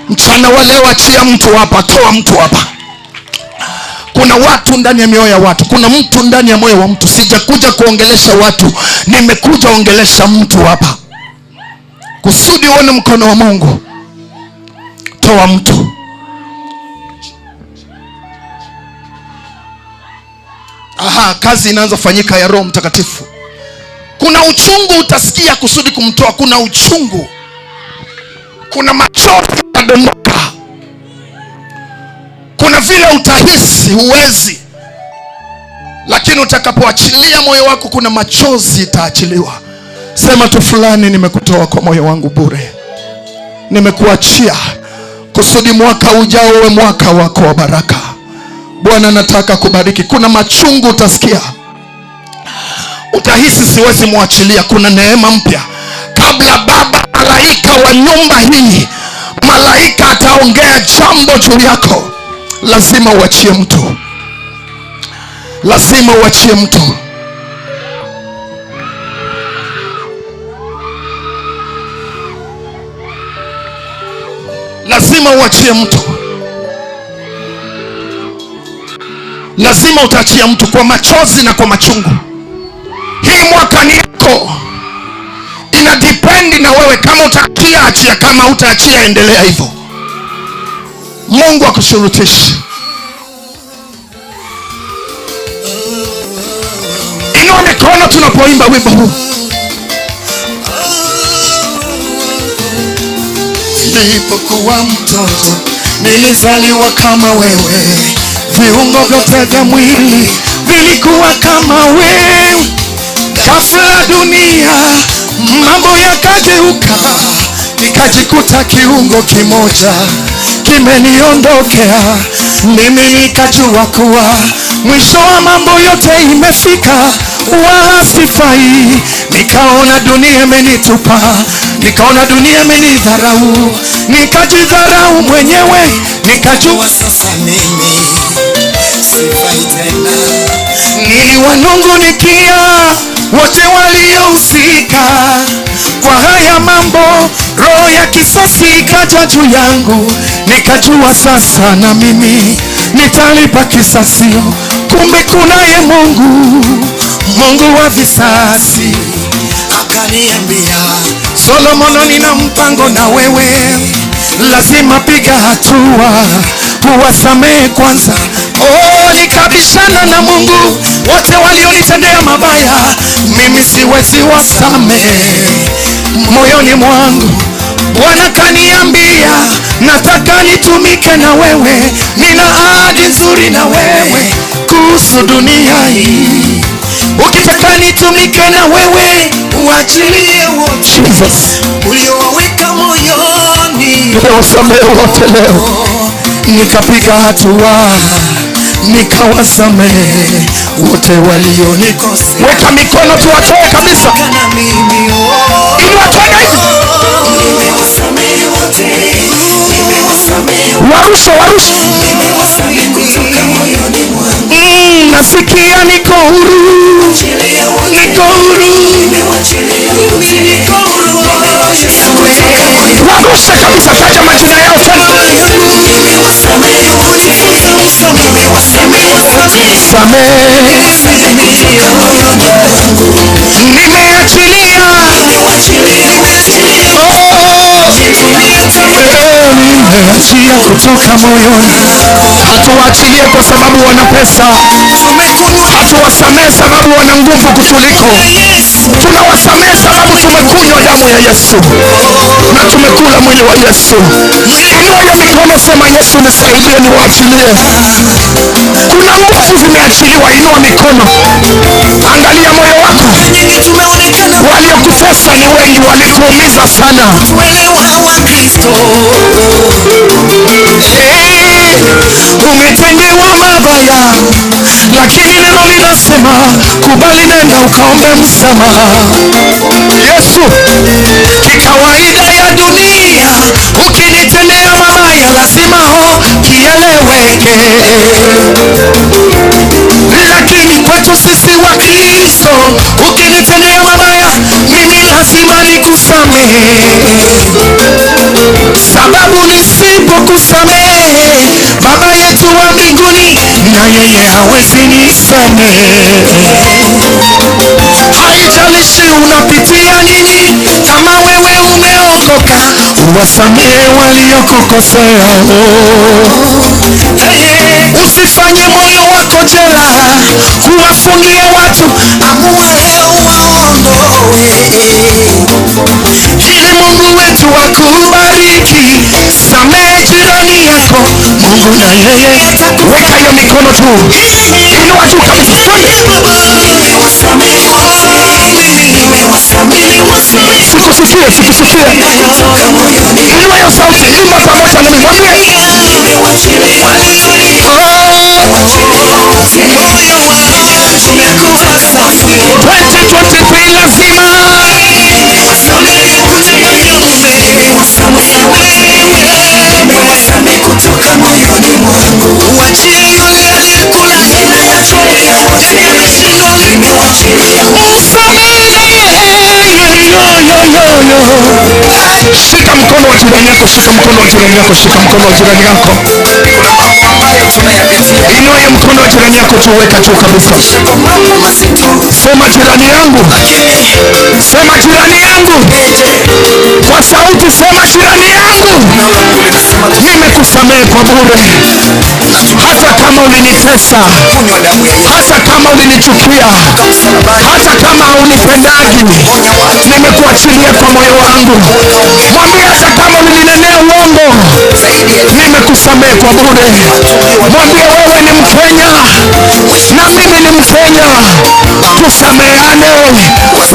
Mchana wa leo achia mtu hapa, toa mtu hapa. Kuna watu ndani ya mioyo ya watu, kuna mtu ndani ya moyo wa mtu. Sijakuja kuongelesha watu, nimekuja ongelesha mtu hapa kusudi uone mkono wa Mungu. Toa mtu. Aha, kazi inaanza kufanyika ya Roho Mtakatifu. Kuna uchungu utasikia kusudi kumtoa. Kuna uchungu, kuna machozi yatadondoka, kuna vile utahisi huwezi, lakini Lakini utakapoachilia moyo wako, kuna machozi itaachiliwa. Sema tu, fulani nimekutoa kwa moyo wangu bure, nimekuachia kusudi mwaka ujao uwe mwaka wako wa baraka. Bwana nataka kubariki. Kuna machungu utasikia, utahisi siwezi muachilia. Kuna neema mpya. Kabla baba malaika wa nyumba hii, malaika ataongea jambo juu yako, lazima uachie mtu. Lazima uachie mtu. Lazima uachie mtu. Lazima utaachia mtu kwa machozi na kwa machungu. Hii mwaka ni yako. Ina depend na wewe. Kama utaachia, achia. Kama utaachia, endelea hivyo. Mungu akushurutishe. Inua mikono tunapoimba wimbo huu. Nilipokuwa mtoto nilizaliwa kama wewe, viungo vyote vya mwili vilikuwa kama wewe. Ghafla dunia mambo yakageuka, nikajikuta kiungo kimoja kimeniondokea. Mimi nikajua kuwa mwisho wa mambo yote imefika, wala sifai. Nikaona dunia imenitupa, nikaona dunia imenidharau, nikajidharau mwenyewe, nikajua sasa mimi sifai tena. Niliwanungunikia wote waliohusika kwa haya mambo, roho ya kisasi ikaja juu yangu, nikajua sasa na mimi nitalipa kisasi. Kumbe kunaye Mungu, Mungu wa visasi. Akaniambia, Solomon, nina mpango na wewe, lazima piga hatua, uwasamehe kwanza. Oh, nikabishana na Mungu, wote walionitendea mabaya mimi siwezi wasamehe moyoni mwangu. Bwana kaniambia, nataka nitumike na wewe, nina ahadi nzuri na wewe kuhusu dunia hii. Ukitaka nitumike na wewe, uachilie wote Jesus uliowaweka moyoni, niwasamehe wote leo. Nikapiga hatua, nikawasamehe wote walionikosea. Weka mikono tuwatoe kabisa. Inua tena hivi. Nimewasamehe wote, nimewasamehe. Warushe, warushe. Nimewasamehe kutoka moyoni mwangu. Nasikia niko huru, niko huru. Warushe kabisa, taja majina yao tena. Nimeachilia, nimeachia kutoka moyoni. Hatuwaachilie kwa sababu wana pesa, hatuwasamehe sababu wana nguvu kutuliko. Tunawasamehe sababu tumekunywa damu ya Yesu na tumekula mwili wa Yesu. Inua hiyo mikono, sema Yesu nisaidie, niwaachilie. Kuna nguvu zimeachiliwa. Inua mikono, angalia moyo wako. Waliokutesa ni wengi, walikuumiza sana. Umetendewa mabaya, lakini neno linasema kubali, nenda ukaombe msamaha. Yesu, kikawaida ya dunia ukinitendea mabaya lazima kieleweke, lakini kwetu sisi wa Kristo ukinitendea mabaya mimi lazima nikusamehe, sababu nisipokusamehe Baba yetu wa mbinguni na yeye hawezi nisamehe. Haijalishi unapitia nini, kama wewe umeokoka, uwasamehe waliokukosea. Usifanye moyo wako jela kuwafungia watu, amua leo waondoe, ili Mungu wetu akubariki. Samehe jirani yako, Mungu na yeye. Weka hiyo mikono juu. Inua juu kabisa. Sikusikie, sikusikie. Inua hiyo sauti, imba pamoja nami. Mwambie. 2023 lazima. Shika mkono wa jirani yako, shika mkono wa jirani yako, shika mkono wa jirani yako. Inua hiyo mkono wa jirani yako juu, weka juu kabisa. Sema jirani yangu. Sema jirani yangu. Kwa sauti sema jirani yangu. Nimekusamehe kwa bure. Hata kama ulinitesa, hata kama ulinichukia, hata kama haunipendagi, nimekuachilia kwa moyo wangu. Mwambie hata kama ulininenea uongo, nimekusamehe kwa bure. Mwambie wewe ni Mkenya na mimi ni Mkenya, tusameane.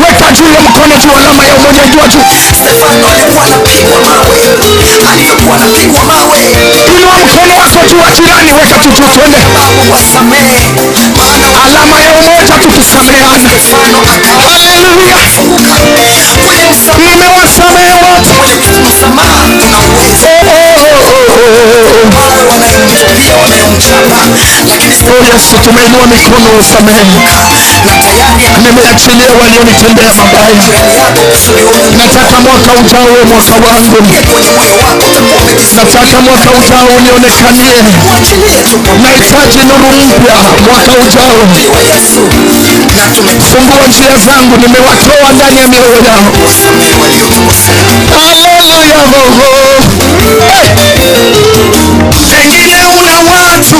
Weka juu ya mkono juu, alama ya umoja juu juu. Inua mkono wako juu wa jirani, weka tu juu, twende. Alama ya umoja, tukisameana. Haleluya. Nimewasamehe wote. Oh Yesu, tumeinua mikono usamehe. Nimeachilia walionitendea mabaya. Nataka mwaka ujao uwe mwaka wangu. Nataka mwaka ujao unionekanie. Nahitaji nuru mpya mwaka ujao. Fungua njia zangu, nimewatoa ndani ya mioyo yao. Haleluya. Pengine una watu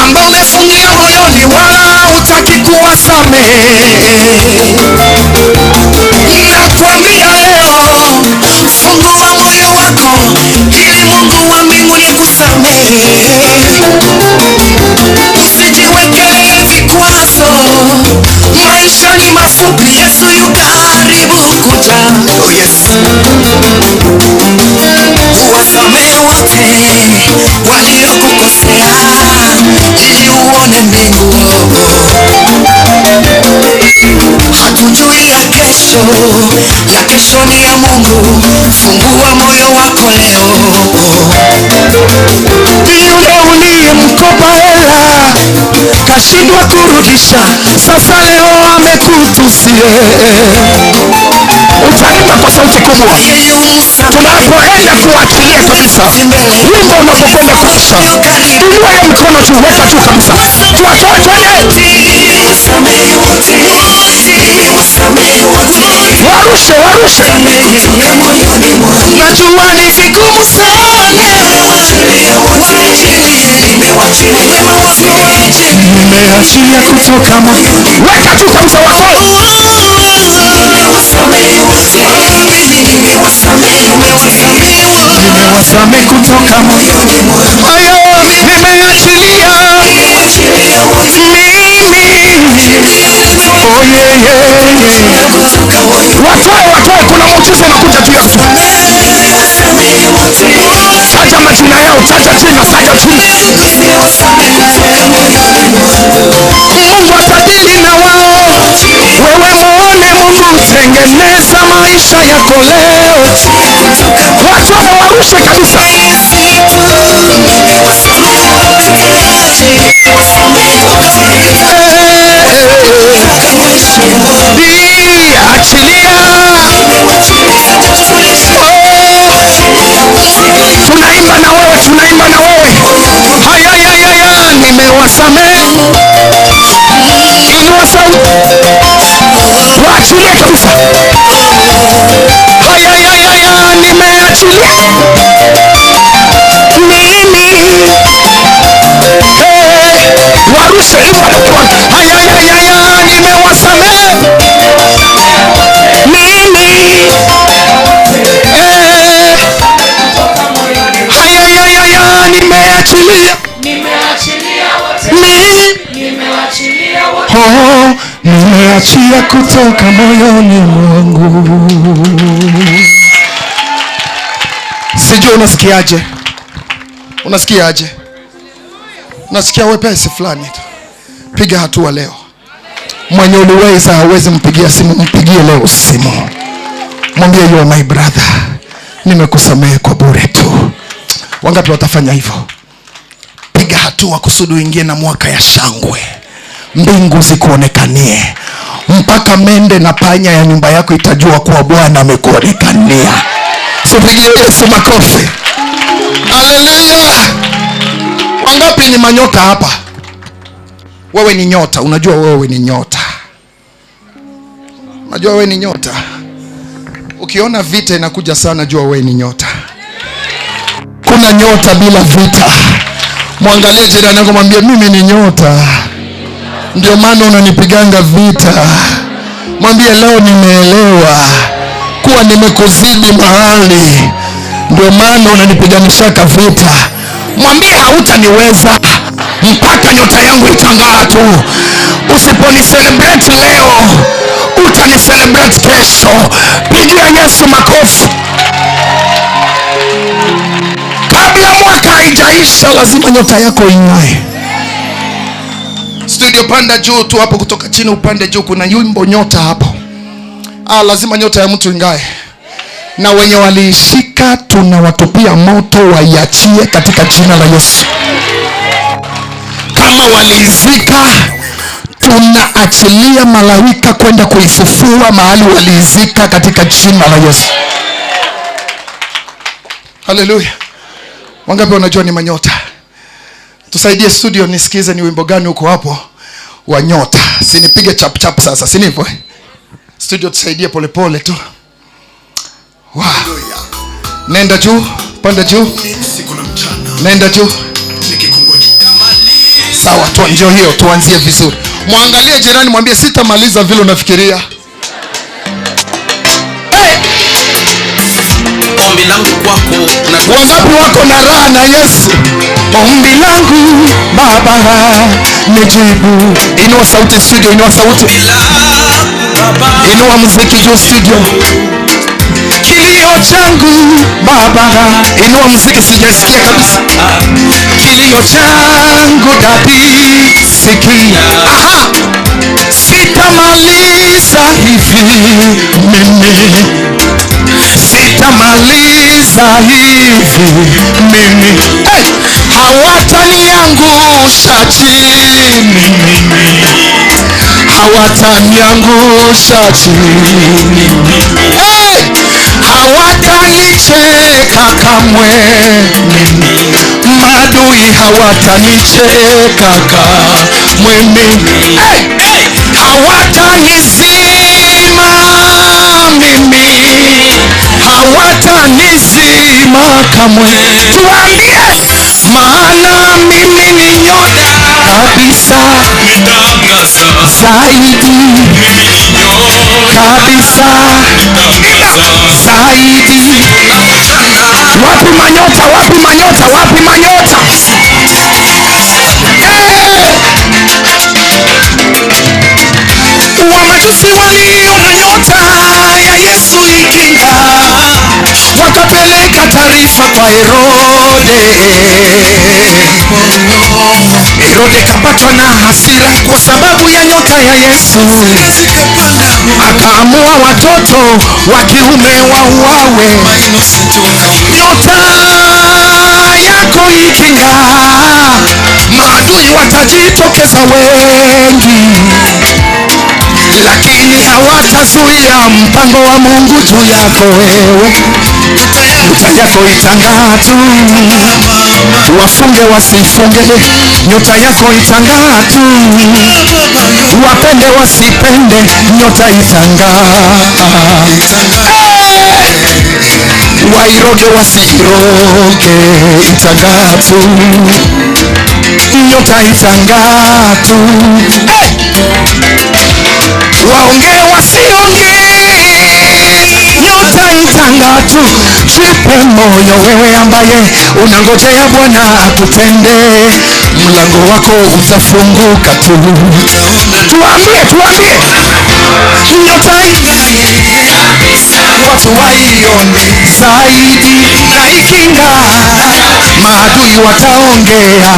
ambao umefungia moyoni, wala hutaki kuwasamehe. Nakwambia leo, fungua moyo wako ili Mungu wa mbinguni akusamehe. Usijiwekelee vikwazo, maisha ni mafupi, Yesu yu karibu kuja. Oh yes. Uwasamehe wote waliokukosea ili uone mbingu. Hatujui ya kesho, ya kesho ni ya Mungu. Fungua moyo wako leo. Yule uliyemkopa hela kashindwa kurudisha, sasa leo amekutusie. Utaimba kwa sauti kubwa tunapoenda kuachilia kabisa. Wimbo unapokwenda kuisha, inua hiyo mkono juu, weka juu kabisa. Tuwatoe, twende. Warushe, warushe. Najua ni vigumu sana. Nimeachilia kutoka moyoni. Weka juu kabisa, watoe. Nimewasamehe kutoka moyoni. Ayo, nimeachilia mimi. Oh yeah, yeah, yeah. Watoe, watoe, kuna muujiza unakuja juu ya mtu. Taja majina yao, taja jina, taja jina. Mungu atadili na wao. Wewe muone Mungu, tengeneza maisha yako leo. Watoe, warushe kabisa. Achilia. Tunaimba na wewe, tunaimba na wewe. Haya, haya, haya, nimewasamehe. Inua sauti. Waachilie kabisa. Haya, haya, haya, nimeachilia mimi. Hey, warushe hivyo. Haya, haya, haya, nimewasamehe mimi. Haya, haya, haya, nimeachilia. Nimeachilia. Oh, nimeachia kutoka moyoni mwangu. Sijui unasikiaje? Unasikiaje? Unasikia wepesi fulani tu. Piga hatua leo. Mwenye uliweza hawezi mpigia simu, mpigie leo simu. Mwambie you are my brother. Nimekusamehe kwa bure tu. Wangapi watafanya hivyo? Piga hatua kusudi uingie na mwaka ya shangwe. Mbingu zikuonekanie. Mpaka mende na panya ya nyumba yako itajua kuwa Bwana amekuonekania. Sipigie Yesu makofi. Haleluya. Wangapi ni manyota hapa? Wewe ni nyota, unajua wewe ni nyota. Unajua wewe ni nyota. Ukiona vita inakuja sana, jua wewe ni nyota. Kuna nyota bila vita. Mwangalie jirani yako, mwambie mimi ni nyota. Ndio maana unanipiganga vita. Mwambie leo nimeelewa kuwa nimekuzidi mahali. Ndio maana unanipiganishaka vita. Mwambie hautaniweza mpaka nyota yangu itangaa tu. Usiponicelebrate leo, utanicelebrate kesho. Pigia Yesu makofi. Kabla mwaka haijaisha lazima nyota yako ing'ae. Studio, panda juu tu hapo, kutoka chini upande juu, kuna wimbo nyota hapo. Lazima nyota ya mtu ingae. Na wenye waliishika tunawatupia moto waiachie katika jina la Yesu. Kama waliizika, tunaachilia malaika kwenda kuifufua mahali waliizika katika jina la Yesu. Haleluya. Wangapi wanajua ni manyota? Tusaidie studio nisikize ni wimbo gani uko hapo wa nyota. Sinipige chap chap sasa, si ndivyo? Studio tusaidie polepole tu. Wow. Nenda juu, panda juu. Nenda juu. Sawa, njoo hiyo, tuanzie vizuri. Muangalie jirani, mwambie sitamaliza vile unafikiria. Hey! Ombi langu kwako na wangapi wako na raha na Yesu? Ombi langu Baba nijibu. Inua sauti studio, inua sauti. Inua muziki juu studio. Kilio changu Baba, inua muziki, sijasikia kabisa. Kilio changu Daddy sikia. Aha! Sitamaliza hivi mimi. Sitamaliza hivi mimi. Hey! Hawataniangusha chini mimi. Hawataniangusha chini. Hey! Hawatanicheka kamwe mimi. Maadui hawatanicheka kamwe mimi. Hey! Hawatanizima mimi. Hawatanizima kamwe. Tuambie, maana mimi ni nyota kabisa. Zaidi kabisa. Zaidi. Wapi manyota? Wapi manyota? Wapi manyota? Hey! Wamajusi waliona nyota ya Yesu iking'aa, wakapeleka taarifa kwa Herode. Herode kapatwa na hasira kwa sababu ya nyota ya Yesu. Akaamua watoto wa kiume wauawe. Nyota yako iking'aa, maadui watajitokeza wengi, lakini hawatazuia mpango wa Mungu juu yako wewe. Nyota yako itang'aa tu, wafunge wasifunge, nyota yako itang'aa tu, wapende wasipende, nyota itang'aa. Hey! Wairoge wasiroge, itang'aa tu, nyota itang'aa tu. Hey! Waongee wasiongee, nyota itang'aa tu. Jipe moyo wewe ambaye unangojea Bwana akutende. Mlango wako utafunguka tu. Tuambie, tuambie. Nyota ingae, watu waione zaidi. Na iking'aa, maadui wataongea.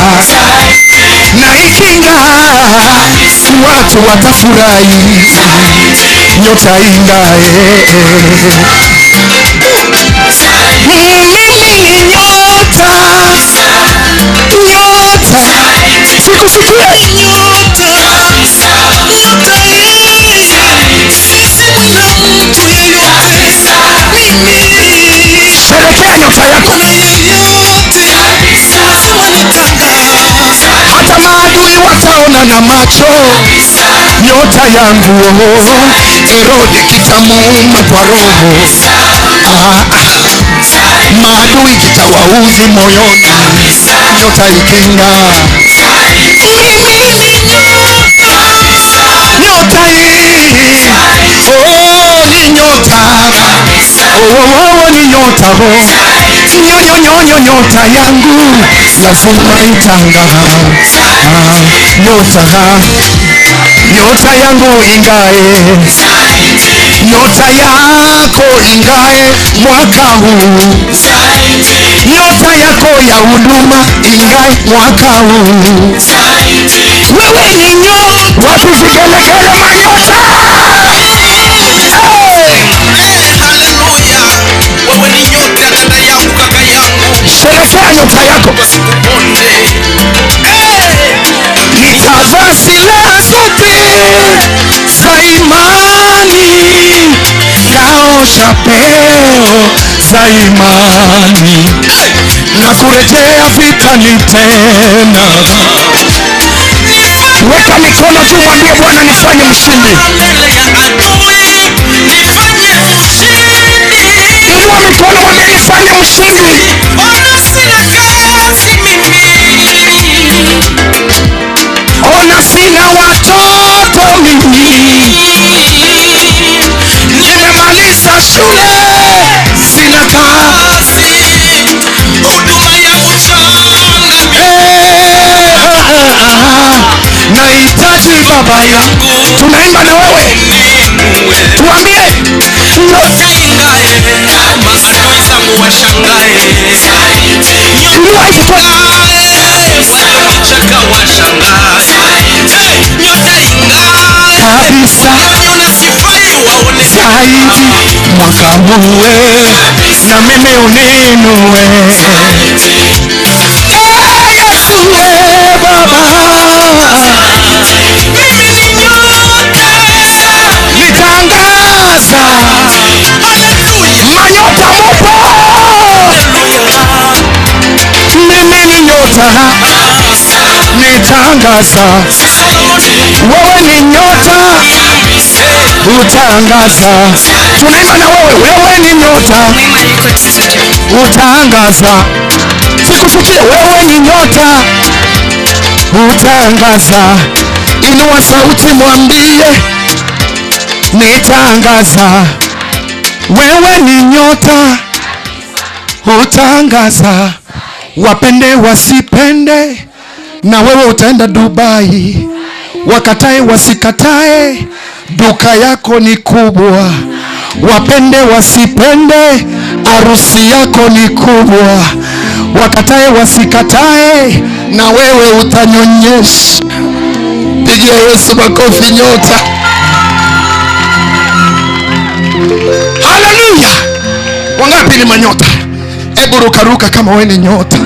Na iking'aa, watu watafurahi. Nyota ingae. Mimi ni nyota, nyota, sikusikia. Nyota, nyota hii, sisemwi na mtu yeyote. Mimi sherekea nyota yako. Yeyote lazima nitangaze, hata maadui wataona na macho. Nyota yangu, Herode kitamuuma kwa roho. Maadui kitawauzi moyoni. Nyota iking'aa. Mimi ni nyota, nyota hii, oh ni nyota, oh ni nyota, oh nyonyo nyota yangu lazima itang'aa. Nyota, nyota yangu ingae, nyota yako ingae mwaka huu. Nyota yako ya huduma ingae mwaka huu. Wewe ni nyota. Wapi vigelegele manyota? Haleluya. Wewe ni nyota, dada yangu, kaka yangu. Sherekea nyota yako. Nitavaa silaha zote za imani, naosha peo za imani, na kurejea vitani tena. Weka mikono juu, mwambie Bwana nifanye mshindi. Inua mikono, mwambie nifanye mshindi. Ona sina watoto mimi, nimemaliza shule, sina kazi, huduma yangu changa, nahitaji baba yangu. Tunaimba na wewe, tuambie nyota ingae, maadui zangu washangae. Inua hivi walionicheka washangae. Nyota ingae kabisa, walioniona sifai waone zaidi. Mwaka huu na mimi uninue. Yesu Baba, mimi ni nyota, nitangaza. Manyota mupo, mimi ni nyota, nitangaza. Wewe ni nyota, utangaza. Tunaimba na wewe, wewe ni nyota, utangaza. Sikusikie, wewe ni nyota, utangaza. Inua sauti mwambie, nitangaza. Wewe ni nyota, utangaza. Wapende wasipende, na wewe utaenda Dubai. Wakatae wasikatae, duka yako ni kubwa. Wapende wasipende, harusi yako ni kubwa. Wakatae wasikatae, na wewe utanyonyesha. Pigia Yesu makofi nyota. Haleluya! Wangapi ni manyota? Hebu ruka ruka kama wewe ni nyota.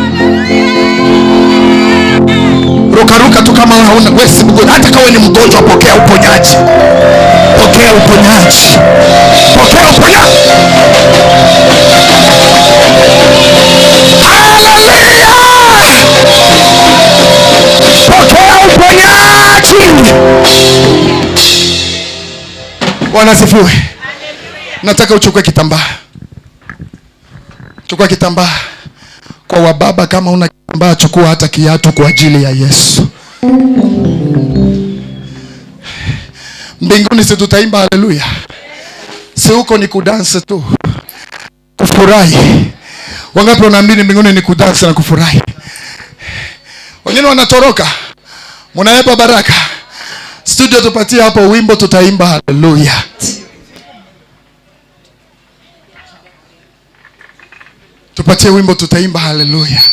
Ruka ruka tu kama hauna, wewe si mgonjwa. Hata kama wewe ni mgonjwa, pokea uponyaji. Pokea uponyaji. Pokea uponyaji. Haleluya! Pokea uponyaji. Bwana asifiwe. Nataka uchukue kitambaa. Chukua kitambaa. Kwa wababa, kama una kitambaa chukua hata kiatu kwa ajili ya Yesu. Mbinguni si tutaimba haleluya? Si huko ni kudansi tu, kufurahi. Wangapi wanaamini mbinguni ni kudansi na kufurahi? Wengine wanatoroka. Mnaepa baraka. Studio tupatie hapo wimbo tutaimba haleluya. Tupatie wimbo tutaimba haleluya.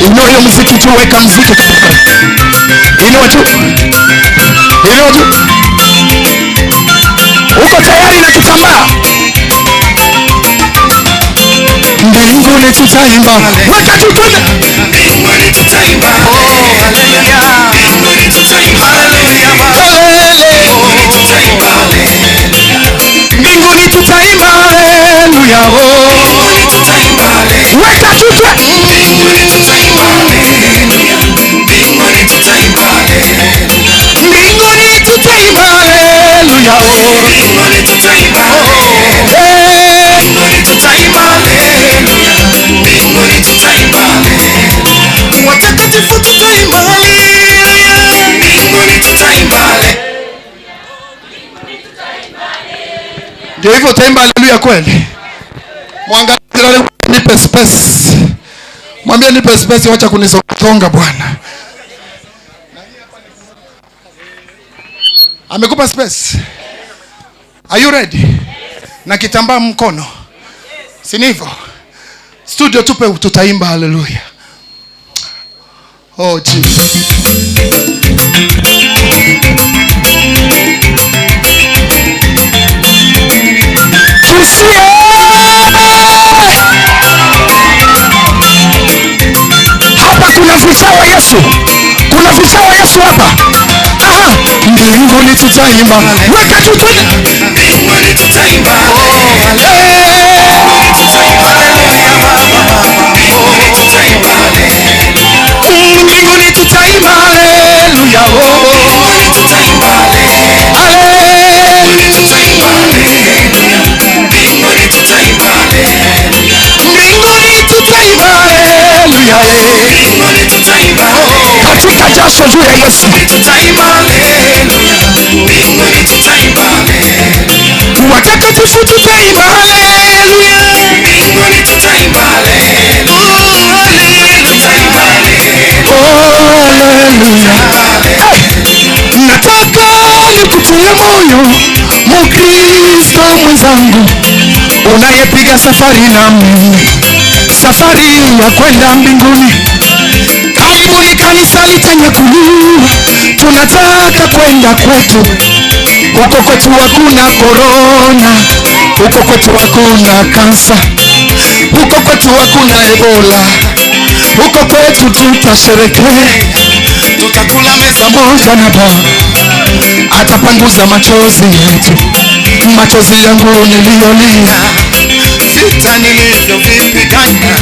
Inua hiyo muziki tu, weka muziki tu. Inua tu. Inua tu. Uko tayari na kitambaa? Mbinguni tutaimba. Weka tu twende. Mbinguni tutaimba. Oh, haleluya. Mbinguni tutaimba. Haleluya. Mbinguni tutaimba. Mbinguni tutaimba. Haleluya. Mbinguni tutaimba. Weka tu twende. Mbinguni tutaimba. Haleluya. Mbinguni tutaimba. Mbinguni tutaimba. Haleluya. Mbinguni tutaimba. Mbinguni tutaimba. Haleluya. Mbinguni tutaimba. Watakatifu tutaimba. Haleluya. Mbinguni tutaimba. Ndio hivyo utaimba haleluya kweli. Mwangalie jirani, nipe space. Mwambie nipe space, wacha kunisonga Bwana. Amekupa space. Are you ready? Na kitambaa mkono. Si ndivyo? Studio tupe tutaimba haleluya. Oh Jesus. Tusie. Hapa kuna vichaa wa Yesu. Kuna vichaa wa Yesu hapa. Aha, mbinguni tutaimba. Weka tu twende. Mbinguni tutaimba. Mbinguni tutaimba. Mbinguni tutaimba. Mbinguni tutaimba. Haleluya. Mbinguni tutaimba. Mbinguni tutaimba. Mbinguni tutaimba. Mbinguni tutaimba. Haleluya. Mbinguni tutaimba. Katika jasho juu ya Yesu. Tutaimba. Haleluya. Mbinguni tutaimba. Watakatifu tutaimba. Haleluya. Mbinguni tutaimba. Mbinguni tutaimba. Oh, haleluya. Nataka nikutie moyo Mkristo mwenzangu, unayepiga safari nami, safari ya kwenda mbinguni. Karibuni kanisa litanyakuliwa, tunataka kwenda kwetu. Huko kwetu hakuna korona, huko kwetu hakuna kansa, huko kwetu hakuna ebola, huko kwetu tutasherekea, tutakula meza moja na Baba, atapanguza machozi yetu, machozi yangu niliyolia, vita nilivyovipigana,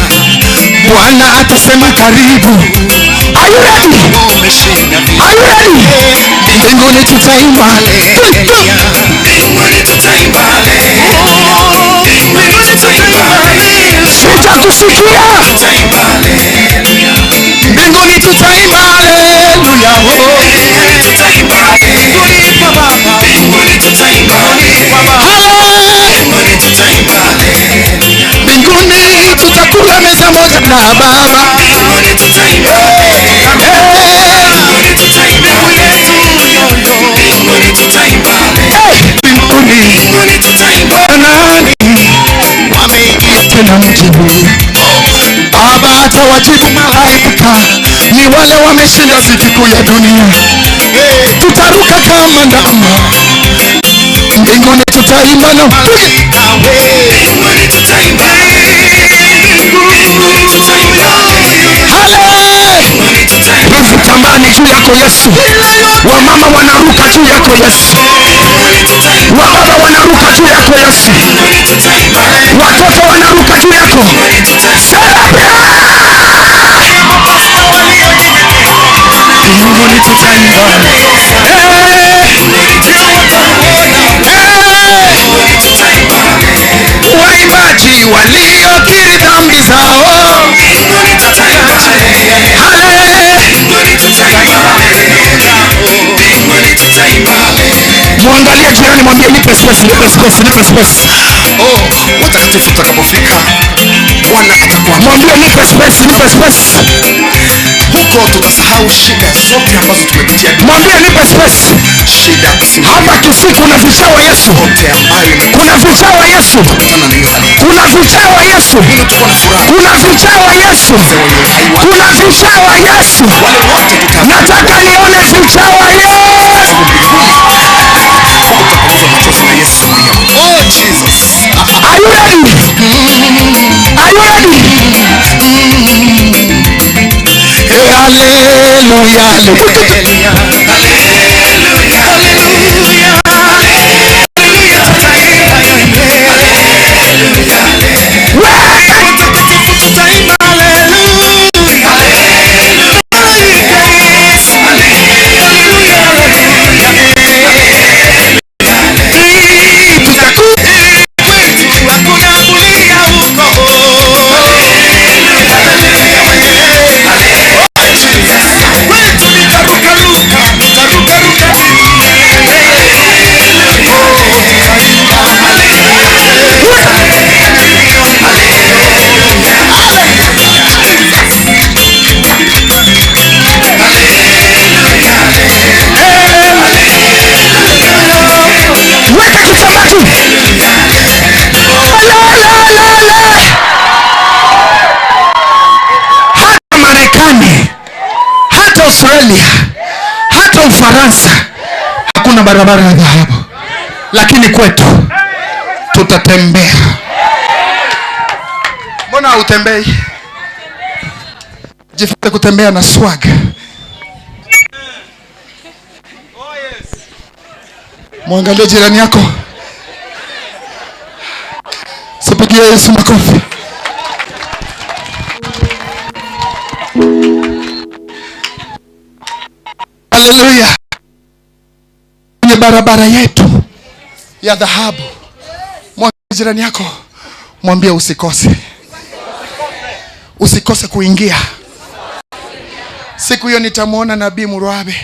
Bwana atasema karibu. Are you ready? Are you ready? Mbinguni tutaimba. Mbinguni tutaimba. Mbinguni tutaimba. Sitakusikia. Mbinguni tutaimba. Haleluya. Mbinguni tutaimba. Mbinguni tutaimba. Mbinguni tutaimba. Mbinguni tutakula meza moja na Baba. Mbinguni tutaimba. Mbinguni tutaimba. Mbinguni tutaimba. Mbinguni tutaimba. Nani wameingia tena mji huu? Baba atawajibu malaika, ni wale wameshinda siku ya dunia. Tutaruka kama ndama. Mbinguni tutaimba na Mbinguni tutaimba. Mbinguni tutaimba. Haleluya. Tamani juu yako Yesu. Wamama wanaruka juu yako Yesu. Wababa wanaruka juu yako Yesu. Watoto wanaruka juu yako. Mbinguni tutaimba. Waimbaji waliokiri dhambi zao. Mbinguni tutaimba. Mbinguni tutaimba. Mbinguni tutaimba. Mwangalie jirani, mwambie nipe space, nipe space, nipe space. Oh, Watakatifu tutakapofika, Bwana atakuwa. Mwambie nipe space, nipe space. Huko tutasahau shida zote ambazo tumepitia. Mwambie nipe space. Shida hapa Kisii kuna vichaa wa Yesu. Kuna vichaa wa Yesu. Kuna vichaa wa Yesu. Kuna vichaa wa Yesu. Kuna vichaa wa Yesu. Nataka nione vichaa wa Yesu. Oh Jesus. Are you ready? Are you ready? Hey, hallelujah, hallelujah. Hallelujah, hallelujah, hallelujah. Watakatifu tutaimba hallelujah, hallelujah, hallelujah. Tutakuwa kwetu, hakuna kulia huko. Kwetu nitarukaruka, nitarukaruka Weka kitambaa juu. La, la, la, la. Hata Marekani, hata Australia, hata Ufaransa hakuna barabara ya dhahabu, lakini kwetu tutatembea. Mbona hautembei? Jifunze kutembea na swag. Mwangalie jirani yako. Sipigie Yesu makofi. Haleluya. Kwenye barabara yetu ya dhahabu. Mwangalie jirani yako, mwambie usikose. Usikose kuingia. Siku hiyo nitamuona Nabii Murabe.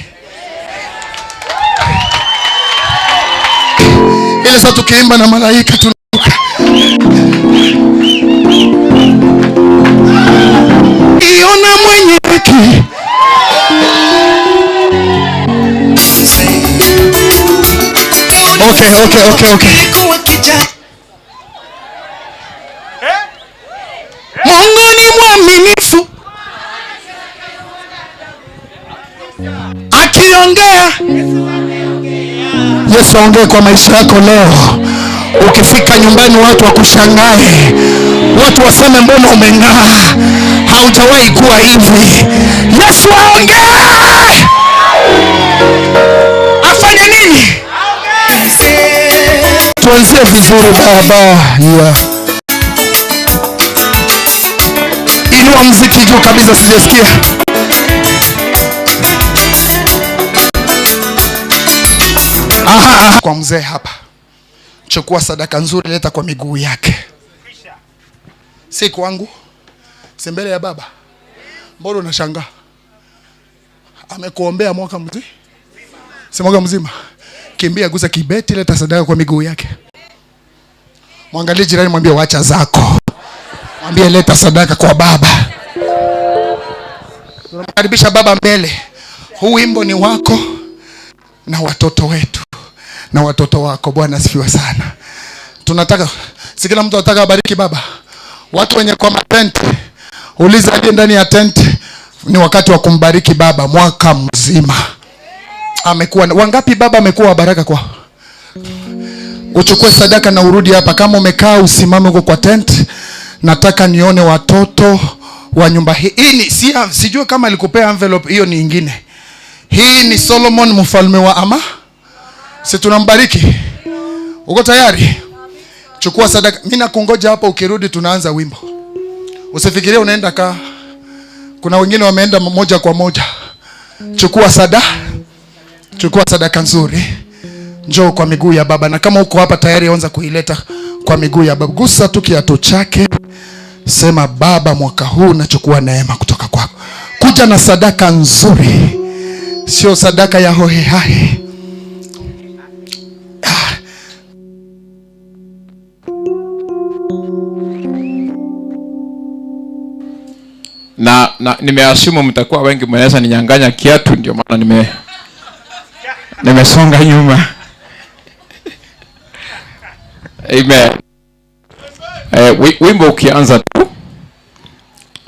Ile sasa tukiimba na malaika tunaruka. Iona mwenye haki. Okay. Mungu ni mwaminifu. Akiongea, Yesu aongee kwa maisha yako leo. Ukifika nyumbani watu wakushangae, watu waseme mbona umeng'aa, haujawahi kuwa hivi. Yesu aongee. Afanye nini? Tuanzie vizuri baba. Yeah. Inua muziki juu kabisa, sijasikia. Aha. Kwa mzee hapa, chukua sadaka nzuri, leta kwa miguu yake. Si kwangu, si mbele ya baba. Mbona unashangaa? Amekuombea mwaka mzima, si mwaka mzima. Kimbia, gusa kibeti, leta sadaka kwa miguu yake. Mwangalie jirani, mwambie wacha zako. Mwambie leta sadaka kwa baba. Tunamkaribisha baba mbele. Huu wimbo ni wako na watoto wetu na watoto wako. Bwana asifiwe sana. Tunataka, si kila mtu anataka abariki baba. Watu wenye kwa tent, uliza aliye ndani ya tent, ni wakati wa kumbariki baba mwaka mzima. Amekuwa wangapi baba amekuwa baraka kwa? Uchukue sadaka na urudi hapa. Kama umekaa usimame huko kwa tent. Nataka nione watoto wa nyumba hii. Hii ni sijui kama alikupea envelope hiyo, ni nyingine. Hii ni Solomon mfalme wa ama. Si tunambariki? Uko tayari? Chukua sadaka. Mimi nakungoja hapa, ukirudi tunaanza wimbo. Usifikirie unaenda ka. Kuna wengine wameenda moja kwa moja. Chukua sadaka. Chukua sadaka nzuri. Njoo kwa miguu ya baba. Na kama uko hapa tayari, anza kuileta kwa miguu ya baba. Gusa tu kiatu chake. Sema baba, mwaka huu nachukua neema kutoka kwako. Kuja na sadaka nzuri. Sio sadaka ya hohehahe. Na nimeassume mtakuwa wengi mnaweza ninyang'anya kiatu, ndio maana nimesonga nyuma. Amen. Wimbo ukianza tu,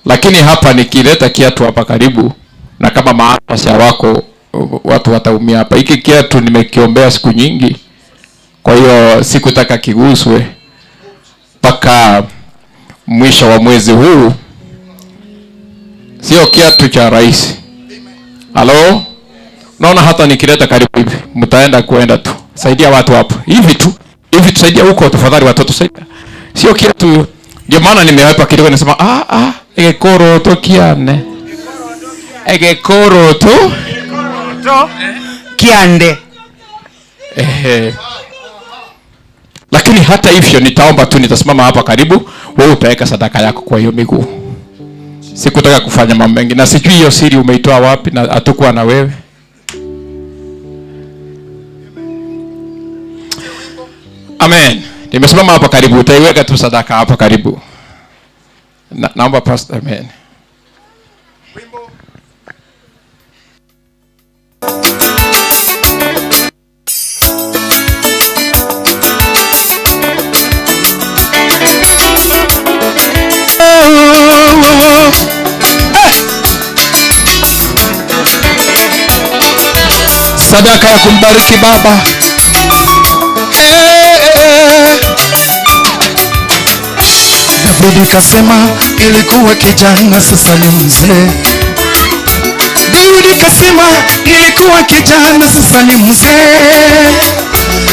lakini hapa nikileta kiatu hapa karibu, na kama maafisa wako watu wataumia hapa. Hiki kiatu nimekiombea siku nyingi, kwa hiyo sikutaka kiguswe mpaka mwisho wa mwezi huu. Sio kiatu cha rais. Halo? Naona hata nikileta karibu hivi mtaenda kuenda tu. Saidia watu hapo. Hivi tu. Hivi tusaidia huko tafadhali watoto saidia. Sio kiatu. Ndio maana nimewapa kidogo nasema egekoro to kiane. Egekoro to kiande. Lakini hata hivyo nitaomba tu, nitasimama hapa karibu, wewe utaweka sadaka yako kwa hiyo miguu. Sikutaka kufanya mambo mengi, na sijui hiyo siri umeitoa wapi, na hatakuwa na wewe. Amen. Nimesimama hapa karibu, utaiweka tu sadaka hapa karibu. Naomba pastor, amen. Sadaka ya kumbariki baba. Daudi kasema ilikuwa kijana sasa ni mzee. Daudi kasema ilikuwa kijana sasa ni mzee.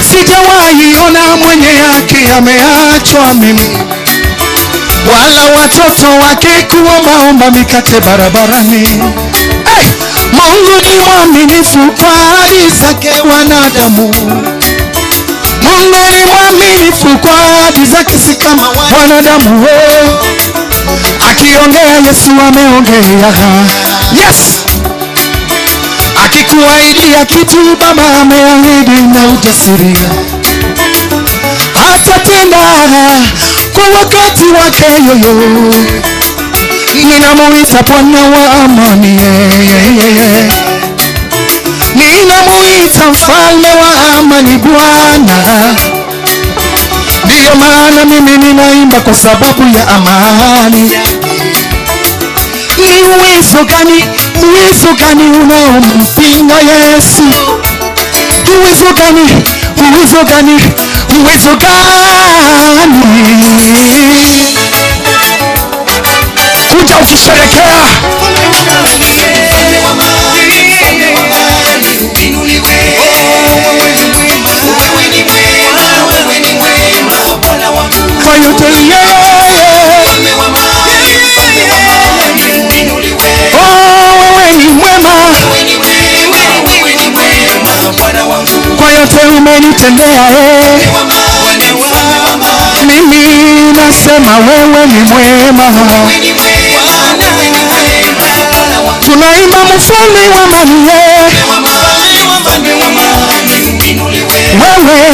Sijawahi ona mwenye yake ameachwa mimi, wala watoto wake kuombaomba mikate barabarani. Hey! Mungu ni mwaminifu kwa ahadi zake wanadamu. Mungu ni mwaminifu kwa ahadi zake, si kama wanadamu. Akiongea Yesu ameongea. Yes! Akikuahidia kitu Baba ameahidi na ujasiri. Atatenda kwa wakati wake yoyo. Ninamuita Bwana wa amani, ninamuita mfalme wa amani Bwana. Ndiyo maana mimi ninaimba kwa sababu ya amani. Ni uwezo gani unaompinga Yesu? Uwezo gani, uwezo gani, uwezo gani? Kuja ukisherekea. Kwa yote wewe ni mwema, kwa yote umenitendea. Mimi nasema wewe ni mwema. Tunaimba mfalme wa amani. Wewe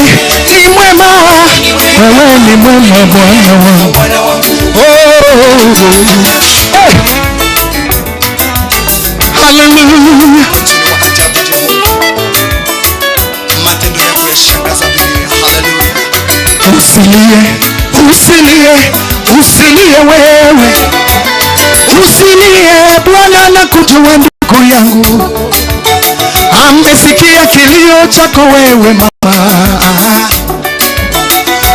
ni mwema, wewe ni mwema Bwana wangu. Oh, hallelujah. Matendo yako yashangaza dunia. Hallelujah. Usilie, usilie, usilie wewe. Usilie, Bwana anakujua ndugu yangu. Amesikia kilio chako wewe mama.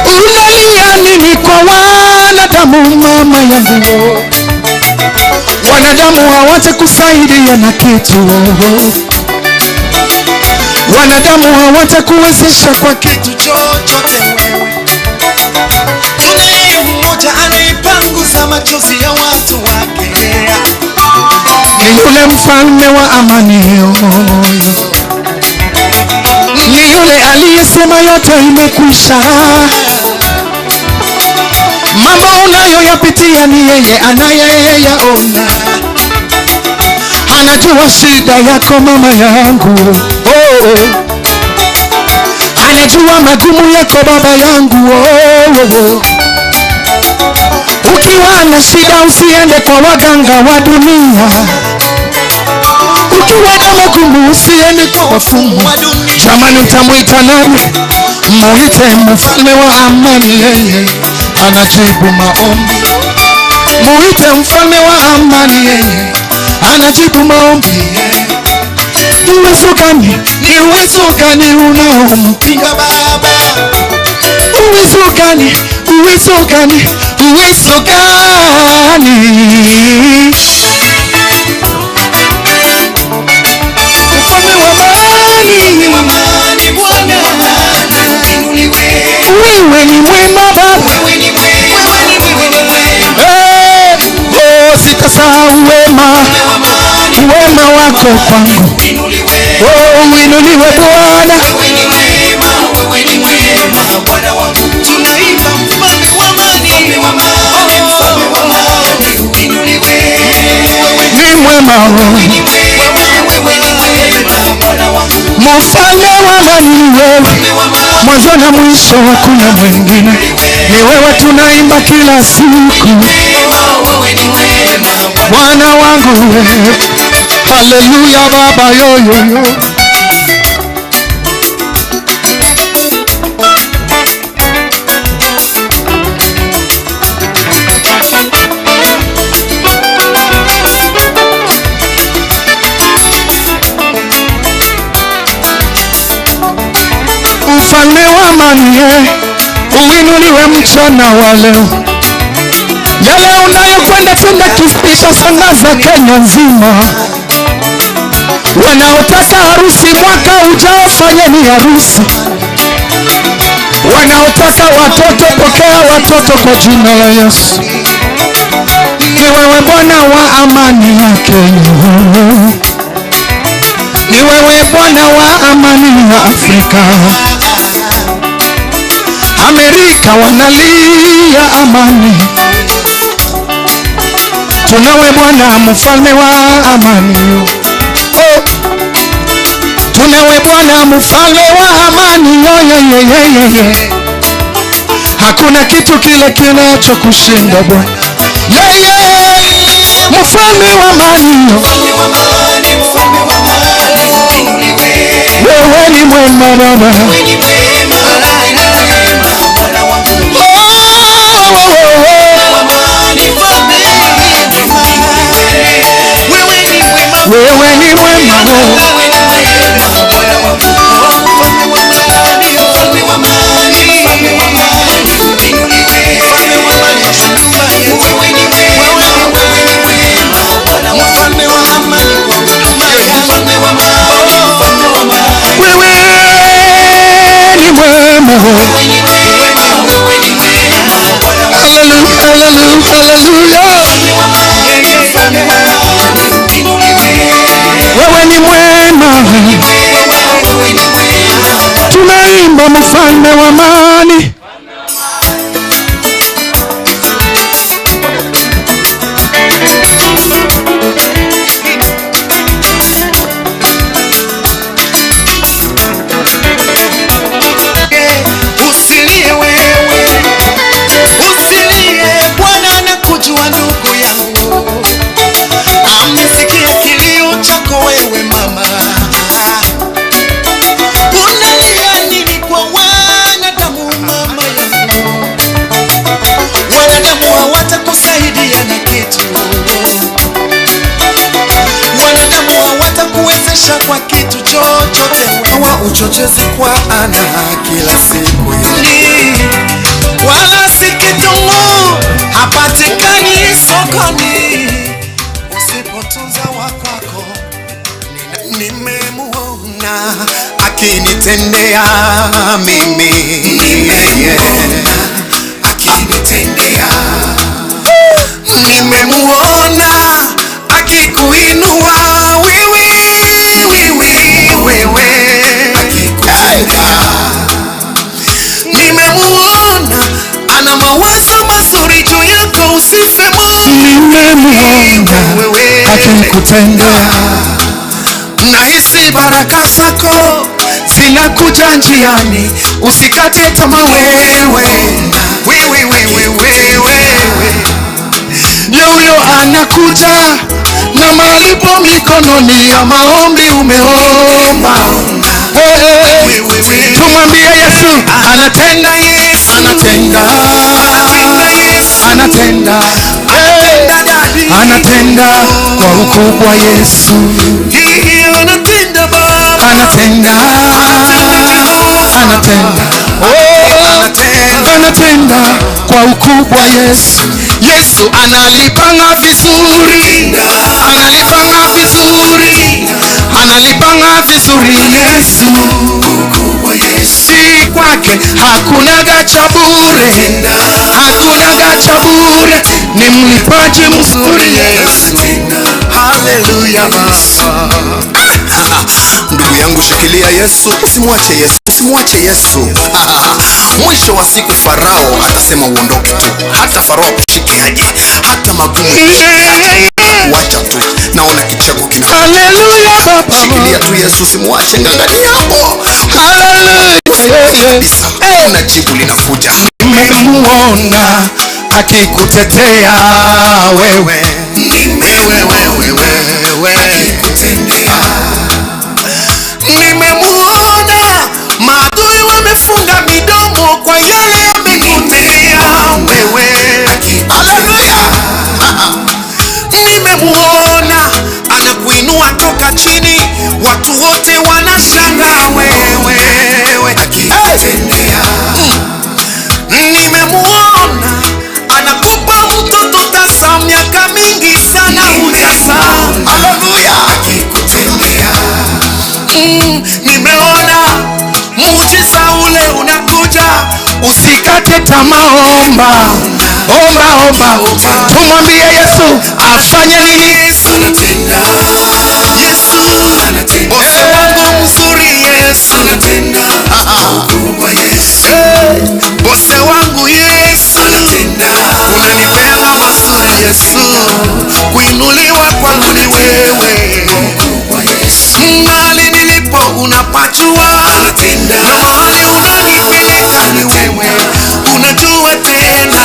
Unalia nini kwa wanadamu mama yangu? Wanadamu hawatakusaidia na kitu. Wanadamu hawatakuwezesha kwa kitu chochote wewe. Tunaye mmoja anayepangusa machozi ya watu wake. Ni yule mfalme wa amani, ni yule aliyesema yote imekwisha. Mambo unayoyapitia ni yeye anayeyaona. Anajua shida yako mama yangu. Oh, anajua magumu yako baba yangu. Oh, oh. Ukiwa na shida usiende kwa waganga wa dunia. Ukiwa na magumu usiende kwa wafumu. Jamani, utamuita nani? Muite mfalme wa amani, yeye anajibu maombi. Muite mfalme wa amani, yeye anajibu maombi. Uwezo gani? Ni uwezo gani unaompinga Baba? Uwezo gani? Uwezo gani? Uwezo gani? Mfalme wa amani, Bwana wewe ni mwema Baba, oh, sitasahau wema, wema wako kwangu. Oh, uinuliwe Bwana. Wewe ni mwema Bwana wangu. Tunaimba mfalme wa amani, mfalme wa amani, uinuliwe. Ni mwema wewe, wewe ni mwema Bwana wangu. Mfalme wa amani wewe, mwanzo na mwisho hakuna mwingine. Ni wewe tunaimba kila siku, Bwana wangu wewe. Haleluya Baba yoyoyo. Mfalme wa amani, uinuliwe mchana wa leo. Yale unayokwenda tenda itatangaza Kenya nzima. Wanaotaka harusi mwaka ujao fanyeni harusi. Wanaotaka watoto pokea watoto kwa jina la Yesu. Ni wewe Bwana wa amani ya Kenya. Ni wewe Bwana wa amani ya Afrika. Amerika wanalia amani. Tunawe Bwana mfalme wa amani. Oh. Tunawe Bwana mfalme wa amani. Yo, yo, yo, yo, yo. Hakuna kitu kile kinachokushinda Bwana. Yeah, yeah. Mfalme wa amani. Wewe ni mwema Baba. Wewe ni mwema. Wewe ni mwema. Hallelujah, hallelujah, hallelujah. Wewe ni mwema. Tunaimba mfalme wa amani. Usilie wewe, usilie, Bwana anakujua ndugu yangu. Amesikia kilio chako wewe mama. Unalia nini kwa wanadamu mama yangu? Wanadamu hawatakusaidia na kitu. Wanadamu hawatakuwezesha kwa kitu chochote. Hawa uchochezi kwa ana kila siku wala si kitunguu hapatikani sokoni. Usipotunza wakwako, nimemuona akinitendea mimi, nimemuona akinitendea, nimemuona akikuinua wewe, wewe, wewe, akikutendea, nimemuona ana mawazo mazuri juu yako, usife moyo. Nimemuona akikutendea, nahisi baraka zako zinakuja njiani, usikate tamaa wewe, wewe, wewe, wewe, wewe. Anakuja na malipo mikononi ya maombi umeomba. Hey, tumwambie Yesu anatenda, anatenda, anatenda, anatenda kwa ukubwa Yesu. Anatenda, anatenda, oh, anatenda kwa ukubwa Yesu. Yesu analipanga vizuri, analipanga vizuri, analipanga vizuri Yesu. Si kwake hakuna gacha bure, hakuna gacha bure, ni mlipaji mzuri Yesu. Haleluya. Ndugu yangu, shikilia Yesu, usimwache Yesu, usimwache Yesu. Mwisho wa siku Farao atasema uondoke tu. Hata Farao akushike aje, hata magumu wacha tu. Naona kicheko kina. Haleluya baba. Shikilia tu Yesu, usimwache, ngangania hapo. Haleluya kabisa. Kuna jibu linakuja. Nimemuona akikutetea wewe. Wewe akikutendea. Nimemuona maadui wamefunga midomo kwa yale amekutendea wewe. Haleluya. Nimemuona anakuinua toka chini, watu wote wanashangaa wewe. Akikutendea. Nimemuona anakupa mtoto tasa miaka mingi sana hujazaa. Haleluya. Akikutendea. Nimeona muujiza ule unakuja. Usikate tamaa, omba, omba, omba. Tumwambie Yesu afanye nini? Yesu anatenda. Yesu anatenda. Bosi wangu mzuri Yesu anatenda. Ukubwa Yesu. Bosi wangu Yesu anatenda. Unanipea mazuri Yesu. Kuinuliwa kwangu ni wewe. Ukubwa Yesu. Mahali nilipo unapajua. Anatenda. Na mahali unanipeleka ni wewe. Unajua tena.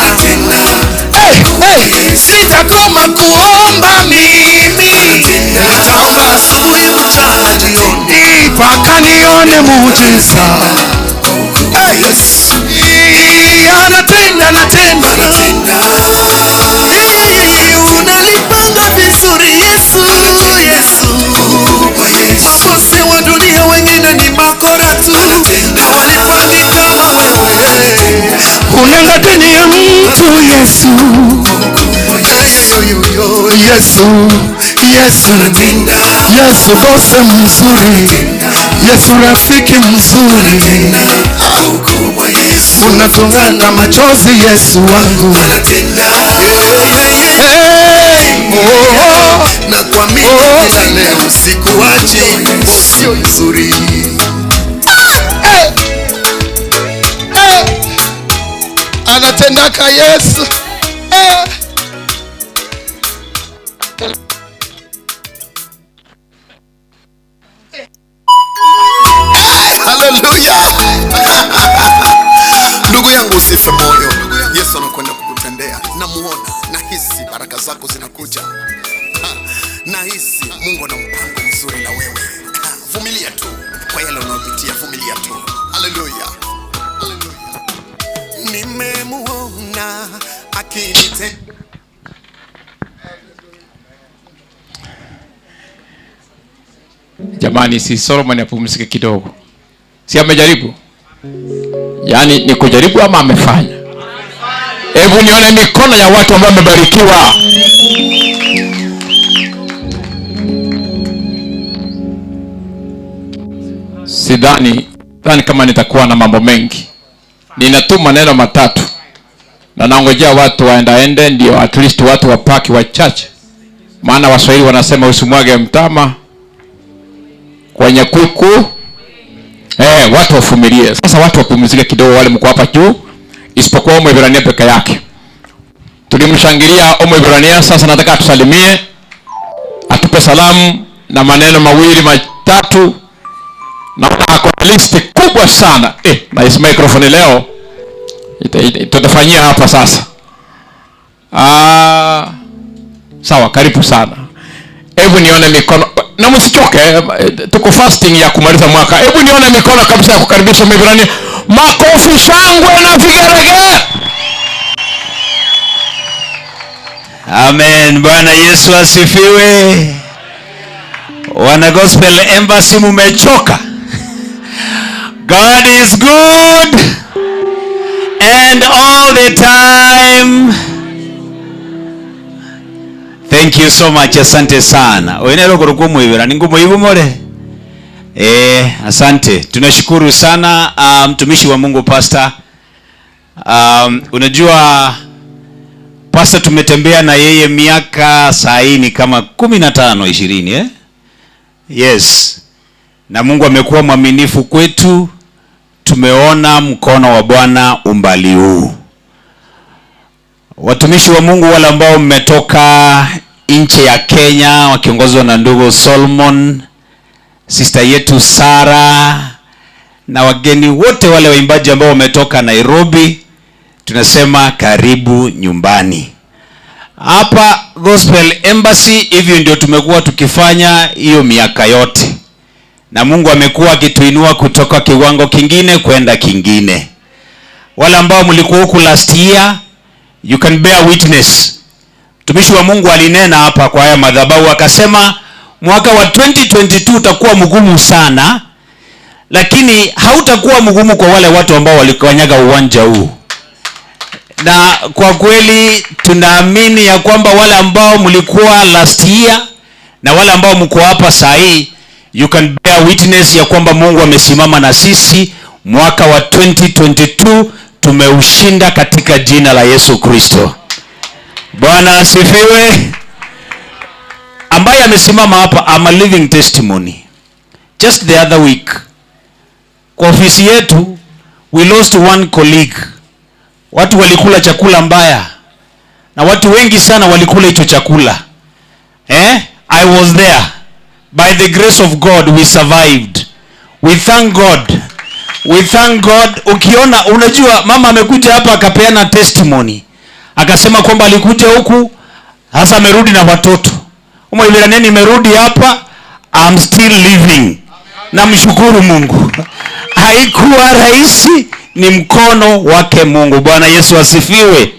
Hey, hey, sitakoma kuomba mimi. Nitaomba asubuhi, mchana, jioni, mpaka nione muujiza. Hey, yes. Anatenda, anatenda, anatenda. Unalipanga vizuri Yesu, Yesu. Mabosi wa dunia wengine ni makora tu, hawalipangi kama wewe. Unanga deni ya mtu Yesu. Yesu, Yesu, Yesu bosi mzuri, Yesu rafiki mzuri, unatungana machozi Yesu wangu. Hey, na kwa mimi leo sikuachi, bosi mzuri. Anatendaka Yesu. Haleluya. Ndugu yangu usife moyo. Yesu anakwenda kukutendea. Namuona, nahisi baraka zako zinakuja. Nahisi Mungu ana mpango mzuri na wewe. Vumilia tu kwa yale unayopitia, vumilia tu. Haleluya. Nimemuona akinitendea. Jamani, si Solomon apumzike kidogo? Si amejaribu? Yaani ni kujaribu ama amefanya? Hebu nione mikono ya watu ambao wamebarikiwa. Sidhani kama nitakuwa na mambo mengi. Ninatuma neno matatu na naongojea watu waendaende, ndio at least watu wapaki wachache. Maana Waswahili wanasema usimwage mtama kwenye kuku. Watu wafumilie. Sasa watu wapumzike kidogo, wale mko hapa juu, isipokuwa Mwebrania peke yake. Tulimshangilia Mwebrania, sasa nataka atusalimie, atupe salamu na maneno mawili matatu. Naona ako list kubwa sana. Na hii microphone leo tutafanyia hapa sasa. Sawa, karibu sana. Hebu nione mikono na msichoke, tuko fasting ya kumaliza mwaka. Hebu nione mikono kabisa ya kukaribisha Mwebrania. Makofi, shangwe na vigelegele. Amen. Bwana Yesu asifiwe. Wana Gospel Embassy, mumechoka? God is good and all the time. Thank you so much. Asante sana. Oenero kurukumu mwibera ningumu ibumore. Asante. Tunashukuru sana mtumishi wa Mungu Pastor. Unajua Pastor tumetembea na yeye miaka saini kama 15 20 eh? Yes. Na Mungu amekuwa mwaminifu kwetu. Tumeona mkono wa Bwana umbali huu. Watumishi wa Mungu wale ambao mmetoka nchi ya Kenya wakiongozwa na ndugu Solomon, sister yetu Sara, na wageni wote wale waimbaji ambao wametoka Nairobi, tunasema karibu nyumbani. Hapa Gospel Embassy hivyo ndio tumekuwa tukifanya hiyo miaka yote. Na Mungu amekuwa akituinua kutoka kiwango kingine kwenda kingine. Wale ambao mlikuwa huku last year, you can bear witness. Mtumishi wa Mungu alinena hapa kwa haya madhabahu akasema mwaka wa 2022 utakuwa mgumu sana, lakini hautakuwa mgumu kwa wale watu ambao walikanyaga uwanja huu. Na kwa kweli tunaamini ya kwamba wale ambao mlikuwa last year na wale ambao mko hapa saa hii, you can bear witness ya kwamba Mungu amesimama na sisi. Mwaka wa 2022 tumeushinda katika jina la Yesu Kristo. Bwana asifiwe. Ambaye amesimama hapa, I'm a living testimony. Just the other week, kwa ofisi yetu, we lost one colleague. Watu walikula chakula mbaya, na watu wengi sana walikula hicho chakula. I was there. By the grace of God we survived. We thank God. We thank God. Ukiona, unajua mama amekuja hapa akapeana testimony. Akasema kwamba alikuja huku hasa amerudi na watoto. Umeelewa nimerudi hapa, I'm still living. Namshukuru Mungu. Haikuwa rahisi, ni mkono wake Mungu. Bwana Yesu asifiwe.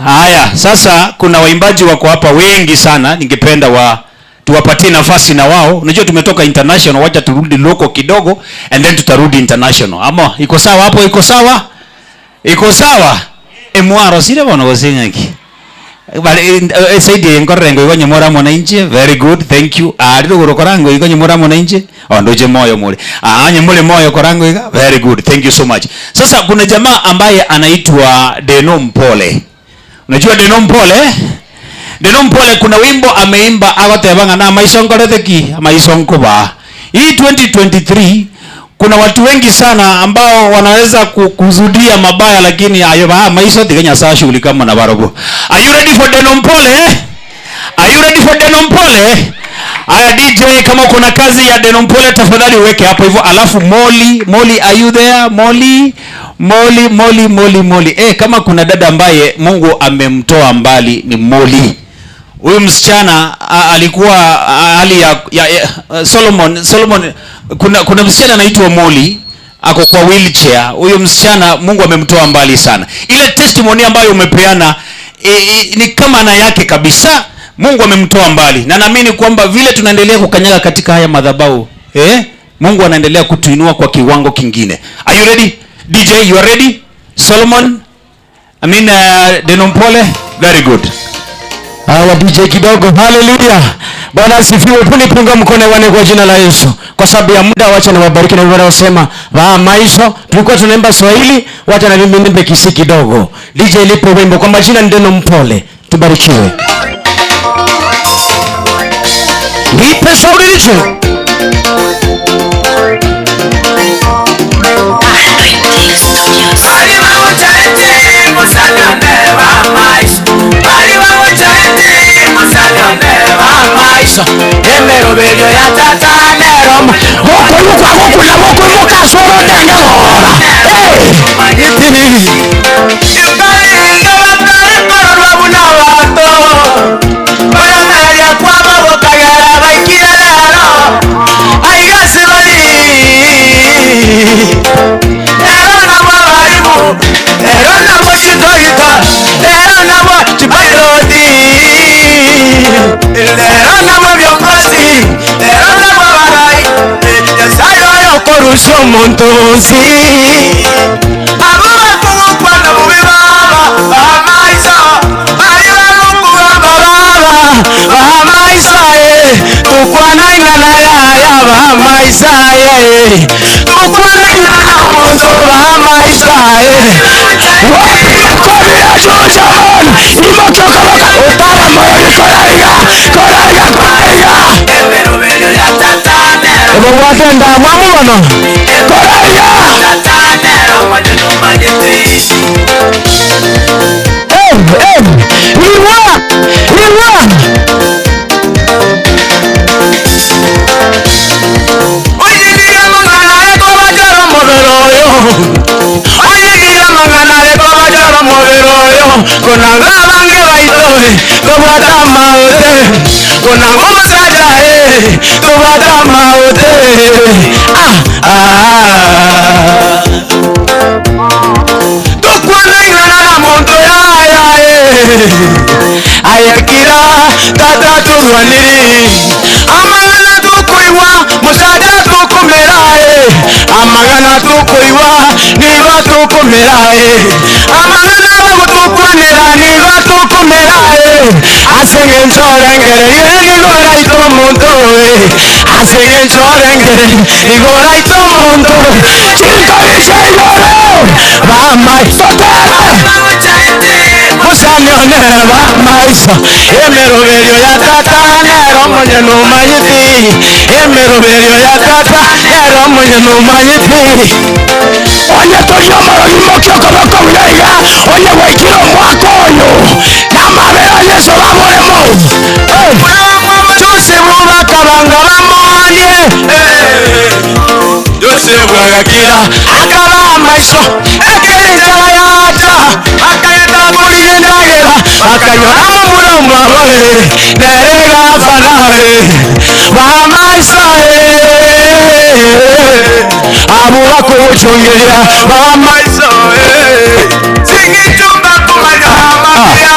Haya, sasa kuna waimbaji wako hapa wengi sana, ningependa tuwapatie nafasi na wao. Unajua tumetoka international, wacha turudi local kidogo and then tutarudi international. Ama iko sawa hapo? Iko sawa? Iko sawa? Emwaro sire bona gosingaki. Bali saidi ngorengo igonye mora mwananchi. Very good, thank you. Ariro gorokorango igonye mora mwananchi. Ondoje moyo mule. Anye mule moyo korango iga. Very good, thank you so much. Sasa kuna jamaa ambaye anaitwa Deno Mpole. Unajua Deno Mpole? Deno Mpole kuna wimbo ameimba agotebanga na maisonkoretheki maisonkoba. Hii 2023 kuna watu wengi sana ambao wanaweza kuzudia mabaya, lakini ayo ba maiso tigenya saa shughuli kama na barogo. Are you ready for Deno Mpole? Are you ready for Deno Mpole? Aya DJ, kama kuna kazi ya Deno Mpole tafadhali uweke hapo hivyo. Alafu Molly, Molly are you there? Molly, Molly, Molly, Molly, Molly. Kama kuna dada ambaye Mungu amemtoa mbali ni Molly. Huyu msichana alikuwa hali ya Solomon. Kuna msichana anaitwa Molly, ako kwa wheelchair. Huyu msichana Mungu amemtoa mbali sana. Ile testimony ambayo umepeana ni kama na yake kabisa. Mungu amemtoa mbali. Na naamini kwamba vile tunaendelea kukanyaga katika haya madhabahu, Mungu anaendelea kutuinua kwa kiwango kingine. Are you ready? DJ, you are ready? Solomon? I mean Deno Mpole? Very good. Haya DJ kidogo. Hallelujah. Bwana asifiwe. Puni punga mkono wane kwa jina la Yesu. Kwa sababu ya muda wacha na wabariki na wanaosema va maisha. Tulikuwa tunaimba Swahili, wacha na mimi nimbe Kisii kidogo. DJ lipo wimbo kwa majina ni Deno Mpole. Tubarikiwe. Nipe sauti DJ. Emeroberio ya tata nerom Gokuluka gokula gokuluka soro tengora. Hey! Omuntu nsi Abuba kugukwana bubi baba Bamaisa Bali balukugamba baba Bamaisa Tukwana ingana yaya Bamaisa Tukwana ingana omuntu Bamaisa Kobira jujamon Imochoka Utara moyo koraiga Koraiga koraiga Ebo watenda mwamubono Koraiga Iwa Iwa Oyigira mangana eko bajara moberoyo Oyigira mangana eko bajara moberoyo Konanga bange baitoe Kobata maote Konanga musaja Kobata maote Ah ah Tukwana ingana na muntu ya ya Ayakira tata turwaniri Amangana tukuiwa musaja tukumera Amangana tukuiwa niba tukumera Amangana bagutukwanira niba tukumera Asenge nchorengere igora ito muntu Asenge nchorengere igora ito muntu Chinkarisha igoro Bamaisa Musanyone bamaisa Emeroberio ya tata nero mwenye numanyiti Emeroberio ya tata nero mwenye numanyiti Onye toyomoro imokyoko boko uyaiga Onye waikiro mwako oyo Namabera Yesu baboremo Joseph bakabanga bamonye Joseph agakira akaba amaiso Ekerenjala yaja akayeta kuligendagera akanyora mu mulomo nerega fanawe bamaisa abo bakuchongerera bamaisa Singitumba kumanya amabia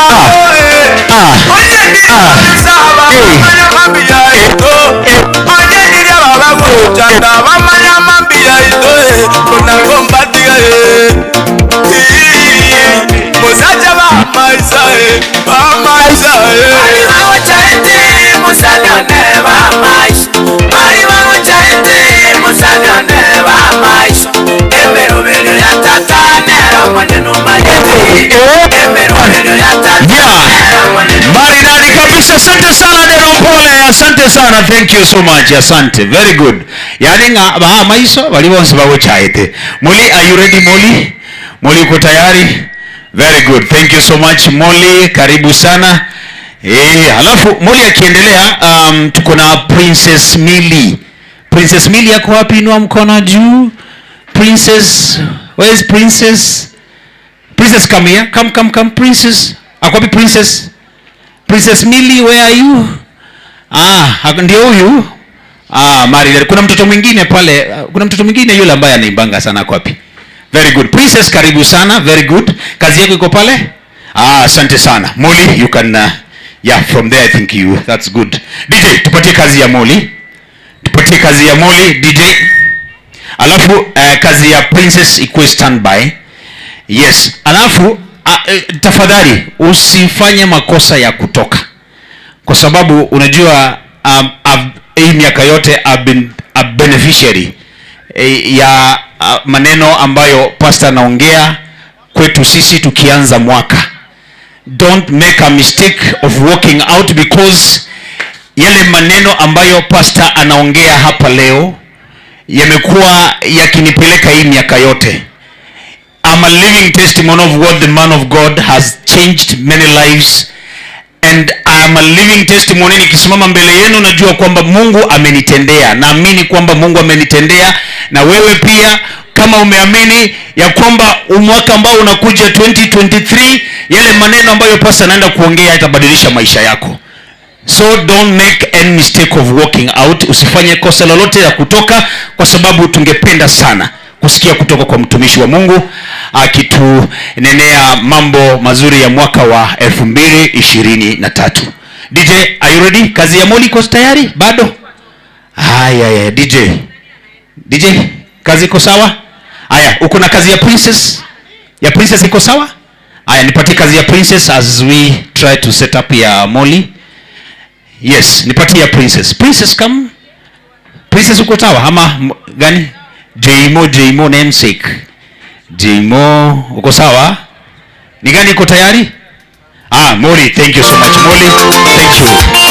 Maridadi kabisa, asante sana Deno Mpole, asante sana, thank you so much, asante, very good. Yani nga ba maiso bali bonse bagochaete. Molly, are you ready Molly? Molly uko tayari? Very good, thank you so much Molly, karibu sana. Alafu Molly akiendelea, tuko na Princess Millie. Princess Millie yako wapi? Inua mkono juu. Princess, where is Princess? Princess, come here. Come, come, come, Princess. Ako wapi Princess? Princess Millie, where are you? Ah, ndio huyu. Ah, Mari, kuna mtoto mwingine pale. Kuna mtoto mwingine yule ambaye anaimbanga sana, ako wapi? Very good. Princess, karibu sana. Very good. Kazi yako iko pale? Ah, asante sana. Molly, you can yeah, from there I think you, that's good. DJ, tupatie kazi ya Molly. Tupatie kazi ya Molly, DJ. Alafu kazi ya Princess ikuwe standby. Yes. Alafu tafadhali usifanye makosa ya kutoka. Kwa sababu unajua hii miaka yote I've been a beneficiary ya maneno ambayo pastor anaongea kwetu sisi tukianza mwaka. Don't make a mistake of walking out, because yale maneno ambayo pastor anaongea hapa leo yamekuwa yakinipeleka hii miaka yote. I'm a living testimony of what the man of God has changed many lives, and I'm a living testimony. Nikisimama mbele yenu najua kwamba Mungu amenitendea. Naamini kwamba Mungu amenitendea, na wewe pia kama umeamini ya kwamba mwaka ambao unakuja 2023 yale maneno ambayo pastor anaenda kuongea yatabadilisha maisha yako. So don't make any mistake of walking out. Usifanye kosa lolote la kutoka, kwa sababu tungependa sana kusikia kutoka kwa mtumishi wa Mungu akitunenea mambo mazuri ya mwaka wa 2023. DJ, are you ready? Kazi ya Molly iko tayari? Bado? Haya, DJ. DJ, Kazi iko sawa? Aya, uko na kazi ya Princess? Ya Princess iko sawa? Aya, nipatie kazi ya Princess as we try to set up ya Molly. Yes, nipatie ya Princess. Princess, come. Princess, uko sawa ama gani? Jmo, Jmo namesake. Jmo, uko sawa? Ni gani iko tayari? Ah, Molly, thank you so much. Molly, thank you.